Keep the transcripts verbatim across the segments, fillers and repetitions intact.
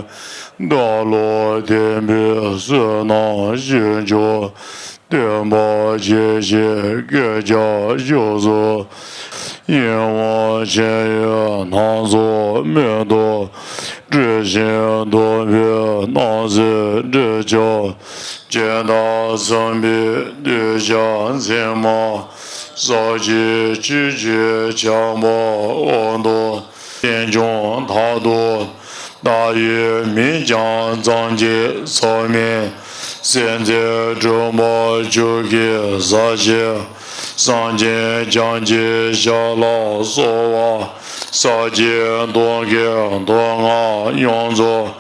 བདག་བློ་ལྡན་པའི་བསོད་ནམས་ཞིག་མཆོག་བསྟན་པ་རྒྱས་བྱེད་སྐད་ཆ་ཤོད་སོ། ཡིད་འོང་ཆེ་ཡི་སྣང་ཚོགས་མེ་ཏོག་སྤྲིན་བཞིན་གདུང་བའི་སྣང་སྲིད་འདྲེས་ཆགས། སྦྱིན་བདག་ཚངས་པའི་གདུལ་བྱ་མཚན་མ། ས་གཞི་ཆུ་སྐྱེས་ཆགས་པ་འོག་ཏུ། སེམས་བྱུང་མཐའ་དུ་བདག་ཡི་མིང་ཀྱང་ཙམ་གྱིས་ཚང་མིན། སེམས་ཅན་གྲོལ་མ་བཅུག་གི་ཟག་བཅས། སངས་རྒྱས་བྱང་ཆུབ་ཞབས་ལ་གསོལ་བ། ས་གཞི་སྟོང་གི་མཐོང་སྔགས་ཡོངས་རྫོགས།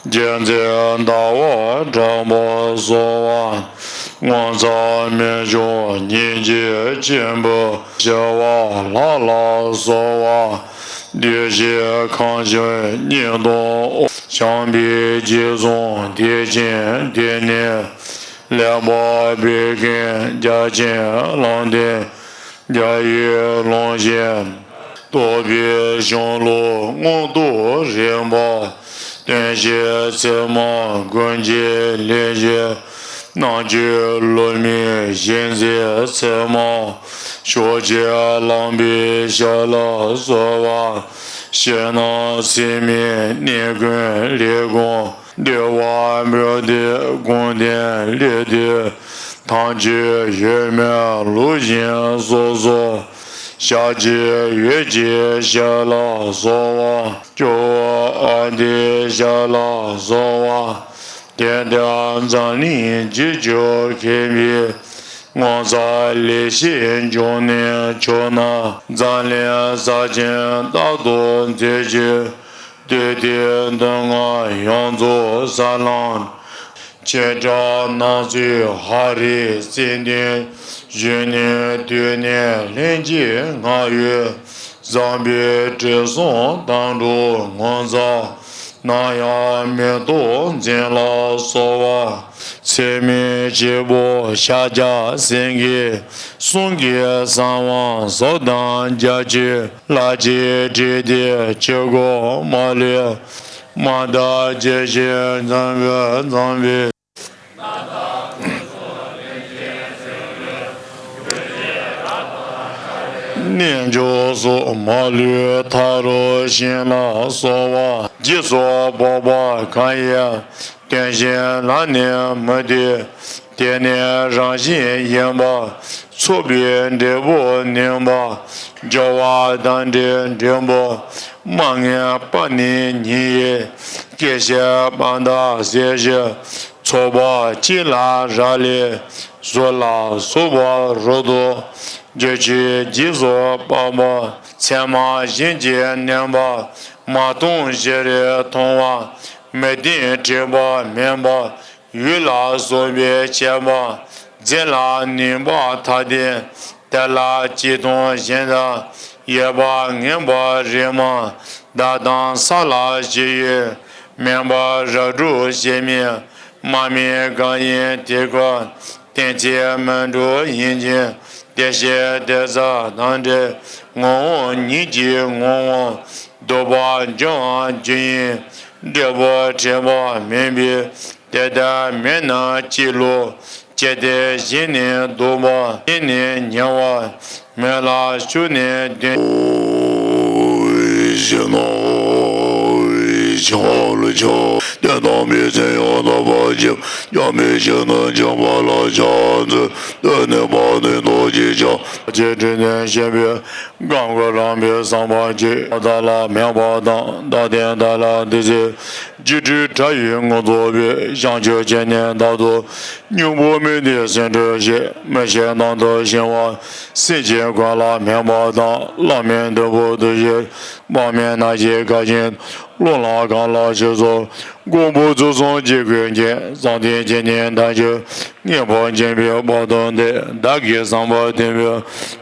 རྒྱལ་མཚན་ཟླ་བ་གྲགས་པ་སོགས་པ། ངོ་མཚར་རྨད་བྱུང་སྙིང་རྗེ་ཆེན་པོའི་ཞི་བ་ལྷ་ལ་གསོལ་བ། གདུལ་བྱའི་ཁམས་གསུམ་གཉིས་སྟོང་འོག་བྱམས་པའི་རྗེས་བཟུང་དད་ཅན་དེ་ནི། ལེགས་པར་འབད་མཁན་རྒྱ་ཆེན་ལམ་སྟོན་རྒྱལ་བའི་ལུང་བཞིན། རྟོགས་པའི་གཞུང་ལུགས་མངོན་རྟོགས་རིམ་པ། སྟོན་བྱེད་ཚད་མ་མགོན་གྱི་ལེགས་བཤད། རྣལ་འབྱོར་སློབ་མའི་གཞི་འཛིན་ཚད་མ། ཕྱོགས་ཀྱི་ལམ་པའི་ཞབས་ལ་གསོལ་བ། ཕྱི་ནང་ཚད་མའི་གནས་ཀུན་ལས་ཀུན། འདུལ་བ་འབུལ་ཏེ་དགོངས་དོན་སླད་དུ། དམ་ཆོས་ཡོད་མེད་ལུགས་བཞིན་སོ་སོར། ཞལ་གྱི་འོད་ཀྱི་ཞབས་ལ་གསོལ་བ། སྐྱོབ་པ་ཨ་ཏིའི་ཞབས་ལ་གསོལ་བ། དེ་ལྟར་འཛམ་གླིང་རྗེས་འཇུག་མཁས་པའི། ངོ་མཚར་ལེགས་བཤད་འབྱུང་གནས་མཆོག་རྣམས། འཛམ་གླིང་ས་ཆེན་རྟག་ཏུ་མཛེས་བྱེད། བདུད་སྡེ་སྡུག་བསྔལ་ཡོངས་རྫོགས་སེལ་ལམ། བྱེ་བྲག་སྣང་ཚུལ་ཧ་རིའི་རྩེ་མདུན། གཞོན་ནུའི་དུས་ནས་ལྷན་ཅིག་བསྔགས་འོས། བཟང་པོའི་དྲི་བསུང་དམ་སྒྲོག་ངོ་མཚར། ནམ་ཡང་མེ་ཏོག་འཛིན་ལ་གསོལ་བ། ཚད་མེད་བྱེད་པོ་ཤཱཀྱ་སེང་གེ། གསུང་གི་གསང་བ་ཟབ་དང་རྒྱ་ཆེ། ལྷ་ཆོས་དྲིལ་ཏེ་ཆོས་སྐུ་མ་ལུས། མ་དག་ཇི་བཞིན་འཛིན་པའི་འཛིན་པའི། རྣལ་འབྱོར་སོགས་མ་ལུས་མཐའ་རུ་ཕྱིན་ལ་གསོལ་བ། རྗེས་སུ་དཔོག་པ་གང་ཡིན། དོན་གཞན་ལ་ནི་མི་ལྟོས། དེ་ནི་རང་བཞིན་ཡིན་པ། ཚོགས་པའི་འབྲས་བུ་ནུས་པ། སྦྱོར་བ་དང་འབྲེལ་འབྲས་བུ། མ་ངེས་པ་ནི་ཉིད་ཡིན། སྐྱེ་ཤི་དཔང་རྟགས་ཟད་ཞི། ཚོགས་པ་གཅིག་ལ་རག་ལས། གཟུགས་ལ་སོགས་པ་རབ་ཏུ། རྒྱུ་ཆོས་རྗེས་སུ་དཔག་པ། ཚད་མ་གཞན་གྱིས་མནན་པ། མ་མཐོང་ཞི་རིལ་མཐོང་བ། མི་བརྟན་དྲེགས་པ་མེད་པ། འོད་ལ་སོགས་པའི་ཁྱད་པར། འཛིན་ལ་ནུས་པ་ཐ་དད། དེ་ལ་གཅིག་མཐོང་གཞན་དག། ཡོད་པ་ངེས་པ་རིག་མ། བདག་དང་ས་ལ་ཞི་ཡོད་མིན་པ། རབ་གྲོལ་ཞི་མིན་མ་དམིགས་གང་ཡིན་དེ་ཁོ། གཏན་ཚིགས་མི་འགྲོ་ཡིན་གྱི། དེ་ཤེས་དེ་ཟབ་དང་འབྲེལ། ངོ་བོ་ཉིད་ཀྱིས་ངོ་བོ། ལྡོག་པ་འབྱུང་བ་རྒྱུ་ཡིན། འབྲས་བུ་དྲེགས་པ་མིན་པས། དེ་ལྟར་མེད་ན་ཅི་ལོ། ཅི་སྟེ་གཞན་ནི་ལྡོག་པ། གཞན་ནི་ཉེ་བར་མེད་ལ་ཞུགས་ནས་བདེན། ཞེ་ན། ཆ་ལ་ཆ། དོན་དམ་པའི་མཚན་ཡང་དག་པར་བརྗོད། ཡང་མི་ཤེས་ན་འཇམ་པ་ལ་ཕྱག་འཚལ། དོན་ནི་བར་དོའི་མདོ་རྒྱུད་ཀྱང་། ཅེས་དྲི་དོན་བཤད་པའི་སྐབས་ཀྱི་རང་བའི་བསམ་པ་གཅིག་དག་ལ་སྨོན་པ་དང་། རྟག་བརྟན་དག་ལ་བདུད་རྩི། སྒྱུ་འཕྲུལ་དྲྭ་བའི་ངོ་ཚ་བའི། བྱང་ཆུབ་ཅན་ནི་བདག་ཏུ། སྙིང་པོ་མི་བདེ་སེམས་སྐྱོ་ཞེས། མི་ཤེས་དང་དུ་ཞེན་པ། སེམས་ཅན་ཀུན་ལ་སྨོན་པ་དང་། བླ་མའི་མདུན་པོ་འདུ་ཞིང་། དཔག་མེད་སྣང་བྱེད་མཁའ་བཞིན། ཀློང་ལ་གང་ལ་ཆོས་ཚོགས། མགོན་པོ་ཚུལ་གསུམ་རྗེ་བཀོད་ཀྱི། བསམ་གཏན་སྐྱེ་གནས་དལ་འབྱོར། ངེས་པར་འབྱིན་པའི་བར་དུ་བསྟན། བདག་གིས་བསམ་པ་བདེན་པའི་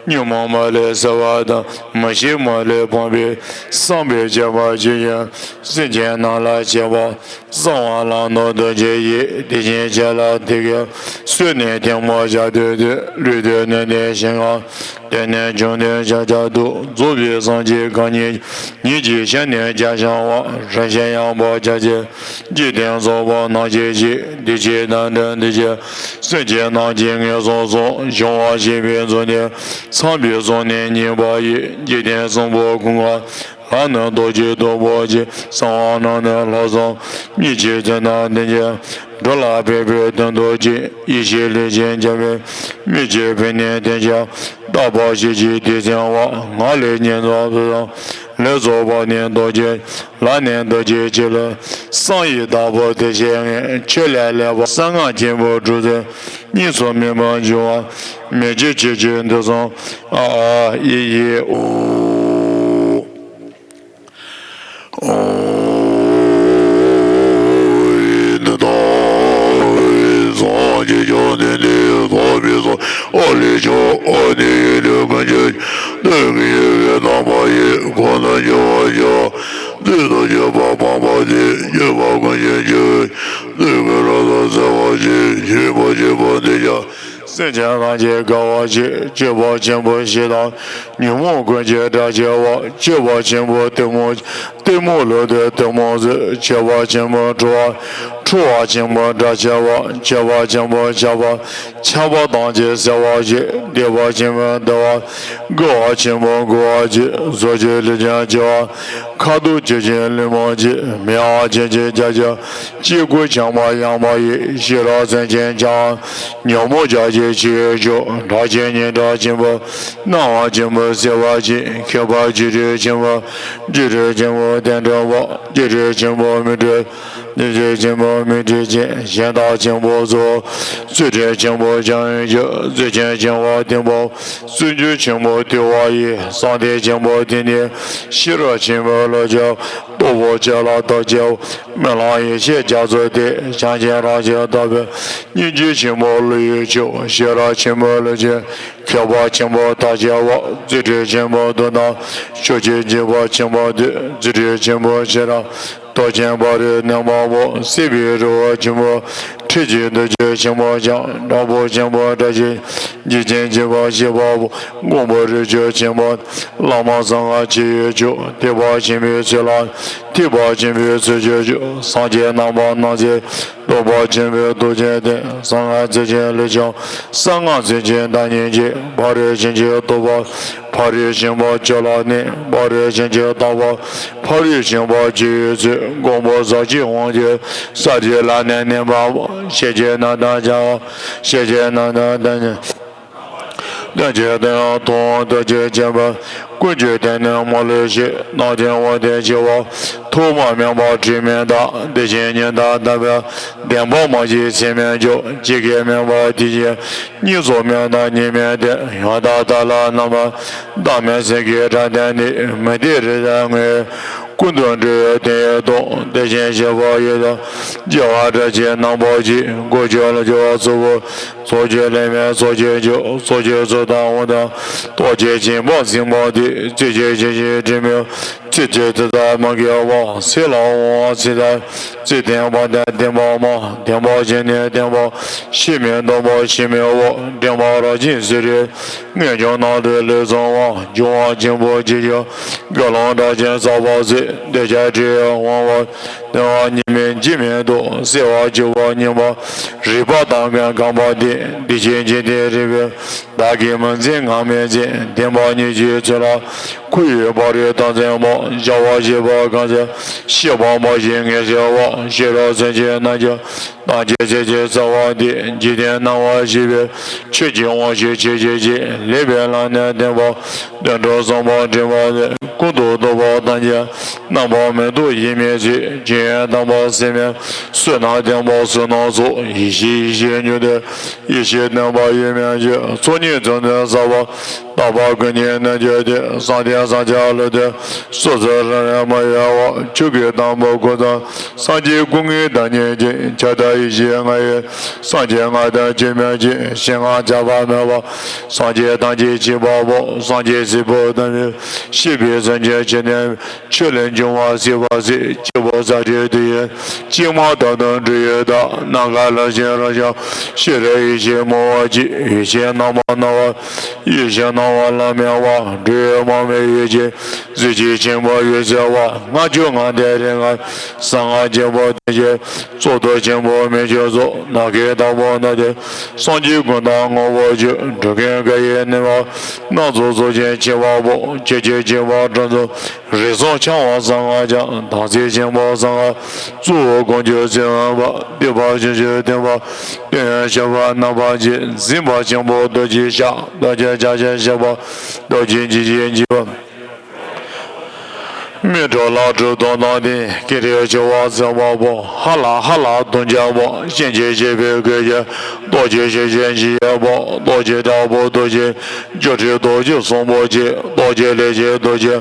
ཉོན་མོངས་མ་ལུས་སེལ་བ་དང་། མི་ཤེས་མ་ལུས་སྤངས་པའི་བསམ་པས་བསྐྱེད་པ་ཇི་བཞིན། སེམས་ཅན་རྣམས་ལ་བྱེད་པ་གསང་བ་ལམ་དུ་རྡོ་རྗེ་ཡིས། དེ་བཞིན་གཤེགས་ལ་དེ་སྐད་གསོལ་ནས། ཐལ་མོ་སྦྱར་དུས་དུས། ལུས་དུས་ནད་དུས་ཞིང་ཁམས། དེ་ནས་བྱུང་དོན་ཤཱཀྱ་ཐུབ། རྫོགས་པའི་སངས་རྒྱས་གང་ཉིད་ཉིད་ཀྱི་ཞལ་ནས་ཞལ་བྱང་བ། རིན་ཆེན་ཡང་པོ་ཆ་བྱད་འཇིག་རྟེན་ཚོགས་པ་སྣང་བྱེད་ཅིག་འདི་ཕྱི་དང་འབྲེལ་འདི་ཕྱི་སེམས་ཅན་རྣམས་ཀྱི་ངན་སོང་གསུམ་སྦྱོང་བར་བྱེད་པའི་ཚུལ་ནི། ཚངས་པའི་གསུང་ནི་སྙན་པ་ཡིས། འཇིག་རྟེན་གསུམ་པོ་ཀུན་དགའ་ལ་ནི་རྡོ་རྗེ་སྟུག་པོ་ཆེ། གསང་བ་རྣམས་ནི་ལྷག་བསམ་སྙིང་རྗེ་ཅན་དང་ལྡན་ཅིང་། འགྲོ་ལ་ཕན་པའི་དོན་དུ་བྱེད། ཡེ་ཤེས་ལས་ཀྱི་འཇམ་པའི་མིག་གིས་ཕན་ནུས་ལྡན་ཅིང་། རྟག་པར་ཤེས་བྱའི་ཏིང་འཛིན་པ། ངག་ལས་སྙན་རྩོམ་པ་དང་། ལས་རྩོམ་པ་ནི་རྡོ་རྗེ། ལག་ནི་རྡོ་རྗེའི་ཕྱེ་ལེབ། བསམ་ཡས་བདག་པོ་དེ་བཞིན་ངས། ཆོས་ལས་སླད་པ་གསང་སྔགས་ཆེན་པོ་དྲུག་ཚོགས། གཉིས་སུ་མེད་པར་འབྱུང་བ། མེ་ལྕེ་ཆེ་ཆུང་དུག་གསུམ། ཨ་ཨ་ཨི་ཨི་ཨོ། ཨོ། འདི་ལྟ་བུའི་སངས་རྒྱས་བཅོམ་ལྡན་འདས་ཐོབ་པའི་ཚུལ། ཨ་ལས་བྱུང་ཨ་ནི་ཡི་དུས་ཀུན་གྱི་སྟོན་ཀྱི་ཡོད་པའི་དམ་པ་ཡི་ཁོང་དུ་འགྱུར་བར་བྱ། དུས་དང་རྒྱུ་བ་སྤངས་པ་སྟེ། རྒྱུ་བ་ཀུན་གྱི་རྒྱུ་བའི་དུས་ཀྱི་རབ་ཏུ་བརྩེ་བ་ཆེ། བྱེད་པ་བྱེད་པ་འདི་ཀྱང་། སེམས་ཅན་རྣམས་ཀྱི་དགའ་བ་ཆེ། སྤྱོད་པ་ཆེན་པོ་བཞི་དང་། ཉོན་མོངས་ཀུན་གྱི་དགྲ་ཆེ་བ། སྤྱོད་པ་ཆེན་པོ་གཏི་མུག་གཏི་མུག་ལུས་འདི་གཏི་མུག་བཟོད། སྤྱོད་པ་ཆེན་པོ་འཁྲུལ་བ། འཁྲུལ་བ་ཆེན་པོ་དགྲ་ཆེ་བ། སྤྱོད་པ་ཆེན་པོ་ཆགས་པ། ཆགས་པ་ཐམས་ཅད་སེལ་བ་ཆེ། སྡིག་པ་ཆེན་པོ་སྡིག་པ། རྒོད་པ་ཆེན་པོ་རྒོད་པ་ཆེ། གཟུགས་ཀྱི་ལུས་ཅན་ཆེ་བ། ཁ་དོག་ཆེ་ཞིང་ལུས་མང་ཆེ། མི་གཡོ་བ་ཆེན་ཞིང་རྒྱ་ཆེ། སྐྱེ་དགུ་ཆགས་པ་ཡང་མ་ཡིན། ཤེས་རབ་སེམས་ཅན་ཆགས། ཉོན་མོངས་ཆགས་ཞེན་ཆེ་བའི་ཕྱོགས། དགྲ་ཆེ་ཉེ་དགྲ་ཆེན་པོ། སྣང་བ་ཆེན་པོ་སེལ་བ་ཆེ། མཁས་པ་བྱེ་བྲག་ཆེན་པོ། བྱེ་བྲག་ཆེན་པོ་དེ་འདྲ་བ། བྱེ་བྲག་ཆེན་པོ་མི་འཕྲོད། བྱེ་བྲག་ཆེན་པོ་མི་འཕྲོད་ཅིང་། གཞན་དག་ཆེན་པོ་གཙོ། རྩོད་བྲལ་ཆེན་པོ་བྱང་བའི་ཕྱོགས། རྩོད་ཆེན་ཆེ་བ་གཏི་མུག་སུན་འབྱིན་ཆེན་པོ་དུལ་བ་ཡིས། གསང་བདེ་ཆེན་པོ་དེ་ནི་ཤེས་རབ་ཆེན་པོའི་ལུགས་ཀྱི་སྟོབས་པོ་ཆེ་ལ་ཐོགས་ཆེ་བ། རྨི་ལམ་ཡེ་ཤེས་རྒྱ་མཚོ་སྟེ། བྱང་ཆེན་རང་བཞིན་དག་པའི་སྙིང་རྗེ་ཆེན་པོ་བསླུ་བའི་ཕྱོགས། ཤེས་རབ་ཆེན་པོའི་ལུགས་ཀྱི་མཁས་པ་ཆེན་པོ་ཐོགས་ཆེ་བ། རྩོད་བྲལ་ཆེན་པོ་དུ་དང་ཕྱོགས་ཀྱི་འཇིགས་པ་ཆེན་པོ་སྟེ། རྩོད་བྲལ་ཆེན་པོ་ཤེས་རབ་རྟོགས་ཆེན་ཕ་རོལ་གནོན་པ་པོ། སྲིད་པའི་རི་བོ་ཆེན་པོ་འཁྲིད་ཅིང་འདུལ་ཕྱིར་ཆེན་པོ་བྱང་། དྲག་པོ་ཆེན་པོ་དགྲ་ཆེ་འཇིགས་ཆེན་འཇིགས་པ་ཞི་བ་པོ། མགོན་པོ་རིགས་ཆུང་ཆེན་པོ། བླ་མ་གསང་སྔགས་ཆེ་བའི་མཆོག་ཐེག་པ་ཆེན་པོའི་ཚུལ་ལ་ཐེག་པ་ཆེན་པོའི་ཚུལ་གྱི་མཆོག་སངས་རྒྱས་རྣམ་པར་སྣང་མཛད་སྟོང་པ་ཆེན་པོའི་ཐུགས་རྗེ་སྟེ། གསང་སྔགས་རྩེ་ཆེན་ལུས་ཀྱང་གསང་སྔགས་རྩེ་ཆེན་བདག་ཉིད་ཀྱི། ཕ་རོལ་ཕྱིན་ཅི་ལྡོག་པ་ཕ་རོལ་ཕྱིན་པ་ཆོས་ལ་གནས། ཕ་རོལ་ཕྱིན་ཅི་ལྡོག་པ་ཕ་རོལ་ཕྱིན་པ་ཆེ་བའི་ཚུལ། མགོན་པོ་ཟབ་ཆོས་དབང་ཕྱུག་ས་དེ་ལ་ནི་གནས་པ་པོ། ཤེས་བྱའི་རྣམ་ཐར་བྱ་བ་ཤེས་བྱའི་རྣམ་ཐར་བདག་ཉིད། དོན་གྱི་དོན་ཡང་ཐུབ་དབང་རྡོ་རྗེ་ཅན་པ། ཀུན་གྱི་དོན་ནི་མ་ལུས་ཤེས། རྣམ་མཁྱེན་དབང་ལྡན་ཆེ་བ། ཐོག་མ་མེད་པ་དྲི་མེད་མདའ། དེ་བཞིན་ཉི་ཟླ་ལྟ་བུའི་བདེན་པ་མ་སྐྱེས་ཚད་མེད་འཇོག་ཇི་སྐད་སྨྲས་པ་དེ་བཞིན་གཉིས་སུ་མེད་དང་གཉིས་མེད་དེ། ཡང་དག་བདག་ལ་རྣམ་པར་བདག་མེད་སེམས་ཀྱི་སྒྲ་དོན་ནི། མུ་སྟེགས་རི་དྭགས་ངུའི་ཀུན་ཏུ་འགྲོ་བའི་དོན་ཡོད་དོ། དེ་བཞིན་གཤེགས་པ་ཡི་དམ་རྒྱལ་བ་སྲས་ཀྱི་རྣམ་པ་ཡིས། སྒོ་ཕྱོགས་ལ་སྐྱེ་བ་ཚོགས་པོ། ཚོགས་ཀྱི་ལས་མེད་ཚོགས་ཀྱི་མཆོག་ཚོགས་ཀྱི་ཚུལ་དང་དབང་དང་། སྟོབས་ཀྱི་སྦྱིན་པ་ཟིན་པ་སྟེ། རྩོད་ཀྱི་སྦྱིན་བྱེད་དྲི་མེད། རྩོད་ཀྱི་ཚིག་རྩ་མ་འགེལ་བ། ཚིག་ལ་དབང་བ་ཚིག་དང་། ཚིག་བདེན་པ་དང་བདེན་པ་མ། བདེན་པ་ཅན་ནི་བདེན་པ། ཤེས་མིན་སྟོང་པ་ཤེས་མིན་འོག་འདྲེན་པ་རབ་འབྱིན་ཟེར་རེ། ངེས་འབྱུང་རྣམས་ལུས་ལེགས་བཟང་བ། འབྱུང་བ་ཆེན་པོ་ཅི་ཡོད་དགེ་སློང་དྲག་ཅན་ཟག་པ་ཟད། འདོད་ཆགས་བྲལ་བའི་དབང་བ། བདེ་བ་གཉིས་མེད་འཇིགས་མེད་དོ། གསལ་བ་སྤྱོད་པ་སྙོམས་པ། རིག་པ་དང་ཀུན་ཁམས་པ་སྟེ། འདི་ཕྱིར་འཇིག་རྟེན་རིག་པའི་བདག་གིས་མི་འཛིན་ངར་མི་འཛིན། བདེན་པ་གཉིས་ཀྱི་ཚུལ་ལ་ཁུ་བའི་བ་རི་དང་མཚན་མོ། བྱ་བ་བྱེད་པ་གང་ཚེ་ཤེས་པ་མ་ཞིག་ངེས་ཤེས་པ། ཤེས་རབ་སེམས་ཀྱི་རྣལ་འབྱོར་ཐམས་ཅད་ཚེ་ཕྱི་གསལ་བ་སྟེ། འཇིག་རྟེན་སྣང་བ་ཞི་བའི་ཆོས་ཀྱི་དབང་ཕྱུག་ཆེ་ཆེ་ཆེ། ལེགས་པའི་ལམ་ནི་བདེན་པ། དོན་གྲུབ་བསམ་པ་དྲན་པ་ལས། ཀུན་ཏུ་རྟོག་པ་ཐམས་ཅད་རྣམ་པར་མི་རྟོག་ཡེ་མི་ཚིག་ཇི་ཡོན་དམ་པ་སེམས་མེད་བསོད་ནམས་བརྟན་པ་བསོད་ནམས་ཚོགས། ཡེ་ཤེས་ཡེ་ཤེས་མྱུར་དུ་ཡེ་ཤེས་སྟོན་པ་ཡེ་མི་ཆོད། ཚོགས་གཉིས་ཙམ་དུ་ཟབ་པ་དག་པ་ཀུན་གྱི་རྣལ་འབྱོར་སྟེ། གསང་བདེ་གསང་ཆགས་ལུས་འདི་སོ་སོར་རང་རང་མ་གཡོ་བ། ཆོས་ཀྱི་དང་པོ་སྐུ་ཙམ་སངས་རྒྱས་སྐུ་ལྔའི་བདག་ཉིད་ཀྱི། ཁྱབ་བདག་ཡེ་ཤེས་ལྔ་ཡི་སངས་རྒྱས་ལྔ་དང་ཆོས་མེད་ཅིང་། གཞན་ལྔ་ཁྱབ་པ་མེད་པ་སངས་རྒྱས་ཐམས་ཅད་གཅིག་པ་པོ། སངས་རྒྱས་སྲས་པོ་དམ་པའི་ཤེས་པའི་སེམས་ཅན་ཆེ་འདོད་ཆོས་ལས་འབྱུང་བ་སྲིད་པ་སྲིད། སྐྱེས་བུ་ས་དེ་དུ་ཡོད་ཅིང་མ་དག་ཏུ་འབྲི་ཡོད་དག་སྣ་ཁ་ལ་ཞིང་རང་བྱུང་ཤེས་རབ་ཡེ་ཤེས་མོ་བ་གཅིག་ཡེ་ཤེས་རྣམ་པར་སྣང་བ་ཡེ་ཤེས་རྣམ་ བ་ལ་མེ་བ་འབྲུ་མང་བའི་ཡོད་ཅིང་གཟི་བརྗིད་ཆེན་པོ་ཡོད་ཟེར་བ། ལྔ་བཅུ་ང་བརྒྱད་རིང་ལ་གསང་སྔགས་ཆེན་པོ་དེ་བཞིན་གཙུག་ཏོར་ཆེན་པོ་མི་བསྐྱོད་རྫོགས། ནམ་མཁའི་མཐའ་དང་ནམ་མཁའི་སངས་རྒྱས་ཀུན་བདག་ངོ་བོ་བཅུ། འགྲོ་ཀུན་དགའ་བའི་ནུས་པ་སྣ་ཚོགས་གཟུགས་ཅན་མཆེ་བ་པོ། ཆོས་ཀྱི་ཆེ་བ་སྤྲིན་ཚོགས་རི་གསུམ་འཆང་བ་གསང་སྔགས་འཆང་། དམ་ཚིག་ཆེན་པོ་གསང་སྔགས་གཙོ་བོ་དཀོན་མཆོག་སྲིད་པ། སྟོན་པ་བྱང་ཆུབ་སྟོན་པ་སྟོན་ཡོན་ཞབས་པད་རྣམ་པར་བསྐྱེད། གཟིགས་པ་ཆེན་པོ་རྡོ་རྗེ་ཞབས། རྡོ་རྗེ་ཕྱག་བཞི་ཞབས་པད་རྡོ་རྗེ་འཇིགས་བྱེད་འཇིགས་པ། མི་འཕྲོག་ལག་འཕྲོག་གདོང་དང་ལྡན། ཀེང་རུས་མཆེ་བ་གསུམ་པ་པོ། ཧ་ལ་ཧ་ལ་གདོང་ལྗང་པོ། གཤིན་རྗེ་གཤེད་པོའི་གོས་ཀྱི། རྡོ་རྗེ་གཤེད་ཀྱི་འཇིགས་བྱེད་པོ། རྡོ་རྗེ་དྲག་པོ་རྡོ་རྗེ། སྒྱུ་འཕྲུལ་རྡོ་རྗེ་གསུམ་པོ་གཅིག། རྡོ་རྗེ་ལས་ཀྱི་རྡོ་རྗེ།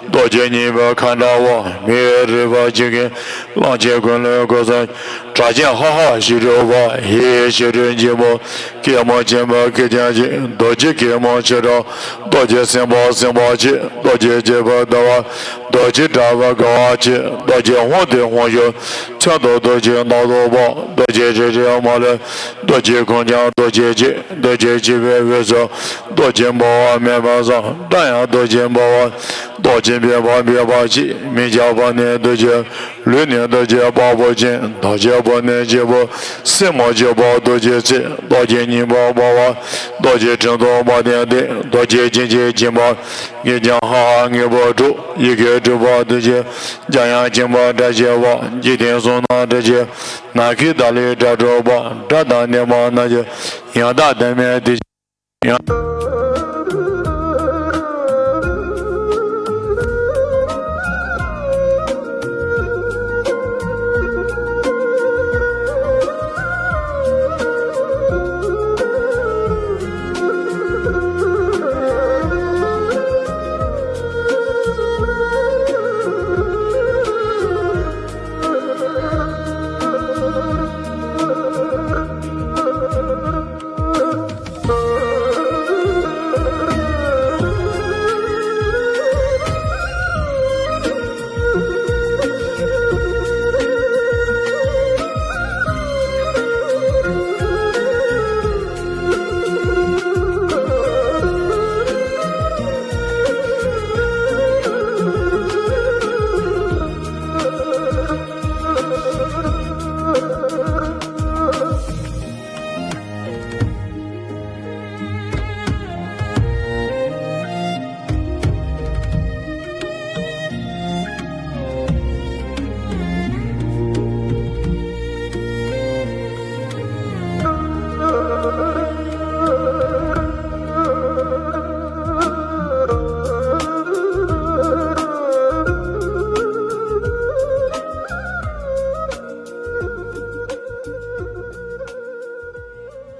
རྡོ་རྗེ་སྙིང་པོའི་ཁ་འདྲ་བོ། མི་ཡི་རུས་པ་གཅིག་གི། གླང་ཆེན་ཀུན་ལས་གོས་གསུམ། གྲགས་ཅན་ཧ་ཧ་ཞི་ཁྲོ་བོ། ཧི་ཧི་ཞི་ཁྲོའི་འཇིགས་པོ། སྐྱེད་མོས་ཆེན་པོའི་སྐྱེད་ཅན་གཅིག། རྡོ་རྗེ་སྐྱེད་མོས་ཆེ་དྲགས། རྡོ་རྗེ་སེམས་དཔའ་སེམས་དཔའ་ཆེ། རྡོ་རྗེ་སྐྱེད་པའི་བདེ་བ། རྡོ་རྗེ་དྲག་པོའི་དགའ་བ་ཆེ། རྡོ་རྗེ་ཧཱུྃ་དེ་ཧཱུྃ་ཞུ། མཚོན་དུ་རྡོ་རྗེ་སྣ་ཚོགས་པོ། རྡོ་རྗེ་རེ་རེ་མ་ལུས། རྡོ་རྗེ་ཁོང་ཀྱང་རྡོ་རྗེ་གཅིག། རྡོ་རྗེ་གཅིག་པའི་འོད་ཟེར། རྡོ་རྗེ་འབར་བ་མེ་འབར་བཟང་། སྒྲ་ཡང་རྡོ་རྗེ་འབར་བ། རྡོ་རྗེ་འབེབས་པ་འབེབས་པ་ཆེ། མི་སྐྱ་པ་ནི་རྡོ་རྗེ། ལུས་ནི་རྡོ་རྗེ་དཔའ་བོ་ཅན། རྡོ་རྗེ་བུ་ནི་སྐྱེས་བུ། སེན་མོ་སྐྱེས་བུ་རྡོ་རྗེ་རྩེ། རྡོ་རྗེ་སྙིང་པོ་འབར་བ། རྡོ་རྗེ་ཕྲེང་ཐོགས་མ་ལྡན་ཏེ། རྡོ་རྗེ་སྤྱན་གཅིག་སྦྱིན་པ། ངེས་ཀྱང་ཧ་ཧ་ངེས་པོ་དྲུག། ཡི་གེ་དྲུག་པ་རྡོ་རྗེ། འཇམ་དབྱངས་སྤྱན་མ་སྒྲ་བྱས་པ། འཇིག་རྟེན་གསུམ་རྣམས་སྒྲ་བྱས། ནམ་མཁའི་མཐའ་ལས་སྒྲ་སྒྲོགས་པ། སྒྲ་དང་ལྡན་པ་རྣམས་ཀྱི། ཡང་དག་ལྡན་མིན་དེ།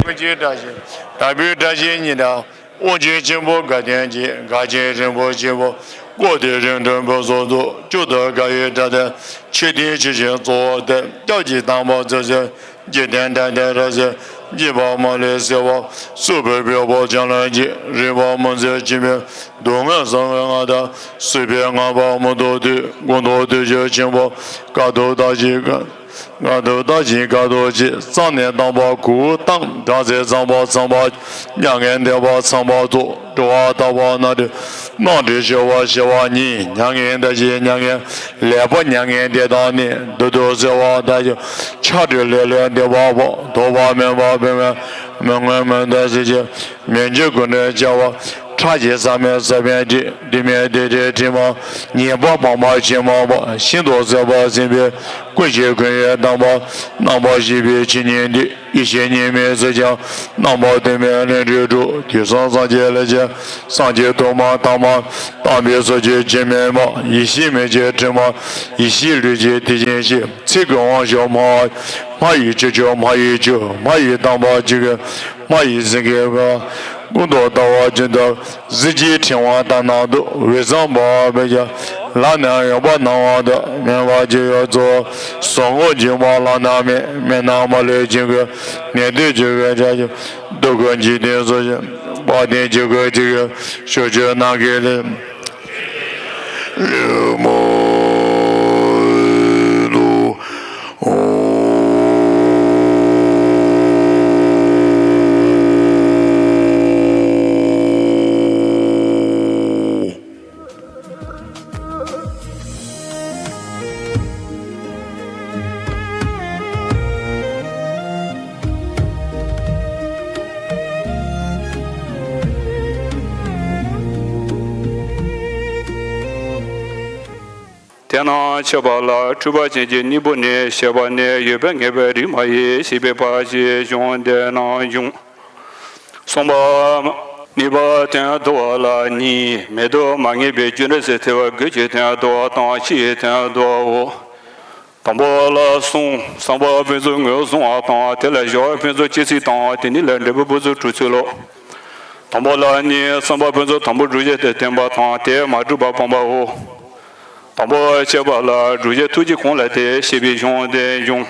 ཀུན་གྱི་སྒྲ་ཆེན། དམ་པའི་སྒྲ་ཆེན་ཉི་ཟླ། དབང་ཕྱུག་ཆེན་པོ་དགའ་སྟོན་གྱི། དགའ་ཆེན་རིན་པོ་ཆེ་པོ། བཀོད་དེ་རིམ་གྲོ་འབུལ་སོགས་སུ། བཅུད་དུ་དགའ་བའི་སྒྲ་དེ། མཆོད་རྟེན་ཆེ་ཆུང་གཙོ་བོ་སྟེ། སྐབས་ཀྱི་དང་པོ་རྩེ་གསུམ། འཇིག་རྟེན་དགྲ་སྟེ་རབ་གསལ། འཇིགས་པ་མ་ལུས་སེལ་བ། སྲུང་བའི་བེའུ་བུ་ལྕང་ལོ་གཅིག། རིག་པ་མུན་སེལ་འཆི་མེད་སྡུག་བསྔལ་བསམ་པའི་སྔགས་དང་། སྲིད་པའི་ངང་པ་མུ་ཏོག་དུས། སྐུ་མདོག་དུས་ཀྱི་ཆེན་པོ། དཀའ་ཐུབ་རྟགས་ཀྱི་དཀའ། དཀའ་ཐུབ་རྟགས་ཀྱི་དཀའ་ཐུབ་ཀྱི། རྩ་ནས་དམ་པ་གུར་དང་། སྦྲང་རྩི་ཚངས་པ་ཚངས་པ། མྱ་ངན་འདས་པ་ཚངས་པ་ཚོགས། འགྲོ་བ་དག་པ་རྣམས་ཀྱི། རྣམ་འདྲེན་ཞི་བ་ཞི་བ་ཉིད། མྱ་ངན་འདས་ཀྱི་མྱ་ངན། ལེགས་པར་མྱ་ངན་འདས་དང་ནི། བདུད་དུ་གསོད་པ་དག་གི། ཆགས་བྲལ་ལས་ལས་འདས་པ་པོ། ཐོབ་པ་མེད་པ་པོའི། མི་མངོན་མུན་པའི་ཟིལ་གྱིས། མི་འཇིགས་ཀུན་འདྲེན་བྱ་བ། ཁྲག་གི་ཟ་མའི་ས་བོན་གྱིས། སྡིག་མའི་སྡིག་སྒྲིབ་དྲི་མ། ཉེས་པ་སྤངས་པ་ཕྱིར་མ་ལོག་ཤིན་ཏུ་བཟོད་པ་སེམས་དཔའི། ཀུན་གཞི་ཀུན་ཡོད་དམ་པ། རྣམ་པར་ཤེས་པའི་ཆོས་ཉིད་འདི། ཡེ་ཤེས་གཉིས་མེད་གཟུགས་ཅན། རྣམ་པར་སྟོན་པའི་ལྷུན་གྲུབ་དྲུག། དུས་གསུམ་སངས་རྒྱས་ལས་སྐྱེས། སངས་རྒྱས་ཐོག་མ་ཐ་མ། དམ་པའི་སངས་རྒྱས་ཆོས་མེད་མ། ཡེ་ཤེས་མེད་ཅིང་དྲི་མ། ཡེ་ཤེས་ལུས་ཀྱི་མཐིལ་ཕྱིན་ཞིག། ཚིག་གི་དབང་ཕྱུག་སྨྲ་བ། སྨྲ་ཡི་ཁྱུ་མཆོག་སྨྲ་ཡི་ཁྱུ། སྨྲ་ཡི་དམ་པ་ཆོས་ཀྱི། སྨྲ་ཡི་སེང་གེ་ཀུན་ཏུ་ལྟ་བ་ཅན་དུ། གཟི་བརྗིད་ཕྲེང་བ་ལྟར་སྣང་དུ། འོད་བཟང་འབར་བ་འབེབས་ཀྱི། ལག་ན་ཡོན་པར་སྣང་བ་དང་། མོས་པ་ཅི་ཡོད་གཙོ་བོ། བཟང་པོ་སྦྱིན་པ་བླ་ན་མེད། མེད་ན་མ་ལུས་ཀྱི་གོས། ནད་གདོན་ཀྱི་གོས་ཆ་ཆུ། སྡུག་ཀུན་འཇིག་རྟེན་གསུམ་ཞི། དཔལ་ལྡན་ཀྱི་གོས་ཀྱི་གོས། ཕྱོགས་བཅུ་ནམ་མཁའི་ལས། ལེགས་སྨོན་ལོ། ཨོ། དེ་ན་འཆད་པ་ལ། འཁྲུལ་པ་ཅན་གྱི་གཉེན་པོ་ནི་ཞེས་པ་ནི་ཡོད་པའི་ངེས་པའི་རིགས་མ་ཡིན་ཞེས་པའི་བར་གྱི་གཞུང་དེ་ན་འབྱུང་། གསུངས་པ། ནུས་པ་དོན་བསྡུ་བ་ལ་གཉིས། མེད་དུ་མ་ངེས་པའི་རྒྱུ་འབྲས་སུ་ཐལ་བ་དགོས་ཀྱི་དོན་བསྡུ་བ་དང་སྤྱིའི་དོན་བསྡུ་བའོ། དང་པོ་ལ་གསུངས། བསམ་པ་ཕུན་ཚོགས་ངོས་བཟུང་བ་དང་། དེ་ལ་གཞོལ་བ་ཕུན་ཚོགས་སྐྱེ་ཚུལ་དང་། དེ་གཉིས་ལ་འབྲས་བུ་ཕུན་ཚོགས་གྲུབ་ཚུལ་ལོ། དང་པོ་ལ་གཉིས། བསམ་པ་ཕུན་ཚོགས་དང་པོ་སྒྲུབ་བྱེད་དུ་བསྟན་པ་དང་། དེ་མ་གྲུབ་པ་སྤངས་པའོ། དང་པོ་འཆད་པ་ལ། སྒྲུབ་བྱེད་ཐུགས་ཀྱི་གང་ལ་དེ་ཞེས་པའི་གཞུང་དེ་འབྱུང་།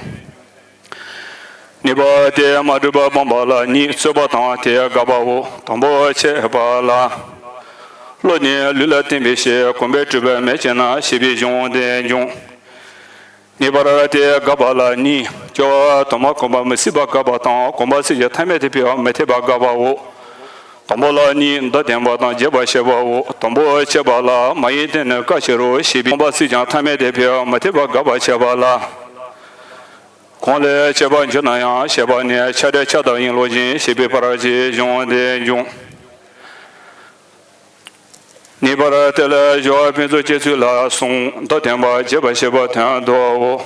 ནུས་པ་དེ་མ་གྲུབ་པ་སྤངས་པ་ལ་གཉིས། རྩོད་པ་དང་དེ་དགག་པའོ། དང་པོ་འཆད་པ་ལ། བློ་ནི་ལུས་ལ་བརྟེན་པའི་ཕྱིར། གོམས་པས་གྲུབ་པ་མེད་ཅེ་ན་ཞེས་པའི་གཞུང་དེ་འབྱུང་། ངེས་པར་དེ་དགག་པ་ལ་གཉིས། སྐྱོ་བ་དང་མ་གོམས་པ་མི་སྲིད་པ་དགག་པ་དང་། གོམས་པ་སྲིད་ཀྱང་ཐ་མལ་དུ་འཕེལ་བ་མི་འཐད་པ་དགག་པའོ། དང་པོ་ལ་གཉིས། མདོར་བསྟན་པ་དང་རྒྱས་པར་བཤད་པའོ། དང་པོ་འཆད་པ་ལ། མ་ཡིན་རྟེན་ནི་བཀག་ཕྱིར་རོ་ཞེས་པའི། གོམས་པ་སྲིད་ཀྱང་ཐ་མལ་དུ་འཕེལ་བ་མི་འཐད་པ་དགག་པར་བྱེད་པ་ལ། གང་ལས་སྐྱེས་པར་འགྱུར་ན་ཡང་ཞེས་པ་ནི་ཆགས་བྲལ་ཆགས་བདག་ཡིན་ལུགས་བཞིན་ཞེས་པའི་བར་གྱི་གཞུང་དེ་འབྱུང་། ངེས་པར་དེ་ལ་གཞོལ་བ་ཕུན་ཚོགས་སྐྱེ་ཚུལ་ལ་གསུངས། མདོར་བསྟན་པ་རྒྱས་པར་བཤད་པ་དོན་བསྡུའོ།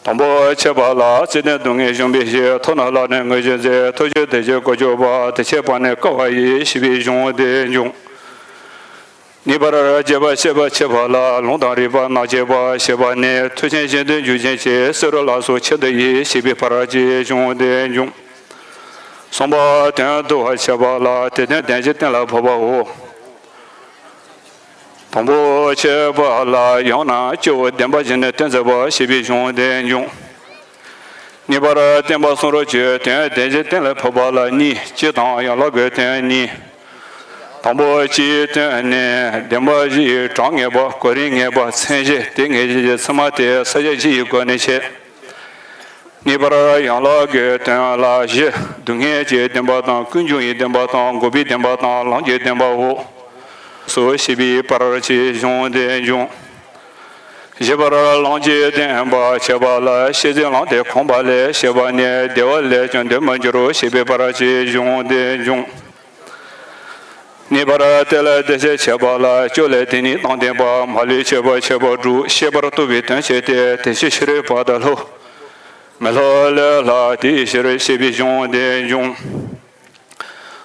དང་པོ་འཆད་པ་ལ། བརྩེ་ལྡན་སྡུག་བསྔལ་གཞོམ་པའི་ཕྱིར། ཐོབ་ན་ལག་ནས་དངོས་གཞི་མཛད། ཐོབ་བྱའི་བདེ་གཤེགས་གོ་ཆོད་པ། དེ་ཁྱད་པར་ནི་དཀའ་བ་ཡིས་ཞེས་པའི་གཞུང་དེ་འབྱུང་། ངེས་པར་རྒྱས་པར་བཤད་པ་འཆད་པ་ལ། ལུང་དང་རིགས་པ་རྣམ་འབྱེད་པ་ཞེས་པ་ནི། མཐུ་ཆེན་གཞན་དོན་རྒྱུ་ཅན་གྱི། བསེ་རུ་ལ་སོགས་ཆེད་དུ་ཡིས་ཞེས་པའི་བར་གྱི་གཞུང་དེ་འབྱུང་། གསུངས་པ། དོན་བསྡུ་བར་བྱེད་པ་ལ། དེ་དོན་བདེན་བཞི་གཏན་ལ་ཕབ་པའོ། དང་པོ་འཆད་པ་ལ། ཡང་ན་སྐྱེ་བོ་བདེན་པ་བཞི་ནི་གཏན་མཛད་པ་ཞེས་པའི་གཞུང་དེ་འབྱུང་། ངེས་པར་བསྟན་པ་གསུང་རབ་ཀྱི་དོན་བདེན་བཞི་གཏན་ལ་ཕབ་པ་ལ་གཉིས། སྤྱི་དང་ཡན་ལག་གི་དོན་གཉིས། དང་པོ་སྤྱིའི་དོན་ནི། བདེན་པ་བཞི་ཡི་གྲངས་ངེས་པ། གོ་རིམ་ངེས་པ། མཚན་གཞི། དེ་ངེས་བྱེད་ཀྱི་ཚད་མ་སྟེ་ས་བཅད་བཞི་ཡི་སྒོ་ནས་འཆད། ངེས་པར་ཡན་ལག་གི་དོན་ལ་བཞི། སྡུག་བསྔལ་གྱི་བདེན་པ་དང་། ཀུན་འབྱུང་བའི་བདེན་པ་དང་། འགོག་པའི་བདེན་པ་དང་། ལམ་གྱི་བདེན་པའོ། སོ་ཞེས་པའི་བར་གྱི་གཞུང་དེ་འབྱུང་། བཞི་པར་ལམ་གྱི་བདེན་པ་འཆད་པ་ལ། སྤྱི་དོན་ལམ་དེ་གོམས་པ་ལས་ཞེས་པ་ནི། བདེ་བ་ལས་ཀྱང་འདོད་མི་འགྱུར་རོ་ཞེས་པའི་བར་གྱི་གཞུང་དེ་འབྱུང་། ངེས་པར་དེ་ལ་བདེ་གཤེགས་འཆད་པ་ལ། སྐྱོབ་ལས་དེ་ཉིད་དང་ལྡན་པ། མ་ལུས་ཁྱད་པར་ཁྱད་པར་དྲུག་ཤེས་པར་རྟོགས་པའི་དོན་བྱེད་དེ། དེ་ཕྱིར་ཤེས་རིག་བར་དུ་སློབ། མི་སློབ་ལས་ལྷག་དེའི་ཕྱིར་ཞེས་པའི་གཞུང་དེ་འབྱུང་།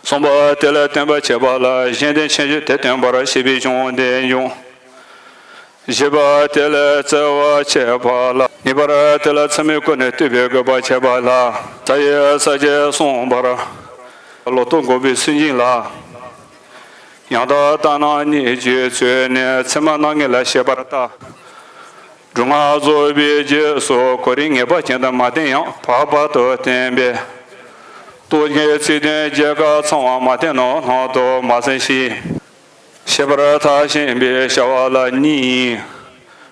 གསུངས་པ། དེ་ལ་བརྟེན་པར་བྱེད་པ་ལ། གཞན་དོན་ཆོས་ཅན་དེ་སྟོན་པར་ཞེས་པའི་གཞུང་དེ་འབྱུང་། བཞི་པ། དེ་ལ་བརྩེ་བར་བྱེད་པ་ལ། ངེས་པར་དེ་ལ་མཚན་མའི་སྒོ་ནས་བསྟོད་པའི་དགོས་པ་འཆད་པ་ལ། རྩ་བའི་ས་བཅད་གསུངས་པར། ལོག་རྟོག་འགོག་པའི་སུན་འབྱིན་ལ། ཡང་དག་ལྟར་སྣང་གཉིས་ཀྱི་ཚུལ་ནི། ཚད་མ་རྣམ་ངེས་ལ་ཤེས་པར་ལྟ། སྒྲུབ་ངག་རྫོགས་པའི་རྗེས་སུ། གོ་རིམ་ངེས་པ་ཅན་དུ་མ་བསྟན་ཡང་། བར་བར་དུ་བསྟན་པས། རྟོག་གེའི་ཚིག་དོན་རྒྱས་པར་ཚང་བ་མ་བསྟན་ནོ། སྣང་དུ་མ་ཟིན་ཞིང་། ཤེས་པར་ཐག་ཆོད་པའི་བྱ་བ་ལ་གཉིས།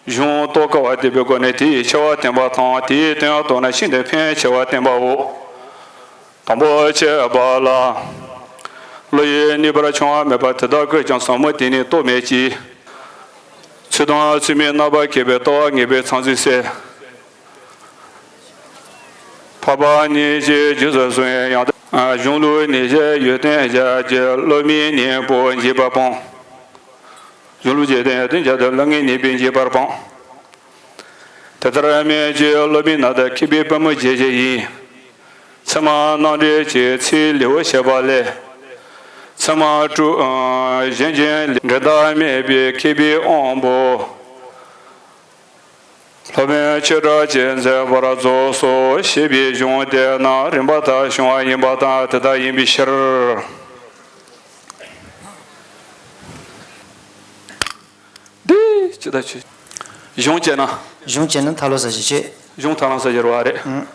གཞུང་རྟོགས་དཀའ་བ་བསྟན་པའི་སྒོ་ནས་དེ་ཡི་ཆེ་བ་བསྟན་པ་དང་། དེའི་དོན་རྟོགས་ན་ཤིན་ཏུ་ཕན་ཆེ་བ་བསྟན་པའོ། དང་པོ་འཆད་པ་ལ། བློ་ཡིས་གནས་པར་བྱུང་བ་མེད་པ་དེ་དག་ཀུན་ཀྱང་ཟབ་མོ་དེ་ནི་རྟོགས་མེད་ཀྱི། ཚུལ་དང་ཚུལ་མིན་རྣམ་པར་ཁྱད་པའི་རྟོག་པ་ངེས་པའི་མཚང་འཛིན་གསལ། འཕགས་པ་གཉིས་ཀྱི་རྗེས་སུ་བཟུང་བའི་ཡང་དག་གཞུང་ལུགས་ནས་བཤད་ཡོན་ཏན་བརྒྱད་ཀྱི་སློབ་མའི་གཉེན་པོ་འཇིགས་པ་སྤངས། གཞུང་ལུགས་ཀྱི་ཡོན་ཏན་བརྒྱད་ཀྱི་སློབ་མའི་གཉེན་པོ་འཇིགས་པ་སྤངས། དེ་ལྟར་སྨོས་ཀྱི་སློབ་མའི་ནང་དུ་མཁས་པའི་པུས་མོ་འགྱེད་བྱེད་ཡིན། ཚད་མ་རྣམ་འགྲེལ་གྱི་ཚིག་ལེའུ་བཤད་པ་ལས། ཚད་མ་དྲུག་གཞན་གྱི་འགྲན་ཟླ་མེད་པའི་མཁས་པའི་དབང་པོ། སློབ་དཔོན་ཆོས་གྲགས་ཀྱིས་མཛད་པར་རྫོགས་སོ་ཞེས་པའི་གཞུང་དེ་རྣམས་རིམ་པ་ལྟར་བྱུང་བ་ཡིན་པ་དང་དེ་ལྟར་ཡིན་པའི་ཕྱིར། འདི་ཅི་ལྟར་ཆོས། གཞུང་བྱས་ན། གཞུང་བྱས་ན་ཐར་ལམ་ས་བཅད་བྱས། གཞུང་ཐར་ལམ་ས་བཅད་རེད་བ་རེད། ཨང་།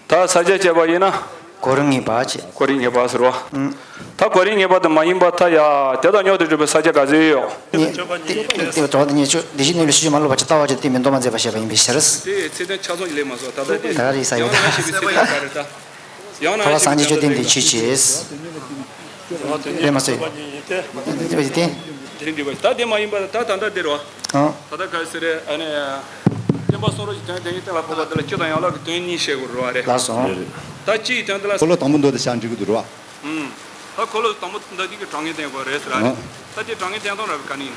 ད་ས་བཅད་བྱས་པ་ཡིན་ན། གོ་རིམ་ངེས་པ་བྱས། གོ་རིམ་ངེས་པ་ཟེར་བ། ཨང་། ད་གོ་རིམ་ངེས་པ་དེ་མ་ཡིན་པ་ད་ཡ་དེ་དང་མཉམ་དུ་གྲུབ་པའི་ས་བཅད་ག་ཚོད་ཡོད། ནི་དེ་དེ་དེ་དེ་ཉེ་ཆོས་བདེ་གཤེགས་གནས་ལུགས་ཤེས་བྱ་མ་ལོག་པ་ཅིག་ལྟ་བ་ཅིག་དེ་མིན་སྟོང་པ་མཛད་པ་ཞེས་པ་ཡིན་པའི་ཕྱིར། དེ་ཚིག་དོན་ཆ་ཚང་ཞིག་ལས་མ་སོང་ད་ལྟ་དེ། ད་ག་རེ་ས་ཡོད། ཡང་ན་ཞེས་པའི་ཚིག་དོན་ག་རེ་ད། ཡང་ན་འཕགས་པ་སངས་རྒྱས་བཅོམ་ལྡན་འདས་ཆོས་ཀྱི། རེད་མ་ཟེར། དེ་འདི་བ་དེ། དེ་འདི་བ་ད་དེ་མ་ཡིན་པ་ད་ད་ལྟ་དེ་རེད་བ། ཨང་། ད་ལྟ་ག་རེ་ཟེར་རེད་ཨ་ནི། བསྟན་པ་གསུང་རབ་ཀྱི་དོན་དེ་ཉིད་གཏན་ལ་ཕབ་པ་དེ་ལ་སྤྱི་དང་ཡན་ལག་གི་དོན་གཉིས་བཤད་དགོས་རེད་བ་རེད། ལགས་སོ། ད་སྤྱིའི་དོན་དེ་ལ། འཁོར་ལོ་དང་པོ་མདོ་དེ་བྱ་འགྲིག་གི་འདུག་རེད་བ། ཨུམ། ད་འཁོར་ལོ་དང་པོ་འདི་གི་གྲངས་ངེས་བསྟན་དགོས་རེད་ཟེར་ར་རེད། ཨང་། ད་དེ་གྲངས་ངེས་བསྟན་སྟངས་ར་བའི་ག་ནི་ཡིན།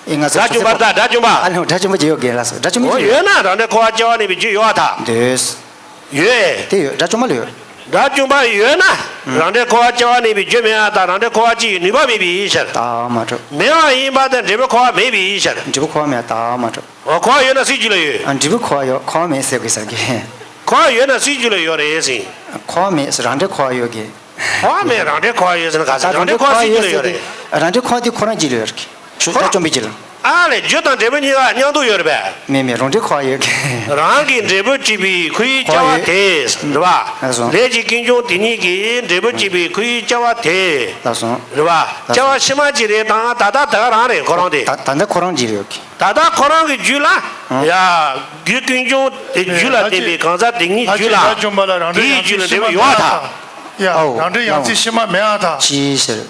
ཨེ། ང་ཚོ་དགྲ་བཅོམ་པ་དང་དགྲ་བཅོམ་པ། ཨ་ལེ། དགྲ་བཅོམ་པ་ཅིག་ཡོད་གི་ལགས་སོ། དགྲ་བཅོམ་པ་ཅིག་ཡོད། ཡོད་ན་རང་འབྲས་འཁོར་བ་སྐྱེ་བ་གནས་པའི་རྒྱུ་ཡོད་པར་ཐལ། འདོད། ཡོད། དེ་ཡོད། དགྲ་བཅོམ་པ་ལ་ཡོད། དགྲ་བཅོམ་པ་ཡོད་ན། ཨང་། རང་འབྲས་འཁོར་བ་སྐྱེ་བ་གནས་པའི་རྒྱུ་མེད་པར་ཐལ། རང་འབྲས་འཁོར་བ་སྐྱེ་བའི་ནུས་པ་མེད་པའི་ཕྱིར། རྟགས་མ་གྲུབ། མེད་པ་ཡིན་པར་ཐལ། འབྲས་བུ་འཁོར་བ་མེད་པའི་ཕྱིར། འབྲས་བུ་འཁོར་བ་མེད་པར་ཐལ། རྟགས་མ་གྲུབ། འོ། འཁོར་བ་ཡོད་ན་སུའི་རྒྱུད་ལ་ཡོད། ཨ། འབྲས་བུ་འཁོར་བ་ཡོད། འཁོར་བ་མེད་ཟེར་དགོས་ཟེར་གི། འཁོར་བ་ཡོད་ན་སུའི་རྒྱུད་ལ་ཡོད་རེད་ཟེར། འཁོར་བ་མེད་ཟེར། རང་འབྲས་འཁོར་བ་ཡོད་གི། འཁོར་བ་མེད་རང་འབྲས་འཁོར་བ་ཡོད་ཟེར་ན་ག་ཟེར། རང་འབྲས་འཁོར་བ་སུའི་རྒྱུད་ལ་ཡོད་རེད། རང་འབྲས་འཁོར་བ་དེ་ཁོ་རང་རྒྱུད་ལ་ཡོད་རེད། ཁོ་རང་། དགྲ་བཅོམ་པའི་རྒྱུད་ལ། ཨ་ལས། རྒྱུ་དང་འབྲས་བུ་གཉིས་ཀ་མཉམ་དུ་ཡོད་རེད་པས། མེད་མེད། རང་འབྲས་འཁོར་བ་ཡོད་གི། རང་གི་འབྲས་བུ་སྐྱེད་པའི་ཁོའི་སྐྱེ་བ་དེ། རེད་པ། ལས་ཀྱི་ཀུན་འབྱུང་དེ་ཉིད་ཀྱི་འབྲས་བུ་སྐྱེད་པའི་ཁོའི་སྐྱེ་བ་དེ། ལགས་སོ། རེད་པ། སྐྱེ་བ་ཕྱི་མ་གཅིག་རེད་དང་། ད་ལྟ་དེ་ག་རང་རེད། ཁོ་རང་དེ། ད་ད་ལྟ་ཁོ་རང་རྒྱུད་ལ་ཡོད་གི། ད་ལྟ་ཁོ་རང་གི་རྒྱུད་ལ། ཡ། རྒྱུ་ཀུན་འབྱུང་དེ་རྒྱུད་ལ་བརྟེན་པའི་གང་ཟག་དེ་ཉིད་རྒྱུད་ལ། དེའི་རྒྱུད་ལ་འབྲས་བུ་ཡོད་པར་ཐལ། ཡ། རང་འབྲས་ཡང་སྲིད་ཕྱི་མ་མེད་པར་ཐལ། ཅིའི་ཕྱིར།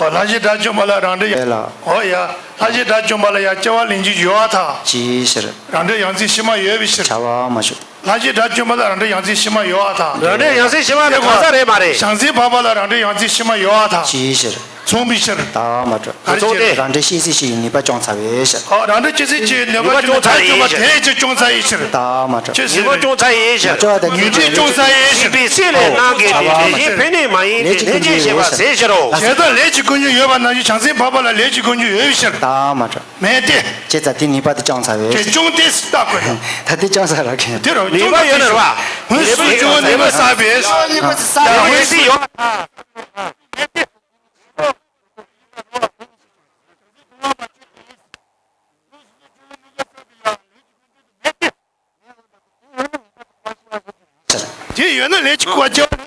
འོ། ལྷ་བཞི་དགྲ་བཅོམ་པ་ལ་རང་འབྲས་ཡང་། ཨེ་ལགས། འོ་ཡ། ལྷ་བཞི་དགྲ་བཅོམ་པ་ལ་ཡང་སྐྱེ་བ་ལེན་རྒྱུ་ཡོད་པར་ཐལ། ཅིའི་ཕྱིར། རང་འབྲས་ཡང་སྲིད་ཕྱི་མ་ཡོད་པའི་ཕྱིར། བྱ་བ་མ་བྱུང་། ལྷ་བཞི་དགྲ་བཅོམ་པ་ལ་རང་འབྲས་ཡང་སྲིད་ཕྱི་མ་ཡོད་པར་ཐལ། རང་འབྲས་ཡང་སྲིད་ཕྱི་མ་དེ་གང་ཟག་རེད་མ་རེད། བྱང་སེམས་འཕགས་པ་ལ་རང་འབྲས་ཡང་སྲིད་ཕྱི་མ་ཡོད་པར་ཐལ། ཅིའི་ཕྱིར། མཚུངས་པའི་ཕྱིར། རྟགས་མ་གྲུབ། མཚུངས་ཏེ། རང་འབྲས་སྐྱེད་སྲིད་ཕྱི་ཡི་ནུས་པ་བཅོམ་ཚར་བའི་ཕྱིར། ཨ། རང་འབྲས་སྐྱེད་སྲིད་ཕྱི་ཡི་ནུས་པ་བཅོམ་ཚར་བའི་ཕྱིར། རྟགས་མ་གྲུབ། ནུས་པ་བཅོམ་ཚར་བའི་ཕྱིར། ཡུལ་ཅན་བཅོམ་ཚར་བའི་ཕྱིར། སྲིད་པའི་སྲེད་ལས་སྣང་གི་ལས་གཞན་ཕན་གནས་མ་ཡིན་ཏེ། ལྷན་ཅིག་ཞེས་པ་ཟད་ཕྱིར་རོ། བྱས་ཙང་ལས་ཀྱི་ཀུན་འབྱུང་ཡོད་པ་ནང་བཞིན་བྱང་སེམས་འཕགས་པ་ལ་ལས་ཀྱི་ཀུན་འབྱུང་ཡོད་པའི་ཕྱིར། རྟགས་མ་གྲུབ། མེད་དེ། བྱས་ཙང་དེ་ནུས་པ་དེ་བཅོམ་ཚར་བས། དེ་བཅོམ་སྟེ་བཏགས་དགོས་ན། ད་དེ་བཅོམ་ཚར་ར་གི། དེ་རུ་ནུས་པ་ཡོད་ན་རེད་པ། དངོས་སུ་བྱུང་བ་ནུས་པ་བསགས་པས། ཡང་དངོས་སུ་ཡོད་པ། དེ་ཡོད་ན་ལས་ཀྱི་ཀུན་འབྱུང་།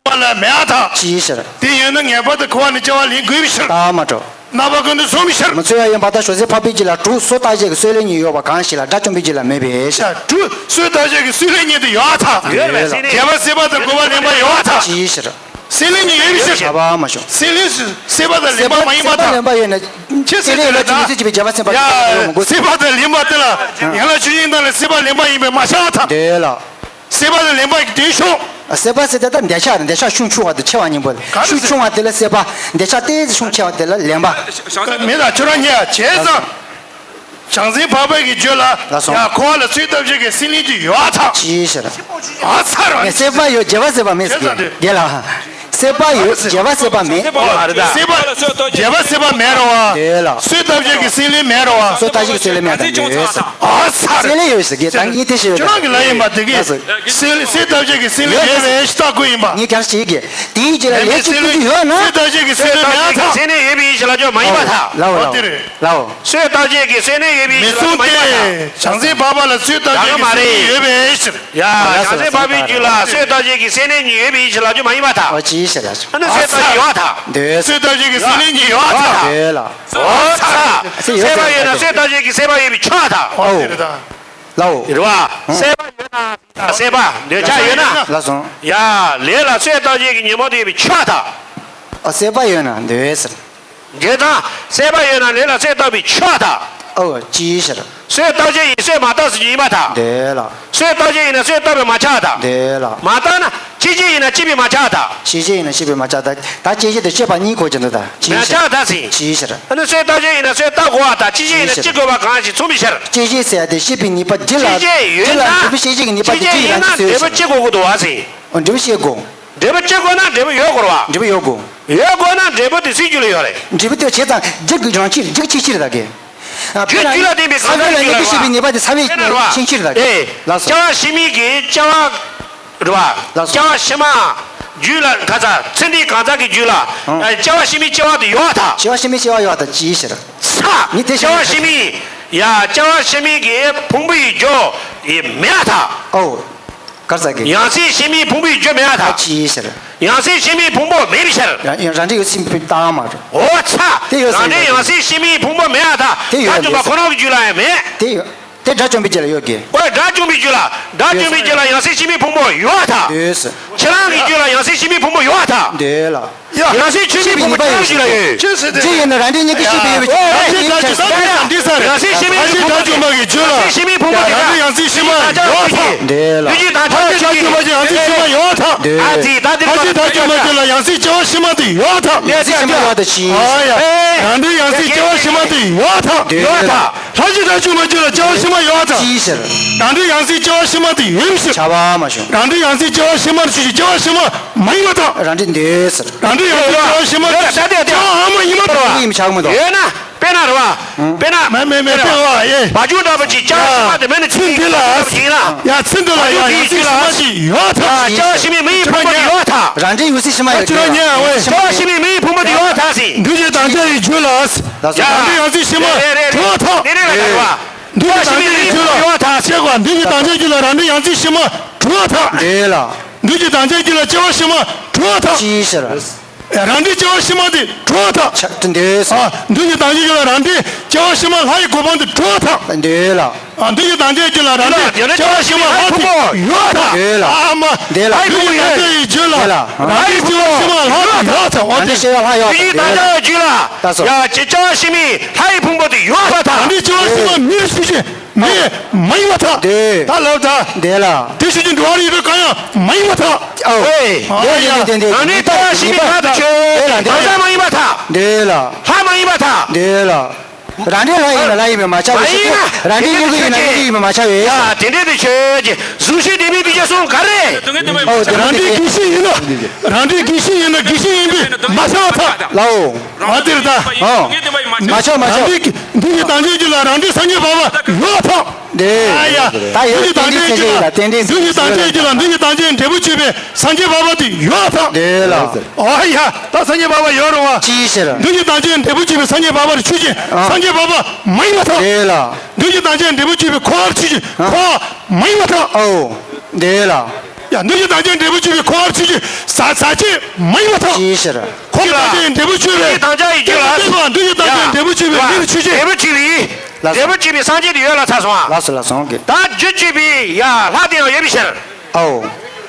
པ་ལ་མེད་པར་ཐལ། ཅིའི་ཕྱིར། དེ་ཡོད་ན་ངེས་པར་དུ་འཁོར་བ་ནས་སྐྱེ་བ་ལེན་དགོས་པའི་ཕྱིར། རྟགས་མ་གྲུབ། རྣམ་པ་ཀུན་ཏུ་མཚུངས་པའི་ཕྱིར། མི་མཚུངས་པ་ཡིན་པར་ཐལ། བྱང་སེམས་འཕགས་པའི་རྒྱུད་ལ་དྲུག་སོ་རྟག་བཞི་གི་སྲེད་ལེན་གཉིས་ཡོད་པ་གང་ཞིག་ལ་དགྲ་བཅོམ་པའི་རྒྱུད་ལ་མེད་པའི་ཕྱིར། དྲུག་སོ་རྟག་བཞི་གི་སྲེད་ལེན་གཉིས་དེ་ཡོད་པར་ཐལ། ཡོད་པས། སྲེད་ལེན། རྒྱལ་བ་སྲིད་པ་དང་བཀོད་པ་ལེན་པ་ཡོད་པར་ཐལ། ཅིའི་ཕྱིར། སྲེད་ལེན་གཉིས་ཡོད་པའི་ཕྱིར། བྱ་བ་མ་བྱུང་། སྲེད་ལེན་སྲེད་པ་དང་ལེན་པ་མ་ཡིན་པར་ཐལ། སྲེད་པ་ལེན་པ་ཡོད་ན། ཅི་སྲེད་ལེན་ཡོད་ན་ཅི་མི་སྲེད་ཅེས་པའི་རྒྱལ་བ་སེམས་དཔའ། ཡ། སྲེད་པ་དང་ལེན་པ་དེ་ལ་ཡང་ལ་ཆོས་ཅན་དག་ལ་སྲེད་པ་ལེན་པ་ཡིན་པས་མ་བྱ་བར་ཐལ། འདོད་ལ། སྲེད་པ་ལ་ལེན་པ་ཡི་དོན་ཤོག། སྲེད་པ་ཟེར་དེ་ད་འདོད་ཆགས་རེད། འདོད་ཆགས་ཤུགས་ཆུང་བ་དང་ཆེ་བ་གཉིས་པོ་རེད། ག་རེ་ཟེར། ཤུགས་ཆུང་བ་དེ་ལ་སྲེད་པ། འདོད་ཆགས་ཏོག་ཙམ་ཤུགས་ཆེ་བ་དེ་ལ་ལེན་པ། མི་དང་ཁྱོད་རང་གཉིས་ཡ་བྱས་ཙང་། བྱང་སེམས་འཕགས་པའི་གི་རྒྱུད་ལ། ལགས་སོ། ཡང་འཁོར་བ་ལ་སྲོལ་བཏབ་བྱེད་ཀྱི་སྲེད་ལེན་གྱི་ཡོད་པར་ཐལ། ཅིའི་ཕྱིར། ཨ་ཚ་ར། ངས་སྲེད་པ་ཡོད། རྒྱལ་བ་སྲེད་པ་མེད་ཟེར་གི། རྒྱལ་ལ། སྲེད་པ་ཡོད། རྒྱལ་བ་སྲེད་པ་མེད། ཨ་རེད་ད། སྲེད་པ། རྒྱལ་བ་སྲེད་པ་མེད་རོ་བ། དེ་ལ། སྲོལ་བཏབ་བྱེད་ཀྱི་སྲེད་ལེན་མེད་རོ་བ། སྲོལ་བཏབ་བྱེད་ཀྱི་སྲེད་ལེན་མེད་ད་ཡོད་ཟེར། ཨ་ཚ་ར། སྲེད་ལེན་ཡོད་ཟེར་གི། ད་ངས་དེ་ཞིག་ཡོད་ད། ཁྱོད་རང་གི་ལ་ཡིན་པ་དེ་གི། ལགས་སོ། སྲེད་སྲོལ་བཏབ་བྱེད་ཀྱི་སྲེད་ལེན་ཡོད་པའི་ཕྱིར་ལྟ་དགོས་ཡིན་པ། ངས་ཀྱང་ཞིག་གི། དེའི་རྗེས་ལ་ལས་ཀྱི་ཀུན་འབྱུང་ཡོད་ན། སྲོལ་བཏབ་བྱེད་ཀྱི་སྲེད་ལེན་མེད་ད། སྲེད་ལེན་ཡོད་པའི་ཕྱིར་ལ་ཅོ་མ་ཡིན་པར་ཐལ། ལའོ་ལའོ། ཨོ་དེ་རེད། ལའོ། སྲོལ་བཏབ་བྱེད་ཀྱི་སྲེད་ལེན་ཡོད་པའི་ཕྱིར་ལ་ཅོ་མ་ཡིན་པར་ཐལ། མི་མཚུངས་ཏེ། བྱང་སེམས་འཕགས་པ་ལ་སྲོལ་བཏབ་བྱེད་ཀྱི་སྲེད་ལེན་ཡོད་པའི་ཕྱིར། ཡ། བྱང་སེམས་འཕགས་པའི་རྒྱུད་ལ་སྲོལ་བཏབ་བྱེད་ཀྱི་སྲེད་ལེན་གཉིས་ཡོད་པའི་ཕྱིར་ལ་ཅོ་མ་ཡིན་པར་ཐལ། ཨོ་ཅི་ཞེས་ལ་ཅོ། ཨ་ནི་སྲོལ་བཏབ་བྱེད་ཡོད་པར་ཐལ། འདོད། སྲོལ་བཏབ་བྱེད་ཀྱི་སྲེད་ལེན་གཉིས་ཡོད་པར་ཐལ། འདོད་ལ། ཨོ་ཚ། སྲེད་པ་ཡོད་ན་སྲོལ་བཏབ་བྱེད་ཀྱི་སྲེད་པ་ཡོད་པའི་ཕྱིར་ཐལ། ཨོ་དེ་རེད་ད། ལའོ། རེད་བ། སྲེད་པ་ཡོད་ན། སྲེད་པ་འདོད་ཆགས་ཡོད་ན། ལགས་སོ། ཡ། ལས་ལ་སྲོལ་བཏབ་བྱེད་ཀྱི་ཉོན་མོངས་དེ་ཡོད་པའི་ཕྱིར་ཐལ། ཨ། སྲེད་པ་ཡོད་ན་འདོད་ཟེར། འདོད་དང་། སྲེད་པ་ཡོད་ན་ལས་ལ་སྲོལ་བཏབ་པའི་ཕྱིར་ཐལ། ཨོ་ཅིའི་ཕྱིར། སྲོལ་བཏབ་བྱེད་ཡིན་སྲོལ་མ་བཏབ་ཟེར་རྒྱུ་ཡིན་པར་ཐལ། འདོད་ལ། སྲོལ་བཏབ་བྱེད་ཡིན་ན་སྲོལ་བཏབ་པས་མ་ཁྱབ་པར་ཐལ། འདོད་ལ། མ་བཏབ་ན་སྐྱེད་བྱེད་ཡིན་ན་སྐྱེད་པས་མ་ཁྱབ་པར་ཐལ། སྐྱེད་བྱེད་ཡིན་ན་སྐྱེད་པས་མ་ཁྱབ་པར་ཐལ། ད་སྐྱེད་བྱེད་དང་སྐྱེད་པ་གཉིས་གོ་རྒྱུ་འདུག་ད་ཅིའི་ཕྱིར། མ་ཁྱབ་པར་ཐལ་ཟེར། ཅིའི་ཕྱིར། ཨ་ནི་སྲོལ་བཏབ་བྱེད་ཡིན་ན་སྲོལ་བཏབ་དགོས་པར་ཐལ། སྐྱེད་བྱེད་ཡིན་ན་སྐྱེད་དགོས་པ་གང་ཞིག་མཚུངས་པའི་ཕྱིར། སྐྱེད་བྱེད་ཟེར་ཡ་དེ་སྐྱེད་པའི་ནུས་པ་འདི་ལ། སྐྱེད་བྱེད་ཡོད་ན། འདི་ལ་འབྲས་བུ་སྐྱེད་བྱེད་ཀྱི་ནུས་པ་དེ་སྐྱེད་ཡོད་ན་འབྲས་བུ་སྐྱེད་དགོས་ཀྱི་འདུག་བ་ཟེར། འོ། འབྲས་བུ་སྐྱེད་དགོས། འབྲས་བུ་སྐྱེད་དགོས་ན་འབྲས་བུ་ཡོད་དགོས་རེད་བ། འབྲས་བུ་ཡོད་དགོས། ཡོད་དགོས་ན་འབྲས་བུ་དེ་སུའི་རྒྱུད་ལ་ཡོད་རེད། འབྲས་བུ་དེ་བྱས་ཙང་རྒྱུ་གི་རང་ཕྱིར། རྒྱུ་གི་ཕྱིར་ཕྱིར་ད་གི། རྒྱུ་རྒྱུད་ལ་བརྟེན་པའི་གང་ཟག་གི་རྒྱུད་ལ་ཡོད་རེད་བ། སྲེད་པའི་ནུས་པ་དེ་ཚ་བའི་ཕྱིན་ཕྱིར་ད་གི། ལགས་སོ། སྐྱེ་བ་ཕྱི་མའི་གི་སྐྱེ་བ་རེད་བ། ལགས་སོ། སྐྱེ་བ་ཕྱི་མ་རྒྱུད་ལ་ག་ཚ་ཚེ་འདིའི་གང་ཟག་གི་རྒྱུད་ལ། ཨང་། སྐྱེ་བ་ཕྱི་མའི་སྐྱེ་བ་དེ་ཡོད་པར་ཐལ། སྐྱེ་བ་ཕྱི་མའི་སྐྱེ་བ་ཡོད་པར་ཐལ། ཅིའི་ཕྱིར། ཚ། ངས་དེ་སྐྱེ་བ་ཕྱི་མའི། ཡ། སྐྱེ་བ་ཕྱི་མའི་གི་ཕུང་པོའི་རྒྱུ་ཡི་མེད་པར་ཐལ། ཨོ། ག་རེ་ཟེར་གི། ཡང་སྲིད་ཕྱི་མའི་ཕུང་པོའི་རྒྱུ་མེད་པར་ཐལ། ཅིའི་ཕྱིར། ཡང་སྲིད་ཕྱི་མའི་ཕུང་པོ་མེད་པའི་ཕྱིར། རང་རང་འབྲས་ཡོད་ཚད་ཕུང་པོའི་རྟགས་མ་རེད། ཨོ་ཚ། དེ་ཡོད་ཚད། རང་འབྲས་ཡང་སྲིད་ཕྱི་མའི་ཕུང་པོ་མེད་པར་ཐལ། དེ་ཡོད། དགྲ་བཅོམ་པ་ཁོ་རང་གི་རྒྱུད་ལ་ཡང་མེད། དེ་ཡོད། དེ་དགྲ་བཅོམ་པའི་རྒྱུད་ལ་ཡོད་དགོས། ཨོ་དགྲ་བཅོམ་པའི་རྒྱུད་ལ། དགྲ་བཅོམ་པའི་རྒྱུད་ལ་ཡང་སྲིད་ཕྱི་མའི་ཕུང་པོ་ཡོད་པར་ཐལ། འདོད། ཁྱེད་རང་གི་རྒྱུད་ལ་ཡང་སྲིད་ཕྱི་མའི་ཕུང་པོ་ཡོད་པར་ཐལ། འདོད་ལ། ཡང་སྲིད་ཆོས་མིན་ཕུང་པོ་ཅིའི་རྒྱུད་ལ་ཡོད། ཅི་ཡིན་ན་རང་འདྲའི་སྙིང་གི་ཤེས་པའི་ཡོད་པའི་ཕྱིར། ཡང་སྲིད་དགྲ་བཅོམ་པ་གི་རྒྱུད་ལ་ཡང་སྲིད་ཕྱི་མའི་ཕུང་པོ་དེ་ཡང་སྲིད་ཕྱི་མའི་ཕུང་པོ་དེ་ཡང་སྲིད་ཕྱི་མ་ཡོད་པར་ཐལ། འདོད་ལ། ལྷ་ཆོས་དགྲ་བཅོམ་པ་གི་ཡང་སྲིད་ཕྱི་མ་ཡོད་པར་ཐལ། འདོད། ལྷ་ཆོས་དགྲ་བཅོམ་པ་གི་རྒྱུད་ལ་ཡང་སྲིད་སྐྱེ་བ་ཕྱི་མ་དེ་ཡོད་པར་ཐལ། ཡང་སྲིད་ཕྱི་མ་ཡོད་པར་ཐལ། ཨ་ཡ། རང་འདྲའི་ཡང་སྲིད་སྐྱེ་བ་ཕྱི་མ་དེ་ཡོད་པར་ཐལ། ཡོད་པར་ཐལ། ལྷ་ཆོས་དགྲ་བཅོམ་པ་རྒྱུད་ལ་སྐྱེ་བ་ཕྱི་མ་ཡོད་པར་ཐལ། ཅིའི་ཕྱིར། རང་འདྲའི་ཡང་སྲིད་སྐྱེ་བ་ཕྱི་མ་དེ་ཡོད་པའི་ཕྱིར། ཁྱབ་པ་མ་བྱུང་། རང་འདྲའི་ཡང་སྲིད་སྐྱེ་བ་ཕྱི་མ་ཆོས་ཅན། སྐྱེ་བ་ཕྱི་མ་མ་ཡིན་པར་ཐལ། རང་འདྲའི་འདོད་ཟེར། རང་འདྲའི་ཡང་སྲིད་སྐྱེ་བ་ཕྱི་མ་དེ་སྐྱེ་བ་ཕྱི་མ་མ་ཡིན་པར་ཐལ། ཡིན་ཆགས་མི་འདུག་ཡོད་ན། དཔེར་ན་རེད་བ། དཔེར་ན། མེད་མེད་མེད། དཔེར་བ་ཡེ། བ་ཕྱུགས་འདྲ་པོ་ཅིག་སྐྱེ་བ་ཕྱི་མ་དེ་མེད་ན་ཚིག་འདི་ལ་ཡིན་ན། ཡ་ཚིག་འདི་ལ་ཡ་ཡང་སྲིད་ཕྱི་མ་ཅིག་ཡོད་ཐལ། སྐྱེ་བ་ཕྱི་མའི་མི་ཡི་ཕུང་པོ་དེ་ཡོད་ཐལ། རང་འདྲའི་ཡང་སྲིད་ཕྱི་མ་ཡོད་ཐལ། སྐྱེ་བ་ཕྱི་མའི་མི་ཡི་ཕུང་པོ་དེ་ཡོད་ཐལ་ཟེར། འདུས་བྱས་དམ་བཅའ་ཡི་རྒྱུད་ལ། རང་འདྲའི་ཡང་སྲིད་ཕྱི་མ་གྲུབ་པར་ཐལ། འདུས་བྱས་དམ་བཅའ་ཡི་རྒྱུད་ལ་ཡོད་ཐལ། ཅེས་པ་འདུས་བྱས་དམ་བཅའ་རྒྱུད་ལ་རང་འདྲའི་ཡང་སྲིད་ཕྱི་མ་གྲུབ་པར་ཐལ། འདོད་ལ། འདུས་བྱས་དམ་བཅའ་རྒྱུད་ལ་སྐྱེ་བ་ཕྱི་མ་གྲུབ་པར་ཐལ། ཅིའི་ཕྱིར། རང་འདྲའི་སྐྱེ་བ་ཕྱི་མ་དེ་གྲུབ་པར་ཐལ། འདོད་ཟེར། འདུས་བྱས་དམ་བཅའ་རྒྱུད་ལ་རང་འདྲའི་སྐྱེ་བ་ཕྱི་མ་ལྷ་ཡི་གོ་འཕང་དེ་གྲུབ་པར་ཐལ། འདོད་ལ། འདུས་བྱས་དམ་བཅའ་རྒྱུད་ལ་རང་འདྲའི་སྐྱེ་བ་ཕྱི་མ་ལྷ་དེ་ཡོད་པར་ཐལ། འདོད་ལ། ཨ་མ། འདོད་ལ། འདུས་བྱས་དམ་བཅའ་ཡི་རྒྱུད་ལ་རང་འདྲའི་སྐྱེ་བ་ཕྱི་མ་ལྷ་དེ་ཡོད་པར་ཐལ། རང་འདྲའི་སྐྱེ་བ་ལྷ་ཡོད་པར་ཐལ། འདུས་བྱས་དམ་བཅའ་རྒྱུད་ལ། ལགས་སོ། ཡ་སྐྱེ་བ་ཕྱི་མའི་ལྷ་ཡི་ཕུང་པོ་དེ་ཡོད་པར་ཐལ། རང་འདྲའི་སྐྱེ་བ་ཕྱི་མ་མིའི་ཆོས་ཅན། མི་མ་ཡིན་པར་ཐལ། འདོད། ད་ལབ་ད། འདོད་ལ། དེ་ཆོས་ཅན་འགྲོ་བ་རིགས་དྲུག་གང་ཡང་མ་ཡིན་པར་ཐལ། ཨོ། ཨེ། འདོད་འདོད་འདོད་འདོད། རང་འདྲའི་སྐྱེ་བ་ཕྱི་མའི་ལྷ་དེ་ཆོས་ཅན། འདོད་ལ། གང་ཡང་མ་ཡིན་པར་ཐལ། འདོད་ལ། ལྷ་མ་ཡིན་པར་ཐལ། འདོད་ལ། རང་འདྲའི་ལྷ་ཡིན་ན་ལྷ་ཡིན་པས་མ་ཁྱབ་པའི་ཕྱིར། རང་འདྲའི་སྙིང་པོ་ཡིན་ན་སྙིང་པོ་ཡིན་པས་མ་ཁྱབ་པའི་ཕྱིར། ཡ་དེ་འདྲའི་དེ་ཆོས་ཅན། གཟུགས་ཤེས་ལྡན་མིན་འདུས་བྱས་གསུམ་ག་རེ། ཨོ་དེ་རང་འདྲའི་དགེ་བཤེས་ཡིན་ན། རང་འདྲའི་དགེ་བཤེས་ཡིན་ན་དགེ་བཤེས་ཡིན་པས་མ་ཁྱབ་པར་ཐལ། ལའོ། ཨ་དེར་ད། ཨོ། མ་ཁྱབ་མ་ཁྱབ། རང་འདྲའི་འདུས་བྱས་དམ་བཅའ་རྒྱུད་ལ་རང་འདྲའི་སངས་རྒྱས་འབར་བ་ཡོད་ཐལ། འདོད། ཨ་ཡ། ད་ཡོད། འདུས་བྱས་དམ་བཅའ་རྒྱུད་ལ། རྟེན་འབྲེལ་འདུས་བྱས་དམ་བཅའ་རྒྱུད་ལ་འདུས་བྱས་དམ་བཅའ་འབྲས་བུ་གཅིག་པའི་སངས་རྒྱས་འབར་བ་དེ་ཡོད་ཐལ། འདོད་ལ། ཨ་ཡ། ད་སངས་རྒྱས་འབར་བ་ཡོད་རུང་བ། ཅིའི་ཕྱིར། འདུས་བྱས་དམ་བཅའ་འབྲས་བུ་གཅིག་པའི་སངས་རྒྱས་འབར་བ་དེ་ཆོས་ཅན། ཨ། སངས་རྒྱས་འབར་བ་མ་ཡིན་པར་ཐལ། འདོད་ལ། འདུས་བྱས་དམ་བཅའ་འབྲས་བུ་གཅིག་པའི་འཁོར་བ་ཆོས་ཅན། ཨ། འཁོར་བ་མ་ཡིན་པར་ཐལ། ཨོ། འདོད་ལ། ཡ་འདུས་བྱས་དམ་བཅའ་འབྲས་བུ་གཅིག་པའི་འཁོར་བ་ཆོས་ཅན། ཟག་ཟག་བཅས་མ་ཡིན་པར་ཐལ། ཅིའི་ཕྱིར། འཁོར་བ་དམ་བཅའ་འབྲས་བུ་གཅིག་པའི། འདུས་བྱས་དམ་བཅའ་ཡི་རྒྱུད་ལ། འདུས་བྱས་དམ་བཅའ་འབྲས་བུ་གཅིག་པའི་མི་དེ་ཆོས་ཅན། འབྲས་བུ་གཅིག་པའི། ལགས་སོ། འབྲས་བུ་གཅིག་པའི་སངས་རྒྱས་དེ་ཡོད་ལ་ཚར་སོང་ཨ། ལགས་སོ་ལགས་སོ། ཨོ་ཀེ། ད་རྒྱུད་གཅིག་པའི་ཡ་ལྷ་དེ་ཡང་ཡོད་པའི་ཕྱིར། ཨོ།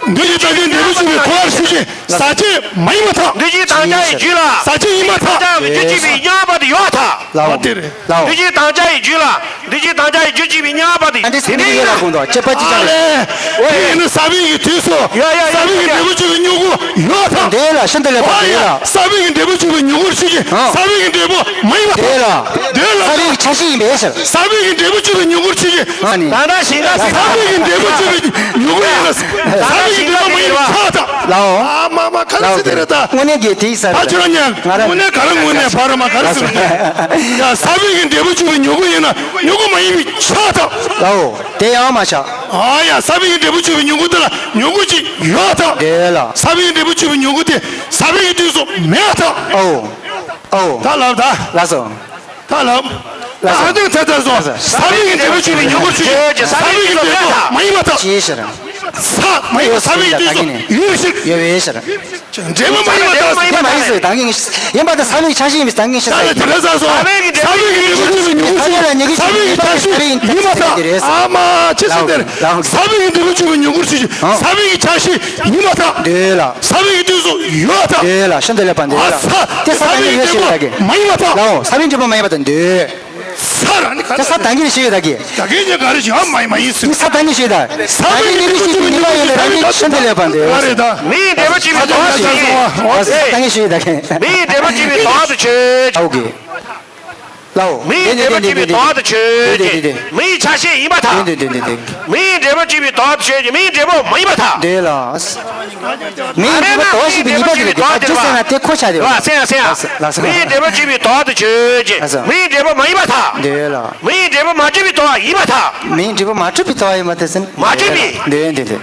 འདུས་བྱས་དམ་བཅའ་འབྲས་བུ་གཅིག་པའི་འཁོར་བ་ཆོས་ཅན། ཟག་བཅས་མ་ཡིན་པར་ཐལ། འདུས་བྱས་དམ་བཅའ་ཡི་རྒྱུད་ལ། ཟག་བཅས་ཡིན་པར་ཐལ། འདུས་བྱས་དམ་བཅའ་ཡི་རྒྱུད་གཅིག་པའི་མཉམ་པ་དེ་ཡོད་ཐལ། ལའོ། ཨ་དེ་རེད། ལའོ། འདུས་བྱས་དམ་བཅའ་ཡི་རྒྱུད་ལ། འདུས་བྱས་དམ་བཅའ་ཡི་རྒྱུད་གཅིག་པའི་མཉམ་པ་དེ། ཨ་འདི་ཚོ་དེ་ནི་ཡོད་ལ་དགོངས་དོ། དཔྱད་པ་ཅི་ཅང་རེད། ཨ་ལས། དེ་ཡིན་ན་ས་བོན་གྱི་དུས་སུ། ཡ་ཡ་ཡ། ས་བོན་གྱི་འབྲས་བུ་གཅིག་པའི་མྱུ་གུ་ཡོད་ཐལ། འདོད་ལ་ཤིན་ཏུ་ལེགས་པ། འདོད་ལ། ས་བོན་གྱི་འབྲས་བུ་གཅིག་པའི་མྱུ་གུར་ཆོས་ཅན། ཨ། ས་བོན་གྱི་འབྲས་བུ་མ་ཡིན་པར་ཐལ། འདོད་ལ། འདོད་ལ། ས་བོན་གྱི་ཆ་ཤས་ཡིན་པའི་ཕྱིར། ས་བོན་གྱི་འབྲས་བུ་གཅིག་པའི་མྱུ་གུར་ཆོས་ཅན། ཨ་ནི། ད་ལྟ་ཞིང་ཁ། ས་བོན་གྱི་འབྲས་བུ་གཅིག་པའི་མྱུ་གུ་ཡིན་ན། ས་བོན་གྱི་འབྲས་བུ་མ་ཡིན་པར་ཐལ། ལའོ། ཨ་མ་མ་ག་རེ་ཟེར་དེ་རེད་ད། དངོས་གནས་ཀྱི་དེའི་ས་རེད། ད་ཁྱོད་རང་ཉན། ང་རང་དངོས་གནས་ག་རེ་དངོས་གནས་བར་མ་ག་རེ་ཟེར་དེ། ཡ་ས་བོན་གྱི་འབྲས་བུ་གཅིག་པའི་མྱུ་གུ་ཡིན་ན་མྱུ་གུ་མ་ཡིན་པའི་ཕྱིར་ཐལ། ལའོ། དེ་ཡང་མ་ཆགས། ཨ་ཡ་ས་བོན་གྱི་འབྲས་བུ་གཅིག་པའི་མྱུ་གུ་དེ་ལ་མྱུ་གུ་གཅིག་ཡོད་ཐལ། འདོད་ལ། ས་བོན་གྱི་འབྲས་བུ་གཅིག་པའི་མྱུ་གུ་དེ་ས་བོན་གྱི་དུས་སུ་མེད་ཐལ། ཨོ། ཨོ། ད་ལབ་ད། ལགས་སོ། ད་ལབ། ལགས་སོ། ཨ་ཅག་ཚ་ཚ་སོང་། ལགས་སོ། ས་བོན་གྱི་འབྲས་བུ་གཅིག་པའི་མྱུ་གུར་ཆོས་ཅན། ས་བོན་གྱི་འབྲས་བུ་མ་ཡིན་པར་ཐལ། ཅིའི་ཕྱིར། ས་མ་ཡིན་པ་ས་བོན་གྱི་དུས་སུ་ཡོད་པའི་ཕྱིར། ཡོད་པའི་ཕྱིར། འབྲས་བུ་མ་ཡིན་པར་ཐལ། དེ་མ་ཡིན་ཟེར་ད་གིན་ཡིན་པར་ཐལ། ས་བོན་གྱི་ཆ་ཤས་ཡིན་པའི་ད་གིན་ཤེས་ས་རེད། ད་ལྟ་དེ་ལ་ས་སོང་། ས་བོན་གྱི་འབྲས་བུ་གཅིག་པའི་མྱུ་གུར་ཆོས་ཅན། ས་བོན་གྱི་ཆ་ཤས་ཡིན་པར་ཐལ། ཨ་མ་ཅི་ཟེར་དེ་རེད། ས་བོན་གྱི་འབྲས་བུ་གཅིག་པའི་མྱུ་གུར་ཆོས་ཅན། ས་བོན་གྱི་ཆ་ཤས་ཡིན་པར་ཐལ། འདོད་ལ། ས་བོན་གྱི་དུས་སུ་ཡོད་ཐལ། འདོད་ལ་ཤིན་ཏུ་ལེགས་པ་འདོད་ལ། ས་དེ་ས་དང་གིན་ཡོད་ཤེས་ཡོད་ད་གིན། མ་ཡིན་པར་ཐལ། ལའོ་ས་བོན་འབྲས་བུ་མ་ཡིན་པར་ཐལ། འདོད། ས་ར་ནི་ག་རེ། ས་དང་གིན་ཤེས་ཡོད་ད་གིན། ད་གིན་ཉིད་ག་རེ་ཞིག་ཨ་མ་ཡིན་མ་ཡིན་ཟེར། ས་དང་གིན་ཤེས་ཡོད་ད། ས་བོན་གྱི་འབྲས་བུ་གཅིག་པའི་མྱུ་གུ་ཡོད་ལ་རང་གིན་ཤིན་ཏུ་ལེགས་པ་འདོད། ག་རེ་ད། མིའི་འབྲས་བུ་གཅིག་པའི་དོན་དུ་ཆོས་ཅན། ས་དང་གིན་ཤེས་ཡོད་ད་གིན། མིའི་འབྲས་བུ་གཅིག་པའི་དོན་དུ་ཆོས་ཅན། ཨོ་ཀེ། ལའོ། མིའི་འབྲས་བུ་གཅིག་པའི་དོན་དུ་ཆོས་ཅན། མིའི་ཆ་ཤས་ཡིན་པར་ཐལ། མིའི་འབྲས་བུ་གཅིག་པའི་དོན་དུ་ཆོས་ཅན། མིའི་འབྲས་བུ་མ་ཡིན་པར་ཐལ། འདོད་ལ། མིའི་འབྲས་བུ་དོ་ཞེས་པའི་ཉེས་པ་དེ་ལ་རྒྱུ་མཚན་ན་དེ་གོ་ཆ་དེ་བ། ལགས་སོ། མིའི་འབྲས་བུ་གཅིག་པའི་དོན་དུ་ཆོས་ཅན། མིའི་འབྲས་བུ་མ་ཡིན་པར་ཐལ། འདོད་ལ། མིའི་འབྲས་བུ་མ་གཅིག་པའི་དོན་ཡིན་པར་ཐལ། མིའི་འབྲས་བུ་མ་གྲུབ་པའི་དོན་ཡིན་པར་ཐལ་ཟེར་ན། མ་གྲུབ་པའི། འདོད་འདོད་འདོད།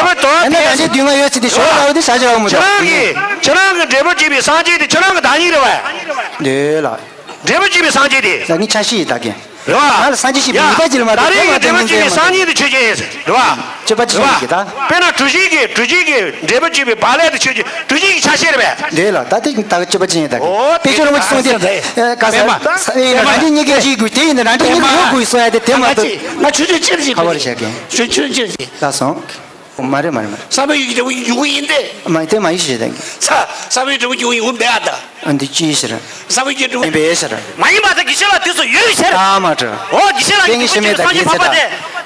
འབྲས་བུ་དོར་ཡང་ན་ཏེ། རང་བཞིན་སྡུག་བསྔལ་ཡོད་ཚུལ་དེ་ཞོར་ལ་ཡོད་དེ་བྱ་བྱེད་རང་མོ་ཁྱེད་རང་གིས་ཁྱེད་རང་གི་འབྲས་བུ་བྱས་པའི་སངས་རྒྱས་དེ་ཁྱེད་རང་གི་བདག་ཉིད་རེད་བས། འདོད་ལ། འབྲས་བུ་བྱས་པའི་སངས་རྒྱས་དེ། ལ་ནི་ཆ་ཤས་ཡིན་ད་གིན། རེད་བ། ང་ལ་སངས་རྒྱས་ཤེས་པའི་ཡ། ནུས་པ་ཅིག་ལ་མ་ད་ལྟ་རེས་ཀྱི་འབྲས་བུ་བྱས་པའི་སངས་རྒྱས་དེ་ཆོས་ཅན། རེད་བ། སྤྱོད་པ་ཅི་ཡིན་གྱི་ད། དཔེར་ན་གྲུ་བཞི་གི་གྲུ་བཞི་གི་འབྲས་བུ་བྱས་པའི་བག་ལེབ་དེ་ཆོས་ཅན། གྲུ་བཞི་གི་ཆ་ཤས་རེད་བས། འདོད་ལ་ད་དེ་ད་གི་སྤྱོད་པ་ཅི་ཡིན་ད་གི། ཨོ་དཔེ་ཆོས་རིན་པོ་ཆེ་གསུངས་ཏེ། ཨེ་ག་ས། པདྨ། ས་ཨེ་ཡིན་ན་པདྨ། རང་གི་སྙིང་གའི་འཇིག་དགོས་དེ་ཡིན་ན་རང་གི་སྙིང་གའི་ཡོད་དགོས་གསུང་ཡ་དེ་དེ་མ་གཏོགས། ང་ཆོས་ཆོས་ཅི་ཞིག་ང་བར་བཤད་གི། ཆོས་ཆོས་ཅི་ཞིག་ད་སོང་། མ་རེད་མ་རེད་མ་རེད། ས་བོན་ཡུལ་གྱི་འབྲས་བུ་ཡུལ་ཡིན་ཏེ། མ་དེ་མ་ཡིན་ཞེས་དང་། ས་ས་བོན་འབྲས་བུ་ཡུལ་ཡིན་མེད་ཨ་ད། ཨ་འདི་ཅི་ཡིན་ཟེར། ས་བོན་གྱི་འབྲས་བུ་ཡིན་པའི་ཟེར། མ་ཡིན་པ་དང་གི་ཤེས་ལ་དུས་སུ་ཡོད་ཟེར། ད་མ་འགྲོ། ཨོ་གི་ཤེས་ལ་གི་དེ་འདྲ་ཞིག་མེད་ད་གི་ཟེར་ད།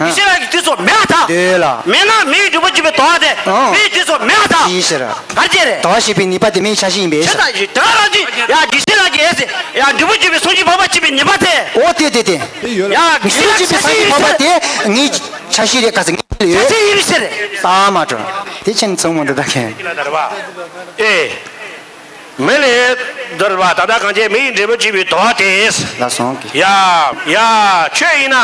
གི་ཤེས་ལ་གི་དུས་སུ་མེད་ཨ་ད། འདོད་ལ། མེད་ན་མེའི་འབྲས་བུ་བྱས་པའི་དོ་བ་དེ། ཨོ། མེའི་དུས་སུ་མེད་ཨ་ད། ཅི་ཡིན་ཟེར། གར་བྱེད་རེད། དོ་བ་ཞེས་པའི་ནུས་པ་དེ་མེད་ཆ་ཤས་ཡིན་པའི་ཟེར། ཆ་ད་ཞིག་དོ་རང་གི་ཡ་གི་ཤེས་ལ་གི་ཨེ་ཟེར། ཡ་འབྲས་བུ་བྱས་པའི་སངས་རྒྱས་འཕགས་པ་བྱས་པའི་ནུས་པ་དེ། ཨོ་དེ་དེ་དེ། ཡ་གི་ཤེས་ལ་གི་སངས་རྒྱས་འཕགས་པ་དེ་ངའི་ཆ་ཤས་རེད་ག་ཟེར་ངའི་ཡོད། ཆ་ཤས་ཡིན་ཟེར། ད་མ་འགྲོ། དེ་ཕྱིན་ཚང་མ་འདི་ད་མཁན། ཨེ། མི་ལས་འདོར་བ་ད་ལྟ་གང་བྱེད་མི་ཡི་འབྲས་བུ་བྱས་པའི་དོ་བ་དེས། ལ་སོང་གི། ཡ། ཡ། ཆོས་ཡིན་ན།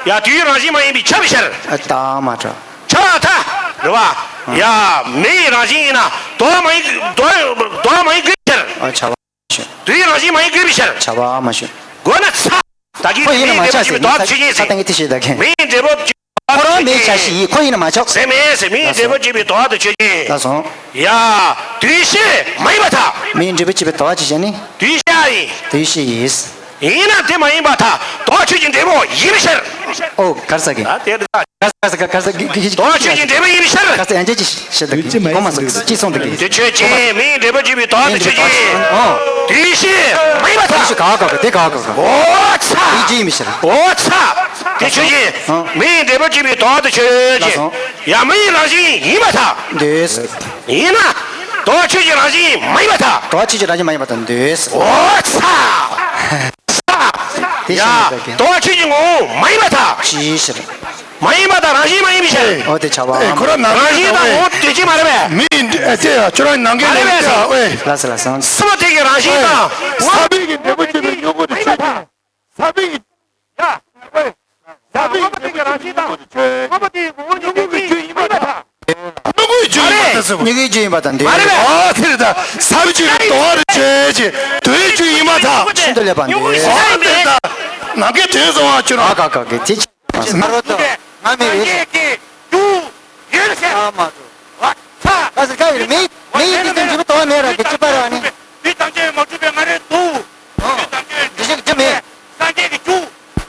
ཡ་དུས་རང་བཞིན་མ་ཡིན་པས་ཁྱབ་པའི་ཕྱིར། ཨ་ད་མ་འགྲོ། ཁྱབ་པར་ཐལ། རེད་བ། ཡ་མི་ཡི་རང་བཞིན་ཡིན་ན་དོ་བ་མ་ཡིན་དོ་དོ་བ་མ་ཡིན་དགོས་ཕྱིར། ཨ་ཁྱབ་པ་མ་ཞུ། དུས་རང་བཞིན་མ་ཡིན་དགོས་པའི་ཕྱིར། ཁྱབ་པ་མ་ཞུ། དགོས་ན་ཚ། ད་གིན་ཁོ་ཡིན་ན་མི་མ་འབྲས་བུ་ཆགས་བྱས་པའི་ཟེར་དོ་བ་ཆོས་ཅན་ས་ཟེར། སྟེང་གི་དེ་ཞེས་ད་མཁན། མི་འབྲས་བུ། ཁོ་རང་མེད་ཆ་ཤས་ཡིན་ཁོ་ཡིན་ན་མ་ཆོག་ཟེར་མེད་ཟེར། མི་འབྲས་བུ་བྱས་པའི་དོ་བ་དེ་ཆོས་ཅན། ལ་སོང་། ཡ། དུས་ཤེས་མ་ཡིན་པར་ཐལ། མི་འབྲས་བུ་བྱས་པའི་དོ་བ་ཅི་བྱས་ནི། དུས་ཤེས་ཡིན། དུས་ཤེས་ཡིན། ཡིན་ན་དེ་མ་ཡིན་པར་ཐལ། དོ་བ་ཆོས་ཅན་འབྲས་བུ་ཡིན་པའི་ཕྱིར། ཨོ་གར་ས་གི། ད་དེ་ད། གར་ས་གར་ས་གར་ས་གི་གི་གི། དོ་བ་ཆོས་ཅན་འབྲས་བུ་ཡིན་པའི་ཕྱིར། གར་ས་ཡང་ཅི་ཞིག་ཞེས་ད་གི། གོ་མ་སོང་ཅི་སོང་ད་གི། དེ་ཆོས་ཅན། མི་འབྲས་བུ་བྱས་པའི་དོ་བ་དེ་ཆོས་ཅན། ཨོ། དུས་ཤེས་མ་ཡིན་པར་ཐལ། དུས་ཤེས་ག་ག་ག་དེ་ག་ག་ག། ཨོ་ཚ། དེ་ཅི་ཡིན་པའི་ཕྱིར། ཨོ་ཚ། དེ་ཆོས་ཅན། ཨོ། མི་ཡི་འབྲས་བུ་བྱས་པའི་དོ་བ་དེ་ཆོས་ཅན། ལ་སོང་། ཡ་མི་ཡི་རང་བཞིན་ཡིན་པར་ཐལ། འདོད། ཡིན་ན། དོ་བ་ཆོས་ཅན་རང་བཞིན་མ་ཡིན་པར་ཐལ། དོ་བ་ཆོས་ཅན་རང་བཞིན་མ་ཡིན་པར་ཐལ་འདོད། ཨོ་ཚ། ཚ། དེ་ཡ། ཤེས་ཡོད་པའི་དོ་བ་ཆོས་ཅན་ངོ་བོ་མ་ཡིན་པར་ཐལ། ཅིའི་ཕྱིར། མ་ཡིན་པ་དང་རང་བཞིན་མ་ཡིན་པའི་ཕྱིར། ཨོ་དེ་ཁྱབ་པ། ཨེ་ཁོ་རང་ནང་རང་བཞིན་དང་ངོ་བོ་དེ་ཅི་མ་རེད་པས། མི་ཨེ་ཅེ་ཡ་ཁྱོད་རང་ནང་གི་མ་རེད་པས་ལ་ཨེ། ལ་ས་ལ་སོང་། སྲིད་པ་དེ་གི་རང་བཞིན་དང་། ས་བོན་གྱི་འབྲས་བུ་བྱས་པའི་སྨྱུ་གུ་དེ་ཆོས་ཅན། ས་བོན་གྱི། ཡ། ས་བོན་གྱི་འབྲས་བུ་བྱས་པའི་སྨྱུ་གུ་དེ་ཆོས་ཅན། སྨྱུ་གུ་གི་རྒྱུ་ཡིན་པར་ཐལ། སྨྱུ་གུའི་རྒྱུ་ཡིན་པར་ཐལ་ཟེར་བ། སྨྱུ་གུའི་རྒྱུ་ཡིན་པར་ཐལ་འདོད། ཨ་དེ་རེད་ད། ས་བོན་བྱས་པའི་དོ་བ་དེ་ཆོས་ཅན། དོའི་རྒྱུ་ཡིན་པར་ཐལ། ཤིན་ཏུ་ལེགས་པར་འདོད། ཨ་དེ་རེད་ད། ནམ་མཁའི་དོན་གསུང་བ་ཁྱོད་རང་། ཨ་ག་ག་གི་དེ་ཆོས་ཅན། ང་མི་རེད། ཡོད་ཟེར། ཨ་མ་དོ། ཨ་ཚ། ག་ཟེར་ག་ཡིན་མི་མི་ཡིན་དེ་ཚོ་འཇིགས་པ་དོགས་མེད་ར་གི་ཅི་པ་ར་ནི། དུས་ཐམས་ཅད་མ་གྲུབ་པའི་ང་རེད་འདུག་དུས་ཐམས་ཅད་འདི་ཞིག་ཅི་མེད། སངས་རྒྱས་ཀྱི་རྒྱུ་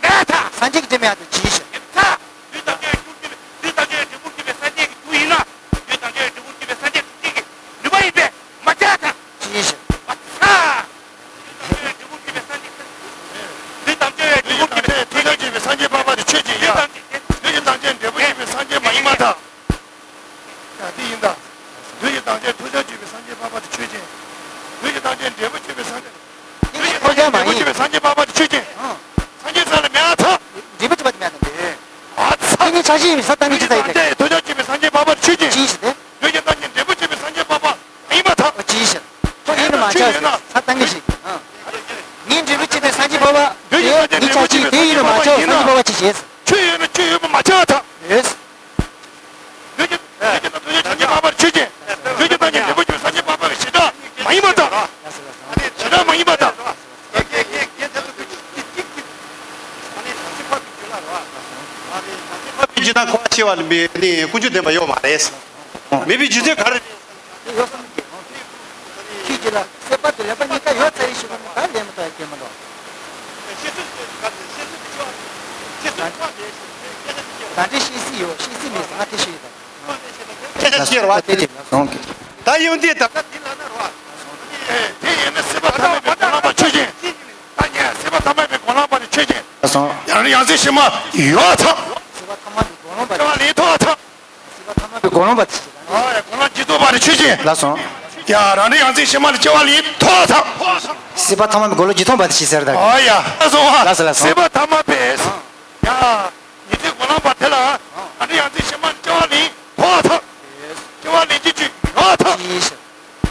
མེད་ཐ། སངས་རྒྱས་ཀྱི་རྒྱུ་མེད་ཐ་ཅི་ཞིག་ཚ། དུས་ཐམས་ཅད་རྒྱུ་ཅི་མེད། དུས་ཐམས་ཅད་འབྲས་བུ་ཅི་མེད། སངས་རྒྱས་ཀྱི་རྒྱུ་ཡིན་ན། དུས་ཐམས་ཅད་འབྲས་བུ་ཅི་མེད། སངས་རྒྱས་ཀྱི་ནུས་པ་ཡིན་པས་མ་ཆགས་ཐ། ཅི་ཞིག་ཨ་ཚ། དུས་ཐམས་ཅད་འབྲས་བུ་ཅི་མེད། སངས་རྒྱས་ཀྱི་དུས་ཐམས་ཅད་འབྲས་བུ་ཅི་མེད། ཐུགས་རྒྱལ་ཅི་མེད། སངས་རྒྱས་འཕགས་པ་དེ་ཆོས་ཅན་ཡ། དུས་ཐམས་ཅད་འབྲས་བུ་ཅི་མེད། སངས་རྒྱས་མ་ཡིན་མ་ཐ། ཡང་དེ་ཡིན་ད། དུས་ཀྱི་ཐམས་ཅད་ཐུགས་རྒྱལ་ཅི་མེད། སངས་རྒྱས་འཕགས་པ་དེ་ཆོས་ཅན། དུས་ཀྱི་ཐམས་ཅད་འབྲས་བུ་ཅི་མེད། སངས་རྒྱས། དུས་ཀྱི་ཐམས་ཅད་འབྲས་བུ་ཅི་མེད། སངས་རྒྱས་འཕགས་པ་དེ་ཆོས་ཅན། སངས་རྒྱས་ས་ལ་མེད་ཨ་ཚ། འབྲས་བུ་ཅི་མེད་མེད་དང་འདི། ཨ་ཚ། དེ་ནི་ཆ་ཤས་ཡིན་ས་བཏང་གི་ཅི་ད་ཡིན་ད། དུས་ཀྱི་ཐམས་ཅད་ཐུགས་རྒྱལ་ཅི་མེད། སངས་རྒྱས་འཕགས་པ་དེ་ཆོས་ཅན། ཅི་ཞིག་དེ། དུས་ཀྱི་ཐམས་ཅད་འབྲས་བུ་ཅི་མེད། སངས་རྒྱས་འཕགས་པ་ཡིན་པར་ཐལ། ཅི་ཞིག་ཁོ་ཡིན་ནི་མ་ཆགས་ས་བཏང་གི་ཞིག་ངའི་འབྲས་བུ་ཅི་མེད། སངས་རྒྱས་འཕགས་པ་དེ་ངའི་ཆ་ཤས་དེ་ཡིན་ནི་མ་ཆགས། སངས་རྒྱས་འཕགས་པ་ཅི་བྱེད། ཆོས་ཡོད་ན་ཆོས་ཡོད་པ་མ་ཆགས་ཐལ། ཡོད། དུས་ཀྱི་དུས་ཀྱི་ཐམས་ཅད་སངས་རྒྱས་འཕགས་པ་ཆོས་ཅན། དུས་ཀྱི་ཐམས་ཅད་འབྲས་བུ་ཅི་མེད། སངས་རྒྱས་འཕགས་པ་གི་བྱེ་བྲག་མ་ཡིན་པར་ཐལ། བྱེ་བྲག་མ་ཡིན་པར་ཐལ། ཇི་ལྟར་འཁོར་བ་ཤེས་པ་ལ་མི་ནི་ཀུན་འབྱུང་བདེན་པ་ཡོད་མ་རེད། མེད་པའི་རྒྱུ་མཚན་ག་རེ་རེད། དེ་ཡོད་བསམ་གྱི། ཁྱེད་ཀྱིས་ལ་སྲེད་པ་དེ་ལེགས་པ་གཉིས་ཀ་ཡོད་ཚར་ཡིན་ཞུ་གི་མི་ག་ལས་མི་ཐོག་ཡ་སྐྱེ་མི་འདུག་ད་འདྲའི་ཤེས་སྲིད་ཡོད། ཤེས་སྲིད་མེད་ཟེར་ང་དེ་ཤེས་ཡོད་ད། ཁྱེད་ཅག་ཤེས་རོགས་དེ་དེ་ལ་སོང་གི། ད་ཡོང་དུས་ད་ལྟ་འདི་ལ་ན་རོགས། དེ་ཡིན་ན་ སོང་། ཡང་ཡང་རྩེ་ཕྱི་མ་ཡོད་ཚང་། སྐྱེ་བ་ལེན་ཐོག་ཚང་། སྐྱེ་བ་ལེན་ཐོག་ཚང་། ཨ་ཡ་གོ་ལ་ཇི་ལྟ་བ་རེ་ཆོས་ཅན། ལགས་སོ། ཡ་རང་འདྲ་ཡང་རྩེ་ཕྱི་མ་ལ་སྐྱེ་བ་ལེན་ཐོག་ཚང་། སྲིད་པ་ཐ་མ་མའི་གོ་ལ་ཇི་མཐོང་བ་དེ་ཤེས་ཟེར་ད། ཨ་ཡ་ལགས་སོ་ལགས་སོ་ལགས་སོ། སྲིད་པ་ཐ་མ་པས། ཡ། ཉི་ཚེ་གོ་ལ་པ་དེ་ལ། ཨ་ནི་ཡང་ཚེ་ཕྱི་མ་སྐྱེ་བ་ལེན་ཐོག་ཚང་། སྐྱེ་བ་ལེན་གྱི་ཅི་ཡོད་ཚང་།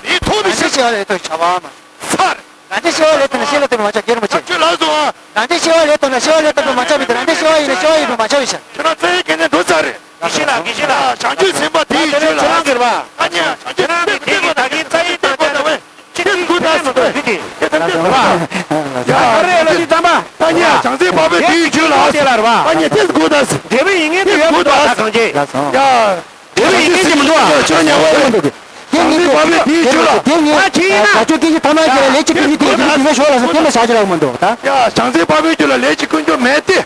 ལེན་ཐོག་ནི་ཤི། སྐྱེ་བ་ལེན་ཐོག་བྱ་བ་མ། ཚར། རང་ཅག་སྐྱེ་བ་ལེན་ཐོག་ན་ཤི་ལ་ཐོག་མ་ཆ་རྒྱལ་མ་ཆེ། ཁྱོད་ལ་སོང་ཨ། རང་ཅག་སྐྱེ་བ་ལེན་ཐོག་ན་ཤི་བ་ལེན་ཐོག་མ་ཆ་མི་དེ་རང་ཅག་སྐྱེ་བ་ཡིན་ན་ཤི་བ་ཡིན་པ་མ་ཆ་བའི་ཤ། ཁྱོད་རང་ཚེ་ཡི་གེ་ནས་འགྲོ་ཚར་རེད། དགེ་བཤེས་ལགས་དགེ་བཤེས་ལགས། བྱང་ཆུབ་སེམས་དཔའ་དེ་ཡི་རྒྱུད་ལ། ཁྱེད་རང་གིས་རེད་པ། ཨ་ནི་བྱང་ཆུབ་ཁྱེད་རང་གིས་དེ་གི་ད་གིན་རྩ་ཡི་དང་ཆ་ན། ཁྱེད་སྐུ་དང་སུ་དང་ཁྱེད་ཀྱིས། ཁྱེད་ཚོ་ཁྱེད་ཚོ་ཡ་ཁ་རེ་ལ་ཅི་ཙམ་པ། ཨ་ནི་བྱང་སེམས་པ་པོའི་དེ་ཡི་རྒྱུད་ལ། ཨ་ནི་ཁྱེད་སྐུ་དང་སུ། འབྲས་བུ་ཡིན་ངེས་དུ་ཡོད་མི་འདུག་ད་གང་ཅི། ཡ། འབྲས་བུ་ཡིན་ངེས་ཀྱི་མི་འདུག་ཨ། ཁྱོད་ཉལ་བ་རེད། དེ་ངས་བྱང་སེམས་པ་པོའི་དེ་ཡི་རྒྱུད་ལ། དེ་ངས་ད་ཁྱོད་སྐད་ཆ་ཐ་མ་ཁྱེད་ལ་ལས་ཀྱི་ཀུན་སྤྱོད་དེ་ཡི་རྒྱུད་ལ་ཞོག་ལ་སོང་དེ་ལ་བཞག་རྒྱུ་ལ་མི་འདུག་ད། ཡ་བྱང་སེམས་པ་པོའི་རྒྱུད་ལ་ལས་ཀྱི་ཀུན་སྤྱོད་མེད་དེ།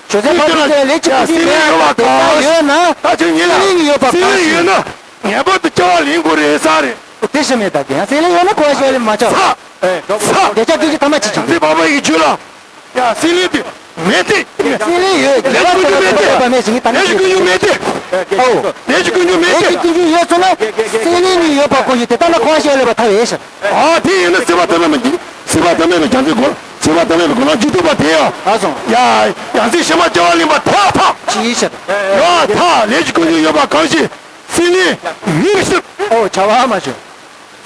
ཆོས་སེམས་པ་ཏི་ལ་ལས་ཀྱི་ཀུན་སྤྱོད་མེད་པ་དེ་ལྟ་ཡོད་ན། ད་ཁྱོད་ཉིད་ལ་སེམས་ཡོད་པ་སེམས་ཡོད་ན་ངེས་པར་དུ་སྐྱེ་བ་ལེན་དགོས་རེད་ས་རེད། དེ་ཤི་མེད་ད་དེ་ཡང་སེམས་ཡོད་ན་གོ་བ་ཤོར་ལེ་མ་ཆོག་ས། ས། དེ་ཆ་དེ་ཅི་ཐ་མ་ཅི་ཅི། བྱང་སེམས་པ་པ་ཡི་རྒྱུད་ལ་ཡ་སེམས་ལེན་དེ་མེད་དེ། སེམས་ལེན་ཡོད་རྒྱལ་བ་ལས་ཀྱི་ཀུན་སྤྱོད་མེད་དེ། ལས་ཀྱི་ཀུན་སྤྱོད་མེད་དེ། ཨོ། ལས་ཀྱི་ཀུན་སྤྱོད་མེད་དེ། ལས་ཀྱི་ཀུན་སྤྱོད་ཡོད་ཚོ་ན་སེམས་ལེན་ནི་ཡོད་པ་གོ་ཡོད་དེ་ལྟ་ན་གོ་བ་ཤོར་ལེ་བ་ཐ་བའི་ཤ། ཨ་དེ་ཡིན་ན་སྲིད་པ་ཐ་མ་མ་ཡིན། སྲིད་པ་ཐ་མ་མ་བྱང་ཆུབ་སྒོ། སྲིད་པ་ཐ་མ་མ་སྒོ་ལ་ཇི་ཐུབ་པ་དེ་ཡང་། ཨ་སོང་། ཡ། ཡང་སྲིད་ཕྱི་མ་སྐྱེ་བ་ལེན་པ་ཐོག་ཐག་ཅི་ཡིན་ཤ། ཡོད་ཐག་ལས་ཀྱི་ཀུན་སྤྱོད་ཡོད་པ་གང་ཞིག་སྲིད་ནི་མི་རིགས་སྲིད། ཨོ་བྱ་བ་མ་ཞུ།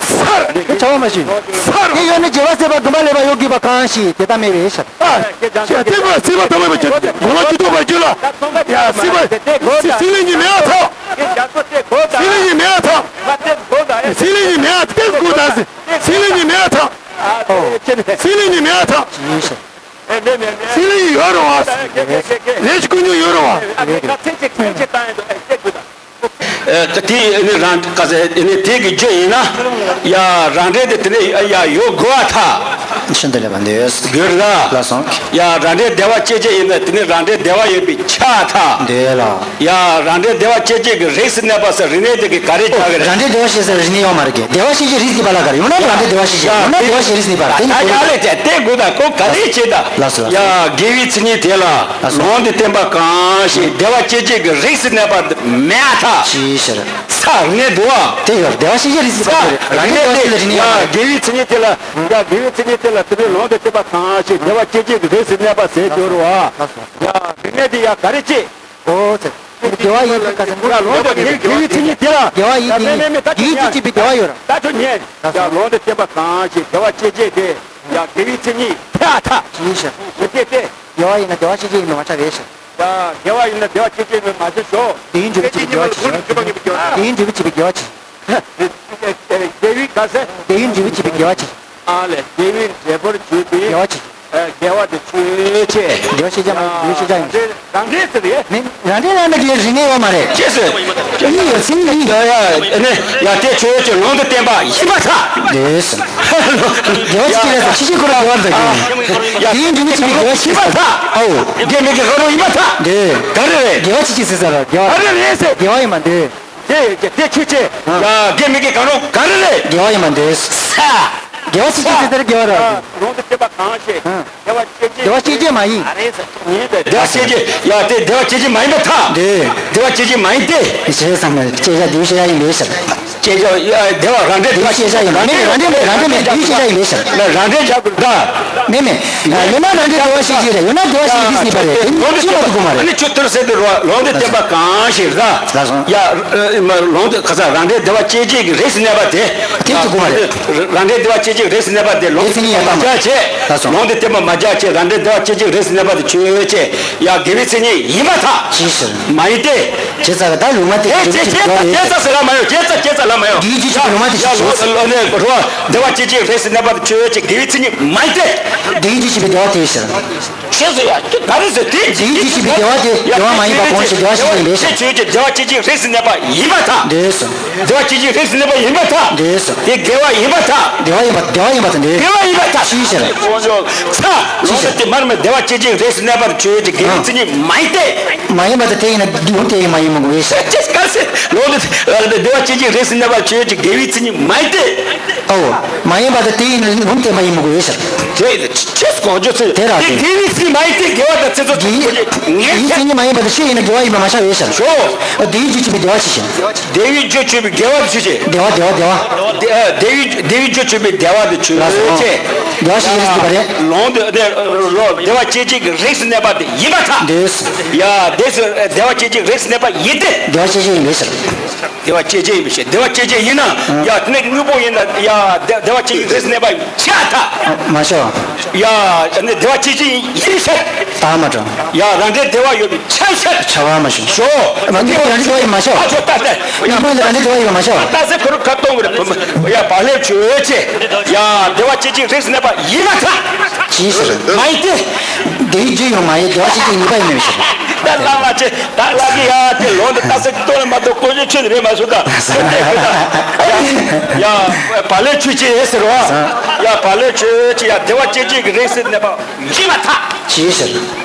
སར། དེ་བྱ་བ་མ་ཞུ། སར། དེ་ཡོད་ན་བྱེ་བ་ཟད་པ་བུམ་པ་ལས་པ་ཡོད་དགོས་པ་གང་ཞིག་དེ་ལྟ་མེད་པའི་ཤ། ཨ། ཁྱེད་ཚོས་སྲིད་པ་ཐ་མ་མ་སྐྱེ་སྒོ་ལ་ཇི་ཐུབ་པ་རྒྱུད་ལ། ཡ་སྲིད་པ། སྲིད་ལས་ཉིད་མེད་པ་ཐག་སྲིད་ལས་ཉིད་མེད་པ་ཐག་སྲིད་ལས་ཉིད་མེད་པ་ཐག་སྟེ་སྒོ་དང་སྲིད། སྲིད་ལས་ཉིད་མེད་པ་ཐག་སྲིད་ལས་ཉིད་མེད་པ་ཐག་ཡིན་ཤ། སྲིད་ལས་ཉིད་ཡོད་རུང་བ། ལས་ཀྱི་ཀུན་སྤྱོད་ཡོད་རུང་བ། ཨ་དེ་ནི་རང་ག་ཚད་ནི་དེ་གི་རྒྱུ་ཡིན་ན། ཡ་རང་འབྲས་དེ་དེ་ནི་ཡ་ཡོད་དགོས་པ་ཐག་ཤིན་ཏུ་ལེགས་པ་འདོད། དགོས་ར། ལགས་སོ། ཡ་རང་འབྲས་བདེ་བ་སྐྱེད་བྱེད་ཡིན་ན་དེ་ནི་རང་འབྲས་བདེ་བ་ཡོད་པའི་ཆ་ཐག་འདོད་ལ། ཡ་རང་འབྲས་བདེ་བ་སྐྱེད་བྱེད་ཀྱི་རིགས་སུ་གནས་པ་ཟེར་རིག་གནས་དེ་གི་ག་རེ་ཆགས་ཀྱི་རེད། རང་འབྲས་བདེ་བ་སྐྱེད་ཟེར་རིག་གནས་ཡོད་མ་རེད་གི། བདེ་བ་སྐྱེད་བྱེད་རིགས་ཀྱི་བ་ལ་ག་རེ་ཡོད་ན་རང་འབྲས་བདེ་བ་སྐྱེད་བྱེད་ཡོད་ན་བདེ་བ་སྐྱེད་རིགས་ཀྱི་བ་རེད། དེ་ནི་ཡ་ཡ་ལས་དེ་དེ་དགོས་ད་ཁོ་ག་རེ་བྱེད་ད། ལགས་སོ་ལགས་སོ། ཡ་དགེ་བའི་མཚན་ཉིད་དེ་ལ་ལགས་སོ། ལུང་དུ་བསྟན་པ་གང་ཞིག་བདེ་བ་སྐྱེད་བྱེད་ཀྱི་རིགས་སུ་གནས་པ་མེད་ཐག་ཅིའི་ཕྱིར། ས་རིག་གནས་འདུག་བ། དེ་ཡོད་བདེ་བ་སྐྱེད་བྱེད་རིགས་སུ་གནས་པ་རེད། རང་འབྲས་བདེ་བ་སྐྱེད་བྱེད་ལ་རིག་གནས་ཡོད་མ་རེད། དགེ་བའི་མཚན་ཉིད་དེ་ལ་ཡ་དགེ་བའི་མཚན་ཉིད་དེ་ལ་དེ་ནི་ལུང་དུ་བསྟན་པ་གང་ཞིག་བདེ་བ་སྐྱེད་བྱེད་ཀྱི་རིགས་སུ་གནས་པ་ཟེར་གྱི་ཡོད་རེད་བ། ཡ་རིག་གནས་དེ་ཡ་ག་རེ་བྱེད། ཨོ་ཙེ། དགེ་བ་ཡིན་པའི་སྐབས་སུ་ཡ་ལུང་དུ་དགེ་བའི་མཚན་ཉིད་དེ་ལ་ཡ་མེད་མེད་མེད་ད་དགེ་བའི་ཚིག་གཅིག་པའི་བདེ་བ་ཡོད་ར། ད་ཁྱོད་ཉན། ཡ་ལུང་དུ་བསྟན་པ་གང་ཞིག་བདེ་བ་སྐྱེད་བྱེད་དེ་ཡ་དགེ་བའི་མཚན་ཉིད་ཐད་ཨ་ཐག་ཅིའི་ཕྱིར། དེ་དེ་དེ། དགེ་བ་ཡིན་ན་བདེ་བ་སྐྱེད་བྱེད་ཡིན་པའི་མ་ཆགས་རེད་ཤག་ཡ་དགེ་བ་ཡིན་ན་བདེ་བ་སྐྱེད་བྱེད་ཡིན་པའི་མ་ཆགས་ཤོག་དེ་ཡིན་འབྲས་བུ་གཅིག་པའི་དགེ་བ་ཅིག་དེ་ཡིན་འབྲས་བུ་གཅིག་པའི་དགེ་བ་ཅིག་དགེ་བའི་ག་ཟེར། དེ་ཡིན་འབྲས་བུ་གཅིག་པའི་དགེ་བ་ཅིག་ཨ་ལས་དགེ་བའི་འབྲས་བུར་གྱུར་པའི་དགེ་བ་ཅིག་དགེ་བ་དེ་ཆོས་ཅན། དགེ་བ་ཤེས་བྱ་མ་ཡིན། དགེ་བའི་ཤེས་བྱ་ཡིན། རང་འབྲས་རང་འབྲས་ཟེར་ཡས། མིན། རང་འབྲས་རང་འབྲས་ཀྱི་རིག་གནས་ཡོད་མ་རེད། ཅེས་ཟེར། ཡིན་ཡོད་ཟིན་ཡིན། ཡ་ཡ་ཨ་ནི་ཡ་དེ་ཆོས་ཅན་ལུང་དུ་བསྟན་པ་ཡིན་པར་ཐལ། ལགས་སོ། དགེ་བ་ཅིག་ལས་ཟེར་ཕྱི་ཕྱི་ཁོ་ར་དགེ་བར་ཟེར་གྱི་ཡིན། དེ་ཡིན་འབྲས་བུ་གཅིག་པའི་དགེ་བ་ཞེས་ཟེར། ཨོ། དགེ་མི་དགེ་གང་རུང་ཡིན་པར་ཐལ། འདོད། ག་རེ་རེད། དགེ་བ་ཅིག་ཅིག་ཟེར་ཟེར་ར་དགེ་བ། ག་རེ་རེད་ཟེར། དགེ་བ་ཡིན་པར་འདོད། དེ་དེ་ཆོས་ཅན། ཡ་དགེ་མི་དགེ་གང་རུང་ག་རེ་རེད། དགེ་བ་ཡིན་པར་འདོད། ས། དགེ་བ་ཅིག་ཅིག་ཟེར་དེར་དགེ་བ་ར། ལུང་དུ་བསྟན་པ་གང་ཞིག་བདེ་བ་སྐྱེད་བྱེད། བདེ་བ་སྐྱེད་བྱེད་མ་ཡིན། བདེ་བ་སྐྱེད་བྱེད་ཡ་དེ་བདེ་བ་སྐྱེད་བྱེད་མ་ཡིན་པར་ཐལ། འདོད། བདེ་བ་སྐྱེད་བྱེད་མ་ཡིན་ཏེ། ཞེས་བསམ་ན་སྐྱེད་བྱ་དེའི་ཤེས་བྱ་ཡིན་པས་ཟེར། སྐྱེད་བྱ་ཡ་བདེ་བ་རང་འབྲས་བདེ་བ་སྐྱེད་བྱ་ཡིན་པ་མེད་མེད་རང་འབྲས་མེད་རང་འབྲས་མེད་དེའི་ཤེས་བྱ་ཡིན་པས་ཟེར། ན་རང་འབྲས་བྱ་དགོས་ད། མེད་མེད། ཡོད་ན་རང་འབྲས་བདེ་བ་ཤེས་བྱེད་རེད། ཡོད་ན་བདེ་བ་ཤེས་བྱེད་རེད། ཡོད་ན་བདེ་བ་ཤེས་བྱེད་རེད། དེ་ནི་ཅི་མ་ཐུབ་གོ་མ་རེད། ཨ་ནི་ཆུ་ཐུར་སེ་དེ་རོ་ལུང་དུ་བསྟན་པ་གང་ཞིག་རེད། ལགས་སོ། ཡ་ལུང་དུ་ག་ས་རང་འབྲས་བདེ་བ་སྐྱེད་བྱེད་ཀྱི་རིགས་སུ་གནས་པ་དེ། དེ་ཅི་གོ་མ་རེད། རང་འབྲས་བདེ་བ་སྐྱེད་བྱེད་རིགས་སུ་གནས་པ་དེ་ལུང་དུ་བསྟན་པ་མ་བྱ་བྱེད། ལུང་དུ་བསྟན་པ་མ་བྱ་བྱེད། རང་འབྲས་བདེ་བ་སྐྱེད་བྱེད་རིགས་སུ་གནས་པ་དེ་ཆོས་ཅན། ཡ་དགེ་བའི་མཚན་ཉིད་ཡིན་པར་ཐལ། ཅིའི་ཕྱིར། མ་ཡིན་ཏེ། བྱས་ཙང་ད་ལུང་མ་དེ་དེ་བྱས་ཙང་བྱས་ཙང་ཟེར་ལ་མ་ཡོང་། བྱས་ཙང་བྱས་ཙང་ལ་མ་ཡོང་། དེའི་རྒྱུ་ཆོས་ཀྱི་ལུང་མ་དེ་ཡ་ཞིག་ལུང་ལུང་ནས་རོ་བདེ་བ་སྐྱེད་བྱེད་རིགས་སུ་གནས་པ་དེ་ཆོས་ཅན། དགེ་བའི་མཚན་ཉིད་མ་ཡིན་ཏེ། དེའི་རྒྱུ་ཆོས་ཀྱི་བདེ་བ་དེ་ཕྱིར། ཆོས་སུ་ཡ་ག་རེ་ཟེར་དེ་དེའི་རྒྱུ་ཆོས་ཀྱི་བདེ་བ་དེ་བདེ་བ་མ་ཡིན་པ་གང་ཞིག་བདེ་བ་ཞིག་ཡིན་པས་སོ། དེ་ཆོས་ཅན་བདེ་བ་སྐྱེད་བྱེད་རིགས་སུ་གནས་པ་ཡིན་པར་ཐལ། འདོད་སོ། བདེ་བ་སྐྱེད་བྱེད་རིགས་སུ་གནས་པ་ཡིན་པར་ཐལ། འདོད་སོ། དེ་དགེ་བ་ཡིན་པར་ཐལ། བདེ་བ་ཡིན་པ་བདེ་བ་ཡིན་པར་ཐལ། བདེ་བ་ཡིན་པར་ཐལ། ཅིའི་ཕྱིར། ཚ། ལུང་དེ་མར་མེ་བདེ་བ་སྐྱེད་བྱེད་རིགས་སུ་གནས་པར་ཆོས་ཅན། དགེ་བའི་མཚན་ཉིད་མ་ཡིན་ཏེ། མ་ཡིན་པ་དེ་དེ་ཡིན་ན་ལུང་དེ་ཡིན་མ་ཡིན་མོ་གོ་ཡིན་ཤག་ཅེས་ག་ཟེར་ལུང་དེ་བདེ་བ་སྐྱེད་བྱེད་རིགས་སུ་གནས་པར་ཆོས་ཅན། དགེ་བའི་མཚན་ཉིད་མ་ཡིན་ཏེ། ཨོ། མ་ཡིན་པ་དང་དེ་ཡིན་ན་ལུང་བསྟན་པ་ཡིན་མི་དགོས་ཡོད་ཟེར། དེ་ཡིན་ན་ཆེས་གོང་བརྗོད་ཚིག་དེ་རང་དེ་བཞིན། དེ་ཡིན་སྲིད་མ་ཡིན་ཏེ་དགེ་བ་དང་ཚེ་སྲོག་དེ་ཚོ་ཡིན་ངེས་ངེས་ཅན་མ་ཡིན་པ་དང་ཆོས་ཡིན་ན་དགེ་བ་ཡིན་པ་མ་ཤར་ཡོད་ཟེར། ཤོ། ཨོ། དེའི་རྒྱུ་ཆེན་པོའི་བདེ་བ་ཆོས་ཅན། དེ་བའི་རྒྱུ་ཆེན་པོའི་དགེ་བ་དང་ཆོས་ཅན། བདེ་བ་བདེ་བ་བདེ་བ། དེ་ཨ་དེ་བའི་དེ་བའི་རྒྱུ་ཆེན་པོའི་བདེ་བ་དང་ཆོས་ཅན། ལགས་སོ། བདེ་བ་ཆོས་ཅན་ཟེར་གྱི་པ་རེད། ལོང་དེ་དེ་ལོ་བདེ་བ་ཆོས་ཅན་གྱི་རིགས་སུ་གནས་པ་དེ་ཡིན་པར་ཐལ། འདོད། ཡ་དེ་སུ་བདེ་བ་ཆོས་ཅན་གྱི་རིགས་སུ་གནས་པ་ཡིན་ཏེ། བདེ་བ་ཆོས་ཅན་ཡིན་པས་ཟེར། བདེ་བ་ཆོས་ཅན་ཡིན་པའི་ཕྱིར། བདེ་བ་ཆོས་ཅན་ཡིན་ན། ཡ་དེ་ནས་དངོས་པོ་ཡིན་ན་ཡ་བདེ་བདེ་བ་ཆོས་ཅན་རིགས་སུ་གནས་པ་ཡིན་ཕྱིར་ཐལ། མ་ཤོ། ཡ་ནི་བདེ་བ་ཆོས་ཅན་ཡིན་ཕྱིར། ད་མ་གྲོ། ཡ་རང་འབྲེལ་བདེ་བ་ཡོད་པའི་ཕྱིར་ཕྱིར། ཆ་བ་མ་ཤོ། ཤོ། མ་གི་རང་འབྲེལ་བདེ་བ་ཡིན་མ་ཤོ། ཨ་ཆོ་ད་ད། དངོས་པོ་ཡིན་ན་རང་འབྲེལ་བདེ་བ་ཡོད་མ་ཤོ། ད་སེ་ཁོ་རུ་ཁ་གཏོང་གི་རེད། ཡ་བག་ལེབ་ཆོས་ཅན། ཡ་བདེ་བ་ཆོས་ཅན་རིགས་སུ་གནས་པ་ཡིན་པར་ཐལ། ཅི་ཟེར། མ་ཡིན་ཏེ། དེའི་རྒྱུ་ཡང་མ་ཡིན་བདེ་བ་ཆོས་ཅན་ཡིན་པ་ཡིན་མིན་ཞེས། ད་ལ་ལ་ཆེ། ད་ལ་གི་ཡ་དེ་ལོང་དུ་ལྟ་ས་ཀི་ཏོ་ལ་མ་གཏོགས་ཀོ་ཅོ་ཆོས་ནི་རེད་མ་སོང་ད། ཡ་བག་ལེབ་ཆོས་ཅན་ཟེར་བ། ཡ་བག་ལེབ་ཆོས་ཅན། ཡ་བདེ་བ་ཆོས་ཅན་གྱི་རིགས་སུ་གནས་པ་ཡིན་པར་ཐལ། ཅི་ཟེར།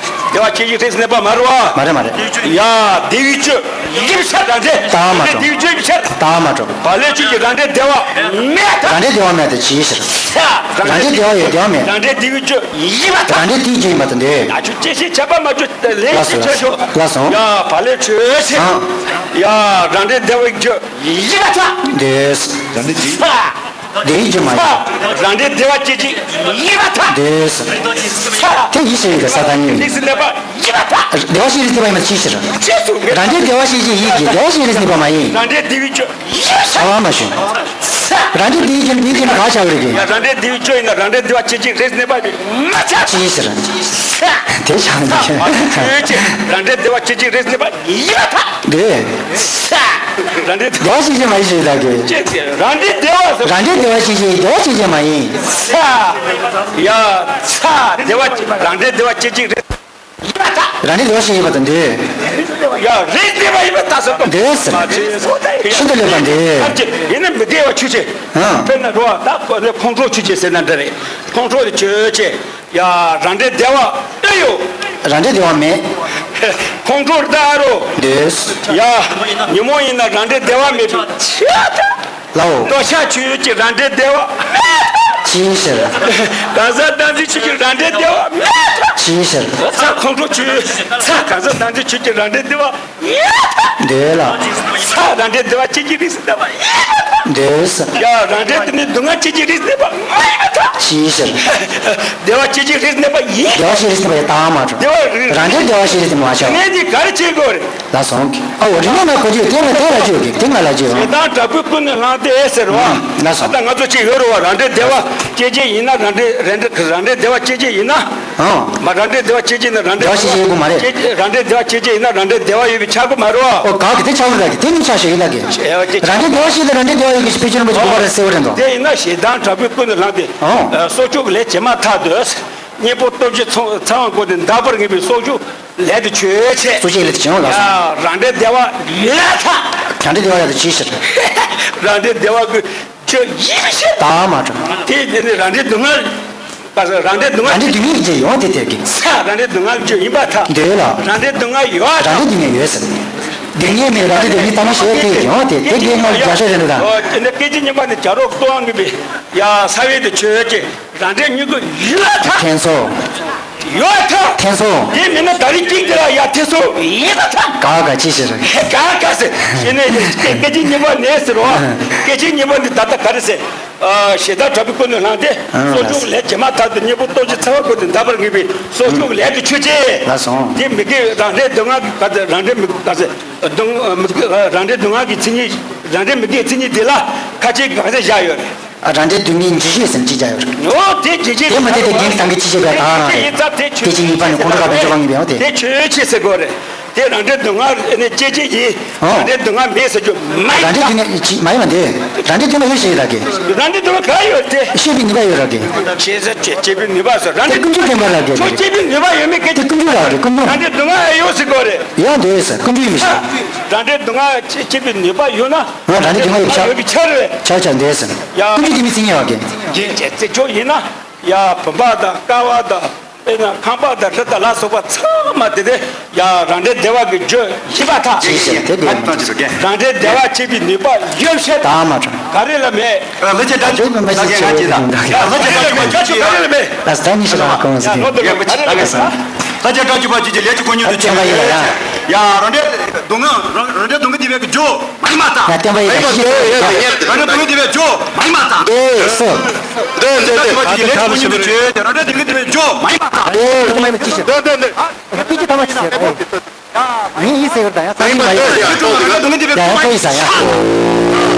བདེ་བ་ཆོས་ཅན་རིགས་སུ་གནས་པ་མ་རེད་བ། མ་རེད་མ་རེད། ཡ་བདེ་བའི་རྒྱུ་ཡིན་པར་ཐལ། རང་འབྲེལ། ད་མ་གྲོ། བདེ་བའི་རྒྱུ་ཡིན་པའི་ཕྱིར། ད་མ་གྲོ། བག་ལེབ་ཆོས་ཅན་རང་འབྲེལ་བདེ་བ་མེད་ཐལ། རང་འབྲེལ་བདེ་བ་མེད་དེ་ཅི་ཟེར། རང་འབྲེལ་བདེ་བ་ཡོད་བདེ་བ་མེད། རང་འབྲེལ་བདེ་བའི་རྒྱུ་ཡིན་པར་ཐལ། རང་འབྲེལ་དེའི་རྒྱུ་ཡིན་པར་ཐལ་འདོད། ང་ཆོས་ཅི་ཞིག་ཆད་པ་མ་གཅོད་ལས་ལགས་སོ་ཀྱི་ཆོས་ཤོག་ལགས་སོ། ཡ་བག་ལེབ་ཆོས་ཅན། ཡ་རང་འབྲེལ་བདེ་བའི་རྒྱུ་ཡིན་པར་ཐལ། འདོད། བདེ་བའི་རྒྱུ་མ་ཡིན། རང་འབྲེལ་བདེ་བ་ཆོས་ཅན་ཡིན་པར་ཐལ། འདོད། དེ་ཡིད་ཆེས་ཡིན་པའི་ས་དང་ཉིད། རིགས་སུ་གནས་པ་ཡིན་པར་ཐལ། བདེ་བ་ཆོས་ཅན་རིགས་སུ་གནས་པ་ཡིན་པ་ཅི་ཕྱིར། ཅི་གསུངས་པས། རང་འབྲེལ་བདེ་བ་ཆོས་ཅན་ཡིན་གྱི་བདེ་བ་ཆོས་ཅན་རིགས་སུ་གནས་པ་མ་ཡིན། རང་འབྲེལ་བདེ་བའི་རྒྱུ་ཡིན་པར་ཐལ། བྱ་བ་མ་བྱུང་། རང་འབྲེལ་བདེ་བའི་རྒྱུ་ནི་དེའི་རྒྱུ་ནི་ག་བྱ་བ་རེད་ཀྱི། ཡ་རང་འབྲེལ་བདེ་བའི་རྒྱུ་ཡིན་ན་རང་འབྲེལ་བདེ་བ་ཆོས་ཅན་རིགས་སུ་གནས་པ་མ་ཐལ། ཅི་ཕྱིར། དེ་བྱ་བ་འདི་ཆོས་ཅན། རང་འབྲེལ་བདེ་བ་ཆོས་ཅན་རིགས་སུ་གནས་པ་ཡིན་པར་ཐལ། འདོད། རང་འབྲེལ་བདེ་བ་ཆོས་ཅན་མ་ཡིན་ཞེས་བདག་གིས། ཅེས་ཟེར། རང་འབྲེལ་བདེ་བ་ཟེར། རང་འབྲེལ་བདེ་བ་ཆོས་ཅན་བདེ་བ་ཆོས་ཅན་མ་ཡིན། ས། ཡ། ས། བདེ་བ། རང་འབྲེལ་བདེ་བ་ཆོས་ཅན་རེད། ཡ། རང་འབྲེལ་བདེ་བ་ཆོས་ཅན་ཡིན་པ་དང་འདོད། ཡ། རེད་བདེ་བ་ཡིན་པ་ད་ཟེར་ཏོ། འདོད་ཟེར། མ་ཆོས་ཤིན་ཏུ་ལེགས་པ་འདོད། ཡིན་ན་མི་བདེ་བ་ཆོས་ཅན། ཧང་། དཔེར་ན་རོ་བ་ད་ཁོ་ནི་ཁོང་ཁྲོ་ཆོས་ཅན་ཟེར་ན་འདྲ་རེད། ཁོང་ཁྲོ་ནི་ཆོས་ཅན། ཡ། རང་འབྲེལ་བདེ་བ་ཨེ་ཡོད། རང་འབྲེལ་བདེ་བ་མེད། ཁོང་ཁྲོ་ལྟ་རོ། འདོད། ཡ། ཉོན་མོངས་ཡིན་ན་རང་འབྲེལ་བདེ་བ་མེད་པའི་ཕྱིར། ལའོ། འདོད་ཆགས་ཆོས་ཅན་རང་འབྲེལ་བདེ་བ་མེད། ཅི་ཕྱིར། གང་ཟག་བདག་འཛིན་ཆོས་ཅན་རང་འབྲེལ་བདེ་བ་མེད། ཅི་ཕྱིར། ས་ཁོང་ཁྲོ་ཆོས། ས་གང་ཟག་བདག་འཛིན་ཆོས་ཅན་རང་འབྲེལ་བདེ་བ། འདོད་ལ། ས་རང་འབྲེལ་བདེ་བ་ཆོས་ཅན་རིགས་སུ་གནས་པ་ཡིན། འདོད་ས། ཡ་རང་འབྲེལ་དེ་ནི་སྡུག་བསྔལ་ཆོས་ཅན་རིགས་སུ་གནས་པ་མ་ཡིན་པར་ཐལ། ཅི་ཕྱིར། བདེ་བ་ཆོས་ཅན་རིགས་སུ་གནས་པ་ཡིན། བདེ་བ་ཆོས་ཅན་རིགས་སུ་གནས་པ་ཡི་དྭངས་མ་འགྲོ། བདེ་བ་རིགས། རང་འབྲེལ་བདེ་བ་ཆོས་ཅན་རིགས་སུ་གནས་པ་མ་བྱ། གནས་དེ་ག་རེ་བྱེད་དགོས་རེད། ལ་སོང་གི། ཨ་འོ་རིག་གནས་ན་གོ་རྒྱུ་དེ་ང་དེ་ལ་བརྗོད་ཀྱི་དེ་ང་ལ་བརྗོད་ཞེ་རང་། སྡང་དྲག་པོའི་ཀུན་ནས་བསླངས་ཏེ་ཟེར་བ། ལ་སོང་། ད་ང་ཚོ་ཅིག་ཡོད་རེད་བ། རང་འབྲེལ་བདེ་བ་སྐྱེ་ཅན་ཡིན་ན་རང་འབྲེལ་རང་འབྲེལ་རང་འབྲེལ་བདེ་བ་སྐྱེ་ཅན་ཡིན་ན། ཨང་། མ་རང་འབྲེལ་བདེ་བ་སྐྱེ་ཅན་ཡིན་ན་རང་འབྲེལ་བདེ་བ་སྐྱེ་ཅན་ཡོད་པའི་ཆགས་ཀྱི་མ་རེད་བ། ཨོ་ག་གི་དེ་ཆགས་ཀྱི་རེད་ཀྱི་དེ་ནི་ཆགས་ཤེས་ཡིན་ལ་གི། རང་འབྲེལ་བདེ་བ་སྐྱེ་ཅན་རང་འབྲེལ་བདེ་བ་ཡོད་ཀྱི་ཕལ་ཆེར་རིན་པོ་ཆེ་དགོངས་པ་རེད་ཟེར་བ་རེད་འདུག་དེ་ཡིན་ན་ཞེ་སྡང་དྲག་པོའི་ཀུན་ནས་བསླངས་ཏེ། ཨང་། སྲོག་ཆགས་ལས་བྱེ་མ་ཐག་ཏུ། གཉེན་པོ་སྟོབས་བཞི་ཚང་བ་བཀོད་དེ་འདག་པར་ངེས་པའི་སྲོག་ཆགས་ལས་དེ་ཆོས་ཆེ། སྲོག་ཆགས་ལས་དེ་ཆེ་ཡང་ལགས་སོ། ཡ་རང་འབྲེལ་བདེ་བ་ཡོད་ཐལ། རང་འབྲེལ་བདེ་བ་ཡོད་དེ་ཅི་ཕྱིར། རང་འབྲེལ་བདེ་བ་ཀུན་ཆོས་ཡིན་པའི་ཕྱིར། དྭངས་མ་གྲོལ། དེ་དེ་ནི་རང་འབྲེལ་སྡུག་བསྔལ། རང་འབྲེལ་སྡུག་བསྔལ། རང་འབྲེལ་སྡུག་བསྔལ་ཡིན་ཅེས་ཡོང་དེ་དེ་གི། ས་རང་འབྲེལ་སྡུག་བསྔལ་ཆོས་ཡིན་པར་ཐལ། འདོད་ལ། རང་འབྲེལ་སྡུག་བསྔལ་ཡོད་ཐལ། རང་འབྲེལ་སྡུག་བསྔལ་ཡོད་ཟེར། སྡུག་བསྔལ་མེད་རང་འབྲེལ་སྡུག་བསྔལ་ལྟ་མ་ཤེས་དེ་ཡོང་དེ་དེ་དེ་ངོ་རྒྱ་ཤོད་རེད་འདུག་ད། སྐད་ཅིག་གཉིས་པ་ནི་བྱ་རོག་ཏུ་དབང་གི་པའི་ཡ་ས་བའི་དེ་ཆོས་ཀྱི། རང་འབྲེལ་མྱུ་གུ་ཡོད་ཐལ། ཐེན་སོ། ཡོད་ཐལ། ཐེན་སོ། དེ་མིན་ན་ད་རིང་གཅིག་དེ་ལ་ཡ་ཐེན་སོ་ཡིན་པར་ཐལ། ག་ག་ཅི་ཟེར། ག་ག་ཟེར། ཞེ་ནས་སྐད་ཅིག་གཉིས་པ་ནས་ཟེར་བ། སྐད་ཅིག་གཉིས་པ་འདི་ད་ལྟ་ག་རེ་ཟེར། ཞེ་སྡང་དྲག་པོའི་ཀུན་ནས་བསླངས་ཏེ། སྲོག་ཆགས་ལས་བྱེ་མ་ཐག་ཏུ་གཉེན་པོ་སྟོབས་བཞི་ཚང་བ་བཀོད་དེ་འདག་པར་ངེས་པའི་སྲོག་ཆགས་ལས་དེ་ཆོས་ཅན། ལ་སོང་། དེ་མི་དགེ་རང་འབྲེལ་སྡུག་བསྔལ་གྱི་ག་ཚད་རང་འབྲེལ་མི་ག་ཚད་སྡུག་མི་དགེ་རང་འབྲེལ་སྡུག་བསྔལ་གྱི་མཚན་ཉིད་རང་འབྲེལ་མི་དགེའི་མཚན་ཉིད་དེ་ལ་ཁ་ཆེ་ག་ཚད་བཞག་ཡོད་རེད། ཨ་རང་འབྲེལ་སྡུག་བསྔལ་འཇིགས་བྱེད་ཟེར་ཅིག་བྱ་ཡོད་རེད། ཨོ་དེ་འཇིགས་བྱེད་དེ་མ་དེ་དེ་རྒན་སངས་རྒྱས་ཅི་བྱེད་པའི་དང་རང་རེད། དེ་ཡིན་ཙང་དེ་ཆོས་སྐད་ཅིག་གཉིས་པ་ནས་ཁོང་ཁྲོ་ཁ་བེད་སྤྱོད་གང་ཡིན་པའི་ཨོ་དེ། དེ་ཆོས་ཅན་ཟེར་དགོས་རེད། དེ་རང་འབྲེལ་སྡུག་བསྔལ་ནི་སྐྱེ་བྱེད་ཡིན། ཨོ། རང་འབྲེལ་སྡུག་བསྔལ་མེད་ཟེར་རྒྱུ་མ་ཡིན། རང་འབྲེལ་སྡུག་བསྔལ་ཅི་མ་ཡིན་པ་འདི། རང་འབྲེལ་སྡུག་བསྔལ་ག་ཡོད་དེ། རང་འབྲེལ་སྡུག་བསྔལ་ག་ཡོད་དེ། སྐྱེ་བའི་ནུས་པ་ཡོད་ར་གི། ཤེས་ཟེར་སྐྱེ་སྐྱེ་བའི་ནུས་པ་ཟེར་རང་འབྲེལ། ཀུན་འབྱུང་མཁན་པ་ར་གི། ཁྱོད་སྐྱེ་བའི་ནུས་པ་ཡོད་མེད་སྐད་ཆ། དེ་ཀུན་འབྱུང་ར་གི་ཀུན་འབྱུང་། རང་འབྲེལ་སྡུག་བསྔལ་ཡོད་ཟེར་དགོས་རེད། ཡང་འདོད་ཟེར་ཀུན་འབྱུང་ཡིན་མི་ཤེས། རང་འབྲེལ་སྡུག་བསྔལ་སྐྱེ་སྐྱེ་བའི་ནུས་པ་ཡོད་ན། ང་རང་འབྲེལ་སྡུག་བསྔལ་ཡོད་པའི་ཆ། ཡོད་པའི་ཆ་རེད། ཆ་ཆ་འདོད་ཟེར། ཡ། ཀུན་འབྱུང་དེ་མི་ཚིག་ཉེ་བ་གི། རྗེས་བྱེད་ཚིག་ཆོག་ཡིན་ན། ཡ་བུམ་པ་དང་ཀ་བ་དང་། ཁང་པ་དང་རི་དང་ལ་སོགས་པ་ཚང་མ་དེ་དེ་ཡ་རང་འབྲེལ་བདེ་བ་གི་རྒྱུ་ཡིན་པར་ཐལ། ཞེས་བཤད་དེ་ལས་མི་འདུག་རང་འབྲེལ་བདེ་བ་བྱེད་པའི་ནུས་པ་ཡོད་ཤེས་དང་མ་གྲངས་ག་རེ་ལ་མེད། ལྷ་ཆེན་བཀྲ་ཤིས་པ་ཆོས་ཀྱི་ལས་ཀྱི་གོ་ཉོ་དུ་ཅི་ཡོད། ལྷ་ཆེན་བཀྲ་ཤིས་པ་ཆོས་ཀྱི་ལས་ཀྱི་གོ་ཉོ་དུ་ཅི་ཡོད། ཡ་རང་འབྲེལ་སྡུག་བསྔལ་རང་འབྲེལ་སྡུག་བསྔལ་འདི་བས་ཀྱི་རྒྱུ་མ་ཡིན་པར་ཐལ། ཡ་བསྟན་པ་ཡིན་པ་ཞིག་རང་འབྲེལ་སྡུག་བསྔལ་འདི་བས་རྒྱུ་མ་ཡིན་པར་ཐལ། འདི་སུ། འདི་འདི་འདི་ལས་ཀྱི་གོ་ཉོ་དུ་ཅི་ཡོད། རང་འབྲེལ་སྡུག་བསྔལ་འདི་བས་རྒྱུ་མ་ཡིན་པར་ཐལ། འདི་སུ། འདི་འདི་འདི། སྐད་ཅིག་ཐ་མ་ཅིག་ཟེར་རོ། ངས་ཡིད་ཟེར་བར་དང་ཡང་ས་ཞིག་མ་ཡིན་ཡང་ཡང་ཐོ་ཡིན་ས་ཡང་།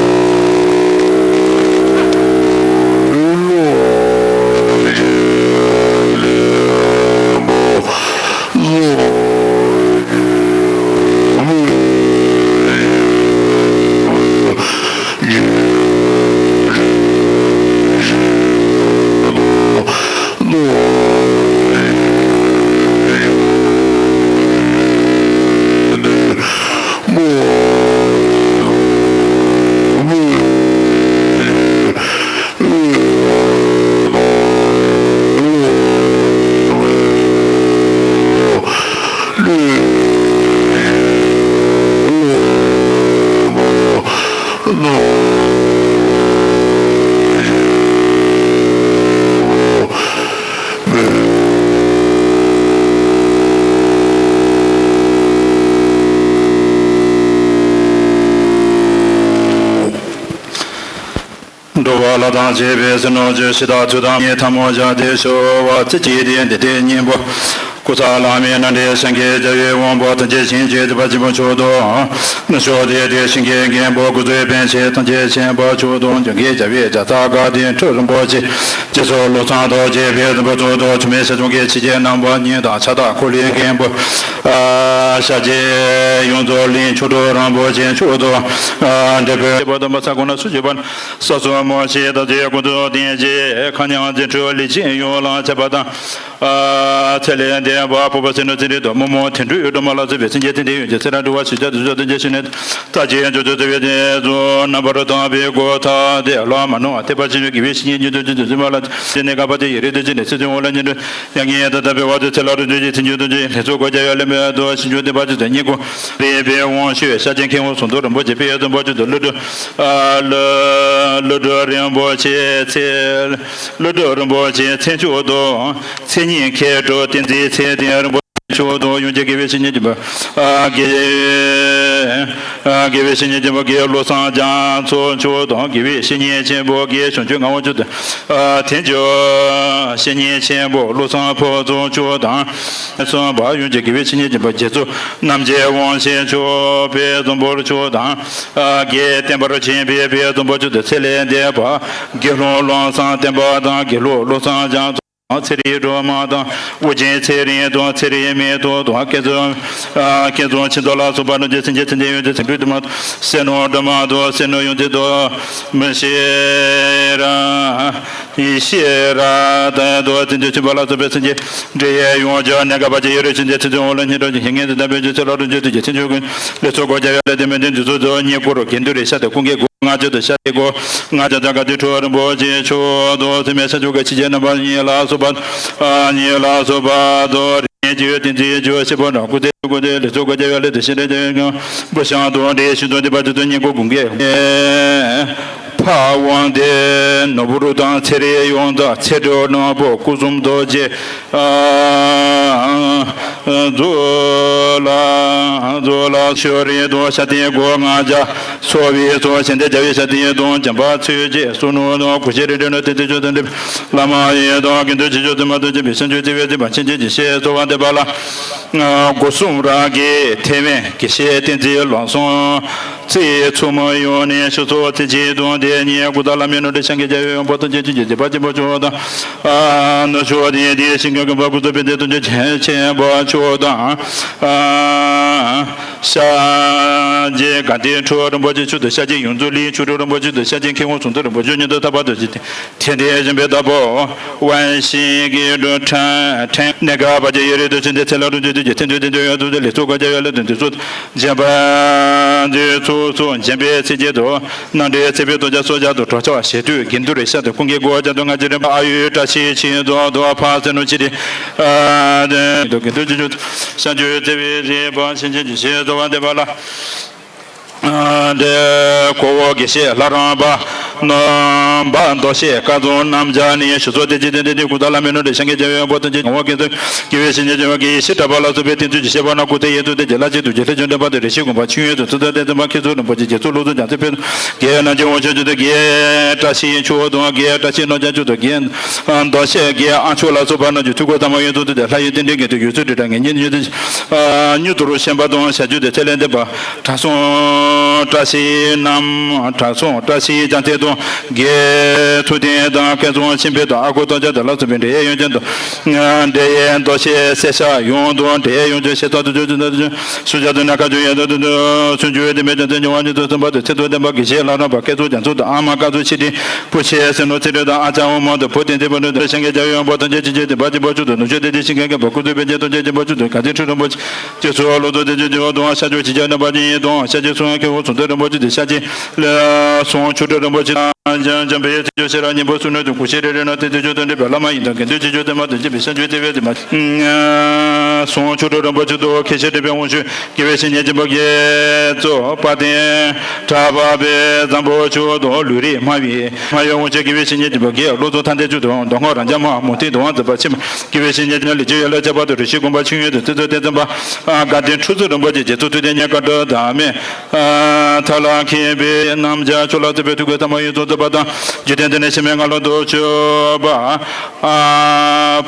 འགྲོ་བ་ལ་དང་བཅས་པའི་སེམས་ནོར་བཅས་ཕྱི་དང་ཚུལ་དང་ཉིད་ཐལ་མོ་སྦྱར་ཏེ་ཞོག་པ་ཚེ་གཅིག་དེ་འདི་ལྟའི་སྙིང་པོ། ཀུ་ས་ལ་མེ་ན་འདྲེ་སེང་གེ་རྒྱལ་བའི་དབང་པོ་ཐམས་ཅད་བྱིན་གྱིས་བརླབ་པ་ཆེན་པོ་མཆོག་ཏུ། ནུབ་ཕྱོགས་དེ་དེ་ཞིང་གི་མགོན་པོ་སྐུ་ཚེ་པཎ་ཆེན་ཐམས་ཅད་མཁྱེན་པ་མཆོག་ཏུ། འཇམ་མགོན་རྒྱལ་བའི་རྒྱལ་ཚབ་དགའ་ལྡན་ཁྲི་རིན་པོ་ཆེ། རྗེ་བཙུན་བློ་བཟང་རྡོ་རྗེ་དཔལ་བཟང་པོ་མཆོག་ཏུ། འཆི་མེད་ཞལ་འབྱོན་གྱི་ཕྱི་རྒྱལ་རྣམ་པ་གཉིས་དང་ཕྱག་བདག་འཁོར་ལོའི་མགོན་པོ། ཨ་ཤཱཀྱའི་ཡོངས་རྫོགས་གླིང་མཆོག་སྤྲུལ་རིན་པོ་ཆེ་མཆོག་ཏུ། ཨ་འབྲས་བུ་ཆེ་བ་དམ་པ་ས་གོང་ན་སུ་བཞུགས་པ། ས་གསུམ་མོ་ཆེ་དང་དེ་ཀུན་ཏུ་བསྟན་བྱས་མཁའ་མཉམ་རྫུ་འཕྲུལ་ལས་ཅན་ཡོངས་ལ་ཁྱབ་པ་དང་། ཨ་ཚེ་ལས་འདས་པ་འཕགས་པ་ཚེ་ནུ་ཚེ་རིང་དང་མི་མོ་དོན་གྲུབ་སྒྲོལ་མ་ལ་སོགས་པའི་སེམས་ཅན་ཐམས་ཅད་ཡོངས་ཀྱི་ཚེ་རབས་འགྲོ་བ་ཞི་བྱ་དུད་འགྲོ་ཐམས་ཅད་ཞི་གནས་ལྟར་བྱས་འཇོག་ཏུ་བྱ་བའི་དེ་ཚོ་རྣམ་པར་དག་པའི་སྒོ་ཐ་དད་ལ་མ་ནོར་བ་ཐེག་པ་ཆེན་པོའི་དགེ་བའི་བཤེས་གཉེན་ཉིད་དུ་བྱོན་དུ་གསོལ་བ་ལ་ཕྱི་ནས་དགའ་བ་དེ་ཡི་རིགས་དུ་ཅི་ནས་ཚེ་ཚེ་འོ་ལ་ཉན་དུ་ཡང་ངེས་དང་དམ་པའི་བར་དུ་ཚེ་ལ་རུ་འདུས་ཀྱི་ཚེ་འཇུག་ཏུ་འཇུག་ལྷན་ཚོགས་སྒོ་བརྒྱ་ཡ་ལེན་པའི་དུ་ཞིང་འཇུག་བདེན་པ་ཅི་ཙམ་སྙིང་ཁོང་རིག་པའི་དབང་ཕྱུག་ཤཱཀྱའི་མཁས་དབང་ཟུང་དུ་རིན་པོ་ཆེ་དཔལ་བཟང་པོ་མཆོག་ཏུ་ཀླུ་སྒྲུབ། ཨ་ཀླུ་ཀླུ་སྒྲུབ་རིན་པོ་ཆེ་ཚེ། ཀླུ་སྒྲུབ་རིན་པོ་ཆེ་མཚན་མཆོག་ཏུ། མཚན་ཉིད་མཁས་གྲུབ་བསྟན་འཛིན་ཚེ་བརྟན་རིན་པོ་ཆེ་མཆོག་ཏུ། ཡོངས་ཀྱི་དགེ་བའི་བཤེས་གཉེན་ཀྱི་བུ། ཨ་དགེ་ཨ་དགེ་བའི་བཤེས་གཉེན་ཆེན་པོ་དགེ་བློ་བཟང་རྒྱ་མཚོ་མཆོག་དང་། དགེ་བའི་བཤེས་གཉེན་ཆེན་པོ་དགེ་བྱང་ཆུབ་ངག་དབང་མཆོག་དང་། ཨ་དེང་གི་བཤེས་གཉེན་ཆེན་པོ་བློ་བཟང་ཕུན་ཚོགས་མཆོག་དང་། གསུམ་པ་ཡོངས་ཀྱི་དགེ་བའི་བཤེས་གཉེན་ཆེན་པོ་རྗེ་བཙུན་རྣམ་རྒྱལ་དབང་ཆེན་མཆོག་དཔལ་བཟང་པོ་མཆོག་དང་། ཨ་དགེ་བསྟན་པར་བྱིན་པའི་དཔལ་བཟང་པོ་མཆོག་དང་། ཚེ་ལས་འདས་པ་དགེ་སློང་བློ་བཟང་བསྟན་པ་དང་། དགེ་སློང་བློ་བཟང་རྒྱ་མཚོ་དང་། ཚེ་རིང་སྒྲོལ་མ་དང་། ཨོ་རྒྱན་ཚེ་རིང་དང་། ཚེ་རིང་མེ་ཏོག་དང་། སྐལ་བཟང་ཨ་སྐལ་བཟང་ཆོས་མདོ་ལ་སོགས་པ་རྣམས་ཀྱི་སེམས་ཅན་ཚེ་འདས་ཡོངས་ཀྱི་སེམས་ཁྲོད་དུ་མ་བསོད་ནམས་སྒྲོལ་མ་དང་། བསོད་ནམས་ཡོངས་ཀྱི་དོ་མི་ཤེས་ར་ཤེས་ར་དང་དོ་ཚེ་འདས་ཆོས་འཕགས་ལ་སོགས་པའི་སེམས་ཅན་འདྲེ་ཡོངས་ཀྱི་གནས་སྐབས་པ་ཅི་ཡོད་རེ་ཕྱིན་ཆད་ཚེ་ཚེ་འོ་ལ་སྙིང་རོ་ཞིང་ངེས་དང་ལྡན་པའི་ཚེ་ལ་རུ་འཇུག་ཏུ་ཀྱི་ཚེ་འཇུག་གི་ལས་ཚོགས་སྒོ་བརྒྱ་ཡ་ལས་དེ་མི་འདི་འདི་ཚོ་ཚོ་སྙིང་ཁོ་རུ་དགེ་འདུན་རེ་ཤ་དང་ཀུན་དགའི་སྒོ་ལྔ་བཅུ་དང་ཤ་དེ་སྒོ་ལྔ་བཅུ་དང་དགའ་སྟོན་ཁྲོ་རིན་པོ་ཆེ་མཆོག་དང་། ཚད་མེད་ས་ཆུ་གི་ཆི་ཆེ་རྣམ་པ་གཉིས་ལ་སོགས་པ་གཉིས་ལ་སོགས་པ་དང་། རིན་ཆེན་བསྟན་འཛིན་ཆོས་སྐྱེས་པོ་དང་སྐུ་ཚེ་སྐུ་ཚེ་ལས་ཚོགས་སྒོ་བརྒྱ་ཡ་ལས་དེ་ཤི་རེ་དེ་ཀྱང་བུ་ཤང་དང་འདྲེ་ཤིང་དང་སྡིག་པ་ཚོ་དང་སྙིང་ཁོ་དགུང་གི་ཕ་ཝང་དེ་ནོར་བུ་རུ་དང་ཚེ་རིང་ཡོངས་དང་ཚེ་སྒྲོལ་ནག་པོ་སྐུ་གསུམ་རྡོ་རྗེ། ཨ་ཛོ་ལ་ཛོ་ལ་ཤོ་རི་དོ་ཤ་ཏི་གོ་ང་ཇ་སོ་བི་སོ་ཤན་ཏེ་ཇ་བི་ཤ་ཏི་དོ་ཇམ་པ་ཚུ་ཇེ་སུ་ནུ་དོ་གུ་ཤེ་རི་དོ་ནོ་ཏེ་ཏེ་ཅོ་ཏེ་ལ་མ་ཡེ་དོ་གིན་དོ་ཅི་ཅོ་ཏེ་མ་དོ་ཅི་བི་ཤན་ཅོ་ཏེ་བེ་ཏེ་བ་ཆེན་ཅེ་ཇི་ཤེ་སོ་བ་ཏེ་བ་ལ་སྒོ་གསུམ་ར་གི་ཐེ་ཝན་གི་ཤེ་ཏེ་ཛི་ལོ་སོང་། ཚེ་ཚུ་མ་ཡོང་ནས་ཤུ་ཚོ་ཚེ་ཆེ་དང་དེ་ཉེ་ཀུ་ད་ལ་མེ་ནོ་ཏེ་ཤང་གི་ཇ་ཡོ་ཡོང་པོ་ཏོ་ཅེ་ཅི་ཅེ་ཅེ་པ་ཅེ་པོ་ཅོ་དང་། ཨ་ནུ་ཤོ་དེ་དེ་ཤིང་གི་པ་ཀུ་ཏོ་པེ་ཏེ་ཏོ་ཅེ་ཆེན་པོ་ཅོ་དང་། ཨ་ ཤཱཀྱའི་དགའ་ལྡན་ཁྲོ་བོ་རིན་པོ་ཆེ་མཆོག་ཏུ། ཤཱཀྱའི་ཡོངས་རྫོགས་གླིང་ཆོ་འཕྲུལ་རིན་པོ་ཆེ་མཆོག་ཏུ། ཤཱཀྱའི་མཁས་དབང་ཟུང་འཇུག་རིན་པོ་ཆེ་མཆོག་ཏུ། ཐར་པ་རྡོ་རྗེ་གདན་དེ་འདྲའི་བཞིན་པའི་བདག་པོ། དབང་ཤེས་ཀྱི་འགྲོ་ཕྲན་ཕྲན་གནས་སྐབས་བར་གྱི་ཡུན་རིང་དུ་ཕྱིན་ཏེ། ཚེ་ལ་རུང་སྤྱོད་དུ་གྱུར། ཐུན་དུ་བདེ་འགྲོ་ཡོངས་སུ་ལེགས་སོ་བཀའ་རྒྱ་ཡོད་ལ་དོན་དུ་གསོལ། འཇམ་དཔལ་མཛོད་ཚོགས་སུ་འཇམ་དཔལ་མཚན་བརྒྱད་དང་། རྣམ་འདྲེན་ཚེ་འཕེལ་རྡོ་རྗེ་སོགས་རྒྱ་དང་གྲོགས་བྱ་བ་ཞལ་སྟོན་དགེ་འདུན་རེ་ཤ་དང་ཀུན་མཁྱེན་གོ་བ་རྒྱ་དང་ལྔ་བཅུ་རིམ་པ་ཨ་ཡུ་བཀྲ་ཤིས་ཆོས་རྫོང་དུ་ཕ་སེ་ནོ་ཆི་རི། དགེ་འདུན་ཆོས་ཆོས་ཤ་འཇུ་ཚེ་བའི་རིག་པ་ཤེས་བྱའི་ཇི་ཞིག་རྩོལ་བ་འདེབས་པ་ལ། འདི་ཁོ་བོ་དགེ་བཤེས་ལྷ་རམས་པ་རྣམ་པ་མདོ་སེ་བཀའ་རྫོང་རྣམ་རྒྱལ་ནས་ཞུ་ཚོགས་དེ་ཅི་དེ་དེ་དེ་ཀུ་ད་ལ་མེ་ནོ་རེ་ཤང་གེ་རྒྱལ་བའི་དབང་པོ་དོན་གྱི་ངོ་བོ་སྐད་དོད་དགེ་བའི་བཤེས་གཉེན་རྒྱལ་བ་དགེ་བཤེས་གྲགས་པ་ལ་སོགས་པའི་བསྟན་བཅོས་ཀྱི་བཤད་པ་ན་སྐུ་ཚེ་ཡུན་དུ་དེ་རྒྱལ་ལ་ཆེད་དུ་རྒྱལ་སྲས་བཅོམ་ལྡན་འདས་དང་རེ་ཤིག་དགོངས་པ་ཆོས་ཡོན་དུ་ཚུལ་ཚོད་ལྡན་ཙམ་པ་མཁས་གྲུབ་རིན་པོ་ཆེ་རྗེ་ཚོ་ལོ་ཚོ་རྒྱ་མཚོའི་ཕེབས་དགེ་རྣམ་རྒྱལ་དབང་ཕྱུག་ཆོས་དུ་དགེ་བཀྲ་ཤིས་མཆོག་དང་དགེ་བཀྲ་ཤིས་ནོར་རྒྱལ་མཆོག་དང་དགེ་མདོ་སེ་དགེ་ཨ་མཆོག་ལ་སོགས་པ་རྣམས་ཀྱི་ཐུགས་ཁུར་ཚང་མ་ཡོངས་རྫོགས་དུ་དེ་ལྷ་ཡི་རྟེན་འབྲེལ་གྱི་དུས་ཡོད་ཚུལ་དྲི་དྲག་ངེས་ཉིད་ཉིད་དུ་ཨ་མྱུར་དུ་རུ་ཤན་པ་དང་བྱ་རྒྱུད་དེ་ཚེ་ལས་འདས་པ་དྲང་སྲོང་བཀྲ་ཤིས་རྣམས་དྲང་སྲོང་བཀྲ་ཤིས་རྒྱལ་མཚན་དང་དགེ་ཚུལ་ལྡན་དང་སྐལ་བཟང་ཆེན་པོ་དང་ཨ་ཁུ་སྟོབས་རྒྱལ་དང་ལ་སོགས་པའི་འབྲེལ་ཡོད་ཅན་དང་འབྲེལ་ཡོད་མདོ་སེ་སེ་ཤ་ཡོངས་དང་འབྲེལ་ཡོད་ཅན་ཤེས་ཚོགས་དུ་བརྗོད་ཅན་དང་སུ་བྱ་དུ་ན་ཁ་བརྗོད་ཡོད་དུ་དུ་སུ་འཇུ་བའི་དེ་མེད་ཅན་དུ་ཉེ་བ་ཉིད་དུ་གསུམ་པ་དུ་ཚེ་དུ་བདེན་པ་དགེ་བཤེས་ལྷ་རམས་པ་སྐལ་ཚོགས་རྒྱ་མཚོ་དང་ཨ་མ་བཀའ་ཚོགས་ཆེ་ཏི་པུ་ཆེ་སེ་ནོ་ཚེ་རིང་དང་ཨ་ཅག་འོ་མ་དང་བུ་དེ་འདི་པ་ནུ་དང་ཤང་གི་རྒྱལ་ཡོན་པ་དང་རྒྱལ་ཆེན་རྒྱལ་དེ་བ་ཅི་པ་ཆུ་དང་ནུ་ཤོ་དེ་དེ་ཤིང་གི་ག་བ་ཀུ་ཚུ་པེ་ཅེ་དང་རྒྱལ་ཆེན་པ་ཆུ་དང་ག་དེ་ཁྲི་རིན་པོ་ཆེ། ཅེས་སོགས་ལོ་ཏོག་དེ་ཅི་ཅི་བ་དང་ཤ་ཆུ་ཅི་ཅི་ནམ་པ་ཅི་ཡིན་དང་ཤ་ཆེ་སོང་ཁེ་བོ་སོང་དེ་རིན་པོ་ཆེ་དེ་ཤ་ཆེ་ལ་སོང་ཆུ་ཁྲི་རིན་པོ་ཆེ་དང་འཇམ་འཇམ་པའི་ཚེ་ཆུ་ཤེ་ར་ཉིན་པོ་སུ་ནུ་དུ་གུ་ཤེ་རེ་རེ་ན་དེ་དེ་ཆུ་དང་འདི་བེ་ལ་མ་ཡིན་དང་གན་དུ་ཅི་ཆུ་དེ་མ་དེ་ཅི་བེ་ཤ་ཆུ་དེ་བེ་དེ་མ་སོང་ཆུ་ཁྲི་རིན་པོ་ཆེ་དུ་ཁེ་ཤེ་དེ་བེ་འོང་ཆུ་དགེ་བའི་བཤེས་གཉེན་སྦྱིན་པ་དགེ་གཙོ་དཔལ་ལྡན་གྲགས་པ་པའི་བཟང་པོ་ཆུ་དང་ལུས་རིགས་སྨྲ་བའི་སྨྲ་བའི་དབང་ཕྱུག་དགེ་བའི་བཤེས་གཉེན་སྦྱིན་པ་དགེ་བློ་གྲོས་ཐར་འདོད་ཆུ་དང་མདོ་སྔགས་རབ་འབྱམས་མ་མུ་སྟེགས་དང་བ་མཛད་པ་ཕྱི་མ། དགེ་བའི་བཤེས་གཉེན་ལས་ཀྱི་ཡོན་ལ་ཁྱབ་པ་དང་རིགས་ཤེས་དགོངས་པ་ཆོས་ཡོན་དུ་ཚིག་རྩོད་རྟེན་ཙམ་པ། དགའ་ལྡན་ཁྲུས་གསོལ་རིན་པོ་ཆེ་རྗེ་བཙུན་ཐུབ་བསྟན་གཉན་ཁ་འགྲོ་དང་མེ། ཐ་ལ་མཁས་པའི་རྣམ་རྒྱལ་ཆོས་ལ་བརྩེ་བའི་ཐུགས་ཀྱི་ཐ་མ་ཡོངས་རྫོགས་བརྩམས་པ་དང་རྒྱུད་སྟེང་དུ་ནས་ཕྱི་མའི་ང་ལོ་དུ་ཆོས་པ།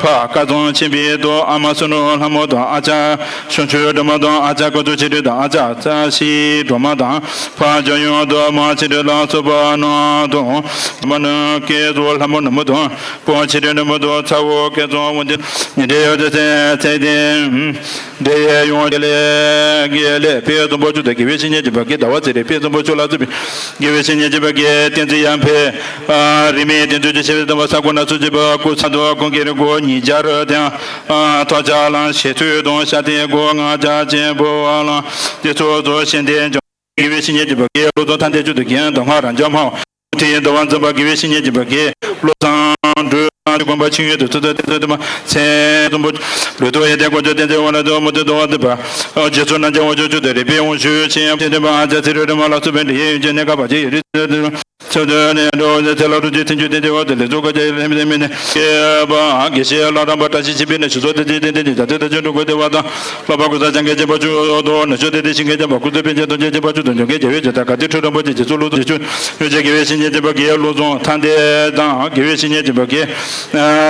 ཕ་བཀའ་ཚང་ཆེན་པོའི་ཏོ་ཨ་མ་སུ་ནུ་ལྷ་མོ་དང་ཨ་ཅག་ཆུང་ཆུང་སྒྲོལ་མ་དང་ཨ་ཅག་ཀོ་ཏུ་ཆེ་རི་དང་ཨ་ཅག་ཙ་ཤི་སྒྲོལ་མ་དང་ཕ་ཇོ་ཡོན་དུ་མ་ཆེ་རི་ལ་སོགས་པ་རྣམས་དང་མ་ནུ་སྐལ་བཟང་ལྷ་མོ་ནུ་མོ་དང་། པོ་ཆེ་རེ་ནུ་མོ་དོ་ཚ་བོ་སྐལ་བཟང་དབང་ལྡན་ཉི་འབྲེལ་ཡོད་དེ་ཚེ་ཚེ་དེ། འབྲེལ་ཡོད་ཡོང་གི་ལས་ཀྱི་ལས་དཔེ་རྫོང་པོ་ཆུ་དང་དགེ་བའི་བཤེས་གཉེན་སྦྱིན་པ་དགེ་ཟླ་བ་ཚེ་རིང་དཔེ་རྫོང་པོ་ཆུ་ལ་བཙུན་པའི་དགེ་བའི་བཤེས་གཉེན་སྦྱིན་པ་དགེ་བསྟན་འཛིན་ཡར་འཕེལ། རིས་མེད་བསྟན་འཛིན་གྱི་ཆེ་བའི་དམ་པ་ས་ཁོ་ན་སུ་ཅི་པ་སྐུ་ཚ་དོ་ཀུན་གྱི་རིག་གོ་ཉིས་བརྒྱ་རུ་དེའང་ཐོག་ཆ་ལང་ཞེ་ཐུའི་གདོང་ཤ་དེ་སྒོ་ང་ཆ་ཅན་པོ་བ་ལང་དེ་ཚོ་ཚོ་ཤེས་ལྡན་ཀྱང་། དགེ་བའི་བཤེས་གཉེན་སྦྱིན་པ་དགེ་བློ་གྲོས་ཐར་འདོད་ཆུ་དང་དགེ་མདོ་སྔགས་རབ་འབྱམས་མ། དེ་ཡི་འདུལ་བ་འཛིན་པ་དགེ་བའི་བཤེས་གཉེན་སྦྱིན་པ་དགེ་བློ་བཟང་འགྲོས་དགོན་པ་ཆིངས་ཡོད་དུ་ཚུལ་དང་བསྟན་ཚུལ་དུ་མ་ཚེ་གསུམ་པོ། ལུས་ཐོག་ཡེ་ཏེ་དཀོན་མཆོག་བསྟན་འཛིན་དབང་ལ་འདུལ་མུ་སྟེགས་འདུལ་བ་འཛིན་པ། རྗེ་བཙུན་རྣམ་རྒྱལ་དབང་ཕྱུག་ཆུ་དང་རིག་པའི་དབང་ཕྱུག་ཆེན་ཡང་བསྟན་འཛིན་པ་ཨ་ཅག་ཚེ་རིང་རིན་མ་ལ་སོགས་པའི་འབྲེལ་ཡོད་ཡོན་ཅན་གནས་སྐབས་བར་ཆད་ཡོད་རིགས་ཚུལ་དུ་ཚེ་ལ་རུ་ཅི་ཐིམ་ཆུ་ཏེ་ཏེ་བ་དེ་ལས་ཚོགས་ཀ་ཅ་ཡི་ལྷེམ་ཏེ་མི་ནི་ཤེས་པ་དགེ་བཤེས་ལྷ་རམས་པ་བཀྲ་ཤིས་ཆེན་པོའི་ནས་ཞུ་ཚོགས་ཏེ་ཏེ་ཏེ་ཏེ་ནི་ད་ཏེ་ད་ཅོ་འགྲོ་དགོས་ཏེ་བ་དང་། ལྷག་པར་ཀུན་བཟང་སྤྱང་ཀའི་སྤྱན་པ་ཆུ་དོ་ནུ་ཤོ་ཏེ་ཏེ་ཤིང་གི་སྤྱན་པ་ཀུན་བཟང་པད་ཅན་དོན་ཅན་སྤྱན་པ་ཆུ་དང་འཇོམས་མཁན་རྒྱལ་བའི་ཇི་ལྟར་ག་ཏེ་ཁྲོ་རིན་པོ་ཆེ་རྗེ་ཚོ་ལུ་ཚོ་ཆུ་ཡོད་ཅེས་དགེ་བའི་བཤེས་གཉེན་སྦྱིན་པ་དགེ་བློ་བཟང་ཐར་འདོད་དང་དགེ་བའི་བཤེས་གཉེན་སྦྱིན་པ་དགེ་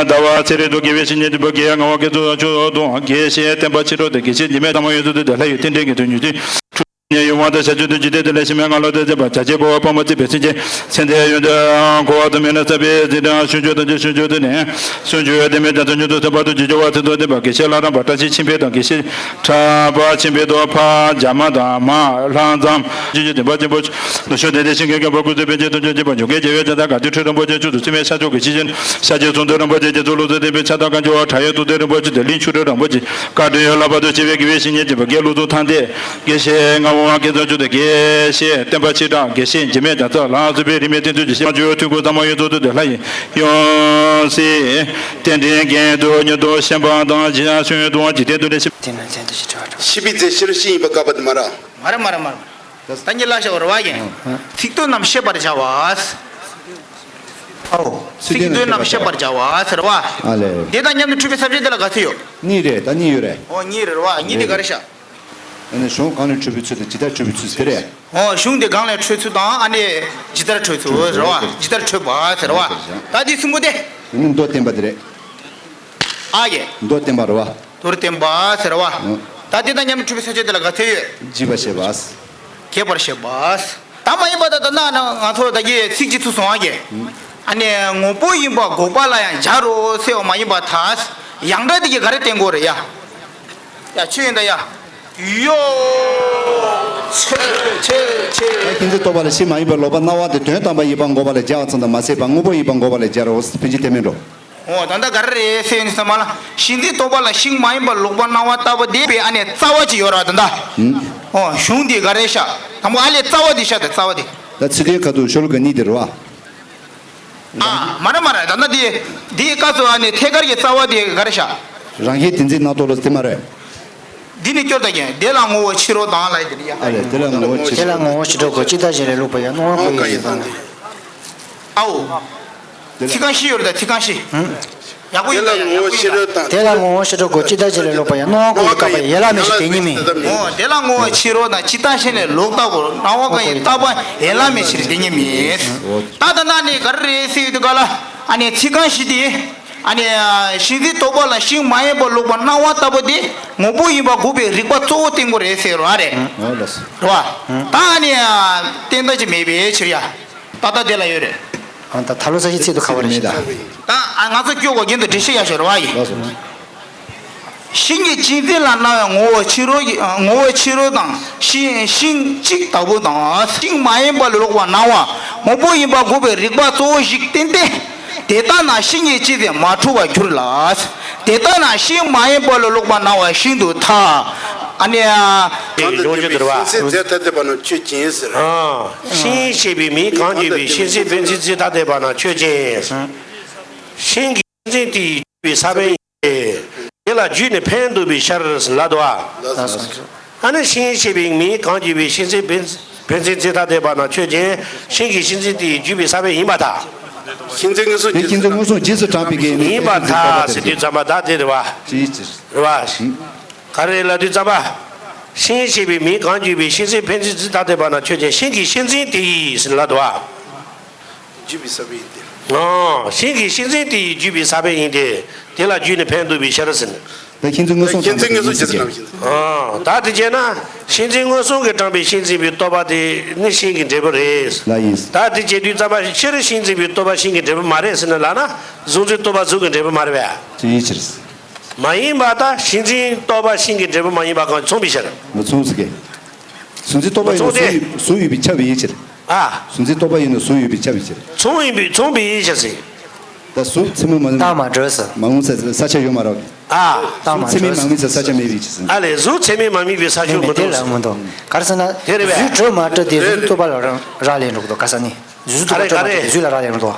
ཟླ་བ་ཚེ་རིང་དང་དགེ་བའི་བཤེས་གཉེན་སྦྱིན་པ་དགེ་ངག་དབང་དགེ་ཚོགས་ཆུ་དང་དགེ་བཤེས་བསྟན་པ་ཕྱི་དྲོ་དང་དགེ་བཤེས་འཇིགས་མེད་ཐ་མ་ཡོངས་སུ་དུ་དེ་ལྷ་ཡི་རྟེན་འབྲེལ་གྱི་དོན་ཉུལ་ཏེ། ཡུལ་དབང་དུ་བྱ་སྤྱོད་དུ་ཇི་ལྟར་དུ་ལས་ཕྱི་མའི་ང་ལོ་དེ་ཚེ་བ་བྱ་བྱེད་པོ་དཔའ་མོ་བརྩེ་བའི་སེམས་ཅན་ཚེ་འདས་ཡོན་ཏན་འཁོར་བ་དུ་མེད་ན་ས་པའི་ཟི་དང་ཤུན་ཆོས་དང་ཆུ་ཤུན་ཆོས་དུ་ནས་སུན་ཆོས་དེ་མེད་ཀྱང་ཚུན་ཆོས་དུ་ཚེ་བར་དུ་ཇི་འབྱོར་བ་ཚེ་དུ་ལྡན་པ་དགེ་བཤེས་ལྷ་རམས་པ་བཀྲ་ཤིས་ཆེན་པོ་དང་དགེ་བཤེས་གྲགས་པ་ཆེན་པོ་དང་ཕ་རྒྱ་མ་དང་མ་ལྷ་མཚམས་ཆུ་ཆུ་དེ་བ་ཆེན་པོ་ནུ་ཤོ་དེ་དེ་ཤིང་གི་རྒན་པ་ཀུན་ཏུ་པན་ཆེན་དོན་ཅན་སྦྱིན་པ་འཇོམས་མཁན་རྒྱལ་བའི་ཇི་ལྟར་ག་ཏེ་ཁྲོ་རིན་པོ་ཆེ་ཆུ་དུ་ཚུལ་མེད་ཤ་ཆོག་གི་ཤི་ཅན་ཤ་ཆེ་གསུང་དུ་རིན་པོ་ཆེ་རྗེ་ཚོ་ལུ་ཚོ་ལྡན་པའི་ཆ་དང་གང་ཆེ་བ་ཁྲ་ཡོད་དུ་ལྡན་རིན་པོ་ཆེ་དེ་གླིང་ཆུ་རུ་རིན་པོ་ཆེ་བཀའ་དྲིན་ཡོད་ལྷག་པར་དུ་ཆེ་བའི་དགེ་བའི་བཤེས་གཉེན་སྦྱིན་པ་དགེ་བློ་གྲོས་ཐར་འདོད། དགེ་བཤེས་ངག་དབང་སྐལ་བཟང་ཆུ་དང་དགེ་བཤེས་བསྟན་པ་ཆེ་དྲག་དགེ་བཤེས་འཇིགས་མེད་རྒྱ་མཚོ་ལ་སོགས་པའི་རིས་མེད་བསྟན་འཛིན་གྱི་ཞིང་ཆུ་ཐུན་དགུ་ཚང་མ་ཡོངས་རྫོགས་དུ་དེ་ལྷ་ཡི་ཡང་སྲིད་རྟེན་འབྲེལ་རྒྱན་དུ་ཉིད་དུ་ཤན་པ་དང་འཇིགས་ཤིང་དང་འཇིག་རྟེན་དུ་འདྲེན་ཞིང་། དེ་ན་ཚན་དུ་ཞི་ཁྲོ་བ་ཁྲོ། ཤི་བའི་རྫས་ཕྱི་རུ་ཤི་ཡིན་པ་བཀག་པ་དེ་མ་ར། མ་ར་མ་ར་མ་ར། ད་ཉིད་ལ་ཤ་བར་བ་ཡིན། ཚིག་དོན་རྣམས་ཤེས་པར་བྱ་བ། ཨའོ། ཚིག་དོན་རྣམས་ཤེས་པར་བྱ་བ་ཟེར་བ། ཨ་ལས། དེ་དང་མཉམ་དུ་འཁྲུལ་པའི་ས་བཅད་དེ་ལ་ག་ཚོད་ཡོད། གཉིས་རེད། ད་གཉིས་ཡོད་རེད། ཨོ་གཉིས་རེད་བ། གཉིས་དེ་ག་རེ་ཤག་ཨ་ནི་གཞུང་གང་ནས་འཁྲུལ་པའི་ཚུལ་དང་ཇི་ལྟར་འཁྲུལ་པའི་ཚུལ་དེ་རེད། ཨོ་གཞུང་དེ་གང་ལས་འཁྲུལ་ཚུལ་དང་ཨ་ནི་ཇི་ལྟར་འཁྲུལ་ཚུལ་ཟེར་བ། ཇི་ལྟར་འཁྲུལ་པ་ཟེར་བ། ད་དེ་གསུམ་པོ་དེ། ཨ་ནི་མདོ་བསྟན་པ་དེ་རེད། ཨ་ཡེ། མདོ་བསྟན་པ་རེད་བ། མདོར་བསྟན་པ་ཟེར་བ། ཨོ། ད་དེ་དང་མཉམ་དུ་འཁྲུལ་པའི་ས་བཅད་དེ་ལ་ག་ཚོད་ཡོད། འཇིག་པར་བྱེད་པ། རྒྱས་པར་བཤད་པ། ད་མ་ཡིན་པ་ད་ལྟ་ན་ང་ཚོ་ད་གི་ཚིག་གཅིག་ཚུར་སོང་ཨ་གི། ཨ་ནི་དངོས་པོ་ཡིན་པ་འགོག་པ་ལ་ཡང་སྦྱར་རོ་ཟེར་བ་མ་ཡིན་པ་ད། ཡང་སྒྲ་དེ་གི་ག་རེ་བསྟན་དགོས་རེད་ཡ། ཡ་ཆོས་ཡིན་ད་ཡ། ཡོ། ཆེ་ཆེ་ཆེ། ད་གཤིན་རྗེ་རྟོག་པ་ལ་གཤིན་མ་ཡིན་པར་ལོག་པར་སྣང་བ་དེ་དོན་དམ་པར་ཡིན་པར་འགོག་པ་ལ་སྦྱར་བ་ཙམ་དུ་མ་ཟད་པར་དངོས་པོ་ཡིན་པར་འགོག་པ་ལ་སྦྱར་རོ། ཕན་ཆད་དེ་མིན་འགྲོ། འོ་ད་ལྟ་ག་རེ་རེད་ཟེར་ནས་ཟེར་མ་ལ། གཤིན་རྗེ་རྟོག་པ་ལ་གཤིན་མ་ཡིན་པར་ལོག་པར་སྣང་བ་ལྟ་བུ་དེ་པའི་ཨ་ནི་རྩ་བ་ཅིག་ཡོད་ར་ད་ལྟ། ཨུམ། འོ་གཞུང་དེ་ག་རེ་ཤ། དང་པོ་ཨ་ལས་རྩ་བ་དེ་ཤ་དང་རྩ་བ་དེ། ད་ཚིག་དོན་ཁ་ཐུག་ཤོ་ལོ་ཀ་གཉིས་དེ་རེད་བ། ཨ་མ་རེད་མ་རེད། ད་ལྟ་དེ་དེའི་སྐབས་སུ་ཨ་ནི་ཐད་ཀར་གྱི་རྩ་བ་དེ་ག་རེ་ཤ། རང་བཞིན་དེ་འཛིན་རྣམ་རྟོག་ལ་དེ་མ་རེད། འདི་ནི་སྐྱོར་དང་རྒྱན། དེ་ལ་ངོ་བོ་ཕྱི་རོལ་དང་ལ་ཡི་དེ་ཡ། ཨ་ལས་དེ་ལ་ངོ་བོ་ཕྱི་དེ་ལ་ངོ་བོ་ཕྱི་རོལ་གོ་ཅི་ལྟར་གཞན་ལས་ལོག་པ་ཡང་སྣང་བ་ཀུན་ཡོད་ཞེས་དང་། ཨའོ། ཚིག་རྐང་བཞི་ཡོད་རེད་ད་ཚིག་རྐང་བཞི། ཡག་པོ་ཡིན་ད་ཡ་ཡག་པོ་ཡིན་ད། དེ་ལ་ངོ་བོ་ཕྱི་རོལ་གོ་ཅི་ལྟར་གཞན་ལས་ལོག་པ་ཡང་སྣང་བ་ཀུན་ཡོད་པ་ཡན་ལག་མེད་ཕྱིར་དེ་ཉིད་མིན། འོ་དེ་ལ་ངོ་བོ་ཕྱི་རོལ་དང་ཇི་ལྟར་གཞན་ལས་ལོག་ལྟ་བུར་སྣང་བ་ཀུན་ཡོད་ལྟ་བུ་ཡན་ལག་མེད་ཕྱིར་དེ་ཉིད་མིན། ད་ད་ན་ནི་ག་རེ་རེད་ཟེར་ཡོད་དུས་ག་ལ་ཨ་ནི་ཚིག་རྐང་བཞི་དེ། ཨ་ནི། གཤིན་རྗེའི་རྟོག་པ་ལ་གཤིན་མ་ཡིན་པར་ལོག་པར་སྣང་བ་ལྟ་བུ་དེ་དངོས་པོ་ཡིན་པ་འགོག་པའི་རིགས་པ་གཙོ་བོ་སྟེང་པོ་རེད་ཟེར་བ་རེད། ཨོ་ལགས་སོ། རེད་བ། ད་ཨ་ནི། བསྟན་བདག་ཅིག་མེད་པའི་ཕྱིར་ཡ། ད་ལྟ་དེ་ལ་ཡོད་རེད། ཨ་ད་ད་ལོ་ས་ཞིག་ཚིག་ཏུ་ཁ་བ་རེད་ཤག་ད་ཨ་ང་ཚོ་སྐྱོ་གོ་རྒྱུན་དུ་འགྲེལ་བཤད་ཡག་ཤོས་རེད་བ་ཡིན། ལགས་སོ། གཤིན་གྱི་གཅེས་འཛིན་ལ་སྣང་བའི་ངོ་བོ་ཕྱི་རོལ་གྱི་ངོ་བོ་ཕྱི་རོལ་དང་གཤིན་གཤིན་གཅིག་ལྟ་བུ་དང་གཤིན་མ་ཡིན་པ་ལ་ལོག་པར་སྣང་བ་དངོས་པོ་ཡིན་པ་འགོག་པའི་རིགས་པ་གཙོ་བོ་ཞིག་བསྟན་ཏེ། དེ་ལྟ་ན་གཤིན་གྱི་གཅེས་འཛིན་མ་འཁྲུལ་བར་འགྱུར་ལ། དེ་ལྟ་ན་གཤིན་མ་ཡིན་པ་ལ་ལོག་པར་སྣང་བ་ཤིན་ཏུ་ཐལ། ཨ་ནི། གང་དུ་ཡོང་རྒྱུ་འདུལ་བ། གཤིན་རྗེ་ཐ་དད་པ་ན་ཆོས་ཅན་ཟེར། ཨ། གཤིན་ཞེས་པའི་མིང་གང་བརྗོད་པའི་གཤིན་རྗེ་ཕན་ཚུན་རྫུས་ཐ་དད་པ་ན་ཆོས་ཅན། གཤིན་གྱི་གཤིན་རྗེ་དེ་ཡི་བརྒྱུད་པའི་ས་བོན་ཡིན་ཏེ། དེ་ལ་བརྒྱུད་ནས་ཕན་འདོགས་པའི་ཕྱིར་ལབ་འདུག་བ། ཨ་ནི་གཤིན་ཞེས་པའི་མིང་གང་བརྗོད་པའི་གཤིན་རྗེ་ཕན་ཕན་ཚུན་རྫུས་ཐ་དད་པ་ན་ཆོས་ཅན། གཤིན་གྱི་གཤིན་རྗེ་དེ་ཡི་བརྒྱུད་པའི་ས་བོན་ཡིན་པར་ཐལ། གཤིན་རྗེ་མངོན་སུམ་དེ་རྗེས་སུ་གཤིན་རྗེ་མངོན་སུམ་རྗེས་སུ་དྲངས་པའི་གེགས་ནི་ཡིན་པར་ཐལ་ཟེར་དུས་ཙམ་པ་ད་དེ་རེད་བ། ཅིའི་ཕྱིར། རེད་བ། ག་རེ་ལབ་དུས་ཙམ་པ། གཤིན་ཞེས་པའི་མིང་གང་བརྗོད་པའི་གཤིན་རྗེ་ཕན་ཚུན་རྫུས་ཐ་དད་པ་ན་ཆོས་ཅན། གཤིན་གྱི་གཤིན་རྗེ་དེ་ཡི་ཟེར་ལབ་འདུག་བ། བརྒྱུད་པའི་ས་བོན་ཡིན་ཏེ། ཨང་། གཤིན་གྱི་གཤིན་རྗེ་དེ་ཡི་བརྒྱུད་པའི་ས་བོན་ཡིན་ཏེ། དེ་ལ་བརྒྱུད་ནས་ཕན་འདོགས་པའི་ཕྱིར་ཟེར། ད་གཤིན་རྗེ་མངོན་སུམ་གཤིན་རྗེ་མངོན་སུམ་རྗེས་སུ་དྲངས་པའི་གཤིན་རྗེ། ཨང་། ད་དེ་བྱས་ན་གཤིན་རྗེ་མངོན་སུམ་གྱིས་དྲངས་པའི་གཤིན་འཛིན་པའི་རྟོག་པ་དེ་ནི་གཤིན་གྱི་འབྲས་བུ་རེད། ལགས་ཡིན། ད་དེ་བྱེད་དུས་ཙམ་པ་སྤྱིར་གཤིན་འཛིན་པའི་རྟོག་པ་གཤིན་གྱི་འབྲས་བུ་མ་རེད་ཟེར་ན་ལབ་ན། གཟུགས་འཛིན་རྟོག་པ་གཟུགས་ཀྱི་འབྲས་བུ་མ་རེད་པས། ཅིའི་ཕྱིར། མ་ཡིན་པ་ད་གཤིན་འཛིན་རྟོག་པ་གཤིན་གྱི་འབྲས་བུ་མ་ཡིན་པ་གང་མཚུངས་པའི་ཕྱིར། མི་མཚུངས་ཟེར་གི། གཟུགས་འཛིན་རྟོག་པ་ཡིན་ན། མཚུངས་ཏེ། གཟུགས་ཡོད་པའི་ཁྱབ་པའི་ཕྱིར། ཨ། གཟུགས་འཛིན་རྟོག་པ་ཡིན་ན་གཟུགས་ཡོད་པའི་ཁྱབ་པའི་ཕྱིར། མཚུངས་ཡིན་པའི་མཚུངས་པའི་ཕྱིར་ཟེར། ད་གཟུགས་ཚད་མས་མ་ནུས། རྟགས་མ་གྲོལ་ཟེར། མ་ངོས་ས་ས་ཆ་ཡོད་མ་རེད། ཨ། རྟགས་མ་གྲོལ་ཟེར། གཟུགས་ཚད་མས་མ་ངོས་ས་ས་ཆ་མེད་པའི་ཕྱིར་ཟེར། ཨ་ལས་གཟུགས་ཚད་མས་མ་དམིགས་པའི་ས་ཕྱོགས་མེད་མི་མེད་དེ་འདུག་ལ་མི་འདུག་ག་རེ་ཟེར་ན། དེ་རེད་པས། གཟུགས་གྲོལ་མ་གྲོལ་དེ་གཟུགས་རྟོག་པ་ལ་རག་ལས་འགྲོ་གི་འདུག་ག་ས་ནི། གཟུགས་རྟོག་པ་ག་རེ་གྲོལ་མ་ག་རེ། གྲོལ་གཟུགས་ལ་རག་ལས་མི་འདུག་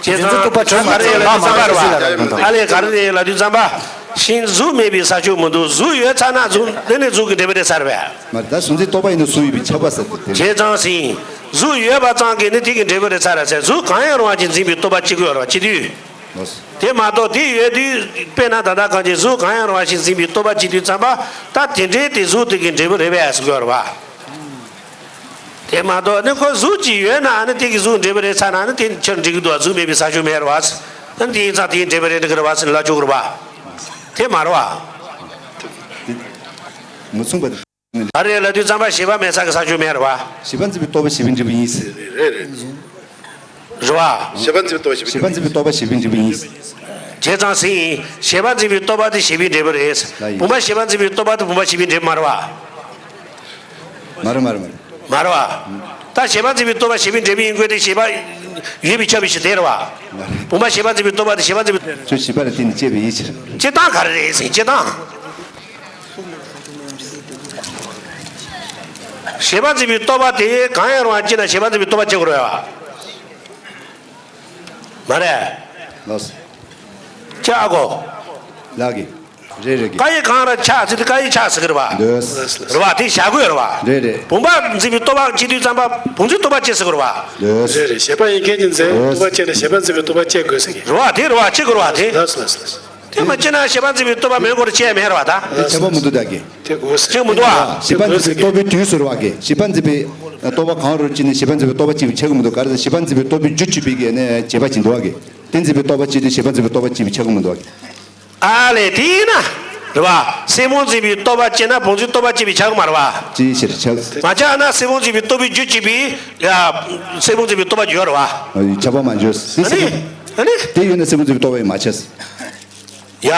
བྱས་ཙང་གཟུགས་རྟོག་པ་གྲོལ་མ་ག་རེ་གྲོལ་ལ་ལ་དུས་ཙམ་པ་རེད་བ། གཟུགས་ལ་རག་ལས་མི་འདུག་ཨ་ལས་ག་རེ་རེད་ལ་དུས་ཙམ་པ། གཤིན་གཟུགས་མེད་པའི་ས་ཕྱོགས་མི་འདུག་གཟུགས་ཡོད་ཚར་ན་གཟུགས་དེ་ནི་གཟུགས་ཀྱི་འབྲས་བུ་རེད་ཚར་བས། མ་རེད། ད་གཟུགས་འཛིན་རྟོག་པ་ཡིན་ན་གཟུགས་ཡོད་པའི་ཁྱབ་པ་ཟེར་ཏེ། བྱས་ཙང་ཟིན། གཟུགས་ཡོད་པ་ཙམ་གྱིས་ནི་དེ་གི་འབྲས་བུ་རེད་ཚར་ར་ཟེར། གཟུགས་གང་ཡང་རུང་བ་ཅན་འཛིན་པའི་རྟོག་པ་གཅིག་པུ་ཡོད་རེད་བ་སྤྱི་དུས། དེ་མ་གཏོགས་དེ་ཡོད་དུས་དཔེར་ན་ད་ལྟ་གང་ཅི་གཟུགས་གང་ཡང་རུང་བ་ཞིག་འཛིན་པའི་རྟོག་པ་སྤྱི་དུས་ཙམ་པ་ད་དེ་འདྲའི་དེ་གཟུགས་དེ་གི་འབྲས་བུ་རེད་བས་ཟེར་གི་ཡོད་རེད་བ། དེ་མ་གཏོགས་ནི་ཁོ་གཟུགས་ཅིག་ཡོད་ན་ནི་དེ་གི་གཟུགས་འབྲས་བུ་རེད་ཚར་ན་ནི་དེ་ཕྱིར་འགྲིག་གི་འདུག་གཟུགས་མེད་པའི་ས་ཕྱོགས་མེད་རེད་བ། ཨ་ནི་དེ་ཡིན་ཙང་དེའི་འབྲས་བུ་རེད་འགྲིག་གི་རེད་བ་ཟེར་ལབ་ཆོག་གི་རེད་བ། དེ་མ་རེད་བ། མི་མཚུངས་པ་དེ། ག་རེ་ལབ་དུས་ཙམ་པ་ཞེས་པ་མེད་ས་གི་ས་ཕྱོགས་མེད་རེད་བ། ཞེས་པ་འཛིན་པའི་རྟོག་པ་ཞེས་པའི་འབྲས་བུ་ཡིན། རེད་རེད། རེད་བ། ཞེས་པ་འཛིན་པའི་རྟོག་པ་ཞེས་པའི་འབྲས་བུ་ཡིན། བྱས་ཙང་ཟིན། ཞེས་པ་འཛིན་པའི་རྟོག་པ་དེ་ཞེས་པའི་འབྲས་བུ་རེད། ལགས་ཡིན། བུམ་པ་ཞེས་པ་འཛིན་པའི་རྟོག་པ་དེ་བུམ་པ་ཞེས་པའི་འབྲས་བུ་མ་རེད་བ། མ་རེད་མ་རེད་མ་རེད། མ་རེད་བ། ད་ཞེས་པ་འཛིན་པའི་རྟོག་པ་ཞེས་པའི་འབྲས་བུ་ཡིན་དགོས་ཏེ་ཞེས་པ་ཡོད་པའི་ཁྱབ་པའི་ཕྱིར་དེ་རེད་བ། མ་རེད། བུམ་པ་ཞེས་པ་འཛིན་པའི་རྟོག་པ་དེ་ཞེས་པ་འཛིན་པའི། ཁྱོད་ཞེས་པ་ལ་བརྟེན་ནས་སྐྱེས་པའི་ཡིད་ཕྱིར། སྐྱེ་སྟངས་ག་རེ་རེད་ཟེར་སྐྱེ་སྟངས། ཞེས་པ་འཛིན་པའི་རྟོག་པ་དེ་གང་ཡང་རུང་བ་སྐྱེ་ན་ཞེས་པ་འཛིན་པའི་རྟོག་པ་སྐྱེ་དགོས་རེད་བ། མ་རེད། ལགས་སོ། ཅི་ཨ་གོ། ལགས་ཀྱི། རེད་རེད་ཀྱི། ཀ་ཡི་གང་ར་ཆགས་ཟེར་དུས་ཀ་ཡི་ཆགས་ཟེར་གི་རེད་བ། འདོད། རེད་བ་དེ་བཞག་དགོས་རེད་བ། རེད་རེད། བུམ་པ་འཛིན་པའི་རྟོག་པ་སྐྱེ་དུས་ཙམ་པ་བུམ་འཛིན་རྟོག་པ་སྐྱེ་ཟེར་གི་རེད་བ། འདོད། རེད་རེད། ཞེས་པ་ཡིན་མཁན་གྱི་འཛིན་རྟོག་པ་སྐྱེ་ན་ཞེས་པ་འཛིན་པའི་རྟོག་པ་སྐྱེ་དགོས་ཟེར་གི། རེད་བ་དེ་རེད་བ་སྐྱེ་དགོས་རེད་བ་དེ། ལགས་སོ་ལགས་སོ་ལགས་སོ། དེ་མ་སྐྱེ་ན་ཞེས་པ་འཛིན་པའི་རྟོག་པ་མེད་སྐོར་སྐྱེ་མེད་རེད་བ་ད། དེ་ཁྱད་པར་མི་འདུག་ད་གི། དེ་དགོས་ཟེར། ཆགས་མི་འདུག་ཨ། ཞེས་པ་འཛིན་པའི་རྟོག་པའི་དུས་སུ་རེད་བ་གི། ཞེས་པ་འཛིན་པའི་རྟོག་པ་གང་རུང་སྐྱེས་ནས་ཞེས་པ་འཛིན་པའི་རྟོག་པ་སྐྱེས་པའི་ཆགས་ཀྱི་མི་འདུག་ག་རེ་ཟེར་ཞེས་པ་འཛིན་པའི་རྟོག་པའི་རྒྱུ་གཅིག་པའི་གི་ནས་བྱས་པ་ཅིག་འདུག་བ་གི། དེ་འཛིན་པའི་རྟོག་པ་སྐྱེས་དུས་ཞེས་པ་འཛིན་པའི་རྟོག་པ་སྐྱེས་པའི་ཆགས་ཀྱི་མི་འདུག་བ་གི། ཨ་ལས་དེ་ཡིན་ན། རེད་བ། སེན་མོ་འཛིན་པའི་རྟོག་པ་སྐྱེས་ན་བུམ་འཛིན་རྟོག་པ་སྐྱེས་པའི་ཆགས་ཀྱི་མ་རེད་བ། ཅིའི་ཕྱིར་ཆགས། མ་ཆགས་ན་སེན་མོ་འཛིན་པའི་རྟོག་པའི་རྒྱུ་གཅིག་པའི། ཡ། སེན་མོ་འཛིན་པའི་རྟོག་པ་ཡོད་རེད་བ། ཁྱབ་པ་མ་འཇོག་སེ། ཨ་ནི། ཨ་ནི། དེ་ཡོད་ན་སེན་མོ་འཛིན་པའི་རྟོག་པ་ཡང་མ་ཆགས། ཡ།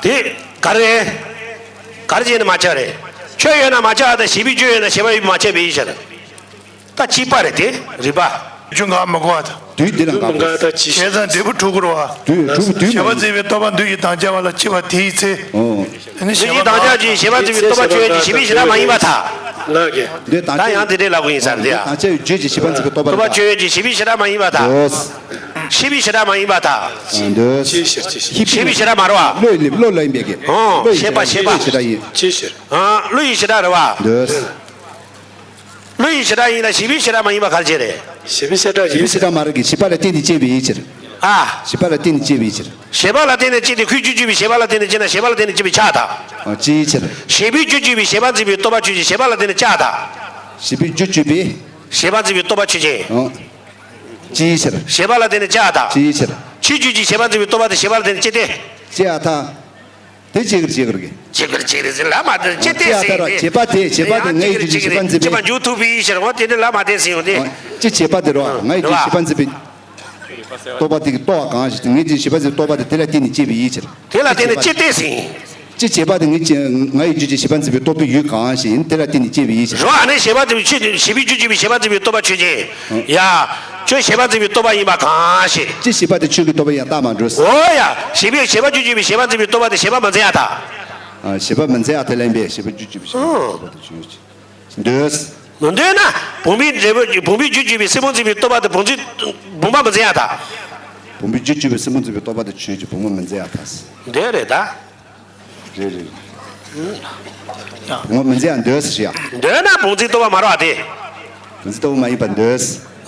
དེ་ག་རེ། ག་རེ་བྱས་ནས་མ་ཆགས་རེད། ཁྱོད་ཡོད་ན་མ་ཆགས་དང་། བྱས་པའི་རྒྱུ་ཡོད་ན་བྱས་པ་ཡོད་པས་མ་ཆགས་པའི་ཕྱིར། ད་གཅིག་པ་རེད་དེ། རིགས་པ། རྒྱུ་འགའ་མི་གོ་བ་དང་། དུས་འདི་ལ་འགའ་དང་། བྱས་ཙང་འབྲས་བུ་དྲུག་གོ་ར་བ། དུས་དྲུག་དུས་བྱས་པ་མ་འཛིན་པའི་རྟོག་པ་འདུ་ཞིང་དམ་བཅའ་བ་ལ་སྐྱེ་བ་དེའི་ཚེ། ཨོ། དེ་ནི་འདུ་ཞིང་དམ་བཅའ་ཅིང་བྱས་པ་འཛིན་པའི་རྟོག་པ་ཆོས་ཅན། བྱས་པའི་གཞི་རག་མ་ཡིན་པར་ཐལ། ལགས་ཀྱི། འདི་དམ་ད་ཡང་དེ་འདྲའི་ལབ་དགོས་ཡིན་ས་རེད་ཡ། དམ་བཅའ་ཡི་རྒྱུད་ཀྱི་བྱས་པ་འཛིན་པའི་རྟོག་པ་རེད་ད། རྟོག་པ་ཆོས་ཅན། བྱས་པའི་གཞི་རག་མ་ཡིན་པར་ཐལ། འདུས། བྱས་པའི་གཞི་རག་མ་ཡིན་པར་ཐལ། འདུས། ཅིའི་ཕྱིར། ཅིའི་ཕྱིར། བྱས་པའི་གཞི་རག་མ་རེད་བ། བློ་ཡི་བློ་ལ་ཡིན་པའི་གི། ཨོ། བློ་ཡི་ཤེས་པ་ཤེས་པ། བྱས་པའི་གཞི་རག་ཡིན། ཅིའི་ཕྱིར། ཨ། བློ་ཡི་གཞི་རག་རེད་བ། འདུས། བློ་ཡི་གཞི་རག་ཡིན་ལ་བྱས་པའི་གཞི་རག་མ་ཡིན་པ་ག་རེ་བྱས་རེད། བྱས་པའི་གཞི་རག་བྱས་པའི་གཞི་རག་མ་རེད་གི། བྱས་པ་ལ་བརྟེན་ནས་སྐྱེས་པའི་ཕྱིར། ཨ། བྱས་པ་ལ་བརྟེན་ནས་སྐྱེས་པའི་ཕྱིར། བྱས་པ་ལ་བརྟེན་ནས་སྐྱེས་ཏེ། ཁོའི་རྒྱུ་བརྗོད་པའི་བྱས་པ་ལ་བརྟེན་ནས་སྐྱེས་ན་བྱས་པ་ལ་བརྟེན་ནས་སྐྱེས་པས་ཁྱབ་པར་ཐལ། ཨ། ཅིའི་ཕྱིར། བྱས་པའི་རྒྱུ་བརྗོད་པའི་བྱས་པ་འཛིན་པའི་རྟོག་པ་ཆོས་ཅན། བྱས་པ་ལ་བརྟེན་ནས་ཁྱབ་པར་ཐལ། བྱས་པའི་རྒྱུ་བརྗོད་པའི། བྱས་པ་འཛིན་པའི་རྟོག་པ་ཆོས་ཅན། ཨ། ཅིའི་ཕྱིར། བྱས་པ་ལ་བརྟེན་ནས་ཁྱབ་པར་ཐལ། ཅིའི་ཕྱིར། ཁྱོད་རྒྱུད་ཀྱི་བྱས་པ་འཛིན་པའི་རྟོག་པ་དེ་བྱས་པ་ལ་བརྟེན་ནས་སྐྱེས་ཏེ། སྐྱེ་བར་ཐལ། དེ་ཅི་དགར་ཅི་དགར་གི། ཅི་དགར་ཅི་དགར་ཟེར་ལབ་མ་དེ་ཅི་སྟེ་ཟེར་ཏེ། བྱས་པ་དེ། བྱས་པ་དེ་ངའི་རྒྱུད་ཀྱི་བྱས་པ་འཛིན་པའི། ཅི་མ་འཇུག་ཐུབ་པའི་ཕྱིར། འོ་དེ་འདྲ་ལབ་མ་དེ་ཟེར་ཡོང་དེ། ཅི་བྱས་པ་དེ་རོ། ངའི་རྒྱུད་ཀྱི་བྱས་པ་འཛིན་པའི། རྟོག་པ་དེ་གི་རྟོག་པ་གང་ཞིག་ངའི་རྒྱུད་ཀྱི་བྱས་པ་འཛིན་པའི་རྟོག་པ་དེ་དེ་ལ་བརྟེན་ནས་སྐྱེས་པའི་ཕྱིར། དེ་ལ་བརྟེན་ནས་ཅི་སྟེ་ཟེར། ཅི་བྱས་པ་དེ་ངའི་ཅི་ངའི་རྒྱུད་ཀྱི་བྱས་པ་འཛིན་པའི་རྟོག་པའི་ཡུལ་གང་ཞིག་ཡིན་དེ་ལ་བརྟེན་ནས་སྐྱེས་པའི་ཕྱིར། རོ། ཨ་ནི་བྱས་པ་འཛིན་པའི་ཆོས་དེ། བྱས་པའི་རྒྱུ་བརྗོད་པའི་བྱས་པ་འཛིན་པའི་རྟོག་པ་ཆོས་ཅན། ཡ། ཁྱོད་བྱས་པ་འཛིན་པའི་རྟོག་པ་ཡིན་པ་གང་ཞིག་ཅི་བྱས་པ་དེ་ཁྱོད་ཀྱི་རྟོག་པ་ཡང་རྟགས་མ་གྲུབ། འོ་ཡ། བྱས་པའི་བྱས་པ་རྒྱུ་བརྗོད་པའི་བྱས་པ་འཛིན་པའི་རྟོག་པ་དེ་བྱས་པ་མི་འཛིན་ཡ་ཐལ། ཨ། བྱས་པ་མི་འཛིན་ཡ་ཐལ་ལན་པས། བྱས་པ་རྒྱུ་བརྗོད་པའི་བྱས་པ་འཛིན་པའི་རྟོག་པ་དེ་ཆོས་ཅན། འདོད། མི་འདོད་ན། བུམ་པའི་འབྲས་བུ། བུམ་པའི་རྒྱུ་བརྗོད་པའི་སེན་མོ་འཛིན་པའི་རྟོག་པ་དེ་བུམ་འཛིན། བུམ་པ་མི་འཛིན་ཡ་ཐལ། བུམ་པའི་རྒྱུ་བརྗོད་པའི་སེན་མོ་འཛིན་པའི་རྟོག་པ་དེ་ཆོས་ཅན། བུམ་པ་མི་འཛིན་ཡ་ཐལ། འདོད་རེད་ད། རེད་རེད། བུམ་པ་མི་འཛིན་ཡ་འདོད་ཟེར་ཡ། འདོད་ན་བུམ་འཛིན་རྟོག་པ་མ་རེད་བ་དེ། བུམ་འཛིན་རྟོག་པ་མ་ཡིན་པར་འདོད།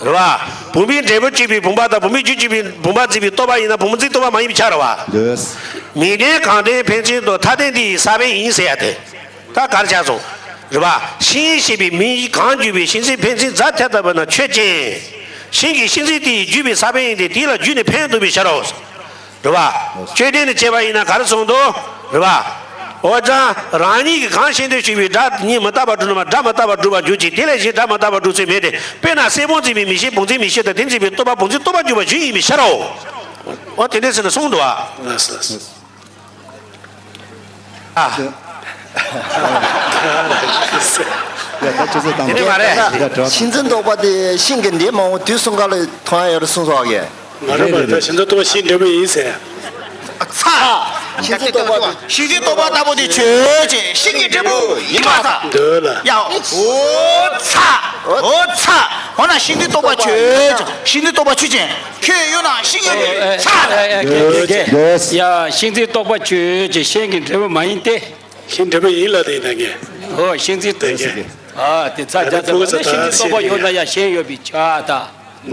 རེད་བ། བུམ་པའི་འབྲས་བུ་བརྗོད་པའི་བུམ་པ་དང་། བུམ་པའི་རྒྱུ་བརྗོད་པའི་བུམ་པ་འཛིན་པའི་རྟོག་པ་ཡིན་ན་བུམ་འཛིན་རྟོག་པ་མ་ཡིན་པས་ཁྱབ་རེད་བ། འདོད། མིང་ལྡན་གང་ལྡན་ཕན་ཚུན་དུ། ཐ་དད་འདི་ཡི་ས་བོན་ཡིན་ཟེར་ཡ་དེ། ད་ག་རེ་ཆགས་སོང་། རེད་བ། ཤིང་ཞེས་པའི་མིང་གིས་གང་བརྗོད་པའི་ཤིང་འཛིན་ཕན་ཚུན་རྫ་དེ་ལྟ་བུ་ན་ཆོས་ཅན། ཤིང་གི་ཤིང་འཛིན་དེ་ཡིས་བརྒྱུད་པའི་ས་བོན་ཡིན་ཏེ། དེ་ལ་བརྒྱུད་ནས་ཕན་ཐོགས་པའི་ཕྱིར་རོ། རེད་བ། དཔྱོད་ལྡན་ནི་བྱས་པ་ཡིན་ན་ག་རེ་གསུངས་འདུག་རེད་བ། འོ་ཙང་རང་ཉིད་ཀྱིས་གང་ཤེས་འདོད་བྱས་པའི་སྒྲ་ཉིད་མི་རྟག་པར་གྲུབ་ན་སྒྲ་མི་རྟག་པར་གྲུབ་པར་འགྱུར་གྱི། དེ་ལས་གཞན་སྒྲ་མི་རྟག་པར་གྲུབ་ཚུལ་མེད་དེ། དཔེར་ན་སེན་མོ་འཛིན་པའི་མིང་གཞན་བུམ་འཛིན་མིང་གཞན་དང་། དེ་འཛིན་པའི་རྟོག་པ་བུམ་འཛིན་རྟོག་པར་འགྱུར་བ་གཞན་ཡིན་པའི་ཕྱིར་རོ། འོ་དེ་འདྲ་ཟེར་ནས་གསུངས་འདུག་བ། ལགས་སོ་ལགས་སོ། ཨ། ཡ་ད་ཅི་ཟེར་དང་། དེ་མ་རེད། ཤིང་འཛིན་རྟོག་པ་དེ་ཤིང་གི་འབྲས་མང་པོ་དུས་གསུམ་ཀ་ལ་མཐོང་ཡ་ཡོད་རེད་གསུངས་སོང་བ་གི། མ་རེད་པ། ད་ཤིང་འཛིན་རྟོག་པ་ཤིང་འབྲས་བུ་ཡིན་ཟེར། ཚ། ཤིང་འཛིན་རྟོག་པ་དེ། ཤིང་འཛིན་རྟོག་པ་ལྟ་བུ་དེ་ཆོས་ཅན། ཤིང་གི་འབྲས་བུ་ཡིན་པར་ཐལ། འདོད་ལ། ཡ། འོ་ཚ། འོ་ཚ། འོ་ན་ཤིང་འཛིན་རྟོག་པ་ཆོས་ཅན། ཤིང་འཛིན་རྟོག་པ་ཆོས་ཅན། ཁྱོད་ཡོད་ན་ཤིང་ཡོད་པས་ཁྱབ་པར་ཐལ། ཡ། ཤིང་འཛིན་རྟོག་པ་ཆོས་ཅན། ཤིང་གི་འབྲས་བུ་མ་ཡིན་ཏེ། ཤིང་འབྲས་བུ་ཡིན་ལབ་དེ་ཡིན་ན་ངས། ཨོ། ཤིང་འཛིན་རྟོག་པ་ཟེར་གི། ཨ། དེ་ཚ་རྒྱ་ཚ་བ་ན་ཤིང་འཛིན་རྟོག་པ་ཡོད་ན་ཡང་ཤིང་ཡོད་པས་ཁྱབ་པར་ཐལ།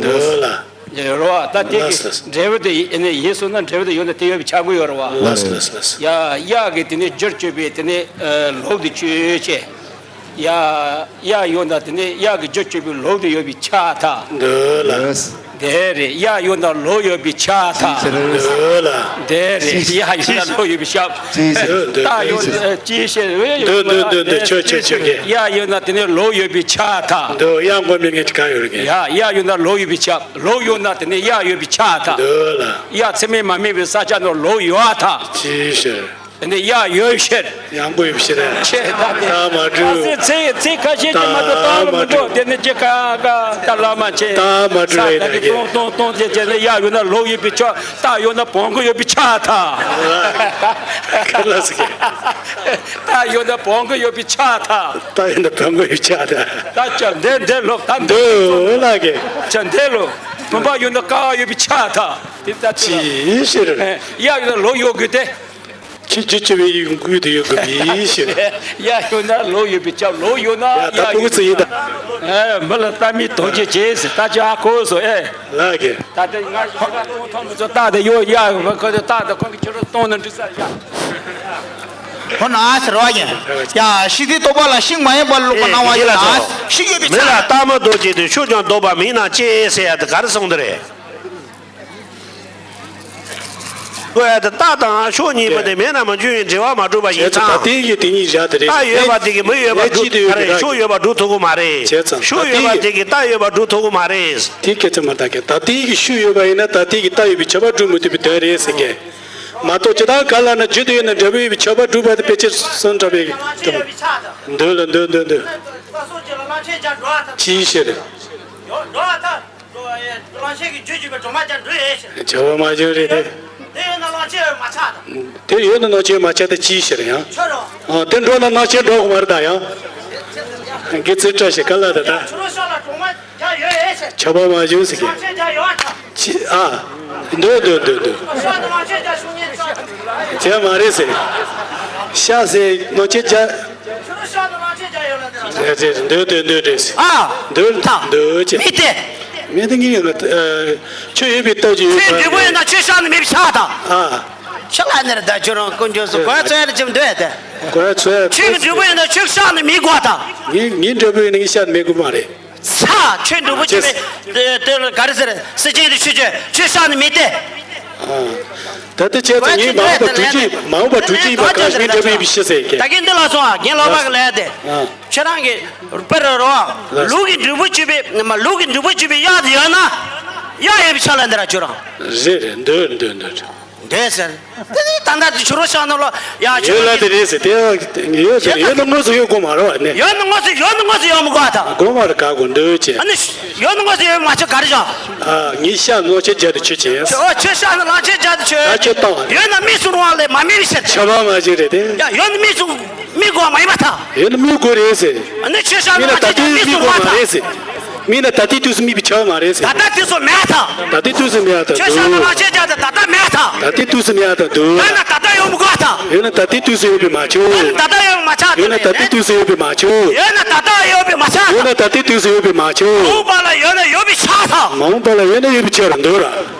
འདོད་ལ། རེད་བ། ད་དེ་གི་ལགས་སོ། འབྲས་བུ་དེ་ཡིན་ནས་ཡིན་སོང་ན་འབྲས་བུ་དེ་ཡོད་ན་དེ་ཡོད་པས་ཁྱབ་ཀྱི་ཡོད་རེད་བ། ལགས་སོ་ལགས་སོ་ལགས་སོ། ཡ། གཡག་གི་དེ་ནས་རྒྱུར་གྱུར་པའི་དེ་ནས་ལོག་དེ་ཆོས་ཅན། ཡ། གཡག་ཡོད་ན་དེ་ནས་གཡག་གི་རྒྱུར་གྱུར་པའི་ལོག་དེ་ཡོད་པས་ཁྱབ་པར་ཐལ། འདོད་ལ། དེ་རེད། གཡག་ཡོད་ན་ལོག་ཡོད་པས་ཁྱབ་པར་ཐལ། འདོད་ལ། དེ་རེད། གཡག་ཡོད་ན་ལོག་ཡོད་པས་ཁྱབ། ཅི་ཟེར། རྟ་ཡོད་ན་ཅི་ཟེར། འདོད་འདོད་འདོད་འདོད། ཆོས་ཆོས་ཆོས་ཀྱི། གཡག་ཡོད་ན་དེ་ནས་ལོག་ཡོད་པས་ཁྱབ་པར་ཐལ། འདོད། གཡག་མགོ་མི་ངན་གྱི་ག་ཡོད་རེད་གི། ཡ། གཡག་ཡོད་ན་ལོག་ཡོད་པས་ཁྱབ། ལོག་ཡོད་ན་དེ་ནས་གཡག་ཡོད་པས་ཁྱབ་པར་ཐལ། འདོད་ལ། གཡག་ཚད་མས་མ་དམིགས་པའི་ས་ཆ་ནང་ལོག་ཡོད་པར་ཐལ། ཅིའི་ཕྱིར། དེ་ནས་གཡག་ཡོད་ཕྱིར། གཡག་མགོ་ཡོད་ཕྱིར། ཆེ་ད་དེ། རྟགས་མ་གྲུབ། ཨ་ཙི། ཚེ་ཚེ་ཁ་ཤས་དེ་མ་གཏོགས་རྟགས་མ་གྲུབ། དེ་ནས་ཅི་ཀ་ཀ་ད་ལ་མ་ཆེ། རྟགས་མ་གྲུབ། ས་ད་གི་གཏོང་གཏོང་གཏོང་བྱས་བྱས་ནས་གཡག་ཡོད་ན་ལོག་ཡོད་པས་ཁྱབ། རྟ་ཡོད་ན་བོང་གུ་ཡོད་པས་ཁྱབ་པར་ཐལ། ག་ལ་ཟེར་གི། རྟ་ཡོད་ན་བོང་གུ་ཡོད་པས་ཁྱབ་པར་ཐལ། རྟ་ཡོད་ན་བོང་གུ་ཡོད་པས་ཁྱབ་པར་ཐལ། ད་ཅི་འདི་འདི་ལོག་ད་འདི། འདོད་ལ་གི། ཅི་འདི་ལོག་བུམ་པ་ཡོད་ན་ཀ་ཡོད་པས་ཁྱབ་པར་ཐལ། དེ་ལྟ་ཅི། ཅིའི་ཕྱིར། གཡག་ཡོད་ན་ལོག་ཡོད་དགོས་ཏེ། ཁྱེད་ཀྱི་ཆེ་བའི་ཡོང་ཁུལ་དུ་ཡོད་དགོས་པའི་ཕྱིར། གཡག་ཡོད་ན་ལོག་ཡོད་པས་ཁྱབ། ལོག་ཡོད་ན་ཡ། ད་གཡག་ཕྲུ་གུ་ཡོད་ཚོ་ཡིན་ད། ཨེ། མི་ལ་ལྟ་མིན་དོགས་གཅོད་བྱེད་ཟེར། ད་ཅི་ཧ་གོ་སོང་ཨེ། ལགས་ཀྱི། ད་ལྟ་ང་ཞིག་ལ་གཏོང་ཐུབ་མི་ཚོ་རྟ་དེ་ཡོད་ཡ། ཁོ་ཚོ་རྟ་དེ་ཁོང་གི་ཁྱེད་རང་གཏོང་ན་འགྲིག་ས་ཡ། ཧོ་ན་ཟེར་བ་ཡིན། ཡ། ཤིང་འཛིན་རྟོག་པ་ལ་ཤིང་མ་ཡིན་པ་ལོག་པར་སྣང་བ་ཡིན་ན། ཤིང་ཡོད་པས་ཁྱབ། མི་ལ་རྟག་མི་ལྡོག་ཅེས་དང་། ཕྱོགས་ཀྱང་ལྡོག་པ་མིན་ན་ཅི་ཟེར་ཡ་དེ་ག་རེ་གསུངས་འདི་རེད། ཀོ་ཡ་དེ་རྟགས་དང་ཕྱོགས་གཉིས་པོ་དེ་མེད་ན་མི་འབྱུང་བའི་འབྲེལ་བ་མ་གྲུབ་པ་ཡིན་ཙང་། བྱས་ཙང་ད་ལྟའི་གི་དེ་གཉིས་བཞག་དེ་རེད། རྟགས་ཡོད་པ་དེ་གིས་མི་ཡོད་པ་སྒྲུབ་ཐུབ་ཀྱི་མ་རེད། ཕྱོགས་ཡོད་པ་དེ་གིས་རྟགས་ཡོད་པ་སྒྲུབ་ཐུབ་ཀྱི་མ་རེད། དེ་སྐད་ཆ་མ་བཏང་གི། ད་ལྟའི་གི་ཤུགས་ཡོད་པ་ཡིན་ན་ད་ལྟའི་གི་རྟགས་ཡོད་པའི་ཁྱབ་པ་སྒྲུབ་མི་ཐུབ་པའི་དོན་རེད་ཟེར་གི། མ་གཏོགས་ཇི་ལྟར་ག་ལ་ན་རྒྱུ་དུ་ཡོད་ན་འབྲས་བུ་ཡོད་པའི་ཆོས་པ་སྒྲུབ་པ་དེ་ཕལ་ཆེར་སུ་འདྲ་བའི་འདོད་ལ་འདོད་འདོད་འདོད། ཅིའི་ཕྱིར། བླང་བྱ་གི་རྒྱུ་བྱས་པའི་སྒྲོན་མ་ཀྱང་འགྲོ་ཡོད་ཟེར། བྱ་བ་མ་བྱུང་རེད་དེ། དེ་ཡོད་ན་བླང་བྱ་ཡོད་མ་ཆགས་དང་། དེ་ཡོད་ན་བླང་བྱ་ཡོད་མ་ཆགས་ད་ཅིའི་ཕྱིར་ཡང་། ཁྱོད་རང་། ཨ། དེ་འགྲོ་ན་བླང་བྱ་འགྲོ་གི་མ་རེད་ད་ཡང་། དགེ་ཚུལ་བཀྲ་ཤིས་ག་ལ་ད་ད། ཆུ་རོ་ཤག་ལ་སྒྲོན་མ་རྒྱག་ཡོད་ཟེར། བྱ་བ་མ་བྱུང་ཟེར་གི། བླང་བྱ་རྒྱག་ཡོད་ཨ་ད། ཅི། ཨ། འདོད་འདོད་འདོད་འདོད། ཆུ་རོ་ཤག་ལ་བླང་བྱ་རྒྱག་ཤུགས་ཉེན་ཆགས། བྱ་མ་རེད་ཟེར། ཤག་ཟེར་བླང་བྱ་རྒྱག། རེད་རེད། འདོད་འདོད་འདོད་རེད། ཨ། འདོད་ཐང་། འདོད་ཅེས། མི་སྟེ། མི་སྟེ་ངས་ཡོད་ལ། ཆོས་ཡོད་པའི་སྟོབས་ཀྱིས་ཡོད་པ་ཆོས་འབྲས་བུ་ཡིན་ན་ཆོས་བཤགས་ནས་མེད་པ་ཆགས་དང་། ཨ། ཆོས་ལ་ནི་རེད་ད་ཁྱོད་རང་དཀོན་མཆོག་གསུམ་གོ་ཡ་ཚོ་ཡ་རེ་ཅིམ་འདོད་ཡ་དེ། གོ་ཡ་ཚོ་ཡ། ཆོས་ཀྱི་འབྲས་བུ་ཡིན་ན་ཆོས་བཤགས་ནས་མི་དགོས་དང་། ངའི་ངའི་འབྲས་བུ་ཡིན་ན་ངས་བཤགས་ནས་མི་དགོས་མ་རེད། ས་ཆོས་འབྲས་བུ་ཅི་མེད་དེ་ག་རེ་ཟེར་སེམས་ཅན་དེ་ཆོས་ཅོས་ཆོས་བཤགས་ནས་མི་སྟེ། ད་ལྟ་བྱས་ཙང་ངས་མ་འོངས་པ་དྲུག་ཅུ་མ་འོངས་པ་དྲུག་ཅུ་ཡིན་པ་གང་ཞིག་འདྲ་མིན་པའི་ཕྱིར་ཟེར་གི། ད་གིན་འདི་ལ་སོང་ཨ་རྒན་ལགས་པ་གི་ལས་དེ། ཁྱེད་རང་གི་དཔེ་རེ་རོ། ལུག་གི་འབྲས་བུ་བཅུ་པའི་མ་ལུག་གི་འབྲས་བུ་བཅུ་པའི་གཡག་དེ་ཡོད་ན། གཡག་ཡོད་པའི་ཆ་ལ་འདི་ར་ཁྱོད་རང་། རེད་རེད། འདོད་འདོད་འདོད། འདོད་ཟེར། དེ་ནི་ད་ལྟ་དེ་ཆུ་རོ་ཤག་ནང་ལོ་ཡ་ཆུ་ཡོད་ལ་རོ་དེ་རེད་ཟེར་དེ་ཡོད་ཟེར་ཡོད་ན་དངོས་སུ་ཡོད་དགོས་མ་རེད་བ་ནི། ཡོད་ན་དངོས་སུ་ཡོད་ན་དངོས་སུ་ཡོད་མི་དགོས་ད། དགོས་མ་རེད་ག་གོ་འདོད་ཅེས། ཨ་ནི་ཡོད་ན་དངོས་སུ་ཡོད་མ་ཆོད་ག་རེ་བྱ། ཨ་ངས་ཤ་ནོར་ཆེ་རྒྱ་དུ་ཆུ་ཆེ། ཨོ་ཆུ་ཤ་ནི་ལང་ཆེ་རྒྱ་དུ་ཆུ། ད་ཁྱོད་བཏང་བ་ནི། ཡོད་ན་མིག་སུ་རུང་བ་ལས་མ་མིག་ཤར། ཆ་བ་མ་བྱེད་རེད་དེ། ཡ་ཡོད་ན་མིག་སུ་མིག་དགོས་མ་ཡིན་པ་ད། ཡོད་ན་མིག་དགོས་རེད་ཟེར། ཨ་ནི་ཆུ་ཤ་ནི་མིག་ལ་ལང་ད་ཆེ་རྒྱ་དུས་མིག་མིག་དགོས་དགོས་མ་མ་རེད་ཟེར། མིག་ལ་ད་ལྟའི་དུས་སུ་མིག་པའི་ཆ་བ་མ་རེད་ཟེར། ད་ལྟ་དུས་སུ་མེད་ད། ད་ལྟའི་དུས་སུ་མེད་ད་ཆུ་ཤ་ནི་འདུག་ལང་ཆེ་རྒྱ་དུ་ད་ལྟ་མེད་ད། ད་ལྟའི་དུས་སུ་མེད་ད་འདུག་ཡོད་ན་ད་ལྟ་ཡོད་མི་དགོས་ད། ཡོད་ན་ད་ལྟའི་དུས་སུ་ཡོད་པའི་མ་ཆོད། ཡོད་ན་ད་ལྟ་ཡོད་མ་ཆགས་ཡོད་ན་ད་ལྟའི་དུས་སུ་ཡོད་པའི་མ་ཆོད། ཡོད་ན་ད་ལྟ་ཡོད་པའི་མ་ཆགས། ཡོད་ན་ད་ལྟའི་དུས་སུ་ཡོད་པའི་མ་ཆོད། མ་འོངས་པ་ལ་ཡོད་ན་ཡོད་པའི་ཆགས་ད། མ་འོངས་པ་ལ་ཡོད་ན་ཡོད་པའི་ཆོད་ར་འདུག་ར།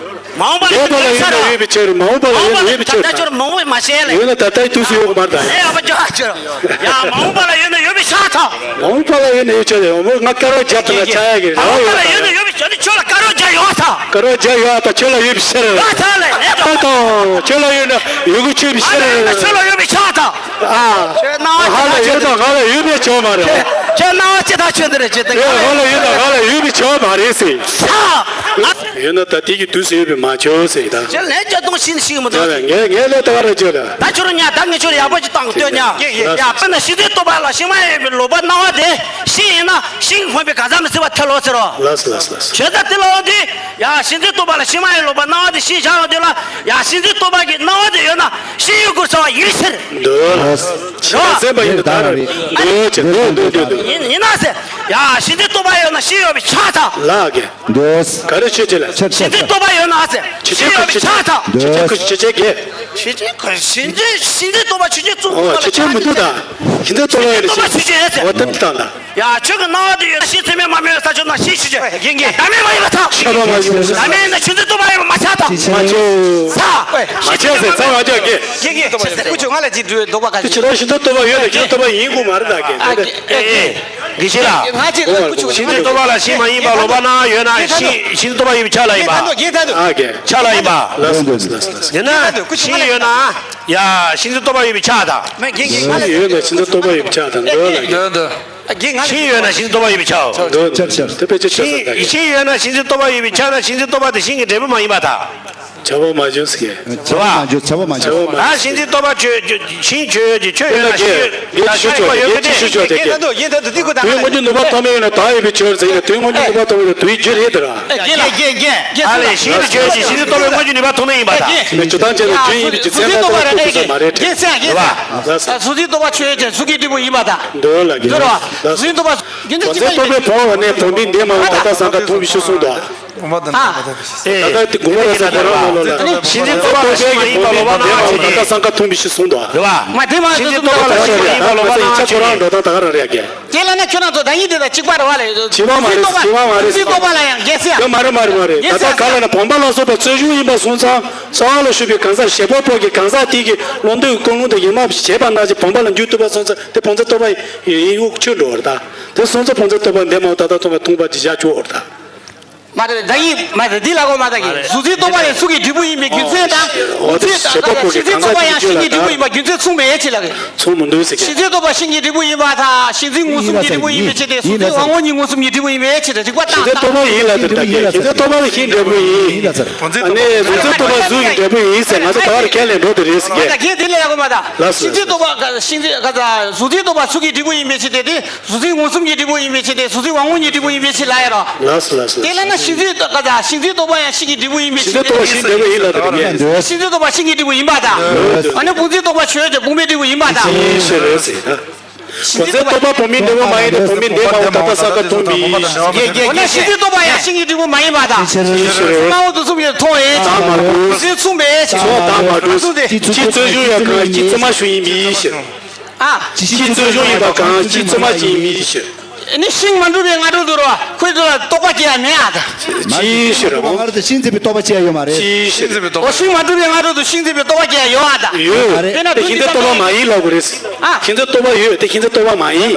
མ་འོངས་པ་ལ་ཡོད་པ་ལ་ཡོད་ན་ཡོད་པའི་ཆོད་རེད། མ་འོངས་པ་ལ་ཡོད་ན་ཡོད་པའི་ཆོད་རེད། ད་ཁྱོད་མ་འོངས་པའི་མ་བཤད་ལེ། ཡོད་ན་ད་ལྟའི་དུས་སུ་ཡོད་པ་མ་རེད་ད། ཨེ་ཨ་པ་ཅོ་ཨ་ཅོ། ཡ་མ་འོངས་པ་ལ་ཡོད་ན་ཡོད་པའི་ཆགས་ཐག་མ་འོངས་པ་ལ་ཡོད་ན་ཡོད་ཆོད་རེད། འོ་ང་དཀར་བ་རྒྱབ་ཏུ་ལ་ཆགས་ཡ་གི་རེད། མ་འོངས་པ་ལ་ཡོད་ན་ཡོད་པའི་ཆོད་རེད། ཁྱོད་ལ་དཀར་བ་རྒྱབ་ཡོད་ཐག་དཀར་བ་རྒྱབ་ཡོད་ད་ཁྱོད་ལ་ཡོད་པའི་ཕྱིར། ཨ་ཐག་ལེ་ཨེ་ད་ད་ཁྱོད་ལ་ཡོད་ན་ཡོད་གི་ཆོད་པའི་ཕྱིར། ཁྱོད་ལ་ཡོད་པའི་ཆགས་ཐག་ཨ། ང་ལ་ཡོད་ད་ང་ལ་ཡོད་པའི་ཆོད་མ་རེད། ཁྱོད་སྣང་བ་ཅི་ད་ཆོད་འདི་རེད་ཅི་ད་ང་ལ་ཡོད་ད་ང་ལ་ཡོད་པའི་ཆོད་མ་རེད་ཟེར། ས། ང་། ཡོད་ན་ད་ལྟའི་གི་དུས་སུ་ཡོད་པའི་མ་ཆོད་ཟེར་ད། ཅི་ལན་ཅི་གཏོང་ཤིན་ཤིག་མི་ད་འདུག་ངས་ངས་ལས་ད་བ་ར་ཅོ་ལ། ད་ཁྱོད་རང་ཉ་ད་ངས་ཁྱོད་ལ་ཡག་པོ་ཅིག་བཏང་གི་ལྟོས་ཉ། ཡ་དཔེར་ན་ཤིང་རྟའི་རྟོག་པ་ལ་ཤིང་མ་ཡིན་པའི་ལོག་པར་སྣང་བ་དེ་ཤིང་ཡིན་ན་ཤིང་གི་ཕན་པའི་ག་ས་མི་སྲིད་པ་ཐལ་ལོ་ཟེར་རོ། ལགས་སོ་ལགས་སོ་ལགས་སོ། བྱས་ཙང་དེ་ལ་འོ་དེ་ཡ་ཤིང་རྟའི་རྟོག་པ་ལ་ཤིང་མ་ཡིན་ལོག་པར་སྣང་བ་དེ་ཤིང་བཞག་ཡོང་དུས་ལ་ཡ་ཤིང་རྟའི་རྟོག་པ་གི་སྣང་བ་དེ་ཡོད་ན་ཤིང་ཡོད་དགོས་ཟེར་བ་ཡིན་ཕྱིར། འདོད། ཤིང་ལ་སེམས་པ་ཡིན་ན་ད་ར་རེད། འདོད་ཅེས་འདོད་འདོད་འདོད་འདོད། ཡིན་ཡིན་ན་ཟེར། ཡ་ཤིང་རྟའི་རྟོག་པ་ཡོད་ན་ཤིང་ཡོད་པའི་ཆགས་ཐག་ལགས་ཀྱི། འདོད། ག་རེ་ཆོས་ཅི་ལ། ཤིང་རྟའི་རྟོག་པ་ཡོད་ན་ཨ་ཟེར། ཤིང་ཡོད་པའི་ཆགས་ཐག་ཆོས་ཅི་ཁུ་ཆོས་ཅི་གེ། ཤིང་རྟའི་ཁུ་ཤིང་རྟའི་ཤིང་རྟའི་རྟོག་པ་ཆོས་ཅི་གཙུག་ཨོ་ཆོས་ཅི་མི་འདུག་ད། ཤིང་རྟའི་རྟོག་པ་ཡོད་ན་ཤིང་རྟའི་རྟོག་པ་ཆོས་ཅི་ཨ་ཟེར། ཨོ་དེ་འདི་དང་ད། ཡ་ཆོས་ཀྱི་སྣང་བ་དེ་ཡོད་ན་ཤིང་ཚད་མས་མ་སྨྲས་ས་ཆོད་ན་ཤིང་ཆོས་ཅི། རྒན་རྒན། ད་མེད་མ་ཡིན་པ་ཐག་ཤ་པ་མ་ཡིན། ད་མེད་ན་ཤིང་རྟའི་རྟོག་པ་ཡོད་པ་མ་ཆགས་ཐག་མ་ཆོད། ས། མ་ཆོད་ཟེར་ཚ་བ་ཅོག་གེ། རྒན་རྒན། ཁུ་ཆོ་ང་ལ་ཅིག་འདོད་པ་ག་ཅི། ཁྱེད་རང་ཤིང་རྟའི་རྟོག་པ་ཡོད་ན་ཤིང་རྟའི་རྟོག་པ་ཡིན་དགོས་མ་རེད་ད་གེ། ཨེ་ཨེ། དགེ་བཤེས་ལགས། ང་ཅིག་ལ་ཀུ་ཅུ་ཤིང་རྟའི་རྟོག་པ་ལ་ཤིང་མ་ཡིན་པ་ལོག་པར་སྣང་ཡོད་ན་ཤིང་ཤིང་རྟའི་རྟོག་པ་ཡིན་པའི་ཆ་ལ་ཡིན་པ། རྒན་ད་འདུག་ཨ་གེ། ཆ་ལ་ཡིན་པ། ལགས་སོ་ལགས་སོ་ལགས་སོ། ཡིན་ན་ཤིང་ཡོད་ན་ཡ་ཤིང་རྟའི་རྟོག་པ་ཡོད་པའི་ཆ་དང་། མེད་རྒན་རྒན། ང་ལ་ཤིང་ཡོད་ན་ཤིང་རྟའི་རྟོག་པ་ཡོད་པའི་ཆ་དང་འདོད་ལ་གེ། འདོད་འདོད། རྒན་ང་ལ་ཤིང་ཡོད་ན་ཤིང་རྟའི་རྟོག་པ་ཡོད་པའི་ཆའོ། འདོད་འདོད་འདོད་དེ་དཔེ་ཆ་ཆ་ཤིང་ས་ད་གེ། ཤིང་ཡོད་ན་ཤིང་རྟའི་རྟོག་པ་ཡོད་པའི་ཆ་ན་ཤིང་རྟའི་རྟོག་པ་དེ་ཤིང་གི་འབྲས་བུ་མ་ཡིན་པ་དང་། བྱ་བ་མ་བྱུང་ཟེར་གི། བྱ་བ་མ་བྱུང་བྱ་བ་མ་བྱུང་། ད་ཤིང་རྟའི་རྟོག་པ་ཆོས་ཤིང་ཆོས་ཀྱི་ཆོས་ཡོད་ན་ཤིང་ཡོད་ད་ཤིང་རྟའི་རྟོག་པ་ཡོད་མི་དེ། ཡིན་ད་འདུག་ཡིན་ད་འདུག་འདི་ཀུ་ད། དུས་དངོས་རྒྱུ་ནུས་པ་ཐོགས་མེད་ཡོད་ན་དག་ཡོད་པའི་ཆོས་ཟེར་གི་དུས་དངོས་རྒྱུ་ནུས་པ་ཐོགས་མེད་ཡོད་ན་དུས་རྒྱུ་རེད་དེ་ར། རྒན་རྒན་རྒན། ཨ་ལས་ཤིང་གི་ཆོས་ཀྱི་ཤིང་རྟའི་རྟོག་པའི་དངོས་རྒྱུ་ནུས་པ་ཐོགས་མེད་ཡིན་པ་དང་། ཞུ་དང་བཅས་ལ་རྒྱུན་ཡིན་པའི་རྒྱུ་མཚན་ལ་རྟོགས་ཐུབ་ས་མ་རེད་དྲན། རྒན་སེང་རྒན་སེང་། ད་གཟུགས་འཛིན་རྟོག་པ་ཆོས་ཅན་གཟུགས་ཀྱི་འབྲས་བུ་ཡིན་པ་དང་། འདོད་ལ་རྒན། འདོད་ར། གཟུགས་འཛིན་རྟོག་པ། རྒྱུ་མཚན་གཅིག་པ་ཡིན། རྟོག་པའི་བུང་བ་ནས་བུང་བའི་འདས་མ་འོངས་ད་ལྟ་སང་ཁ་མཐོང་བའི་ཕྱིར་གསུངས་དོ། ཨ། ད་ལྟ་དེ་དགོངས་པ་ར་ས་ཁོ་རང་ལོ་ལ། ཤིང་རྟའི་རྟོག་པ་ལ་ཤིང་མ་ཡིན་པ་ལོག་པར་སྣང་བ་ཆོས་ཅན། ད་ལྟ་སང་ཁ་མཐོང་བའི་ཕྱིར་གསུངས་དོ། རེད་བ། མ་དེ་མ་ཤིང་རྟའི་རྟོག་པ་ལ་ཤིང་མ་ཡིན་པ་ལོག་པར་སྣང་བ་ཆོས་ཅན། ཁྱེད་ཁོ་རང་འགྲོ་སྟངས་ད་ག་རང་རེད་ཀྱེ། དེ་ལ་ན་ཁྱོད་རང་ཚོ་བདག་ཉིད་དེ་དང་གཅིག་པ་རེད་བ་ལས། བྱེད་པ་མ་རེད། བྱེད་པ་མ་རེད། རྟོག་པ་ལ་ཡང་རྒྱལ་སྲས། ཡང་མ་རེད་མ་རེད་མ་རེད། ད་ལྟ་ག་ལ་ན་བུམ་པ་ལ་སོགས་པ་རྩོལ་བྱུང་ཡིན་པ་སོང་ཙང་རྩ་བ་ལ་ཞུགས་པའི་གང་ཟག་བྱེད་པ་པོ་གི་གང་ཟག་དེ་གི་བློ་འདོད་ཀུན་སློང་དུ་ཡིན་མ་བྱས་པ་ན་ཅི་བུམ་པ་ལ་འཇུག་ཐུབ་པ་སོང་ཙང་དེ་བུམ་པ་རྟོག་པ་ཡིན་ཡོད་ཆོས་འགྲོ་བར་ད། དེ་སོང་ཙང་བུམ་པ་རྟོག་པ་འདས་མ་འོངས་ད་ལྟ་མཐོང་བ་མཐོང་པ་ཅི་བྱ་ཆོག་བར་ད། མ་རེད། ད་ཡིན་མ་རེད། འདི་ལ་གོ་མ་ད་གི་གཟུགས་འཛིན་རྟོག་པ་ཡང་གཟུགས་ཀྱི་འབྲས་བུ་ཡིན་པའི་རྒྱུ་མཚན་དང་། འོ་དེ་གཟུགས་བྱེད་པ་པོ་གི་གང་ཟག་གི་རྒྱུ་ལ་ད་མཚུངས་པའི་ཡེ་ཆེ་ལ་གི་མཚུངས་མི་འདུག་ཟེར་གི་གཟུགས་འཛིན་རྟོག་པ་ཤིང་གི་འབྲས་བུ་ཡིན་པ་དང་། ཤིང་འཛིན་མངོན་སུམ་གྱི་འབྲས་བུ་ཡིན་པའི་ཕྱིར་ཏེ། གཟུགས་འཛིན་དབང་པོ་ཉིད་མངོན་སུམ་གྱི་འབྲས་བུ་ཡིན་པའི་ཕྱིར་ཏེ། རིགས་པ་ཤིང་འཛིན་རྟོག་པ་ཡིན་ལ་དེ་ལྟ་སྟེ། ཤིང་འཛིན་རྟོག་པ་ལ་ཤིང་འབྲས་བུ་ཡིན། ཨ་ནི་གཟུགས་འཛིན་རྟོག་པ་གཟུགས་ཀྱི་འབྲས་བུ་ཡིན་ཟེར། ང་ཚོ་ད་བར་ཁས་ལེན་འགྲོ་དེ་རེད་ཟེར་གི་ད་གལ་དེ་ལས་ཡག་པོ་མ་ད། ལགས་སོ། ཤིང་འཛིན་རྟོག་པ་ཤིང་འཛིན་གཟུགས་འཛིན་རྟོག་པ་གཟུགས་ཀྱི་འབྲས་བུ་ཡིན་པའི་ཕྱིར་ཏེ། གཟུགས་འཛིན་མངོན་སུམ་གྱི་འབྲས་བུ་ཡིན་པའི་ཕྱིར་ཏེ། གཟུགས་འཛིན་དབང་པོ་ཉིད་འབྲས་བུ་ཡིན་པའི་ཕྱིར་ལ་ཡ་རོ། ལགས་སོ་ལགས་སོ། དེ་ལ་ན་ཤིང་འཛིན་རྟོག་པ་ཤིང་འཛིན་རྟོག་པ་ཡང་ཤིང་གི་འབྲས་བུ་ཡིན་པའི་ཕྱིར་ཏེ། ཤིང་འཛིན་རྟོག་པ་ཤིང་འབྲས་བུ་ཡིན་ལ་དེ་ག་ནས། ཤིང་འཛིན་རྟོག་པ་ཤིང་གི་འབྲས་བུ་ཡིན་པ་དང་། ཨ་ནི་སྤུངས་འཛིན་རྟོག་པ་ཆོས་ཅན་སྤུངས་པའི་འབྲས་བུ་ཡིན་པ་དང་། ཤིང་ཤིང་རེད་ཟེར་ན། སྤུངས་འཛིན་རྟོག་པ་སྤུངས་མིན་འདས་མ་ཡིན་ཏེ། སྤུངས་མིན་འདས་མ་འོངས་ད་ལྟ་ས་ཀ་མཐོང་མིན། འོ་ན་ཤིང་འཛིན་རྟོག་པ་ཡང་ཤིང་གི་འབྲས་བུ་མ་ཡིན་པ་དང་། ཤིང་རེད། སྨྲ་བ་དུས་གསུམ་གྱི་མཐོང་བས། ད་མ་གྲུབ། སྤུངས་འཛིན་མཚུངས་པའི་ཕྱིར། ད་མ་གྲུབ། སྤུངས་འཛིན། ཅི་རྩོལ་བྱུང་ཡང་གང་། ཅི་རྩོལ་མ་བྱུང་ཡིན་མིན་ཕྱིར། ཨ། ཅི་རྩོལ་བྱུང་ཡིན་པ་གང་། ཅི་རྩོལ་མ་བྱུང་ཡིན་མིན་ཕྱིར། ནི་ཤིང་མ་གྲུབ་པའི་སྔ་དྲོ་དུ་རོ། ཁོའི་དུ་ལ་རྟོག་པ་སྐྱེ་ཡ་མེད་ཨ་ད། ཅིའི་ཕྱིར་རོ། ང་རང་ཚོ་ཤིང་འཛིན་པའི་རྟོག་པ་སྐྱེ་ཡ་ཡོད་མ་རེད། ཅིའི་ཕྱིར། འོ་ཤིང་མ་གྲུབ་པའི་སྔ་དྲོ་དུ་ཤིང་འཛིན་པའི་རྟོག་པ་སྐྱེ་ཡ་ཡོད་ཨ་ད། ཡོད། དཔེར་ན་དེ་ཤིང་འཛིན་རྟོག་པ་མ་ཡིན་ལབ་དགོས་རེད། ཨ། ཤིང་འཛིན་རྟོག་པ་ཡོད་དེ་ཤིང་འཛིན་རྟོག་པ་མ་ཡིན།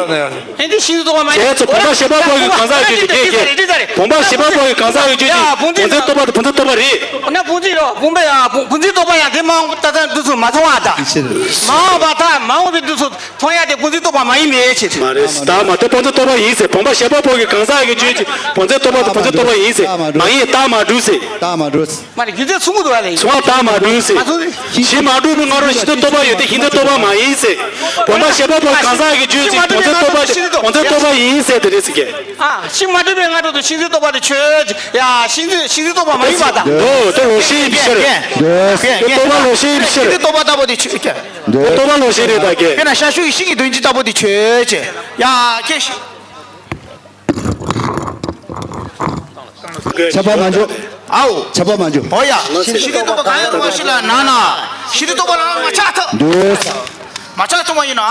ཨེ་འདི་ཤིང་འཛིན་རྟོག་པ་མ་ཡིན། བྱས་ཙང་བུམ་པ་བཞི་པ་པོ་གི་གང་ཟག་གི་རྒྱུད་དེ་སྐད། བུམ་པ་བཞི་པ་པོ་གི་གང་ཟག་གི་རྒྱུད་ཀྱི་བུམ་འཛིན་རྟོག་པ་དང་བུམ་འཛིན་རྟོག་པ་རེད། ན་བུམ་འཛིན་རོ། བུམ་པ་ཡ་བུམ་འཛིན་རྟོག་པ་ཡང་དེ་མ་འོངས་ད་ལྟ་དུས་སུ་མ་མཐོང་བ་ད། མ་འོངས་པ་ད་མ་འོངས་པའི་དུས་སུ། མཐོང་ཡ་དེ་སྤུངས་འཛིན་རྟོག་པ་མ་ཡིན་པའི་ཕྱིར། མ་རེད། ད་མ་དེ་སྤུངས་འཛིན་རྟོག་པ་ཡིན་ཟེར། བུམ་པ་བཞི་པ་པོ་གི་གང་ཟག་གི་རྒྱུད་ཀྱི་སྤུངས་འཛིན་རྟོག་པ་དང་བུམ་འཛིན་རྟོག་པ་ཡིན་ཟེར། རྟགས་མ་གྲུབ། མ་ཡིན། རྟགས་མ་གྲུབ་ཟེར། རྟགས་མ་གྲུབ། མ་རེད། རྒྱུ་མཚན་མཚུངས་པ་འདུག་བ་ལས། མཚུངས་པ་རྟགས་མ་གྲུབ་ཟེར། མ་མཚུངས་ཟེར། ཤིང་མ་གྲུབ་པའི་སྔ་དྲོ་ཤིང་འཛིན་རྟོག་པ་ཡོད་དེ་ཤིང་འཛིན་རྟོག་པ་མ་ཡིན་ཟེར། བུམ་པ་བཞི་པ་པོ་གི་གང་ཟག་གི་རྒྱུད་ཀྱི་སྤུངས་འཛིན་རྟོག་པ་དང་བུམ་འཛིན་རྟོག་པ་ཡིན་ཟེར་དེ་རེད་ཟེར་གི་ཨ། ཤིང་མ་གྲུབ་པའི་སྔ་དྲོ་དུ་ཤིང་འཛིན་རྟོག་པ་དེ་ཆོས་ཅན། ཡ་ཤིང་འཛིན་ཤིང་འཛིན་རྟོག་པ་མ་ཡིན་པ་དང་། འདོད་དེ་ལོག་ཤེས་ཡིན་པའི་ཕྱིར། འདོད་དེ་རྟོག་པ་ལོག་ཤེས་ཡིན་པའི་ཕྱིར། ཤིང་འཛིན་རྟོག་པ་ལྟ་བུ་དེ་ཆོས་ཅན། འདོད་དེ་རྟོག་པ་ལོག་ཤེས་རེད་ད་གི་དཔེར་ན་ཤ་ཤུ་ཡི་ཤིང་གི་དོན་སྤྱི་ལྟ་བུ་དེ་ཆོས་ཅན། ཡ་ཁྱེད་ཤི། ཆད་པ་མ་འཇོག་ཨའོ། ཆད་པ་མ་འཇོག་འོ་ཡ། ཤིང་འཛིན་རྟོག་པ་གང་ཡང་རུང་བ་ཞིག་ལ་ན་ན། ཤིང་འཛིན་རྟོག་པ་ལ་མ་ཆགས་ཐུབ། འདོད། མ་ཆགས་ཐུབ་པ་ཡིན་ན།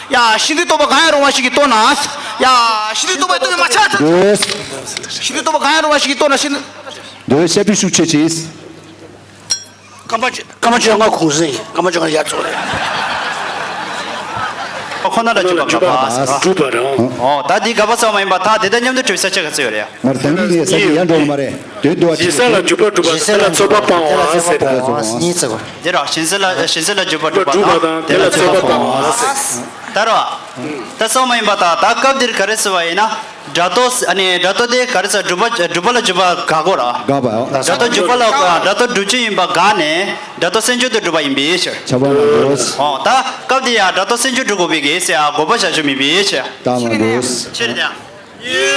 ཡ་ཤིང་འཛིན་རྟོག་པ་གང་ཡང་རུང་བ་ཞིག་གིས་རྟོགས་ན། ཡ་ཤིང་འཛིན་རྟོག་པའི་སྟོབས་ཀྱིས་མ་ཆགས་ཐུབ། འདོད། ཤིང་འཛིན་རྟོག་པ་གང་ཡང་རུང་བ་ཞིག་གིས་རྟོགས་ན་ཤིང་། འདོད། བཤད་པའི་ཤུགས་ཆེ་ཆེས། སྐར་མ་བཅོ་སྐར་མ་བཅོ་ལྔ་གུང་གསེང་ཡིན། སྐར་མ་བཅོ་ལྔ་ཡར་ཚོགས་རེད། ཁོ་ན་ལ་འཇུག་པ་དགག་པ་ཟེར་རོ། འགྲུབ་པ་རང་། ཨོ་ད་འདི་དགག་པ་ཚང་མ་ཡིན་པ་ད་དེ་དང་མཉམ་དུ་གྲུབ་ས་ཆ་ག་ཚོད་ཡོད་རེད། ང་རང་ད་ནི་ངས་ས་ཆ་ཡར་འགྲོ་གི་མ་རེད། དོན་དུ་བ་ཅི་ཞེ་ས་ལ་འཇུག་པ་གྲུབ་པ་དང་དེ་ལ་ཚོགས་པ་སྤང་བ་ཟེར། གཉིས་ཚིག་གོ། འདི་རོ་ཞེ་ས་ལ་ཞེ་ས་ལ་འཇུག་པ་གྲུབ་པ་དང་དེ་ལ་ཚོགས་པ་སྤང་བ་ཟེར། ད་རོ། ད་སོ་མ་ཡིན་པ་ད་ད་སྐབས་འདིར་ག་རེ་ཟེར་བ་ཡིན་ན། སྒྲ་རྟོག་ཨ་ནི་སྒྲ་རྟོག་དེ་ག་རེ་ཟེར་སྒྲུབ་པ་སྒྲུབ་པ་ལ་འཇུག་པ་དགག་གོ་ར། དགག་པ། སྒྲ་རྟོག་འཇུག་པ་ལ་སྒྲ་རྟོག་སྒྲུབ་བྱེད་ཡིན་པ་དགག་ནས་སྒྲ་རྟོག་སེལ་འཇུག་ཏུ་སྒྲུབ་པ་ཡིན་པའི་ཕྱིར། ཆ་པ་མ་འགྲོ། ཨོ་ད་སྐབས་དེ་ཡང་སྒྲ་རྟོག་སེལ་འཇུག་སྒྲུབ་དགོས་པའི་གེགས་སེ་ཨ་དགོས་པ་བྱ་ཆོག་མིན་པའི་ཕྱིར། རྟགས་མ་འགྲོ། ཕྱིར་དེ་ཡང་།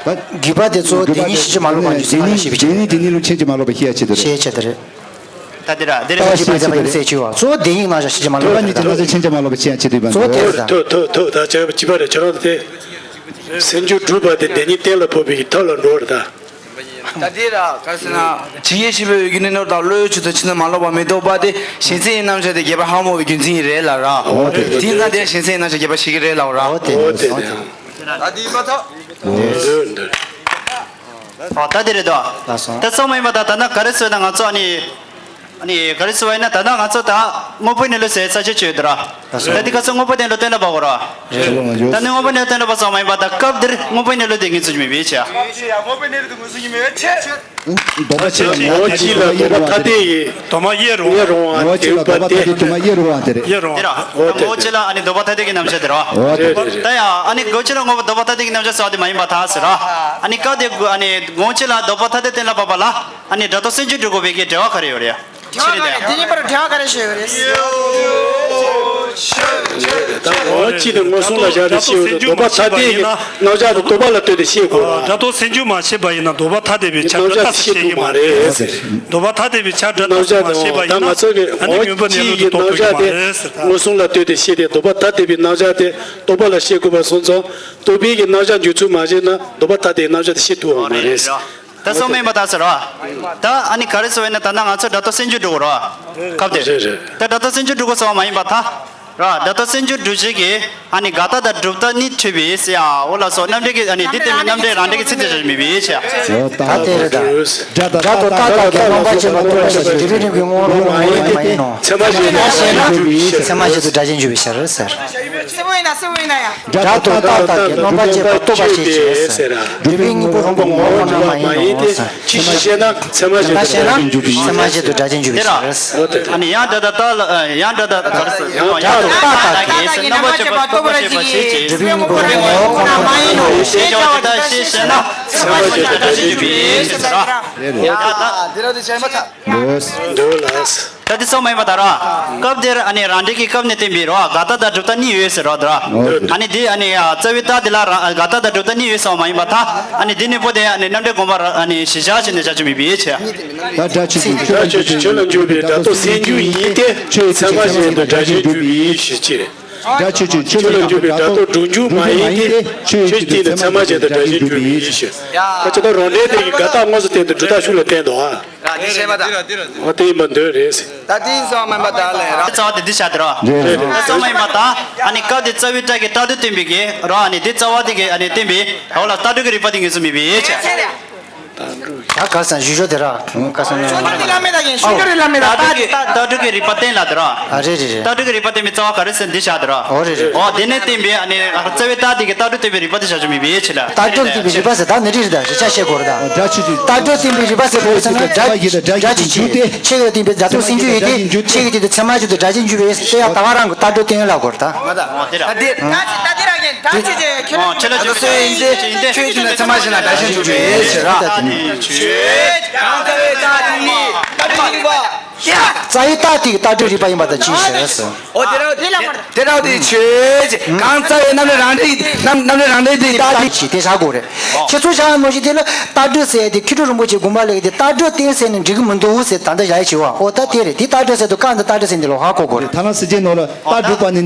ད་རྒྱུད་པ་དེ་གཙོ་བོ་བདེན་གཉིས་ཕྱིན་ཅི་མ་ལོག་པ་འཇུག་ས་ལ་ཞེས་པའི་ཕྱིར། བདེན་གཉིས་བདེན་གཉིས་ལུགས་ཕྱིན་ཅི་མ་ལོག་པ་ཤེས་ཡ་ཆེད་དུ་རེད། ཤེས་ཆེད་དུ་རེད། ད་འདི་ར་འདི་ར་ལྟ་བ་ཤེས་པའི་ཆེད་དུ་རེད། གཙོ་བོ་བདེན་གཉིས་རྣམ་གཞག་ཕྱིན་ཅི་མ་ལོག་པ་རེད། ད་གཉིས་ཀྱི་རྣམ་གཞག་ཕྱིན་ཅི་མ་ལོག་པ་ཤེས་ཡ་ཆེད་དུ་ཡིན་པ་འདུག་ཐུབ་ཐུབ་ཐུབ། ད་བྱས་པ་བྱིས་པ་རེད། ཁྱོད་རང་དེ་སེམས་རྒྱུད་གྲུབ་པ་དེ་བདེན་གཉིས་གཏན་ལ་ཕབ་པའི་ཐབས་ལ་འགྲོ་བ་རེད་ད། ད་འདི་ར་ག་ཟེར་ན་ཇི་སྐད་ཤེས་པའི་འོས་ཀྱི་ནི་ནོར་དང་བློའི་ཆུ་ཚོད་ཕྱིན་ཅི་མ་ལོག་པ་མི་ལྡོག་པ་དེ་གཞན་སེལ་བའི་རྣམ་གཞག་དེ་རྒྱས་པར་ཧ་གོ་བའི་རྒྱུ་མཚན་ཡིན་རེད་ལ་ར། འོ་དེ་དེ་ཡིན་ཙང་དེ་གཞན་སེལ་བའི་རྣམ་གཞག་རྒྱས་པར་ཤེས་ཀྱི་རེད་ལ་ར། འོ་དེ་འོ་དེ་ད་འདི་མ་ཐག་འདོད་འདོད། ཨོ་ད་དེ་རེད་དོ། ལགས་སོ། ད་སོ་མ་ཡིན་པ་ད་ད་ན་ག་རེ་ཟེར་ན་ང་ཚོ་ཨ་ནི། ཨ་ནི་ག་རེ་ཟེར་བ་ཡིན་ན་ད་ན་ང་ཚོ་ད་དངོས་པོའི་གནས་ལུགས་ཟེར་ས་ཆ་ཅིག་ཡོད་དོ་ར། ལགས་སོ། ད་དེ་ག་ཚོད་དངོས་པོ་གནས་ལུགས་གཏན་ལ་ཕབ་དགོས་ར། རེད། ད་ནི་དངོས་པོའི་གནས་ལུགས་གཏན་ལ་ཕབ་སོ་མ་ཡིན་པ་ད་སྐབས་འདིར་དངོས་པོའི་གནས་ལུགས་དེ་ངེས་ཚུལ་མིན་པའི་ཕྱིར། དངོས་པོའི་གནས་ལུགས་དེ་ངེས་ཚུལ་མིན་པའི་ཕྱིར། ལྡོག་པ་ཕྱི་ལ་ངོ་བོ་ཕྱི་ལ་ལྡོག་པ་ཐ་དད་ཀྱི་དུ་མ་དབྱེ་རུང་བ། ངོ་བོ་ཕྱི་ལ་ལྡོག་པ་ཐ་དད་དུ་མ་དབྱེ་རུང་བ་དེ་རེད། དབྱེ་རུང་བ། དེ་ར། ངོ་བོ་ཕྱི་ལ་ཨ་ནི་ལྡོག་པ་ཐ་དད་ཀྱི་རྣམ་གཞག་དེ་ར། འོ་དེ་རེད། ད་ཡང་ཨ་ནི་ངོ་བོ་ཕྱི་ལ་ངོ་བོ་ལྡོག་པ་ཐ་དད་ཀྱི་རྣམ་གཞག་ཟེར་བ་དེ་མ་ཡིན་པ་ཐལ་ཟེར་ར། ཨ་ནི་སྐབས་དེ་ཨ་ནི་ངོ་བོ་ཕྱི་ལ་ལྡོག་པ་ཐ་དད་གཏན་ལ་ཕབ་པ་ལ་ཨ་ནི་སྒྲ་རྟོག་སེལ་འཇུག་སྒྲུབ་དགོས་པའི་གི་འགྲེལ་བ་ག་རེ་ཡོད་རེད། འགྲེལ་བ་ག་རེ། འདི་གཉིས་པར་འགྲེལ་བ་ག་རེ་ཞུ་ཡོད་རེད། ད་ངོ་བོ་ཕྱི་ནས་མངོན་སུམ་ལ་བཞག་སྟེ་ཤེས་དགོས། ལྡོག་པ་ཐ་དད་ཀྱི་རྣམ་གཞག་དེ་ལྡོག་པ་ལ་ལྟོས་ཏེ་ཤེས་དགོས་ར། སྒྲ་རྟོག་སེལ་འཇུག་མ་བྱས་པ་ཡིན་ན་ལྡོག་པ་ཐ་དད་པའི་ཆ་སྒྲ་རྟག་ཏུ་ཤེས་ཀྱི་མ་རེད། ལྡོག་པ་ཐ་དད་པའི་ཆ་སྒྲ་རྟག་ཏུ་མ་ཤེས་པ་ཡིན་ན་ཨ་ནི་མངོན་པ་གནས་ལུགས་དེ་རྟོགས་ཐུབ་ཀྱི་མ་རེད་ཟེར་ད། མངོན་སུམ་ལ་ལྟོས་ཏེ་ཤེས་ཏེ་ལྡོག་པ་ཐ་དད་པའི་རྣམ་གཞག་དེ་རྟོག་པ་ལ་ཤེས་དགོས་པ་སོང་ཙང་རྟོག་པའི་གི་རྣམ་གཞག་འཇུག་ཚུལ་མ་ཤེས་ན་ལྡོག་པ་ཐ་དད་རྣམ་གཞག་དེ་ཤེས་ཐུབ་པ་མ་རེད། ད་སོ་མ་ཡིན་པ་ད་ཟེར་རོ། ད་ཨ་ནི་ག་རེ་ཟེར་བས་ན་ད་ནང་ང་ཚོ་སྒྲ་རྟོག་སེལ་འཇུག་འགྲོ་དགོས་རོ། སྐབས་དེ་རེད་རེད། ད་སྒྲ་རྟོག་སེལ་འཇུག་འགྲོ་དགོས་ཟེར་བ་མ་ཡིན་པ་ད། ར་སྒྲ་རྟོག་སེལ་འཇུག་སྒྲུབ་བྱེད་ཀྱི་ཨ་ནི་དགག་རྟགས་དང་སྒྲུབ་རྟགས་གཉིས་འཁྲུལ་པའི་ཟེར་ཡ་འོ་ལགས་སོ། རྣམ་འགྲེལ་གྱི་ཨ་ནི་འདི་ལྟ་བུའི་རྣམ་འགྲེལ་རང་འགྲེལ་གྱི་ཚིག་དེ་རེད་མི་བའི་ཆ། ད་དེ་རེད་ད། སྒྲ་དང་རྟགས་དང་དགག་པ་བྱེད་པ་རྟོག་པ་བྱེད་ཀྱི་རིགས་རིགས་ཀྱི་ངོ་བོ་ངོ་བོ་མ་ཡིན་ནོ། ཚད་མ་བཞིན་དུ་སྒྲ་གཅན་འཇུག་པའི་ཕྱིར། ཚད་མ་བཞིན་དུ་སྒྲ་གཅན་འཇུག་པའི་ཕྱིར་ཟེར། གསལ་པོ་ཡིན་ན་གསལ་པོ་ཡིན་ན་ཡ། སྒྲ་དང་རྟགས་དག་གི་རྣམ་པར་དཔྱད་པ་རྟོགས་པར་བྱེད་ཅེས་ཟེར། སྒྲུབ་པའི་དངོས་པོ་རང་གི་ངོ་བོ་ཁོ་ན་མ་ཡིན་ནོ་ཟེར། ཅི་ཞིག་ཤེས་ན་ཚད་མ་གཞན་དུ་སྒྲ་ཅན་འཇུག་པའི་ཕྱིར། ཚད་མ་གཞན་དུ་སྒྲ་ཅན་འཇུག་པའི་ཕྱིར། འོ་དེ་ཨ་ནི་ཡང་སྒྲ་དང་རྟགས་ལ་ཡང་སྒྲ་དང་ག་རེ་ཟེར། ཡང་སྒྲ་དང་རྟགས་དག་གི་རྣམ་པར་དཔྱད་པ་རྟོགས་པར་བྱེད་ཅེས། སྒྲུབ་པའི་དངོས་པོ་རང་གི་ངོ་བོ་ཁོ་ན་མ་ཡིན་ནོ་ཞེས་བྱ་བ་དེ་ལྟར་ཤེས་ཤེ་ན་ཚད་མ་གཞན་དུ་སྒྲ་ཅན་འཇུག་པའི་ཕྱིར་ཟེར། ཡ་ད་དེ་ར་དེ་བྱས་མ་ཐག་འདུག་ལགས། ད་དེ་ཚང་མ་ཡིན་པ་ད་ར། སྐབས་དེར་ཨ་ནི་རང་འགྲེལ་གྱི་སྐབས་ནས་བསྟན་པའི་རོ་དགག་རྟགས་དང་སྒྲུབ་རྟགས་གཉིས་ཡོད་ཟེར་རོ་ད་ར། ཨ་ནི་དེ་ཨ་ནི་རྩ་བའི་རྟགས་དེ་ལ་རང་དགག་རྟགས་དང་སྒྲུབ་རྟགས་གཉིས་ཡོད་ཟེར་བ་མ་ཡིན་པར་ཐལ། ཨ་ནི་དེ་ནི་པོ་དེ་ཨ་ནི་རྣམ་འགྲེལ་དགོངས་པ་ར་ཨ་ནི་གཞི་བཞག་བྱས་ནས་བཞག་རྒྱུ་མེད་པའི་ཕྱིར། ད་སྒྲ་ཆོས་ཅན། སྒྲ་ཆོས་ཅན་ཆོས་ལ་འཇུག་པའི་སྒྲ་རྟོག་སེལ་རྒྱུ་ཡིན་ཏེ་ཚད་མ་གཞན་དུ་སྒྲ་གཞན་འཇུག་པའི་ཕྱིར། སྒྲ་ཆོས་ཅན་ཆོས་ལ་འཇུག་པའི་སྒྲ་རྟོག་སྒྲུབ་རྒྱུ་མ་ཡིན་ཏེ། ཆོས་ཅན་དེ་ནི་ཚད་མ་གཞན་དུ་སྒྲ་གཞན་འཇུག་པའི་ཕྱིར། ད་ཅི་ལྟར་རང་འགྲེལ་དེ་ཡི་དགག་རྟགས་དངོས་སུ་བསྟན་ཏེ་སྒྲུབ་རྟགས་ཤུགས་ལ་བསྟན་ཏོ། ཨ། རེད་ཤེས་པ་དང་། འོ་དེ་ཡིན་པ་འདོད་རེད། ད་དེ་ཡིན་ཙང་མིན་པ་དག་ལས་ར། རྩ་བ་དེ་འདི་བྱ་དེ་རོ། རེད་རེད། རྩ་བ་ཡིན་པ་དག་ཨ་ནི་སྐབས་དེ་རྩ་བའི་རྟགས་ཀྱི་རྟགས་སྒྲུབ་བསྟན་པའི་གི་རོ། ཨ་ནི་དེ་རྩ་བ་དེ་གི་ཨ་ནི་བསྟན་པའི་འོ་ལ་རྟགས་སྒྲུབ་ཀྱི་རིགས་པ་དེ་ངེས་སུ་མེད་པའི་ཕྱིར། ད་ག་ས་ཞུ་ཞོ་དེ་ར་ག་ས་ན། ཤུགས་འགྲོ་རིགས་བླ་མེད་དག་ཡིན། ཤུགས་འགྲོ་རིགས་བླ་མེད་དག་རྟགས་སྒྲུབ་ཀྱི་རིགས་པ་བསྟན་ལ་དེ་ར། ཨ་རེད་རེད་རེད། རྟགས་སྒྲུབ་ཀྱི་རིགས་པ་བསྟན་པའི་རྩ་བ་ག་རེ་ཟེར་འདི་བྱ་དེ་ར། འོ་རེད་རེད། འོ་དེ་ནས་བསྟན་པའི་ཨ་ནི་རྩ་བའི་རྟགས་དེ་གི་རྟགས་སྒྲུབ་བསྟན་པའི་རིགས་པ་དེ་བྱ་ཆོག་མེད་པའི་ཕྱིར་ལ། རྟགས་སྒྲུབ་བསྟན་པའི་རིགས་པ་ཟེར་ད་ནི་རིགས་རེད་ད་ཞིབ་ཆ་བཤད་དགོས་རེད་ད། སྒྲ་ཆོས་ཅན། རྟགས་སྒྲུབ་བསྟན་པའི་རིགས་པ་ཟེར་བ་ཡོད་ཟེར་ན་སྒྲ་སྒྲ་ཆོས་ཅན། ཆོས་ཀྱི་སྟེང་པའི་རྒྱ་མཚོ་སེམས་བརྗོད་ཡོད་དེ་ཆོས་ཀྱི་སྟེང་དུ་ཚད་མ་བརྗོད་དུ་སྒྲ་གཞན་འཇུག་པའི་དེ་ཡང་ད་ག་རང་གི་རྟགས་སྒྲུབ་བསྟན་ལ་གོ་རེད་ད། ད་དེ་ད་དེ་ར་གན་ད་ཆོས་ཅན་ཁྱོད་ཆོས་ལ་འཇུག་སོ་ཡིན་ཏེ་ཆོས་ཀྱི་སྟེང་དུ་ཚད་མ་བཞིན་ལ་སྒྲ་གཞན་འཇུག་པའི་ཕྱིར་ར། ཆོས་གང་ལྟར་རྟགས་དེ་ནི་རྟགས་སྒྲུབ་རིགས་པ། རྩ་བའི་རྟགས་དེ་གི་རྟགས་སྒྲུབ་རིགས་པ་ཡིན་པ་དང་ཅིའི་ཕྱིར་ཟེར། འོ་དེ་ར་དེ་ལ་མར་དེ་ར་དེ་ཆོས་ཅན། གང་རྩ་བའི་རྣམ་འགྲེལ་རང་འགྲེལ་རྣམ་རྣམ་འགྲེལ་རང་འགྲེལ་དེ་རྟགས་དེ་ཅི་དེ་བཞག་དགོས་རེད། ཁྱེད་ཚོ་བཞག་མོ་ཞིག་དེ་ལ་རྟགས་སྒྲུབ་ཟེར་ཡ་དེ་མཁས་གྲུབ་རིན་པོ་ཆེ་དགོངས་པ་ལེགས་དེ་རྟགས་སྒྲུབ་བསྟན་ཟེར་ནས་འགྲིག་གི་མི་འདུག་ཟེར་ད་ལྟ་བཞག་ཡ་བྱེད་བ། འོ་ད་དེ་རེད། དེ་རྟགས་སྒྲུབ་ཟེར་དུས་གང་དུ་རྟགས་སྒྲུབ་ཟེར་འདི་ལོ་ཧ་གོ་དགོས་རེད། ཐ་ན་སྲིད་ཇའི་ནང་ལ་རྟགས་སྒྲུབ་པ་ནི་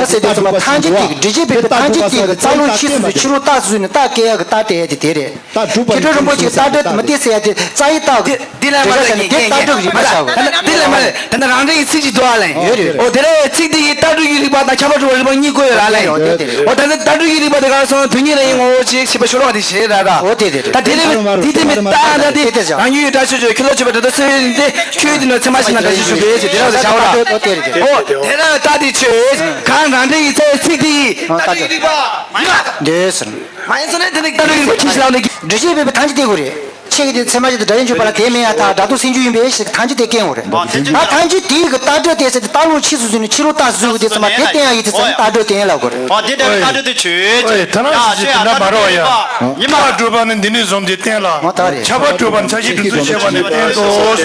ཟེར་དུས་ཚང་མ་ཐམས་ཅད་དེ་གི་འགྲེལ་བྱེད་པའི་ཐམས་ཅད་དེ་གི་རྩ་རླུང་ཆེས་སུ་ཕྱི་རོལ་རྟགས་སུ་བཟུང་ནས་རྟགས་སྐྱེ་ཡ་གི་རྟགས་དེ་ཡ་དེ་དེ་རེད། རྟགས་སྒྲུབ་པ་མཁས་གྲུབ་རིན་པོ་ཆེ་རྟགས་སྒྲུབ་མི་སྟེར་ཟེར་ཡ་དེ་རྩ་བའི་རྟགས་དེ་འགྲེལ་བཤད་ནི་དེ་རྟགས་སྒྲུབ་རིགས་པ་བྱ་དགོས། དེ་ལས་མ་རེད། ད་ནི་རང་འགྲེལ་གྱི་ཚིག་ཅིག་འདུག་ཨ་ལེ། ཡོད་རེད། འོ་དེ་ལས་ཚིག་དེ་ཡི་རྟགས་སྒྲུབ་ཀྱི་རིགས་པ་དང་ཁྱབ་པ་སྒྲུབ་པའི་རིགས་པ་གཉིས་བཀོད་ཡོད་ར་ལེ། ཡོད་དེ་རེད། འོ་ད་ནི་རྟགས་སྒྲུབ་ཀྱི་རིགས་པ་དེ་ག་རེ་སོང་དོན་གཉིས་ལ་ཡིན་ངོ་བོ་ཅིག་ཞེས་པ་ཤོ་ལོ་ཀ་དེ་བྱས་ར་ར། འོ་དེ་དེ་རེད། ད་དེ་ལས་དེ་དེ་མི་རྟགས་ད་དེ་རང་ཉིད་ཡི་སྒྲ་ཆོས་ཅན། ཁྱོད་ལ་ཆོས་པ་དེ་ཚོ་སེམས་ཡོད་དེ་ཆོས་དེ་ནི་ཚད་མ་ཞིག་ན་འགྲེལ་བཤད་ཞུ་བའི་ཆེད་དེ་རང་ལ་བྱ་བ་ར། འོ་དེ་རེད། འོ་དེ་རེད། དེ་ར་རྟགས་དེ་ཆོས་གང་རང་འགྲེལ་གྱི་རྩ་བའི་ཚིག་དེ་ཡི་རྟགས་སྒྲུབ་ཀྱི་རིགས་པ་མ་ཡིན་པ་དང་། འདོད་ཟེར། མ་ཡིན་ཟེར་ན་དེ་ནི་རྟགས་སྒྲུབ་ཀྱི་རིགས་པ་ཁྱི་ཞིག་ལ་འདི། འགྲེལ་བྱེད་པའི་ཐམས་ཅད་བསྟན་དགོས་རེད། ཆོས་ཀྱི་དེ་ཚད་མ་བཞིན་དུ་སྒྲ་གཞན་འཇུག་པ་ལ་དེ་མིན་ཡང་དག་སྒྲ་རྟོག་སེམས་རྒྱུད་ཡིན་པའི་ཕྱིར་ཐམས་ཅད་དེ་སྐྱེ་འོང་རེད། ཨ་ཐམས་ཅད་དེའི་གི་རྟགས་སྒྲུབ་དེ་ཟེར་ཏེ་རྟགས་ལུང་ཕྱིས་སུ་བཟོས་ནས་ཕྱི་རོལ་རྟགས་སུ་བཟོས་དེ་ཚང་མ་དེ་བསྟན་ཡ་ཡིན་དེ་ཚང་མ་རྟགས་སྒྲུབ་བསྟན་ལ་གོ་རེད། ཨོ་དེ་འདྲ་རྟགས་སྒྲུབ་དེ་ཆོས་ཨོ་ཐ་ན་ཡ་ཆོས་ཡ་རྟགས་སྒྲུབ་ཡིན་པ་ཡིན་མ། རྟགས་སྒྲུབ་པ་ནི་འདི་ནས་བཟུང་སྟེ་བསྟན་ལ། ཨོ་ད་རེད། ཁྱབ་པ་སྒྲུབ་པ་ནི་ཆ་ཤས་སྒྲུབ་ཚུལ་ཤེས་པ་ནི་བསྟན་ཏོ། ད་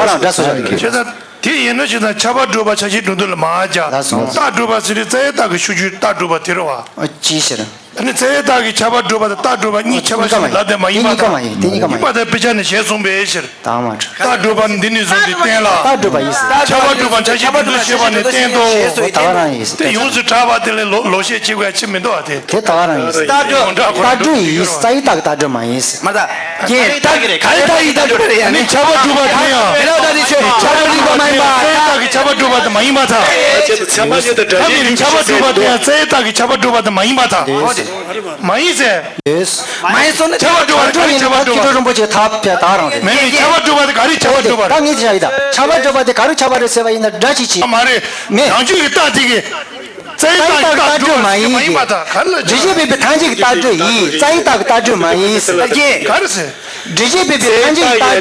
རང་འདྲ་སོ་ཡ་གི་ཁྱེད་ད། དེ་ཡིན་ན་ཞེ་ན་ཁྱབ་པ་སྒྲུབ་པ་ཆ་ཤས་སྒྲུབ་ཚུལ་ལ་མ་བྱ། ལགས་སོ། རྟགས་སྒྲུབ་པ་ཟེར་དུས་རྩ་བའི་རྟགས་ཀྱི་ཤུགས་རྒྱུད་རྟགས་སྒྲུབ་པ་དེ་རེད་བ། ཨ་ཅི་ཟེར། ཨ་ནི་རྩ་བའི་རྟགས་ཀྱི་ཁྱབ་པ་སྒྲུབ་པ་དང་རྟགས་སྒྲུབ་པ་གཉིས་ཁྱད་པར་ཞིག་ལབ་དེ་མ་ཡིན་པ་དང་། དེ་གཉིས་ཀ་མ་ཡིན། དེ་གཉིས་ཀ་མ་ཡིན། ཡིན་པ་དང་དཔེ་ཆ་ནས་ཞེས་གསུངས་པའི་ཕྱིར། དང་མ་འཕྲད། རྟགས་སྒྲུབ་པ་ནི་འདི་ནས་བཟུང་སྟེ་བསྟན་ལ། རྟགས་སྒྲུབ་པ་ཡིན། ཁྱབ་པ་སྒྲུབ་པ་ཆ་ཤས་སྒྲུབ་ཚུལ་ཤེས་པ་ནི་བསྟན་ཏོ། ཨོ་ད་ག་རང་ཡིན། དེ་ཡོངས་སུ་གྲགས་པ་དེ་ལས་ལོག་ལོག་བཤད་བྱེད་དགོས་ཡ་ཅི་མི་འདུག་ཨ་དེ། དེ་ད་ག་རང་ཡིན། རྟགས་སྒྲུབ། རྟགས་སྒྲུབ་ཡིན། རྩ་བའི་རྟགས་ཀྱི་རྟགས་སྒྲུབ་མ་ཡིན། མ་ད། རྒྱན་རྟགས་ཀྱི་རེད། ག་རེ་རྟགས་ཀྱི་རྟགས་སྒྲུབ་རེད་ཡ་ནི། ཁྱབ་པ་སྒྲུབ་པ་དེ་ཡང་། དེ་ལ་ད་དེ་ཆོས་ཁྱབ་པ་སྒྲུབ་པ་མ་ཡིན་པ། རྩ་བའི་རྟགས་ཀྱི་ཁྱབ་པ་སྒྲུབ་པ་དེ་མ་ཡིན་པ་དང་། ཁྱབ་པ་སྒྲུབ་པ་དེ་མ་ཡིན་པ་དང་། ཁྱབ་པ་སྒྲུབ་པ་དེ་ཡང་རྩ་བའི་རྟགས་ཀྱི་ཁྱབ་པ་སྒྲུབ་པ་དེ་མ་ཡིན་པ་དང་། མ་ཡིན་ཟེར། མ་ཡིན་སོང་ན་ཁྱབ་པ་སྒྲུབ་པ་དེ་ག་རེ་ཁྱབ་པ་སྒྲུབ་པ། མཁས་གྲུབ་རིན་པོ་ཆེ་ཐབས་ཕྱེ་ད་རང་རེད། མེད་མེད། ཁྱབ་པ་སྒྲུབ་པ་དེ་ག་རེ་ཁྱབ་པ་སྒྲུབ་པ་རེད། ད་ངས་ཅི་བྱ་ཡི་ད། ཁྱབ་པ་སྒྲུབ་པ་དེ་ག་རེ་ཁྱབ་པ་རེད་ཟེར་བ་ཡིན་ན་སྒྲ་ཅིག་བྱེད། མ་རེད། མེད། རང་རྒྱུད་ཀྱི་རྟགས་དེ་གི་རྩ་བའི་རྟགས་ཀྱི་རྟགས་སྒྲུབ་མ་ཡིན་ཏེ། འགྲེལ་བྱེད་པའི་ཐམས་ཅད་ཀྱི་རྟགས་སྒྲུབ་ཡིན། རྩ་བའི་རྟགས་ཀྱི་རྟགས་སྒྲུབ་མ་ཡིན་ཟེར། ད་གིན་ག་རེ་ཟེར། འགྲེལ་བྱེད་པའི་ཐམས་ཅད་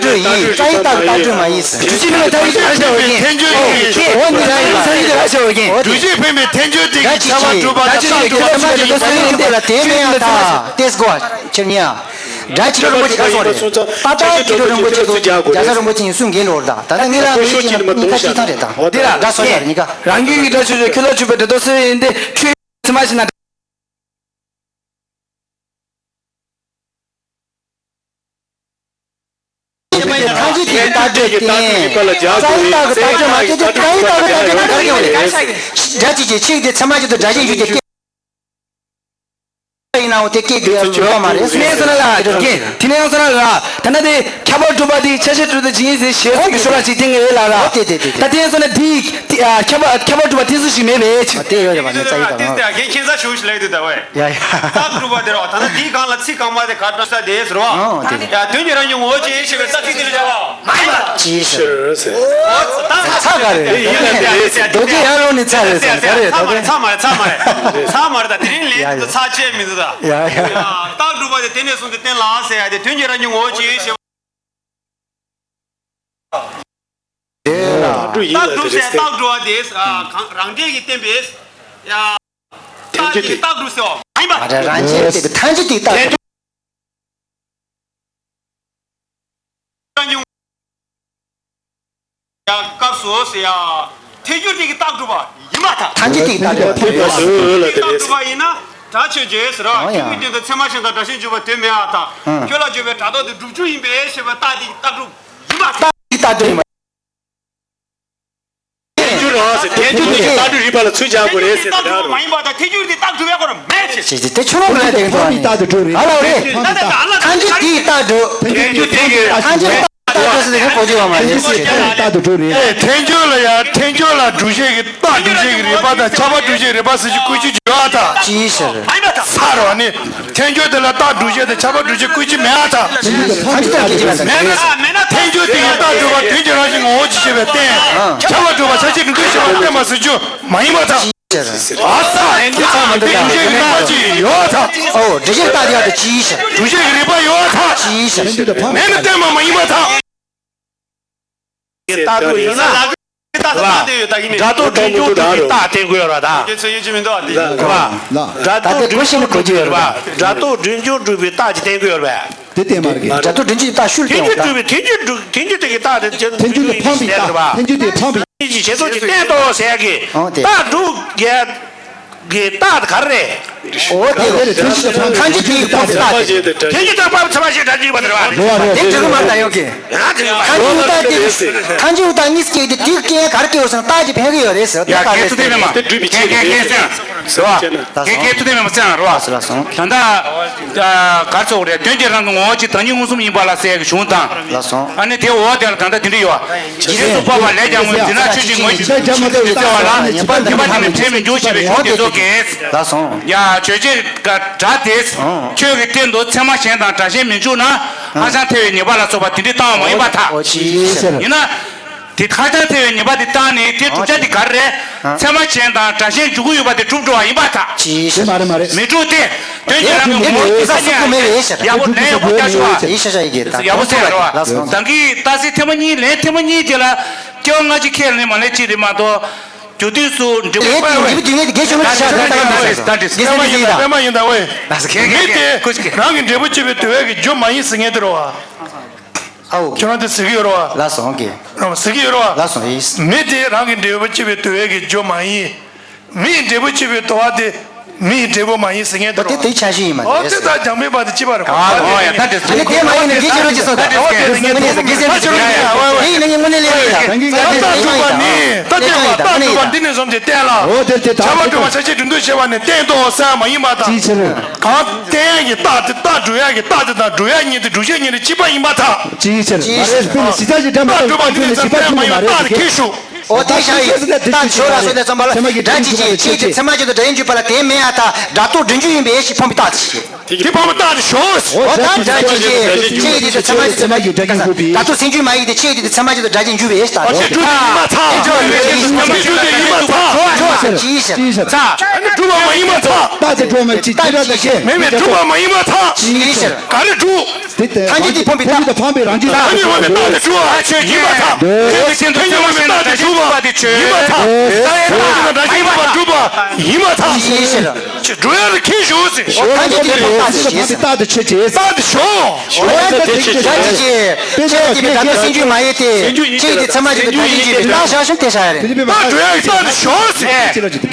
ཀྱི་རྟགས་སྒྲུབ་ཡིན། རྩ་བའི་རྟགས་ཀྱི་རྟགས་སྒྲུབ་མ་ཡིན་ཟེར། འགྲེལ་བྱེད་པའི་ཐམས་ཅད་ཀྱི་རྟགས་སྒྲུབ་ཡིན། འོ་ནི་རྩ་བའི་རྟགས་སྒྲུབ་མ་ཡིན་ཟེར། འགྲེལ་བྱེད་པའི་ཐམས་ཅད་དེ་གི་ཁྱབ་པ་སྒྲུབ་པ་དང་རྟགས་སྒྲུབ་པ་ཟེར་ཡིན་པ་ལ་དེ་མེད་ཡང་ད་ཏེས་གོ་ཁྱེར་ཉེ། སྒྲ་ཆེ་ཁྲོ་རིན་པོ་ཆེ་ག་སོང་རེད། ཏག་ཏག་ཁྱེད་ཁྲོ་རིན་པོ་ཆེ་གིས་རྒྱ་ཚ་རིན་པོ་ཆེ་ཡིན་གསུང་གིན་ལོར་ད། ད་ལྟ་ངེད་རང་མི་གཅིག་ན་གཉིས་ཀ་གཅིག་ཐང་རེད་ད། འདི་ར་འདྲ་སོ་ཡ་རེད་གཉིས་ཀ། རང་རྒྱུད་ཀྱི་སྒྲ་ཆོས་ཅན། ཁྱོད་ལ་ཆོས་པའི་སྒྲ་རྟོག་སེལ་ཡིན་ཏེ། ཁྱོད་ཚད་མ་ཞིག་ན། ཐམས་ཅད་དེ་རྟགས་སྒྲུབ་སྟེ། རྩ་བའི་རྟགས་ཀྱི་རྟགས་སྒྲུབ་མ་སྐྱེ་དེ། རྩ་བའི་རྟགས་ཀྱི་རྟགས་སྒྲུབ་མ་ག་རེ་ཡོད་རེད། སྒྲ་ཅིག་ཅིག་ཆིག་དེ་ཚད་མ་ཅིག་ཏུ་སྒྲ་གཞན་འཇུག་སྟེ། ཡིན་ནའང་དེ་སྐད་དེ་ཡོད་མ་རེད། དེ་ནས་སོང་ན་ལ་དེ་དེ་ནས་སོང་ན་ལ་ད་ན་དེ་ཁྱབ་པ་གྲུབ་པ་དེ་ཁྱབ་བྱེད་གྲུབ་པ་ཇི་ཡིན་ཟེར་ཞེས་སོགས་ཀྱི་ཤོ་ལ་ཅིག་བསྟན་གྱི་རེད་ལ་ར། དེ་དེ་དེ་ད་དེ་ནས་སོང་ན་དེ་ཁྱབ་པ་ཁྱབ་པ་གྲུབ་པ་དེ་སུ་ཞིག་མེད་པས། དེ་ཡོད་རེད་པ། ནི་རྩ་ཡི་དང་། ཁྱེད་ས་ཞུ་ཞིག་ལེགས་དུ་ད་བས། ཡ་ཡ། རྟགས་གྲུབ་པ་དེ་རོ། ད་ན་དེའི་སྒང་ལ་ཚིག་རྐང་པ་དེ་ག་འགྲོ་ས་དེ་ཟེར་བ། ཨོ་དེ་ཡ་དོན་གྱི་རང་བཞིན་ངོ་བོ་ཅན་ཞེས་པའི་རྩ་ཚིག་དེ་ལ་བྱ་བ། ཅི་ཞིག་རེད་ཟེར། ཚ་ག་རེད། ཡིན་ཡིན་ལ་དེ་རེད་ཟེར། རྡོ་རྗེ་ཡར་ལོངས་ནས་ཚ་རེད་ཟེར། ག་རེ་རེད། ཚ་མ་རེད། ཚ་མ་རེད། ཚ་མ་རེད། ད་དེ་རིང་ལན་དེ་ཚ་བྱས་མི་འདུག་ད། ཡ་ཡ། རྟགས་གྲུབ་པ་དེ་དེ་ནས་བཟུང་སྟེ་གཏན་ལ་ཟེར་ཡ་དེ་དོན་གྱི་རང་བཞིན་ངོ་བོ་ཅན་ཞེས་པ། རྟགས་གྲུབ་ཟེར། རྟགས་གྲུབ་པ་དེ་གང་རང་འབྲས་ཀྱིས་བསྟན་པའི་ཡ། རྟགས་དེ་རྟགས་གྲུབ་ཟེར་བ་མ་ཡིན་པ། རང་འབྲས་བསྟན་པའི་ཐམས་ཅད་དེ་རྟགས་གྲུབ། སྐབས་སུ་ཟེར་ཡ། ཐལ་འགྱུར་དེ་གི་རྟགས་གྲུབ་པ་ཡིན་པར་ཐལ། ཐམས་ཅད་དེ་གི་རྟགས་གྲུབ་པ་ཡིན་པར་ཐལ། རྟགས་གྲུབ་པ་ཡིན་ན་སྒྲ་ཆོས་ཅན་ཟེར་ར། ཨང་ཡ། ཁྱོད་ཀྱི་སྟེང་དུ་ཚད་མ་ཅན་དང་སྒྲ་གཞན་འཇུག་པ་དོན་མེད་པར་ཐལ། ཨང་། ཁྱོད་ལ་བརྗོད་པའི་སྒྲ་རྟོག་དེ་སྒྲུབ་རྒྱུ་ཡིན་པས་ཞེས་པའི་རྟགས་དེ་གི་རྟགས་གྲུབ་ཡིན་པར་ཐལ། རྟགས་གྲུབ་ཡིན་པ། ཐལ་འགྱུར་རོ་ཟེར། ཐལ་འགྱུར་དེ་གི་རྟགས་གྲུབ་ཡིན་པ་ལ་ཚུར་སྦྱར་དགོས་རེད་ཟེར་གི་རེད། མ་ཡིན་པ་དང་ཐལ་འགྱུར་དེ་རྟགས་གྲུབ་ཡག་པོ་ར་མེད་ཅེས། ཅེས་ཅེས་དེ་ཆུ་ནང་དུ་ལ་དེ་གི་འགྲོ་བ་ནི། ཨ་ལ་རེད། ཐལ་འགྱུར་དེ་གི་རྟགས་གྲུབ། ཐལ་འགྱུར་དེ་གི་ཐལ་འགྱུར་རྟགས་གྲུབ་ཟེར་དེ་གོ་རྒྱུ་ཡོད་མ་རེད། ཐལ་འགྱུར་དེ་གི་རྟགས་གྲུབ་རེད། ཨེ་ཐལ་འགྱུར་ལ་ཡ་ཐལ་འགྱུར་ལ་སྒྲུབ་བྱེད་ཀྱི་རྟགས་སྒྲུབ་བྱེད་ཀྱི་རིགས་པ་དང་ཁྱབ་པ་སྒྲུབ་བྱེད་ཀྱི་རིགས་པ་ཟེར་གྱི་བཀོད་རྒྱུ་ཡོད་ཨ་ཐལ། ཅི་ཟེར། ཚར་བ་ནི། ཐལ་འགྱུར་དེ་ལ་རྟགས་སྒྲུབ་བྱེད་དང་ཁྱབ་པ་སྒྲུབ་བྱེད་བཀོད་རྒྱུ་མེད་ཨ་ཐལ། མེད་ན་ཐལ་འགྱུར་དེ་གི་རྟགས་སྒྲུབ་པ་དོན་གྱི་རང་བཞིན་ངོ་བོ་ཅན་ཞེས་པས་བསྟན། ཁྱབ་པ་སྒྲུབ་པ་ཁྱབ་བྱེད་སྒྲུབ་འདོད་ཞེས་པས་བསྟན་པ་ཟེར་རྒྱུ་མ་ཡིན་པར་ཐལ། ཨ་ས། སྒྲུབ་བྱེད་ཀྱི་རྟགས་ཅིག་ཡོད་ཐལ། ཨོ་སྒྲུབ་བྱེད་རྟགས་དེ་ཡོད་ཐལ། ཅི་ཞིག་སྒྲུབ་བྱེད་ཀྱི་རིགས་པ་ཡོད་ཐལ། ཅི་ཞིག་མེད་ན་བསྟན་པ་མ་ཡིན་པར་ཐལ། རྟགས་སྒྲུབ་ཡིན་ན། རྟགས་སྒྲུབ་ཡོད་ད་ཡིན་ནི། སྒྲ་རྟོག་དྲུང་འཇུག་སྒྲུབ་པའི་རྟགས་བསྟན་དགོས་ཡོད་ར་ད། ཁྱེད་ཚོ་ཡིད་ཆེས་མི་འདུག་ཨ་དེ། ད་ལྟ་དེ་གོ་ཤེས་ནི་གོ་རྒྱུ་ཡོད་ར་བ། སྒྲ་རྟོག་དྲུང་འཇུག་སྒྲུབ་པའི་རྟགས་ཅིག་བསྟན་དགོས་ཡོད་ར་བས། དེ་བསྟན་པར་གི། སྒྲ་རྟོག་དྲུང་འཇུག་རྟགས་ཤུལ་ཐལ་འགྱུར་སྒྲུབ་པའི་ཐལ་འགྱུར་སྒྲུབ་ཐལ་འགྱུར་དེ་གི་རྟགས་དེ་ཐལ་འགྱུར་དེ་འཕངས་པའི་རྟགས། ཐལ་འགྱུར་དེ་འཕངས་པའི། ཅིག་བྱེད་ཚུལ་གྱི་བསྟན་ཏོ་ཟེར་གི། ཨོ་དེ། རྟགས་སྒྲུབ་རྒྱལ་གྱི་རྟགས་དེ་ག་རེ་རེད། ཨོ་དེ་རེད། ཐལ་འགྱུར་དེ་འཕངས་པའི་རྟགས་དེ། ཐལ་འགྱུར་དེ་འཕངས་པའི་ཚད་མ་ཞིག་སྒྲ་འཇུག་པ་དེ་རེད་བ། རེད་བ་རེད། དེ་འགྲིག་གི་མ་རེད་ད་ཡོང་གི། ཐལ་འགྱུར་རྟགས་དེ་ཐལ་འགྱུར་རྟགས་གཉིས་སྐྱེས་ཏེ་དེ་སྐྱེ་ག་རེ་སྐྱེ་བ་སོང་རྟགས་དེ་འཕེན་གི་ཡོད་རེད་ཟེར། ཡ་སྐད་ཚུལ་དེ་མེད་མ། དེ་སྒྲུབ་པའི་ཆེད་དུ་རེད། ཟེར་བ། ལགས་སོ། ངས་སྐད་ཚུལ་དེ་མེད་མ་ཟེར་ཡང་རོ། ལགས་སོ་ལགས་སོ། ད་ལྟ་གར་ཚོགས་རེད། དོན་གྱི་རང་གི་ངོ་བོ་གཅིག་བདག་ཉིད་མངོན་སུམ་ཡིན་པ་ལ་ཟེར་གྱི་གཞུང་དང་། ལགས་སོ། ཨ་ནི་དེ་འོག་དེ་ལ་ད་ལྟ་དེ་འདྲ་ཡོད། རྗེས་སུ་དཔག་པ་ལས་ཀྱང་ངོ་། འདི་ན་ཆོས་ཀྱི་ངོ་བོ་ཉིད་ཟེར་བ་ལ། ཉེས་པ་འདི་ནི་འཕེལ་མི་འགྱུར་ཞེས་པའི་གཞུང་དེ་ཚོ་གིས། ལགས་སོ། ཡ་ཆོས་ཅན། སྒྲ་དེ། ཁྱོད་ཀྱི་སྟེང་དུ་ཚད་མ་གཞན་དང་སྒྲ་གཞན་མི་འཇུག་ན། ཧ་ཅང་ཐལ་བའི་ཉེས་པ་ལ་སོགས་པ་དེ་འདྲའི་བཏང་བ་མ་ཡིན་པར་ཐལ། ཡིན་ན། དེ་ཧ་ཅང་ཐལ་བའི་ཉེས་པ་དེ་བཏང་ནས་དེ་བསྒྲུབ་བྱ་དེ་ག་རེ་རེད། ཚད་མ་གཞན་དང་སྒྲ་གཞན་འཇུག་གི་ཡོད་པ་དེ་གྲུབ་འགྲོ་བ་ཡིན་པར་ཐལ། དེ་མ་རེད་མ་རེད། མི་འགྲུབ་སྟེ། དོན་གྱི་རང་གི་ངོ་བོ་དེ་ས་ཉིད་ཡག་པོ་ལན་ཡག་པོ་རྒྱག་ཤོག་ཨ། ཡིན་ཤ་ཤ་ཡི་གེ་ད། ཡག་པོ་གསན་རོགས་ཨ། ད་གིན་རྟགས་གསལ་ཐེངས་མ་གཉིས་ལན་ཐེངས་མ་གཉིས་དེ་ལ་སྐྱེ་བ་སྔ་ཕྱི་ཁས་ལེན་མ་ལེན་གཅིག་རེད་མ་གཏོགས། རྒྱུ་དུས་སུ་འབྲས་བུ། ལས་དེ་འབྲས་བུ་དུས་ངེས་དེ་དགེ་བྱུང་ལ་ཤ་ཤ་ད་ཡིན་ད་ཡིན་ད་ཡིན་ད་ཡིན་ད་ཡིན་ད། པད་མ་ཡིན་ད་ཝེ། མི་དེ་རང་གི་འབྲས་བུ་སྐྱེ་བའི་དུ་བས་ཀྱི་རྒྱུ་མ་ཡིན་ཟེར་མཁན་དེ་རེད་བ། ཨའོ། ཁྱོད་རང་དེ་ཟེར་གྱི་ཡོད་རེད་བ། ལགས་སོ་ཨང་ཀི། རང་ཟེར་གྱི་ཡོད་རེད་བ། ལགས་སོ་ཡིས། མི་དེ་རང་གི་འབྲས་བུ་སྐྱེ་བའི་དུ་བས་ཀྱི་རྒྱུ་མ་ཡིན། མིའི་འབྲས་བུ་སྐྱེ་བའི་དུ་བ་དེ་མིའི་འབྲས་བུ་མ་ཡིན་ཟེར་མཁན་དེ་རེད་བ། དེ་དེའི་ཆ་ཤས་ཡིན་མ་རེད། ཨོ་དེ་ད་སྦྱང་མེད་པ་དེ་ཅི་བ་རེད། ཨ་ཨོ་ཡ་ད་དེ་ཨ་ནི་དེ་མ་ཡིན་ན་དགེ་བྱེད་རོགས་ཅི་སོང་ད། ཨོ་དེ་དངོས་གནས་དགེ་སེམས་ཅི་ཡིན་ཡ་ཨོ་ཨོ་དེ་ཡིན་ན་ངས་དངོས་གནས་ལས་ཡིན་ཡ། ད་དེ་བ་ད་དེ་བ་ནི་ད་དེ་བ་ད་དེ་བ་འདི་ནས་བཟུང་སྟེ་བསྟན་ལ། ཨོ་དེ་དེ་ད་ཁྱབ་པ་སྒྲུབ་པ་ཁྱབ་བྱེད་སྒྲུབ་འདོད་ཞེས་པ་ནི་བསྟན་ཏོ་ཟེར་མ་ཡིན་པ་དང་། ཅིའི་ཕྱིར། གང་བསྟན་ཡག་གི་རྟགས་དེ་རྟགས་སྒྲུབ་ཡག་གི་རྟགས་དེ་དང་སྒྲུབ་ཡག་ཉིད་དེ་སྒྲུབ་བྱེད་ཉིད་དེ་གཅིག་པ་ཡིན་པར་ཐལ། ཅིའི་ཕྱིར། མ་རེད། དཔེར་ན་གཞི་རྩ་གཞི་འདྲ་མི་འདྲ་གི་རྟགས་སྒྲུབ་པ་འདི་ནི་གཅིག་པ་མ་ཡིན་པར་ཐལ་ཟེར་གྱི། ཨོ་དེ་ཤ་ཡི་རྟགས་ཆོས་ལ་སོགས་ནས་བརྩམས་པ་ལ་སྒྲ་ཇི་བཞིན་ཆོས་ཀྱི་ཚད་མ་ཅན་དུ་སྒྲ་ཡིན་འཇུག་པ་ལ་དེ་མེད་ཨ་ཐལ། སྒྲ་རྟོག་དྲུང་འཇུག་ཡིན་པའི་ཞེས་ཕམ་པའི་རྟགས་ཅིག་དེ་ཕམ་པའི་རྟགས་དེ་ཞོག་ཨོ་ད་སྒྲ་ཇི་བཞིན་ཆོས་ཀྱི་ཚད་མ་ཅན་དུ་སྒྲ་ཡིན་འཇུག་པའི་སྒྲ་རྟོག་སེམས་བྱུང་མ་ཡིན་ཏེ་ཆོས་ཀྱི་ཚད་མ་ཅན་དུ་སྒྲ་ཅན་འཇུག་པའི་ཞེས་ཨོ་དེ་སྒྲུབ་ཡིན་མ་ཐལ། དེ་སྒྲུབ་ཡིན་མ་ཐལ། ཅིའི་ཕྱིར། ཨ་ནི་སྒྲུབ་པ་མ་ཡིན་མ་ཐལ། རྟགས་དེ་སྒྲུབ་མ་ཅིག་ཅི་ར་ད་ཤེས། མེད་མེད་སྒྲུབ་པ་མ་ཡིན་མ་ཐལ། ཅིའི་ཕྱིར། ག་རེ་སྒྲུབ། དེ་ལྟར་ཐལ་འགྱུར་དེ་ཕམ་པའི་རྟགས། ཐལ་འགྱུར་དེ་ཕམ་པའི་རང་བཞིན་དང་། ཐལ་འགྱུར་ཕམ་པའི་རྟགས་དེ་སྒྲུབ་པ་ཡིན་པར་ཐལ། ཆོས་ཀྱི་ཆོས་ཀྱི་ཐལ་འགྱུར་ཕམ་པའི་རྟགས་དེ་སྒྲུབ་པ་ཡིན་པར་ཐལ། ཐལ་འགྱུར་ཕམ་པའི་རྟགས་དེ་སྒྲུབ་པ་ཡིན་པར་ཐལ། ཅི་ཕྱིར། སྒྲུབ་ཡག་ལ་ཁྱེར་ཞུ་ཟེར། ཐལ་འགྱུར་དེ་ཕམ་པའི་རྟགས་དེ་ཆོས་ཅན། རྟགས་དེ་ཞོག་ཨོ་ད་དེ་ཆོས་ཅན། ཆོས་ཀྱི་སྒྲ་རྟོག་སེམས་བྱུང་མ་ཡིན་ཏེ། ཆོས་ཀྱི་ཚད་མ་ཅན་དུ་སྒྲ་ཅན་འཇུག་པའི་རྟགས་ཤ་ཤ་དེ་ཤ་ཡ་རེད། སྒྲུབ་ཡག་ལྟ་ནི་ཞོག་ཟེར།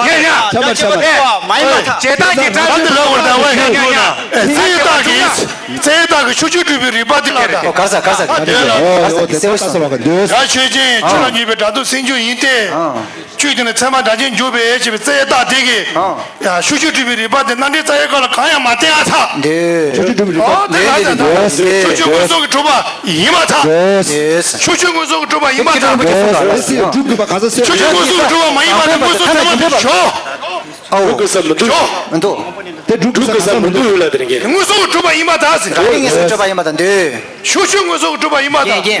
པ་ཉེ་ཉ། ཁྱད་པར་ཁྱད་པར། མ་ཡིན་པ་དང་། བྱེད་སྟངས་ཀྱི་འདྲ་མཉམ་དུ་ལབ་པར་གདའ་བས་ཉེ་ཉ། རྩེ་ཡི་རྟགས་ཀྱིས། རྩེ་ཡི་རྟགས་ཀྱིས་ཤུགས་ཆུ་གྲུབ་པའི་རིགས་པ་དེ་ལ། ཨོ་ག་ས་ག་ས་ག་ས་ག་ས་ག་ས་ག་ས་ག་ས། ཡ་ཆོས་ཅན། ཆུ་ལ་ཉེ་བའི་སྒྲ་དུ་སེམས་བྱུང་ཡིན་ཏེ། ཆོས་ཀྱི་ནི་ཚད་མ་སྒྲ་གཅན་འཇུག་པའི་ཞེས་པའི་རྩེ་ཡི་རྟགས་དེ་གིས། ཡ་ཤུགས་ཆུ་གྲུབ་པའི་རིགས་པ་དེ་རྣམ་འགྲེལ་རྩ་བའི་སྐབས་ལ་གང་ཡང་མ་བསྟན་ཨ་ཚ། འདོད། ཤུགས་ཆུ་གྲུབ་པའི་རིགས་པ། འདོད་འདོད་འདོད། ཤུགས་ཆུ་མངོན་སུམ་གྱིས་གྲུབ་པ་ཡིན་པར་ཐལ། འདོད། ཤུགས་ཆུ་མངོན་སུམ་གྱིས་གྲུབ་པ་ཡིན་པར་ཐལ། འདོད། གྲུབ་དགོས་པ་ག་ས་ཟེར། ཤུགས་ཆུ་མངོན་སུམ་གྱིས་གྲུབ་པ་མ་ཡིན་པར་ཐལ། མངོན་སུམ་ཚད་མ་དེ་བཞག། ཨོ། གྲུབ་དགོས་ས་མི་འདུག། མི་འདུག། དེ་གྲུབ་དགོས་ས་མི་འདུག་ཡོད་ལ་དེ་རིང་གི། མངོན་སུམ་གྱིས་གྲུབ་པ་ཡིན་པར་ཐལ་ཟེར། རང་རིག་མངོན་སུམ་གྱིས་གྲུབ་པ་ཡིན་པར་ཐལ། འདོད། ཤུགས་ཆུ་མངོན་སུམ་གྱིས་གྲུབ་པ་ཡིན་པར་ཐལ། རྒྱན་རྒྱན།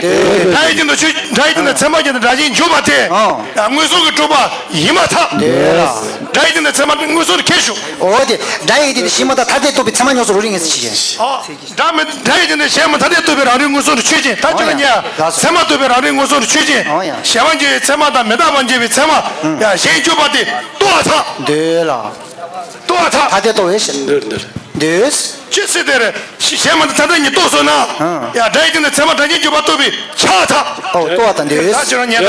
སྒྲ་ཡི་རྒྱན་དང་ཆོས། སྒྲ་ཡི་རྒྱན་དང་ཚད་མ་རྒྱན་དང་སྒྲ་གཅན་འཇུག་པ་དེ། ཨོ། ཡང་མངོན་སུམ་གྱིས་གྲུབ་པ་ཡིན་པར་ཐལ། འདོད་ལ། སྒྲ་ཡི་རྒྱན་དང་ཚད་མ་མངོན་སུམ་དུ་ཁས་ཞུགས། འོ་དེ། སྒྲ་ཡི་རྒྱན་དེ་གཞི་མ་དང་ཐ་དད་རྟོགས་པའི་ཚད་མ་ཉམས་སུ་རང་རིག་མངོན་སུམ་དུ་ཆོས་ཅན། ཨོ། སྒྲ་མི། སྒྲ་ཡི་རྒྱན་དེ་གཞན་མ་ཐ་དད་རྟོགས་པའི་རང་རིག་མངོན་སུམ་དུ་ཆོས་ཅན། ད་ཅི་ལ་ཉེ། ཚད་མ་རྟོགས་པའི་རང་རིག་མངོན་སུམ་དུ་ཆོས་ཅན། ཨོ་ཡ། གཞན་པ་འགྱུར་བའི་ཚད་མ་དང་མི་རྟག་པ་འགྱུར་བའི་ཚད་མ། ཡང་གཞན་འགྱུར་བ་དེ་རྟོགས་པར་ཐལ། འདོད་ལ། རྟོགས་པར་ཐལ། ཐ་དད་རྟོགས་པའི་ཕྱིར། འདོད་འདོད། འདོད། ཅི་སྲིད་དེར་གཞན་མ་དང་ཐ་དད་གཉིས་རྟོགས་སོང་ན། ཡང་སྒྲ་ཡི་རྒྱན་དང་ཚད་མ་སྒྲ་གཅན་འཇུག་པ་རྟོགས་པས་ཁྱབ་པར་ཐལ། ཨོ་རྟོགས་པར་ཐལ། འདོད། ད་ཅི་རང་ཉེ་ད།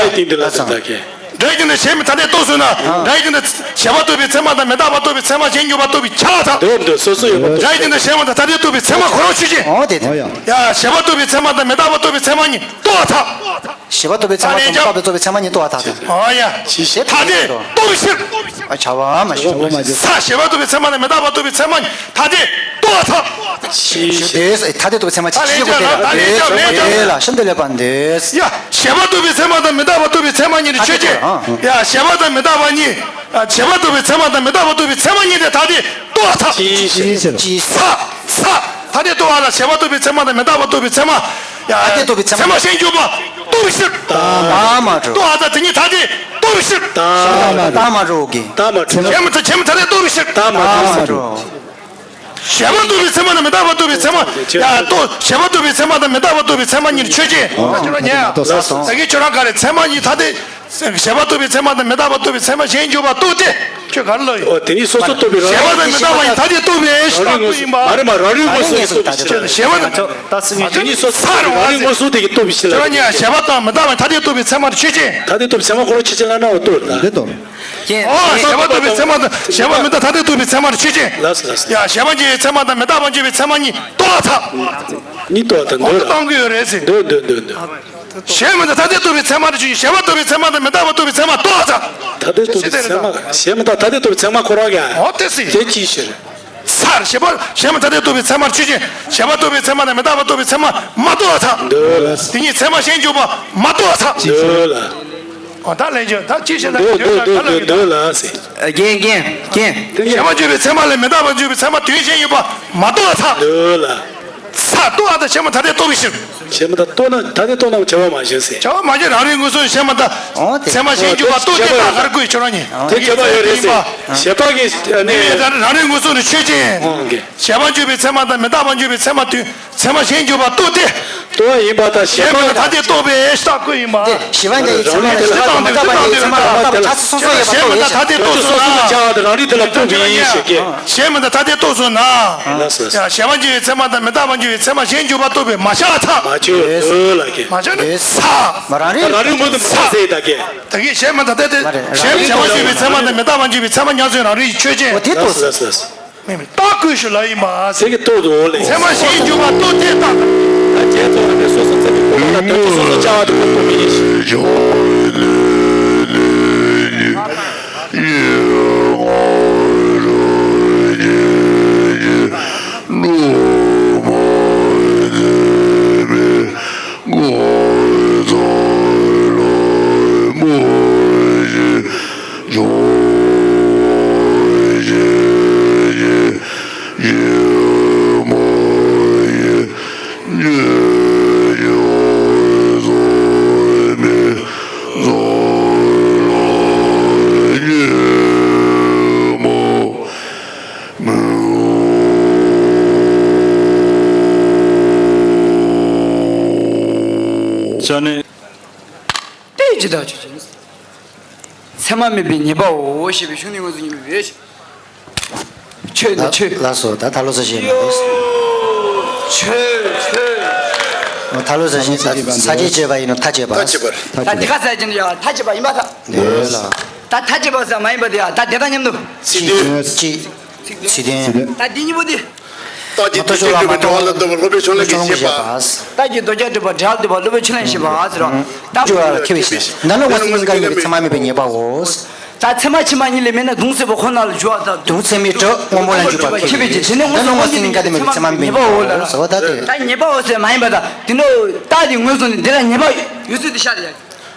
སྒྲ་ཡི་རྒྱན་དང་གཞན་མ་ཐ་དད་རྟོགས་སོང་ན། སྒྲ་ཡི་རྒྱན་དང་གཞན་མ་ཐ་དད་རྟོགས་པས་ཚད་མ་དང་མི་རྟག་པ་རྟོགས་པས་ཚད་མ་གཞན་འགྱུར་བ་རྟོགས་པས་ཁྱབ་པར་ཐལ། འདོད་འདོད་སོ་སོ་ཡོད་པ། སྒྲ་ཡི་རྒྱན་དང་གཞན་མ་དང་ཐ་དད་རྟོགས་པས་ཚད་མ་ཁོ་རང་ཆོས་ཅན། འོ་དེ་དེ། ཡང་གཞན་པ་རྟོགས་པས་ཚད་མ་དང་མི་རྟག་པ་རྟོགས་པས་ཚད་མ་གཉིས་རྟོགས་པར་ཐལ། གཞན་པ་རྟོགས་པའི་ཚད་མ་དང་མི་རྟག་པ་རྟོགས་པའི་ཚད་མ་གཉིས་རྟོགས་པར་ཐལ། ཨོ་ཡ། ཐ་དད་རྟོགས་པའི་ཕྱིར། ཨ་བྱ་བ་མ་བྱུང་། ས། གཞན་པ་རྟོགས་པའི་ཚད་མ་དང་མི་རྟག་པ་རྟོགས་པའི་ཚད་མ་གཉིས་ཐ་དད་རྟོགས་པར་ཐལ། ཐ་དད་རྟོགས་པའི་ཚད་མ་གཅིག་ཤེས་དགོས་ཏེ། ད་ལན་ལན་ལན། ཡ་ཤིན་ཏུ་ལེགས་པ་འདོད། ཡ་གཞན་པ་རྟོགས་པའི་ཚད་མ་དང་མི་རྟག་པ་རྟོགས་པའི་ཚད་མ་གཉིས་ནི་ཆོས་ཅན། ཡ་གཞན་པ་དང་མི་རྟག་པ་གཉིས། གཞན་པ་རྟོགས་པའི་ཚད་མ་དང་མི་རྟག་པ་རྟོགས་པའི་ཚད་མ་གཉིས་ཏེ་ཐ་དད་རྟོགས་པར་ཐལ། ས། ས། ཐ་དད་རྟོགས་པ་ལ་གཞན་པ་རྟོགས་པའི་ཚད་མ་དང་མི་རྟག་པ་རྟོགས་པའི་ཚད་མ། ཡ། ཐ་དད་རྟོགས་པའི་ཚད་མ། ཚད་མ་གཞན་འགྱུར་བ་རྟོགས་པའི་ཕྱིར། རྟགས་མ་གྲུབ། རྟོགས་པ་དང་དེ་ཉིད་ཐ་དད་རྟོགས་པའི་ཕྱིར། རྟགས་མ་གྲུབ། རྟགས་མ་གྲུབ་ཀྱི། རྟགས་མ་གྲུབ། གཞན་མ་ཐ། གཞན་མ་ཐ་དད་རྟོགས་པའི་ཕྱིར། རྟགས་མ་གྲུབ། རྟགས་མ་གྲུབ། གཞན་པ་རྟོགས་པའི་ཚད་མ་དང་མི་རྟག་པ་རྟོགས་པའི་ཚད་མ། ཡ་རྟོགས། གཞན་པ་རྟོགས་པའི་ཚད་མ་དང་མི་རྟག་པ་རྟོགས་པའི་ཚད་མ་གཉིས་ཆོས་ཅན། ཨོ་ཅི་ལ་ཉེ། ད་གིན་ཁྱོད་རང་ག་རེ་ཚད་མ་གཉིས་ཐ་དད། གཞན་པ་རྟོགས་པའི་ཚད་མ་དང་མི་རྟག་པ་རྟོགས་པའི་ཚད་མ་གཞན་འགྱུར་བ་རྟོགས་ཏེ། ཁྱོད་ག་རེ་ལབ་ཡོད། ཨོ་དེ་ནི་སོ་སོ་རྟོགས་པའི་རང་རིག། གཞན་པ་དང་མི་རྟག་པ་ཡིན་ཐ་དད་རྟོགས་པའི་ཕྱིར་རྟགས་ཀུན་ཡིན་པ། མ་རེད་མ། རང་རིག་མངོན་སུམ་དེ་རྟོགས་པའི་ཕྱིར། གཞན་པ་དང་། ད་སྲིད་ངོས་དེ་ནི་སོ་སོ་རང་རིག་མངོན་སུམ་དེ་གིས་རྟོགས་པའི་ཕྱིར་ལ། ཁྱོད་རང་གཉིས་གཞན་པ་དང་མི་རྟག་པ་ཐ་དད་རྟོགས་པའི་ཚད་མ་དེ་ཆོས་ཅན། ཐ་དད་རྟོགས་པའི་ཚད་མ་ཁོ་རང་ཆོས་ཅན་ལབ་ན་འོ་རྟོགས་རེད་ད། འདི་རྟོགས། ཨོ་གཞན་པ་རྟོགས་པའི་ཚད་མ་དང་གཞན་པ་མི་རྟག་ཐ་དད་རྟོགས་པའི་ཚད་མ་དེ་ཆོས་ཅན། ལགས་སོ་ལགས་སོ། ཡ་གཞན་པ་འགྱུར་བའི་ཚད་མ་དང་མི་རྟག་པ་འགྱུར་བའི་ཚད་མ་གཉིས་རྟོགས་པར་ཐལ། གཉིས་རྟོགས་པར་ཐལ། འོ་འདོད་ད་ལ། གཏོང་གི་ཡོད་རེད་ཟེར། འདོད་འདོད་འདོད་འདོད། གཞན་མི་རྟག་ཐ་དད་རྟོགས་པའི་ཚད་མ་དེ་ཆོས་ཅན། གཞན་པ་རྟོགས་པའི་ཚད་མ་དང་མི་རྟག་པ་རྟོགས་པའི་ཚད་མ་རྟོགས་པར་ཐལ། ཐ་དད་རྟོགས་པའི་ཚད་མ། གཞན་མི་རྟག་ཐ་དད་རྟོགས་པའི་ཚད་མ་ཁོ་རང་ག། འོ་དེ་ཟེར། དེ་ཅིའི་ཕྱིར། ས། གཞན་པ་གཞན་མི་ཐ་དད་རྟོགས་པའི་ཚད་མ་ཆོས་ཅན། གཞན་པ་རྟོགས་པའི་ཚད་མ་དང་མི་རྟག་པ་རྟོགས་པའི་ཚད་མ་མ་རྟོགས་པར་ཐལ། འདོད་ལ། དེ་ཉིད་ཚད་མ་གཞན་འགྱུར་བ་མ་རྟོགས་པར་ཐལ། འདོད་ལ། འོ་ད་ལན་ཆོས་ད་ཅི་བྱེད་ན། འདོད་འདོད་འདོད་འདོད་ལ་ཟེར། རྒན་རྒན་རྒན། གཞན་པ་འགྱུར་བའི་ཚད་མ་ལས་མི་རྟག་པ་འགྱུར་བའི་ཚད་མ་དོན་གཞན་ཡོད་པ་མ་རྟོགས་པར་ཐལ། འདོད་ལ། ས། རྟོགས་པ་དང་གཞན་མི་ཐ་དད་རྟོགས་པའི་ཕྱིར། གཞན་མི་རྟག་རྟོགས་ན་ཐ་དད་རྟོགས་ན་བྱ་བ་མ་བྱུང་ཟེར། བྱ་བ་མ་བྱུང་། རང་རིག་མངོན་སུམ་གཞན་མི་རྟག་འོ་དེ། ཚད་མ་གཞན་འགྱུར་བ་རྟོགས་ཏེ་ད་ག་རེ་དགོས་ཁྱོད་རང་གཉིས། དེ་ཁྱད་པར་ཡོད་རེད་ཟེར། བྱས་པ་གི་ནི་མི་མེད་ད་རང་རིག་མངོན་སུམ་ནི་ཆོས་ཅན། འོ་གི། གཞན་པ་འགྱུར་བའི་ཚད་མ་དང་མི་རྟག་པ་འགྱུར་བའི་ཚད་མ་དུས་ཚད་མ་གཞན་འགྱུར་བ་རྟོགས་ཏེ། རྟོགས་པ་ཡིན་པ་དང་གཞན་མི་རྟག་ཐ་དད་རྟོགས་པའི་རྟགས་ཀུན་ཡིན་པ། དེ་གཞན་མི་རྟག་ཐ་དད་རྟོགས་སོང་ན། གཞན་མི་རྟག་ཐ་དད་རྟོགས་སོང་ན། ཆགས་པ་དང་རང་རིག་དེ་ལ་རྟོགས་པའི་ཡིན་ཞེས་སྐད། གཞན་མི་རྟག་ཐ་དད་རྟོགས་སོང་ན། ལགས་སོ། ཡང་གཞན་པ་འགྱུར་བའི་ཚད་མ་དང་མི་རྟག་པ་འགྱུར་བའི་ཚད་མ་གཞན་འགྱུར་བ་རྟོགས་པས་མ་ཁྱབ་པར་ཐལ། མ་ཁྱབ་ལ་གི། མ་ཁྱབ་ནི། ས། རང་རིག་རང་རིག་མངོན་སུམ་ས་ཟེར་ད་གི། ད་གིན་གཞན་མི་རྟག་ཐ་དད། གཞན་གཞན་པ་འགྱུར་བའི་ཚད་མ་དང་མི་རྟག་པ་འགྱུར་བའི་ཚད་མ་ཉམས་སུ་རང་རིག་ཆོས་ཅན། འོ་དེ་རྟོགས་སོང་། ལགས་སོ་ལགས་སོ། མེད་མེད་རྟགས་བཀོད་ཞུ་ལ་ཡིན་པ། ཚིག་གི་ལྟོ་དུ་འོ་ལེ། ཚད་མ་གཞན་འཇུག་པ་ལྟོ་ཚད་རྟགས་དང་། ད་ཁྱེད་ཚོ་ལ་ནི་སོ་སོ་ཚེ་གི་ཁོ་ལ་དོན་དུ་སོ་སོ་བྱ་བ་དུ་ཁོ་ཁོ་མི་ཡིན་ཞིང་། ཅོ་ནེ། ཏེ་ཇི་ལྟར་ཆོས་ཅན། ཚད་མ་མེད་པའི་ཉེས་པའོ་ཞེས་པའི་གཞུང་ནི་དངོས་སུ་ཉེས་པའི་བས། ཆོས་ནི་ཆོས། ལགས་སོ། ད་ད་ལོ་ས་ཞིང་ཡོད། ཆོས་ཆོས། ད་ལོ་ས་ཞིང་ས་བཅད་བྱས་པ་ཡིན་ནོ་ཐ་བྱས་པ། ཐ་བྱས་པ། ད་འདི་ཁ་ས་ཅན་ཡ་ཐ་བྱས་པ་ཡིན་པ་ད། ཡོད་ལ། ད་ཐ་བྱས་པ་ས་མ་ཡིན་པ་དེ་ཡ་ད་དེ་དང་མཉམ་དུ། ཚིག་དོན། ཅི། ཚིག་དོན། ད་འདི་གཉིས་པོ་དེ། རྟགས་ཀྱི་མཐའ་ཕྱོགས་ལ་མ་གྲུབ་པའི་སྒྲུབ་པ་ལ་ལྟོས་པར་སློབ་པའི་ཕྱོགས་ལས་ཀྱི་བཤད་པ། རྟགས་ཀྱི་དོན་ཁྱབ་སྒྲུབ་པ་འབྲས་བུ་སྟོན་པ་སློབ་པའི་ཕྱོགས་ལས་བཤད་པ་ཟེར་རོ། རྟགས་འཇུག་པ་ལ་ཁེ་བའི་ཕྱིར། ད་ནི་དངོས་སུ་གཉིས་ཀ་ཡོད་པའི་ཚད་མ་མེད་པའི་ཉེས་པའོ། ད་ཚད་མ་ཕྱི་མ་གཉིས་ལས་མེད་ན་གདུང་སེལ་བ་ཁོ་ན་ལ་འཇུག་པ་དང་། གདུང་ཚད་མའི་དྲུག་སྔོན་པོ་ལ་འཇུག་པ་ཁེ་བའི་ཕྱིར། ད་ནི་དངོས་སུ་གཉིས་ཀ་ཡོད་པའི་ཚད་མ་མེད་པའི་ཉེས་པའོ་ལ་ཟེར་བ་ད་དེ། ད་ཉེས་པའོ་ཟེར་མ་ཡིན་པ་དང་དེ་ནི་རྟགས་དེ་ངོས་བཟུང་ནས་འདི་ལ་ཉེས་པ་ཡོད་ཚུལ་དེ་ཤར་ཡ། ད་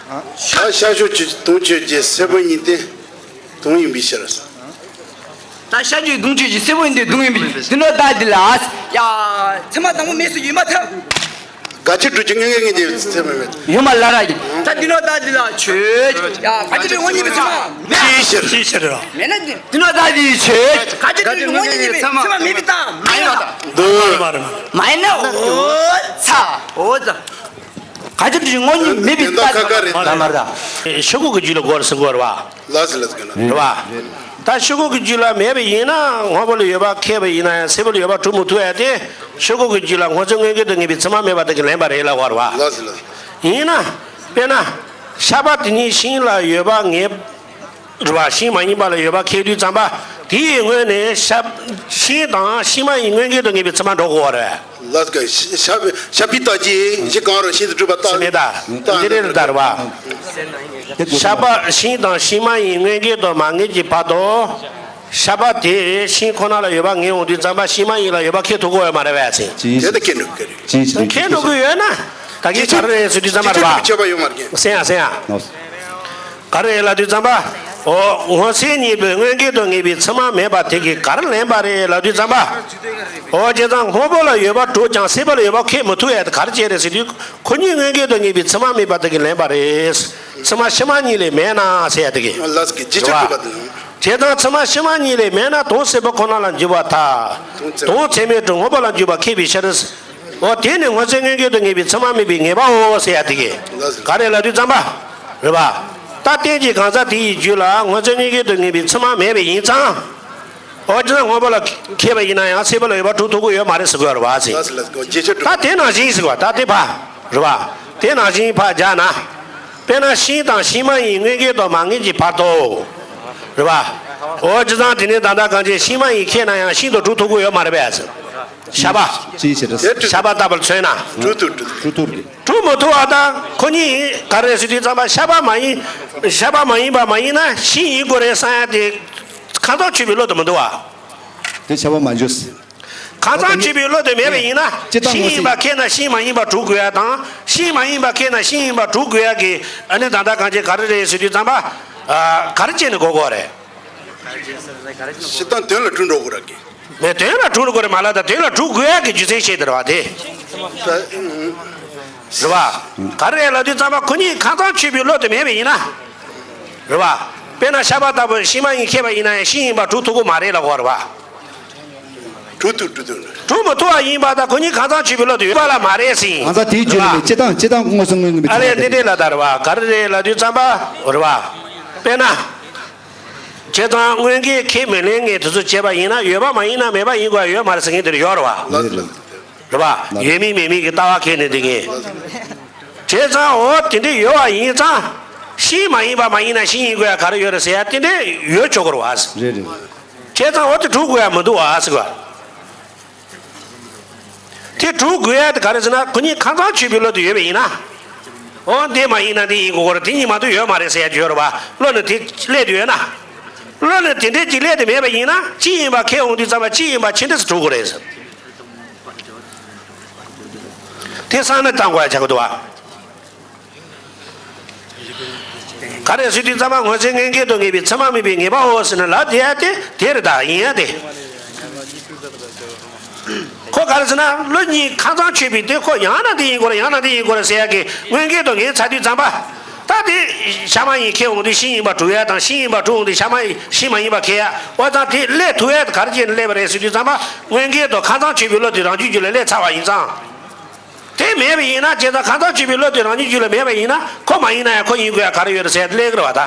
ཤར་ཕྱོགས་ཀྱི་གདུང་ཆོས་ཀྱི་སེར་པོ་ཡིན་ཏེ། གདུང་ཡིན་པའི་ཕྱིར། ད་ཤར་ཕྱོགས་གདུང་ཆོས་ཀྱི་སེར་པོ་ཡིན་ཏེ་གདུང་ཡིན་པའི་དེ་ནོ་ད་འདི་ལ། ཡ། ཚད་མ་དང་པོ་མེད་སུ་ཡིན་མ་ཐག་དགག་བྱ་སྒྲུབ་ཀྱི་དངོས་འགལ་གཉིས་ཀྱི་ཚད་མ་མེད། ཡོད་མ་ལ་ར་ཡིན། ད་འདི་ནོ་ད་འདི་ལ་ཆོས། ཡ། དགག་བྱ་སྒྲུབ་ངོ་གཉིས་པའི་ཚད་མ་མེད། ཅིའི་ཕྱིར། ཅིའི་ཕྱིར་རོ། མེད་ན་འདི་ནོ་ད་འདི་ཆོས། དགག་བྱ་སྒྲུབ་ངོ་གཉིས་པའི་ཚད་མ་མེད་པའི་རྟགས་མ་ཡིན་ལ། འདུག་མ་ཡིན་ན་འོ་ཚ་འོ་ཚ། དགག་བྱ་སྒྲུབ་ངོ་གཉིས་མེད་པའི་རྟགས་ཁ་ཁ་རེད། ལ་མ་ར། ཤོག་གུ་གི་རྒྱུད་ལ་གོ་ར་ཟེར་གོ་ར་བ། ལ་ཟེར་ལ་ཟེར་གི་ན། རེད་བ། ད་ཤོག་གུ་གི་རྒྱུད་ལ་མེད་པ་ཡིན་ན་སྔོན་པོ་ལ་ཡོད་པ་ཁེགས་པ་ཡིན་ན་ཡང་སེར་པོ་ལ་ཡོད་པ་གྲུབ་མི་ཐུབ་ཡ་དེ། ཤོག་གུ་གི་རྒྱུད་ལ་སྔོ་ཚལ་མངོན་གྱུར་དུ་ངེས་པའི་ཚད་མ་མེད་པ་དེ་གི་ལན་པ་རེད་ལ་གོ་ར་བ། ལ་ཟེར་ལ་ཟེར། ཡིན་ན། དཔེར་ན། ཤ་པ་དེ་ཉིད་ཤིང་ལ་ཡོད་པ་ངེས། རེད་བ། ཤིང་མ་ཡིན་པ་ལ་ཡོད་པ་ཁེགས་དུས་ཙམ་པ། དེའི་སྔོན་ནས་ཤ། ཤིང་དང་ཤིང་མ་ཡིན་མངོན་གྱུར་དུ་ངེས་པའི་ཚད་མ་འགྲོ་དགོས་པ་རེད། ལ་ཀ་ཤ་པའི་ཤ་པའི་རྟགས་ཀྱིས་གཞི་གང་རུང་ཤིང་དུ་གྲུབ་པ་རྟགས། ཟེར་མེད་ད། འདི་རེད་ད་རེད་བ། ཤ་པ་ཤིང་དང་ཤིང་མ་ཡིན་མངོན་གྱུར་དུ་མ་ངེས་ཀྱི་བར་དུ། ཤ་པ་དེ་ཤིང་ཁོ་ན་ལ་ཡོད་པ་ངེས་འོང་དུས་ཙམ་པ་ཤིང་མ་ཡིན་ལ་ཡོད་པ་ཁེགས་ཐུབ་ཀྱི་ཡོད་མ་རེད་བས་ཟེར། དེ་ལ་ཁེགས་འགྲོ་གི་རེད། ཁེགས་འགྲོ་གི་ཡོད་ན། ད་གིན་ག་རེ་རེད་ཟེར་དུས་ཙམ་པ་རེད་བ། ཁྱད་པར་ཡོད་མ་རེད། སེང་ཡ་སེང་ཡ། ག་རེ་ལབ་དུས་ཙམ་པ། འོ། སྔོ་ཚལ་གཉིས་པོའི་མངོན་གྱུར་དུ་ངེས་པའི་ཚད་མ་མེད་པ་དེ་གིས་ག་རེ་ལན་པ་རེད་ལབ་དུས་ཙམ་པ། འོ། བྱས་ཙང་སྔོན་པོ་ལ་ཡོད་པ་གྲུབ་ཀྱང་སེར་པོ་ལ་ཡོད་པ་ཁེགས་མི་ཐུབ་ཡ་དེ་ག་རེ་བྱས་རེད་ཟེར་དུས། ཁོ་གཉིས་མངོན་གྱུར་དུ་ངེས་པའི་ཚད་མ་མེད་པ་དེ་གིས་ལན་པ་རེད། ཚད་མ་ཕྱི་མ་གཉིས་ལས་མེད་ན་ཟེར་ཡ་དེ་གིས། ལ་ཀ་རྗེས་ཆོས་གྲུབ་པ་དང་། བྱས་ཙང་ཚད་མ་ཕྱི་མ་གཉིས་ལས་མེད་ན་དོན་སེར་པོ་ཁོ་ན་ལ་འཇུག་པར་ཐལ། དོན་ཚད་མའི་དྲུག་སྔོན་པོ་ལ་འཇུག་པ་ཁེགས་པའི་ཕྱིར། འོ། དེ་ནི་སྔོ་ཚལ་མངོན་གྱུར་དུ་ངེས་པའི་ཚད་མ་མེད་པའི་ངེས་པའོ་ཟེར་ཡ་དེ་གིས། ག་རེ་ལབ་དུས་ཙམ་པ། རེད་བ། ད་རྟེན་གྱི་གང་ཟག་དེ་ཡི་རྒྱུད་ལ་སྔོ་ཚལ་མངོན་གྱུར་དུ་ངེས་པའི་ཚད་མ་མེད་པ་ཡིན་ཙང་། འོ། ཅི་ན་སྔོན་པོ་ལ་ཁེགས་པ་ཡིན་ན་ཡང་སེར་པོ་ལ་ཡོད་པ་གྲུབ་ཐུབ་ཀྱི་ཡོད་མ་རེད་ཟེར་དགོས་རེད་བ་ཟེར། ད་དེ་ནང་བཞིན་ཟེར་བ་ད་དེ་ཕ། རེད་བ། དེ་ནང་བཞིན་ཕ་རྒྱག་ན། དཔེར་ན་ཤིང་དང་ཤིང་མ་ཡིན་མངོན་གྱུར་དུ་མ་ངེས་ཀྱི་བར་དུ། རེད་བ། འོ། བྱས་ཙང་དེ་ནི་ད་ལྟ་གང་ཅི་ཤིང་མ་ཡིན་ཁེགས་ན་ཡང་ཤིང་དུ་གྲུབ་ཐུབ་ཀྱི་ཡོད་མ་རེད་པས། ཤ་པ། ཅིའི་ཕྱིར། ཤ་པ་ལྟ་བུར་མཚོན་ན། གྲུབ་ཐུབ་གྲུབ་ཐུབ་ཀྱི། གྲུབ་མི་ཐུབ་པ་དང་ཁོ་གཉིས་ག་རེ་ཟེར་དུས་ཙམ་པ་ཤ་པ་མ་ཡིན། ཤ་པ་མ་ཡིན་པ་མ་ཡིན་ན་ཤིང་ཡིན་དགོས་རེད་བསམ་ཡ་དེ། ཁ་མཚང་ཆོད་པའི་བློ་དུ་མི་འདུག་བ། དེ་ཤ་པ་མ་འཇོག་ཁ་མཚང་ཆོད་པའི་བློ་དེ་མེད་པ་ཡིན་ན། སྤྱིར་བཏང་ཤིང་ཡིན་པ་ཁེགས་ན་ཤིང་མ་ཡིན་པ་གྲུབ་དགོས་ཡ་དང་། ཤིང་མ་ཡིན་པ་ཁེགས་ན་ཤིང་ཡིན་པ་གྲུབ་དགོས་ཡ་གི། ཨ་ནི་ད་ལྟ་གང་ཅི་ག་རེ་རེད་ཟེར་དུས་ཙམ་པ། ཨ། ག་རེ་བྱས་ནས་གོ་དགོས་རེད། སྤྱིར་བཏང་དོན་ལ་གྲུབ་འགྲོ་དགོས་ར་གི། མེད། དོན་ལ་གྲུབ་འགྲོ་དགོས་རེད་མ་ལབ་ད་དོན་ལ་གྲུབ་དགོས་ཡ་གི་རྒྱུ་མཚན་བཤད་དེ་རེད་བ་དེ། རེད་བ། ག་རེ་རེད་ལབ་དུས་ཙམ་པ་ཁོ་གཉིས་ཁ་མཚང་ཆོད་པའི་བློ་དེ་མེད་པ་ཡིན་ན། རེད་བ། དཔེར་ན་ཤ་པ་ལྟ་བུ་ཤིང་མ་ཡིན་ཁེགས་པ་ཡིན་ན་ཡང་ཤིང་ཡིན་པ་གྲུབ་ཐུབ་ཀྱི་མ་རེད་ལབ་དགོས་རེད་བ། གྲུབ་ཐུབ་གྲུབ་ཐུབ། གྲུབ་མི་ཐུབ་པ་ཡིན་པ་དང་ཁོ་གཉིས་ཁ་མཚང་ཆོད་པའི་བློ་དེ་ཡོད་པ་ལ་མ་རེད་ཟིན། གང་ཟག་དེའི་རྒྱུད་ལ་ནི་སྤྱིར་བཏང་སྤྱིར་བཏང་མངོན་སུམ་མངོན་གྱི་མི་ཨ་ལས་འདི་འདྲས་ལ་ད་རེད་བ། ག་རེ་རེད་ལབ་དུས་ཙམ་པ་རེད་བ། དཔེར་ན། བྱས་ཙང་དངོས་འགལ་ཁས་མི་ལེན་མཁན་དེ་ཚོ་བྱས་པ་ཡིན་ན་ཡོད་པ་མ་ཡིན་ན་མེད་པ་ཡིན་དགོས་ཡ་ཡོད་མ་རེད་ཟེར་མཁན་དེ་རེད་ཡོད་རེད་བ། ལགས་ལགས། རེད་བ། ཡོད་མིན་མེད་མིན་གྱི་ལྟ་བ་ཁས་ནས་འདི་ངས། བྱས་ཙང་འོ་དེ་འདྲ་ཡོད་པ་ཡིན་ཙང་། ཤིང་མ་ཡིན་པ་མ་ཡིན་ན་ཤིང་ཡིན་དགོས་ཡ་ག་རེ་ཡོད་རེད་ཟེར་ཡ་དེ་འདྲ་ཡོད་ཆོག་གི་རེད་བ། རེད་རེད། བྱས་ཙང་འོ་དེ་གྲུབ་དགོས་ཡ་མི་འདུག་ཨ་ཟེར་བ། དེ་གྲུབ་དགོས་ཡ་དེ་ག་རེ་ཟེར་ན། ཁོ་གཉིས་ཁ་ཚང་ཆོད་པའི་བློ་དེ་ཡོད་པ་ཡིན་ན། འོ་འདི་མ་ཡིན་ན་འདི་ཡིན་དགོས་ཀྱི་རེད། དེ་གཉིས་མ་གཏོགས་ཡོད་མ་རེད་ཟེར་ཡ་ཅིག་ཡོད་རེད་བ། བློ་ནི་དེ་སླེབས་དུ་ཡོད་ན། བློ་ནི་དེ་འདྲའི་ཅིག་སླེབས་དུ་མེད་པ་ཡིན་ན། གཅིག་ཡིན་པ་ཁེལ་འོང་དུས་ཙམ་པ་གཅིག་ཡིན་པ་ཇི་འདྲ་སེ་གྲུབ་དགོས་རེད་ཟེར། དེ་བསམ་བློ་བཏང་དགོས་ཡ་ཆགས་ཀྱི་འདུག་བ། ག་རེ་ཟེར་དུས་ཙམ་པ་སྔོ་ཚལ་མངོན་གྱུར་དུ་ངེས་པའི་ཚད་མ་དམིགས་པའི་ངེས་པའོ་ཟེར་ན་ལབ་བསྡད་ཡ་དེ་དེ་རེད། ད་ཡིན་ཡ་དེ། ཁོ་ག་རེ་ཟེར་ན་བློ་གཉིས་ཁ་ཚང་ཆོད་པའི་དེ་ཁོ་ཡང་ན་འདི་ཡིན་དགོས་རེད། ཡང་ན་འདི་ཡིན་དགོས་རེད་ཟེར་ཡ་གི་མངོན་གྱུར་དུ་ངེས་ཚར་དུས་ཙམ་པ། ད་དེ་གཞན་མ་ཡིན་ཁེལ་འོང་དུས་གཞན་ཡིན་པ་གྲུབ་ཡ་དང་། གཞན་ཡིན་པ་གྲུབ་འོང་དུས་གཞན་མ་ཡིན་གཞན་མ་ཡིན་པ་ཁེལ་ཡ། འོ་ཙང་དེ་སླེབས་ཐུབ་ཡ་དེ་ག་རེ་བྱས་ནས་སླེབས་པ་རེད་ཟེར་དུས་ཙམ་པ། མངོན་གྱུར་དུ་ཁ་ཚང་ཆོད་པའི་བློ་དེ་རང་རྒྱུད་རྒྱུད་ལ་སླེབས་ཚར་བ་ཡིན་ཙང་། དེ་མེད་པ་ཡིན་ན། བྱས་ཙང་ཁ་ཚང་ཆོད་པའི་བློ་དེ་རང་ཉིད་རྒྱུད་ལ་མེད་པ་ཡིན་ན། ཁོ་མ་ཡིན་ན་ཡང་ཁོ་ཡིན་དགོས་ཡ་ག་རེ་ཡོད་རེད་ཟེར་ཡ་དེ་སླེབས་ཀྱི་རེད་བ་ད།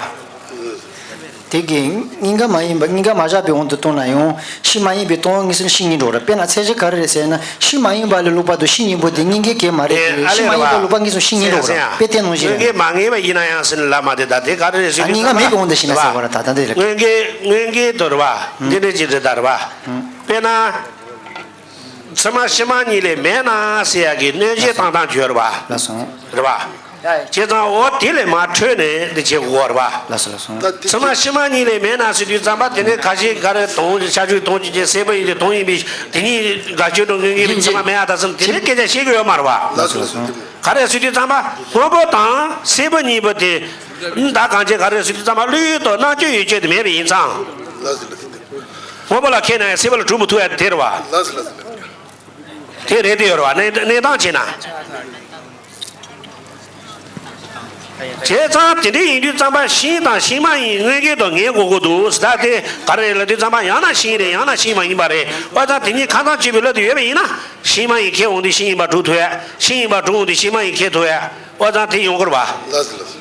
དེ་གིས་གཉིས་ཀ་མ་ཡིན་པ། གཉིས་ཀ་མ་བཞག་པའི་དབང་དུ་བཏང་ན་ཡང་གཞི་མ་ཡིན་པའི་སྟོང་པ་ཉིད་སུ་གཞི་གཉིས་འགྲོ་རེད། དཔེར་ན་ཚད་གཞི་ག་རེ་རེད་ཟེར་ན། གཞི་མ་ཡིན་པ་ལས་ལྷག་པར་དུ་གཞི་གཉིས་པོ་དེ་གཉིས་ཀའི་གེགས་མ་རེད་དེ། གཞི་མ་ཡིན་པ་ལས་ལྷག་པ་ཉིད་སུ་གཞི་གཉིས་འགྲོ་རེད། དཔེ་དེ་ནང་བཞིན་རེད། མངོན་གྱུར་མ་ངེས་པ་ཡིན་ན་ཡང་ཟེར་ནས་ལབ་མ་དེ་ད་དེ་ག་རེ་རེད་ཟེར་དུས་ཙམ་པ། གཉིས་ཀ་མེད་པའི་དབང་དུ་བྱས་ན་ཟེར་བ་རེད་ད། ད་འདི་རེད། མངོན་གྱུར་མངོན་གྱུར་དུ་རེད་བ། འདི་འདྲ་ཅིག་རེད་ད་རེད་བ། དཔེར་ན། ཕྱི་མ་ཕྱི་མ་གཉིས་ལས་མེད་ན་ཟེར་ཡ་གི་གནོད་བྱེད་བཏང་སྟངས་ཅིག་ཡོད་རེད་བ། ལགས་སོ། རེད་བ། བྱས་ཙང་འོ་དེ་ལས་མར་འཕྲོས་ནས་འདི་བྱེད་དགོས་རེད་བ། ལགས་སོ་ལགས་སོ། ཕྱི་མ་ཕྱི་མ་གཉིས་ལས་མེད་ན་ཟེར་དུས་ཙམ་པ་དེ་ནས་ཁ་ཤས་ག་རེ་དོན་ཤར་ཕྱོགས་དོན་གྱི་སེར་པོ་ཡིན་ཏེ་དོན་ཡིན་པའི་དེ་གཉིས་དགག་བྱ་དང་མངོན་གྱུར་ཕྱི་མ་མེད་ཡ་ད་བསམ་དེ་འདྲའི་སྐད་ཆ་བཤད་ཀྱི་ཡོད་མ་རེད་བ། ལགས་སོ་ལགས་སོ། ག་རེ་ཟེར་དུས་ཙམ་པ་སྔོན་པོ་དང་སེར་པོ་གཉིས་པོ་དེ་ད་གང་བྱས་ག་རེ་ཟེར་དུས་ཙམ་པ་བློ་ཡུལ་དང་རྣམ་དཔྱོད་ཡོད་ཚད་དེ་མེད་པ་ཡིན་ཙང་། ལགས་སོ་ལགས་སོ། སྔོན་པོ་ལ་ཁེལ་ན་ཡང་སེར་པོ་ལ་གྲུབ་མི་ཐུབ་ཡ་དེ་རེད་བ། ལགས་སོ་ལགས་སོ། དེ་རེད་དེ་ཡོད་རེད་བ། གནས་གནས་སྟངས་བྱས་ན། བྱས་ཙང་དེ་འདྲ་ཡིན་དུས་ཙམ་པ་གཞན་དང་གཞན་མ་ཡིན་མངོན་གྱུར་དུ་ངེས་དགོས་ཀྱི་འདུག་ཟེར། ད་དེ་ག་རེ་རེད་ལབ་དུས་ཙམ་པ་ཡང་ན་གཞན་རེད། ཡང་ན་གཞན་མ་ཡིན་པ་རེད། འོ་ཙང་དེ་གཉིས་ཁ་ཚང་ཆོད་པའི་བློ་དེ་ཡོད་པ་ཡིན་ན། གཞན་མ་ཡིན་ཁེལ་འོང་དུས་གཞན་ཡིན་པ་གྲུབ་ཐུབ་ཡ། གཞན་ཡིན་པ་གྲུབ་འོང་དུས་གཞན་མ་ཡིན་ཁེལ་ཐུབ་ཡ། འོ་ཙང་དེ་ཡོང་གི་རེད་བ། ལགས་སོ་ལགས་སོ།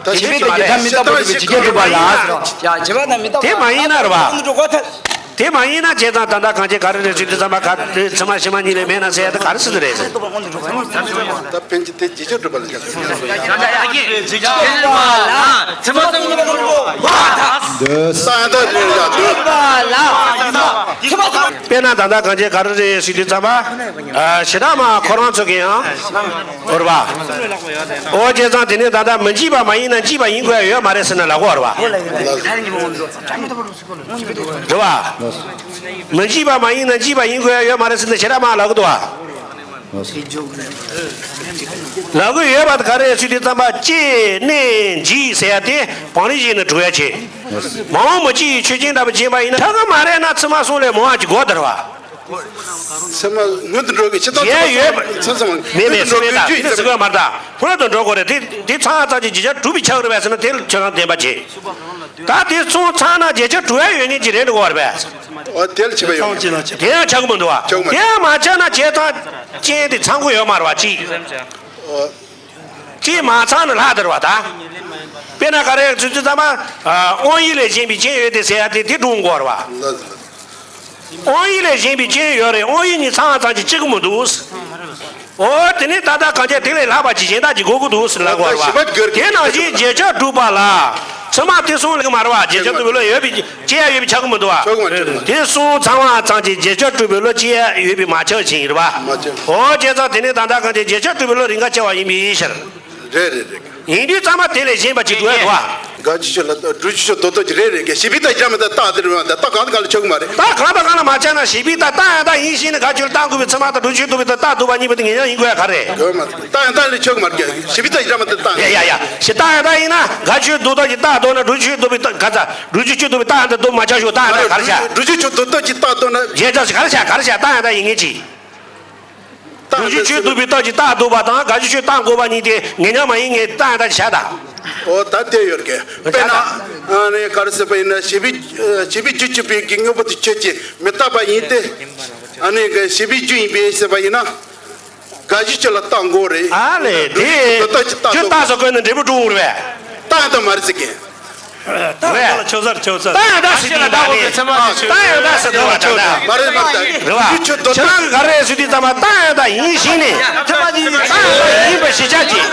ད་བྱེད་པའི་དོན་གྱི་སྒྲ་མི་རྟག་པ་སྒྲུབ་པའི་ཇི་སྐད་སྒྲུབ་པ་ལ་ཟེར་རོ། ཡ་བྱེད་པ་དང་མི་རྟག་པ། དེ་མ་ཡིན་ན་རེད་བ། དེ་མ་ཡིན་ན་བྱས་ཙང་ད་ལྟ་གང་བྱས་ག་རེ་རེད་ཟེར་དུས་ཙམ་པ་ག་དེ་ཕྱི་མ་ཕྱི་མ་གཉིས་ལས་མེད་ན་ཟེར་ཡ་དེ་ག་རེ་ཟེར་དུ་རེད་ཟེར། ད་ཕན་ཆད་དེ་ཇི་སྐད་སྒྲུབ་པ་ལ་བྱ། ད་ཡང་ད་ལེ་ཡ་དུ། དཔེར་ན་ད་ལྟ་གང་བྱས་ག་རེ་རེད་ཟེར་དུས་ཙམ་པ། ཨ་བྱེ་བྲག་སྨྲ་བ་ཁོ་རང་ཚོ་གི་ཡང་། འོ་རེད་བ། འོ་བྱས་ཙང་དེ་ནས་ད་ལྟ་མི་འཇིགས་པ་མ་ཡིན་ན་འཇིགས་པ་ཡིན་དགོས་ཡ་ཡོད་མ་རེད་ཟེར་ནས་ལབ་ཀྱི་ཡོད་རེད་བ། རེད་བ། མི་འཇིགས་པ་མ་ཡིན་ན་འཇིགས་པ་ཡིན་དགོས་ཡ་ཡོད་མ་རེད་ཟེར་ནས་བྱེ་བྲག་སྨྲ་བ་ལབ་ཀྱི་འདུག་བ། ལབ་ཀྱི་ཡོད་པ་དེ་ག་རེ་ཟེར་དུས་ཙམ་པ་སྐྱེ་གནས་འཇིག་ཟེར་ཡ་དེ་བང་རིམ་བཞིན་དུ་འགྲོ་ཡ་བྱེད། མ་འོངས་པ་སྤྱི་ཡི་ཆོས་ཅན་འདྲ་པོ་བྱེད་པ་ཡིན་ན་ཆགས་ཀྱི་མ་རེད་ན་ཕྱི་མ་གསུམ་ལས་མང་བ་ཅིག་དགོས་ད་རེད་བ། ཚད་མ་སྔོན་དུ་འགྲོ་གི་ཕྱི་དང་། གཞན་ཡོད་པ་ཚད་མ་མེད་མེད་སོ་མེད་ད་དེ་ནི་ཟེར་དགོས་མ་རེད་ད། སྔོན་དུ་འགྲོ་དགོས་རེད། དེ་དེ་ཚང་ཙམ་གྱིས་བརྗོད་བྱ་གྲུབ་པའི་ཆགས་རེད་པས་ཟེར་ན་དེ་ཁྱོད་རང་བདེན་པ་བྱེད། ད་དེ་གསུམ་ཚང་ན་བརྗོད་བྱ་གྲུབ་ཡ་ཡོད་ངེས་ཀྱི་རེད་འགྲོ་བར་པས། འོ་དེ་ལ་བྱེད་པ་ཡོད། དེ་ཡང་ཆགས་ཀྱི་མི་འདུག་བ། ཆགས་མ་དེ་ཡང་མ་ཆགས་ན་བྱས་ཙང་རྐྱེན་དེ་ཚང་གི་ཡོད་མ་རེད་བ་གཅིག། འོ། དེ་མ་ཚང་ན་ལྷག་དེ་རེད་བ་ད། དཔེར་ན་ག་རེ་ཚུལ་ཚུལ་ཙམ་པ། དབང་ཡུལ་ལས་གཞན་པའི་རྐྱེན་ཡོད་དེ་ཟེར་ཡ་དེ་དེ་སྒྲུང་དགོས་རེད་བ། དབང་ཡུལ་ལས་གཞན་པའི་རྐྱེན་ཡོད་རེད། དབང་ཡུལ་གཉིས་ཚང་བ་ཙམ་གྱིས་གཅིག་གི་མི་འདུག། འོ་དེ་ནས་ད་ལྟ་གང་བྱས་དེ་ལས་ལྷག་པ་ཅིག་གཞན་དག་ཅིག་དགོས་ཀྱི་འདུག་ཟེར་ལབ་དགོས་རེད་བ། དེ་ནང་བཞིན་བརྗོད་བྱ་གྲུབ་པ་ལ་ཕྱི་མ་དེ་གསུམ་ལས་མ་རེད་བ། བརྗོད་བྱ་གྲུབ་པའི་བློ་ཡོད་པའི་སྐྱེ་ཡ་ཡོད་པའི་ཆགས་ཀྱི་མི་འདུག་བ། དེ་གསུམ་ཚང་བ་ཙམ་གྱིས་བརྗོད་བྱ་གྲུབ་པའི་བློ་སྐྱེ་ཡ་ཡོད་པའི་མ་ཆགས་ཅིག་རེད་བ། འོ་བྱས་ཙང་དེ་ནས་ད་ལྟ་གང་བྱས་བརྗོད་བྱ་གྲུབ་པའི་བློ་རིགས་འགའ་སྐྱེ་བ་ཡིན་པའི་ཕྱིར། རེད་རེད་རེད། ཡིན་དུས་ཙམ་པ་དེ་ལས་གཞན་པ་ཅིག་འགྲོ་ཡ་འདུག་བ། དགག་བྱའི་ཆོས་ལ་སྒྲུབ་བྱའི་ཆོས་མདོར་བསྡུས་ཀྱི་རེད་རེད་ཀྱི་ཞེས་པའི་རྟགས་ཡང་དག་ད་རྟགས་དེ་རེད་བ། ད་རྟགས་གང་དང་གང་ལ་ཆགས་ཀྱི་མ་རེད། རྟགས་གང་དང་གང་ལ་མ་ཆགས་ན་ཞེས་པའི་རྟགས་རྟགས་ཡང་དག་ཡིན་ཞེས་ནས་དགག་བྱའི་ཆོས་ལ་རྟགས་འགོད་པའི་ཚད་མ་དང་སྒྲུབ་བྱའི་ཆོས་འགོད་པའི་རྟགས་རྟགས་ལྡོག་པ་གཉིས་པོ་དེ་ངེས་ཡང་ཡིན་དགོས་ཡ་ག་རེ། ཡོད་མ་རེད། རྟགས་ཡང་དག་ལ་ཆགས་ཀྱི་མ་རེད་ཀྱི་ཞེས་པའི་རྟགས་ཡིན་ར་མ་རྟགས་རྟགས། ཡ་ཡ་ཡ། ཞེས་རྟགས་ཡང་དག་ཡིན་ན་དགག་བྱའི་ཆོས་ལྡོག་ལྡོག་གི་རྟགས་ལྡོག་ན་སྒྲུབ་བྱའི་ཆོས་ལྡོག་པའི་རྟགས་ག་ཚ། སྒྲུབ་བྱའི་ཆོས་ལྡོག་པའི་རྟགས་ཡང་དག་ལྡོག་མ་ཆགས་ཤོག་རྟགས་ཡང་དག་ག་རེ་བྱ། སྒྲུབ་བྱའི་ཆོས་ལྡོག་ལྡོག་གི་རྟགས་ལྡོག་ན། རྗེས་ཆགས་ག་རེ་བྱ་ག་རེ་བྱ་རྟགས་ཡང་དག་ཡིན་ངེས་ཀྱི། སྒྲུབ་བྱའི་ཆོས་ལྡོག་པའི་རྟགས་ཀྱི་རྟགས་ལྡོག་པ་དང་དགག་བྱའི་ཆོས་རྟགས་འགོད་པ་གཉིས་དེ་ངེས་ཡང་མ་ཡིན་ངེས་རྟགས་ཡང་དག་བྱ་དང་། འོ་ད་དེ་ཡོད་རེད་ཀྱི། དཔེར་ན། ཨ་ནི་ག་རེ་ཟེར་བ་ཡིན་ན་ཞེས་པའི་ཞེས་པའི་རྒྱུ་གཅིག་པའི་གི་དངོས་པོ་དེ་ཁྱོད་ཀྱིས་མི་རྟག་པ་ཡིན་ཏེ། ཨ་ནི་གི་ཞེས་པའི་རྒྱུ་ཡིན་པས་ཟེར་བ་ཡིན་ན། དགག་བྱའི་ཆོས་ལ་རྟགས་འགོད་རེད། ཨ་ལས་དེ། སྒྲུབ་བྱའི་ཆོས་ལྡོག་ལྡོག་གི་རྟགས་ལྡོག་ན། རྒྱུ་རྟགས་སུ་བཀོད་ནས་འབྲས་བུ་སྒྲུབ་འོང་རེད་པས། རྟགས་ཡང་དག་མ་རེད་ཟེར་གི། ད་ཡང་ད་ལ་ཆོག་ས་རེད། ཆོག་ས་རེད། ད་ཡང་ད་ཟེར་གྱི་ཡིན་པ་རེད། ད་ཡང་ད་ཟེར་གྱི་ཡོད་པ་ད་ལྟ་རེད་པ། ད་ཁྱེད་རང་གིས་ག་རེ་ཟེར་དུས་ཙམ་པ་ད་ཡང་ད་ཡིན་ཞེས་ནས། ད་ཡང་ད་ཡིན་པ་ཞིག་ཆགས་ཀྱི།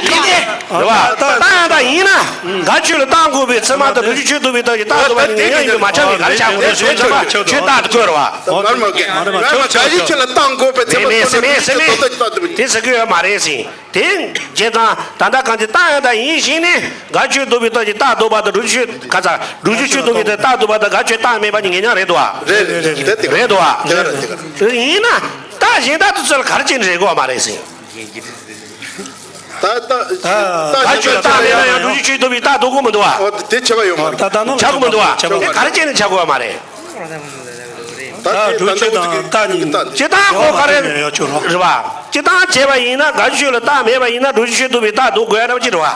ཡིན་ཏེ། རེད་པ། ད་ཡང་ད་ཡིན་ན། འགལ་ཆོས་ལ་རྟགས་འགོད་པའི་ཚད་མ་དང་སྒྲུབ་བྱེད་ཆོས་བསྡུ་བའི་རྟགས་ཀྱི་རྟགས་བསྡུ་བ་གཉིས་ངེས་ཡིན་པས་མ་ཁྱབ་པས་ག་རེ་ཆགས་དགོས་རེད་ཟེར་དུས་ཙམ་པ་ཁྱོད་རྟགས་དེ་བཀོད་རེད་པ། མ་རེད་མ་རེད། ཁྱོད་ཁྱོད་ཁྱོད་ཆོས་ལ་རྟགས་འགོད་པའི་ཚད་མ། མེད་མེད་མེད་མེད་མེད། དེ་ཟེར་གྱི་ཡོད་མ་རེད་ཟེར། དེ་བྱས་ཙང་ད་ལྟ་གང་ཅི་རྟགས་ཡང་དག་ཡིན་ཞེས་ནས་འགལ་ཆོས་བསྡུ་བའི་རྟགས་ཀྱི་རྟགས་བསྡུ་བ་དང་སྒྲུབ་བྱེད་ཆོས་ག་ཚ་སྒྲུབ་བྱེད་ཆོས་བསྡུ་བའི་རྟགས་བསྡུ་བ་དང་འགལ་ཆོས་རྟགས་མེད་པ་གཉིས་ངེས་ཉམས་རེད་འདུག་པ། རེད་རེད་རེད། དེ་དེ་ག་རེད་འདུག་པ། དེ་ག་རེད་དེ་ག་རེད། ཡིན་ན་རྟགས་གཞན་དག་ཏུ་ཚུར་ག་རེ་བྱས་ནས་རེད་དགོས་པ་མ་རེད་ཟེར། ད་ད་ད་འགལ་ཆོས་རྟགས་མེད་ན་ཡང་སྒྲུབ་བྱེད་ཆོས་བསྡུ་བའི་རྟགས་བསྡུ་དགོས་མི་འདུག་པ། ཨོ་དེ་ཆགས་པ་ཡོད་མ་རེད། ད་ད་ནང་ཆགས་དགོས་མི་འདུག་པ། ཆགས་པ་དེ་ག་རེ་བྱས་ནས་ཆགས་དགོས་པ་མ་རེད། ད་སྒྲུབ་བྱེད་དང་རྟགས་གཉིས། སྤྱིར་བཏང་ཁོ་ག་རེ་རེད་པ། སྤྱིར་བཏང་བྱས་པ་ཡིན་ན་འགལ་ཆོས་ལ་རྟགས་མེད་པ་ཡིན་ན་སྒྲུབ་བྱེད་ཆོས་བསྡུ་བའི་རྟགས་བསྡུ་དགོས་ཡ་འདྲ་པོ་ཅིག་རེད་པ།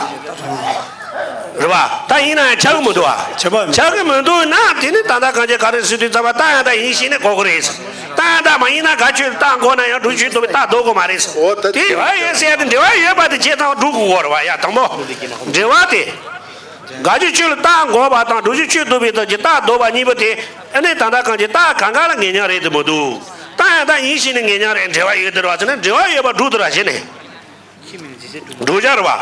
རེད་པ། ད་ཡིན་ན་ཡང་ཆགས་ཀྱི་མི་འདུག་པ། ཆགས་པ་མེད། ཆགས་ཀྱི་མི་འདུག་ན་དེ་ནི་ད་ལྟ་གང་ཅི་ག་རེ་ཟེར་དུས་ཙམ་པ་རྟགས་ཡང་དག་ཡིན་ཞེས་ནས་གོ་གི་རེད། རྟགས་ཡང་དག་མ་ཡིན་ན་འགལ་ཆོས་རྟགས་འགོད་ན་ཡང་སྒྲུབ་བྱེད་ཆོས་བསྡུ་བའི་རྟགས་བསྡུ་དགོས་མ་རེད། འོ་ད་དེ་འབྲེལ་བ་ཡོད་ཟེར་ཡ་དེ་འབྲེལ་བ་ཡོད་པ་དེ་བྱས་ཙང་སྒྲུབ་དགོས་རེད་པ། ཡ་དང་པོ་འབྲེལ་བ་དེ། འགལ་བྱེད་ཆོས་ལ་རྟགས་འགོད་པ་དང་སྒྲུབ་བྱེད་ཆོས་བསྡུ་བའི་རྟགས་ཀྱི་རྟགས་བསྡུ་བ་གཉིས་པོ་དེ་ཨ་ནི་ད་ལྟ་གང་ཅི་རྟགས་གང་ག་ལ་ངེས་ཉམས་རེད་དེ་མི་འདུག་རྟགས་ཡང་དག་ཡིན་ཞེས་ནས་ངེས་ཉམས་རེད། འབྲེལ་བ་ཡོད་དེ་རེད་པ་ཟེར་ན་འབྲེལ་བ་ཡོད་པ་སྒྲུབ་དེ་རེད་པ་ཟེར་ནས། བསྒྲུབ་བྱ་རེད་པ།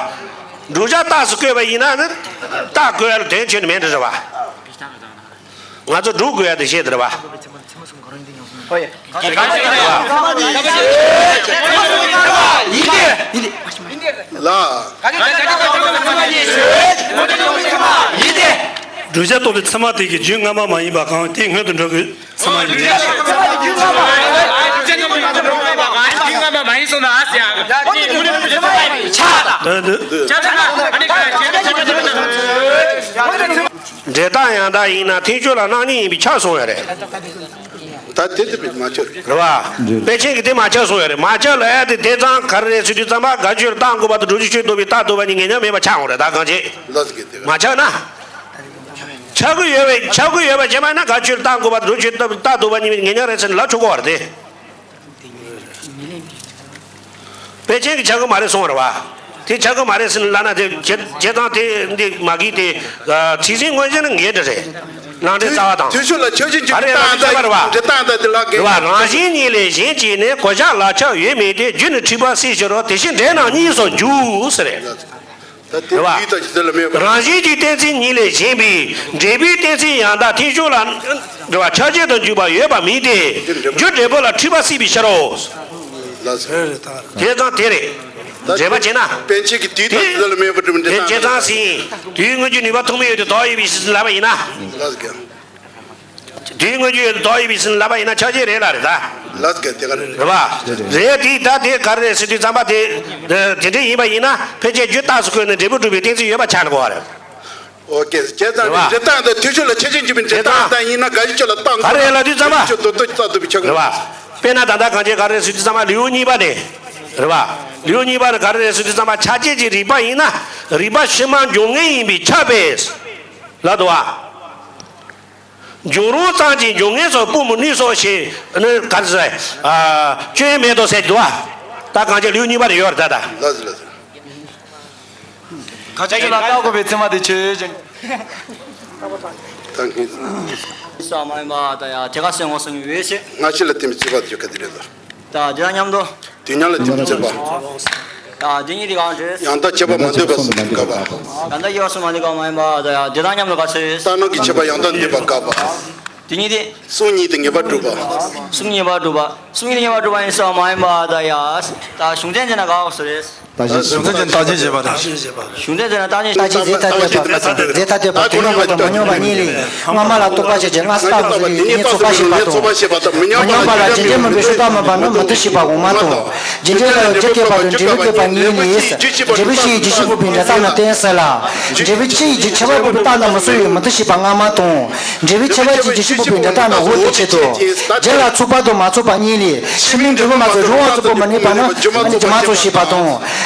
བསྒྲུབ་བྱ་རྟགས་སུ་བཀོད་པ་ཡིན་ན་ནི། རྟགས་བཀོད་ཡ་ལ་དོན་ཁྱོན་ནས་མེད་དེ་རེད་པ། ང་ཚོ་སྒྲུབ་དགོས་ཡ་དེ་བཤད་དེ་རེད་པ། ཧོ་ཡ། ཡིན་ཏེ། ཡིན་ཏེ། ལ། བསྒྲུབ་བྱ་རྟོགས་པའི་ཚད་མ་དེ་གི་རྒྱུད་སྔ་མ་མ་ཡིན་པ་གང་དེ་སྔོན་དུ་འགྲོ་དགོས། ཚད་མ་ཡིན་པས། འབྲས་རྟགས་ཡང་དག་ཡིན་ན་ཐེག་མཆོག་ལ་རྣམ་གཉིས་ཡིན་པས་ཁྱབ་སོང་ཡོད་རེད། ད་དེ་དེ་མ་ཁྱབ་རེད་པ། པཎ་ཆེན་གྱིས་དེ་མ་ཁྱབ་སོང་ཡོད་རེད། མ་ཁྱབ་ལབ་ཡ་དེ་དེ་ཙང་ག་རེ་རེད་ཟེར་དུས་ཙམ་པ་འགལ་ཆོས་ལ་རྟགས་འགོད་པ་དང་སྒྲུབ་བྱེད་ཆོས་བསྡུ་བའི་རྟགས་བསྡུ་བ་གཉིས་ངེས་ཉམས་མེད་པ་ཆགས་འོང་རེད། ད་གང་ཅི་མ་ཁྱབ་ན། ཆགས་ཀྱི་ཡོད་པས་ཆགས་ཀྱི་ཡོད་པ་བྱས་པ་ན་འགལ་ཆོས་ལ་རྟགས་འགོད་པ་དང་སྒྲུབ་བྱེད་ཆོས་བསྡུ་བའི་རྟགས་བསྡུ་བ་གཉིས་ངེས་ཉམས་རེད་ཟེར་ནས་ལབ་ཆོག་གི་རེད་དེ། པཎ་ཆེན་གྱིས་ཆགས་ཀྱི་མ་རེད་གསུངས་པ་རེད་པ། དེ་ཆགས་ཀྱི་མ་རེད་ཟེར་ནས་ལབ་ན་དེ་བྱས་བྱས་ཙང་དེ་འདི་མ་གིས་དེ། ཚིག་ཟིན་མངོན་གྱུར་ནི་འགལ་འདྲ་རེད། ནང་འདྲེན་རྩ་བ་དང་། དུས་ཚོད་ལ་ཆགས་ཞེན་འཇུག་པའི་རྟགས་ཡང་དག་འདི་ལ་གི་རེད་པ། རང་བཞིན་ཉིད་ལས་གཞན་གཅིག་ནི་གོ་ཆགས་ལ་ཆགས་ཡོད་མིན་ཏེ། རྒྱུ་ནི་འཁྲུལ་པ་སྲིད་ཕྱིར་རོ། དེ་ཕྱིར་འབྲས་རྣམས་གཉིས་སུ་འཇུག་ཟེར་རེད། ད་དེ་རེད་པ། དུས་དང་ཕྱིར་ལ་མེད་པར། རང་བཞིན་གྱི་གཏན་ཚིགས་ཉིད་ལས་གཞན་པའི་འབྲས་བུའི་གཏན་ཚིགས་ཡང་དག་ཐེག་མཆོག་ལ་རེད་པ། ཆགས་ཞེན་དུ་འཇུག་པ་ཡོད་པ་མིན་ཏེ། རྒྱུ་འབྲས་བུ་ལ་འཁྲུལ་པ་སྲིད་པའི་ཕྱིར་རོ། ལགས་སོ། དེ་ཙང་དེ་རེད། འགྲེལ་པ་བྱས་ན། པཎ་ཆེན་གྱིས་དུས་དང་ཕྱིར་ལ་མེད་པར་གྲུབ་པའི་འབྲས་རྟགས་རྣམས། དེ་བྱས་ཙང་ཟིན། དུས་མངོན་གྱུར་ནུས་པ་ཐོགས་མེད་ཡོད་དེ་དོགས་ཡོད་པའི་ཕྱིར་ལབ་པ་ཡིན་ན། ལགས་སོ། དུས་མངོན་གྱུར་ཡོད་དེ་དོགས་ཡོད་པའི་ཕྱིར་ལབ་པ་ཡིན་ན་ཆགས་ཞེན་རེད་ལ་རེད་ད། ལགས་སོ། དེ་ག་རེད། རེད་པ། རེད་དེ་ད་དེ་ག་རེ་རེད་ཟེར་དུས་ཙམ་པ་དེ། དེ་འདྲ་ཡིན་པ་ཡིན་ན་ཕལ་ཆེར་རྒྱུ་རྟགས་སུ་བཀོད་ནས་འབྲས་བུ་སྒྲུབ་པའི་གཏན་ཚིགས་ཡོད་པ་ཆགས་འགྲོ་བ་རེད། ཨོ་ཀེ། བྱས་ཙང་རེད་པ། འབྲས་རྟགས་དང་ཐེག་མཆོག་ལ་ཆགས་ཞེན་འཇུག་པའི་འབྲས་རྟགས་དང་ཡིན་ན་འགལ་བྱེད་ཆོས་ལ་རྟགས་ག་རེ་ལབ་དུས་ཙམ་པ། ཆོས་དོན་དུ་རྩ་བསྡུ་བའི་ཆ་རེད་པ། དཔེར་ན་ད་ལྟ་གང་ཅི་ག་རེ་ཟེར་དུས་ཙམ་པ་ལེའུ་གཉིས་པ་ནས། རེད་པ། ལེའུ་གཉིས་པ་ནས་ག་རེ་ཟེར་དུས་ཙམ་པ་ཆ་བྱད་ཀྱི་རིགས་པ་ཡིན་ན་རིགས་པ་ཕྱི་མ་འབྱུང་ངེས་ཡིན་པས་ཁྱབ་པས། ལབ་འདུག་པ། འབྱུང་རུང་ཙམ་གྱིས་འབྱུང་ངེས་སོགས་སྤོ་མི་ནུས་སོ་ཞེས་ནི་ག་རེ་ཟེར། ཨ། སྐྱོན་མེད་དོ་ཟེར་འདུག་པ། ད་གང་ཅི་ལེའུ་གཉིས་པ་ནས་ཡོད་རེད་ད་ད། ལགས་སོ་ལགས་སོ། ཁ་ཅིག་ལ་བལྟ་དགོས་པའི་ཚད་མ་དེ་ཆོས་ཅན། ད་ངས། ས་མ་ཡིན་པ་དང་ཡང་དེ་ག་སེ་ངོ་སོང་ཡོད་ཞེས། སྔ་ཕྱི་ལ་བརྟེན་པའི་རྩོད་པ་དེ་ག་དེ་རེད་ལ། ད་དེ་དང་མཉམ་དུ། དེ་མཉམ་ལ་བརྟེན་པའི་རྩོད་པ། ད་དེ་གཉིས་དེ་གང་རེད། ཡང་དག་ཁྱད་པར་མ་འདོད་པ་གསུམ་དགག་པ། ཡང་དག་ཁྱད་པར་གསུམ་མ་འདོད་པ་མ་ཡིན་པ་དང་ཡང་དེ་དང་མཉམ་དུ་ག་ཚོད་རེད། རྟགས་སྣང་གི་ཁྱད་པར་ཡང་དག་འདོད་པ་དགག་པ། དེ་གཉིས་དེ། གསུམ་གཉིས་དེ་ངེས་པར་སྒྲུབ་པ། གསུམ་གཉིས་ངེས་པར་སྒྲུབ་པ། གསུམ་གཉིས་དེ་ངེས་པར་སྒྲུབ་པ་ཡིན་ས་མ་ཡིན་པ་དང་ཡང་། ད་གཞུང་ཚན་བྱས་ན་ག་བ་སུ་རེད། ད་གཞི་གཞུང་ཚན་བྱས་ན་རྟགས་ཅན་བྱེད་པ་རེད། གཞུང་ཚན་བྱས་ན་རྟགས་ཅན། རྟགས་ཅན་རྫས་ཐ་དད་པ། རྫས་ཐ་དད་པ་དེ་སྙོམས་པ་དང་མ་སྙོམས་པ་གཉིས་ལས། སྔ་མ་ལ་རྟོག་པ་བྱས་ཀྱི་སྔ་ས་རྟགས་སུ་ཡིན་ཉེར་ཚོགས་པ་ཞེས་པ་དང་། མ་སྙོམས་པ་ལ་རྒྱུ་འབྲས་མིན་པའི་ཕྱོགས་རྟགས་མིན་པ་ནི་མུ་སྟེགས་ཞེས་པ་དབུ་མ་དང་། རྒྱུ་འབྲས་ལ་རྒྱུ་བཀོད་པ་དང་འབྲས་བུ་བཀོད་པ་གཉིས་ལས། འབྲས་བུ་སྤྱི་ཡི་རྒྱུ་གཅིག་པུ་པའི་འབྲས་རྟགས་རྣམས་བསྟན་ཟེར་ལ། འབྲས་བུ་སྤྱི་ཡི་རྒྱུ་ཁྱད་པར་འཕགས་པའི་རྟགས་རྣམས་མུ་སྟེགས་ཡོད་མུ་སྟེགས་ཞེས་པ་སྔ་མ་དང་། འབྲས་བུའི་ཁྱད་པར་གྱི་རྒྱུ་གཅིག་པུ་པའི་འབྲས་རྟགས་རྣམས་འོག་ཏུ་ཕྱེ་སྟེ། རྒྱུ་ལ་ཚོགས་པ་དང་མ་ཚོགས་པ་གཉིས་ལས། ཕྱི་མའི་འབྲས་བུ་མ་ཚོགས་རུང་བ་ཚོགས་པ་མི་གནས་པ་ནི་རྒྱུ་མ་ཚོགས་ཞེས་པ་དང་།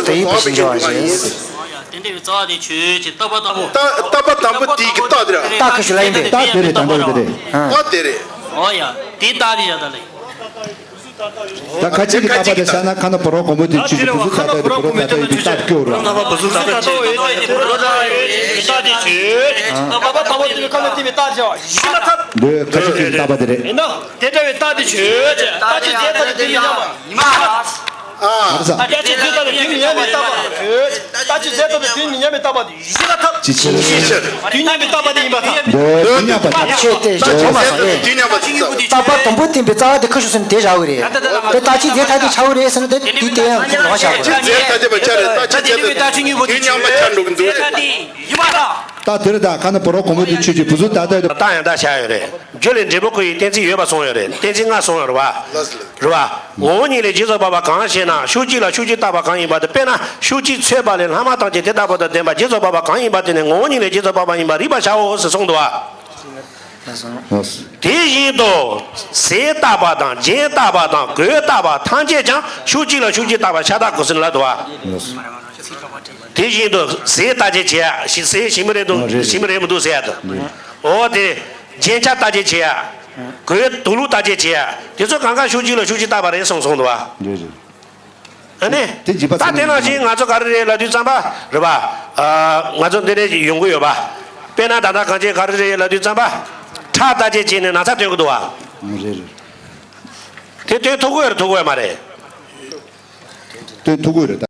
ཟེར་བ་དོན་ཡོད་པའི་ཞིང་འབྱུང་བ་ཡིན། ཨོ་ཡ། དེ་འདྲ་བའི་རྩ་བ་དེ་ཆོས་ཅན། རྟག་པ་དང་པོ། རྟག་རྟག་པ་དང་པོ་དེའི་གི་རྟགས་དེ་ར། རྟགས་ཁ་ཤུ་ལ་ཡིན་ཏེ། རྟགས་དེ་རེད། ད་འདྲ་བོ་དེ་རེད། ཨ། རྟགས་དེ་རེད། ཨོ་ཡ། དེའི་རྟགས་དེ་བཞག་ད་ལེ། ད་ཁ་ཅིག་གི་རྟག་པ་དེ་བཞག་ན། ཁ་ན་བུ་རོ་གོང་བུ་དེ་ཆོས་ཅན། བུ་གཟུགས་ད་ལྟ་ཡོད་དེ་བུ་རོ་ད་ལྟ་ཡོད་པའི་རྟགས་སྐྱོ་རུ། རྟག་པ་བུ་གཟུགས་ད་ལྟ་ཡོད་དེ་བུ་རོ་ད་ལྟ་ཡོད་པའི་རྟགས་དེ་ཆོས་ཅན། རྟག་པ་དང་པོ་དེ་བས་ཁ་ན་དེ་བས་རྟགས་བཞག་པ་ཞིག་མ་ཐག་འདོད་ཁ་ཅིག་གི་རྟག་པ་དེ་རེད། ཡིན་ན། དེ་འདྲ་བའི་རྟགས་དེ་ཆོས་ཅན། རྟགས་ཆོས་ཅན་ད་ལྟ་དེ་ཡིན་ཡང་མ་ཡིན་མ། ཨ། རེད་ས། རྒྱ་ཆེ་ཚོད་ལྟ་ལ་དུས་མི་མཉམ་པའི་རྟག་པ། རྟགས་ཆོས་ཚད་ལྟ་ལ་དུས་མི་མཉམ་པའི་རྟག་པ་དེ་ཞིག་ལ་ཐབས། ཅི་ཕྱིར། དུས་མཉམ་པའི་རྟག་པ་དེ་ཡིན་པར་ཐལ། འདོད་དུས་མཉམ་པ་ཐལ། ཆོས་དེ་ཆོས་མ་སོང་ཨེ། དུས་མཉམ་པ་ཅི་ཙམ། རྟག་པ་དང་པོ་བསྟན་པའི་རྩ་བ་དེ་ཁ་ཤུ་ཟེར་ནས་དེ་བཞག་གི་རེད། དེ་རྟགས་ཆོས་ཚད་ལྟ་དེ་ཆགས་ཀྱི་རེད་ཟེར་ན། དེ་དུས་དེ་ཡང་ཁྱོད་ལོག་བཞག་གི་རེད། ཚད་ལྟ་དེ་བ་ཆ་རེད། རྟགས་ཆོས་ཚད་ལྟ་དེ་དུས་མཉམ་པ་ཆགས་འགྲོ་གི་འདུག་ཡིན་པ་ལ། རྟགས་དེ་རེད། ད་ཁ་ན་བུ་རོ་གོང་བུ་དེ་ཆོས་ཅན། བུ་གཟུགས་ད་ལྟ་ཡོད་དེ། རྟགས་ཡང་དག་བཞག་ཡོད་རེད། རྒྱུ་ལས་འབྲས་བུ་ཁོ་ཡི་གཏན་ཚིགས་ཡོད་པ་གསུངས་ཡོད་རེད། གཏན་ཚིགས་ལྔ་གསུངས་ཡོད་རེད་བ། རེད་བ། ངོ་བོ་ཉིད་ལས་བྱས་སུ་འབབ་པ་གང་ཞེ་ན། ཤུགས་གཅིག་ལ་ཤུགས་གཅིག་བཏགས་པ་གང་ཡིན་པ་དེ། དཔེར་ན་ཤུགས་གཅིག་ཚོས་པ་ལས་ལྷག་མ་ཐམས་ཅད་དེ་ལྟ་བུ་དང་ལྡན་པ་བྱས་སུ་འབབ་པ་གང་ཡིན་པ་དེ་ནི་ངོ་བོ་ཉིད་ལས་བྱས་སུ་འབབ་པ་ཡིན་པར་རིག་པར་བྱའོ་ཞེས་གསུངས་འདུག་བ། དེ་བཞིན་དུ་ཟས་བཏགས་པ་དང་རྒྱན་བཏགས་པ་དང་གོས་བཏགས་པ་ཐམས་ཅད་ཀྱང་ཤུགས་གཅིག་ལ་ཤུགས་གཅིག་བཏགས་པ་ཤ་སྟག་གོ་ཟིན་ལ་འདུག་བ། དེ་བཞིན་དུ་ཟས་བཏགས་ཅེས་བྱེད་ཡ། ཞིག་ཟས་ཞིམ་པོ་རེད་འདུག་ཨོ་རེད་རེད། ཞིམ་པོ་རེད་མི་འདུག་ཟེར་ཡ་དང་། རེད། ཨོ་དེ། རྒྱན་ཆ་བཏགས་ཅེས་བྱེད་ཡ། གོས་དུག་ལོག་བཏགས་ཅེས་བྱེད་ཡ། དེ་ཚོ་གང་ག་ཤུགས་གཅིག་ལ་ཤུགས་གཅིག་བཏགས་པ་རེད་གསུངས་སོང་འདུག་བ། རེད་རེད། ཨ་ནི། དེ་འཇིགས་པ་ད་དེ་ནང་བཞིན་ང་ཚོ་ག་རེ་རེད་ལབ་དུས་ཙམ་པ་རེད་པ། ཨ། ང་ཚོ་འདི་ནས་ཡོང་གི་ཡོད་པ། དཔེར་ན་ད་ལྟ་གངས་ཅན་ག་རེ་རེད་ལབ་དུས་ཙམ་པ། ཁྲག་བཏགས་ཅེས་བྱས་ནས་ན་ཚ་སྟོན་གི་འདུག་བ། རེད་རེད། དེ་སྟོན་ཐུབ་ཀྱི་ཡོད་རེད་ཐུབ་ཀྱི་ཡོད་མ་རེད། སྟོན་ཐུབ་ཀྱི་ཡོད་རེད།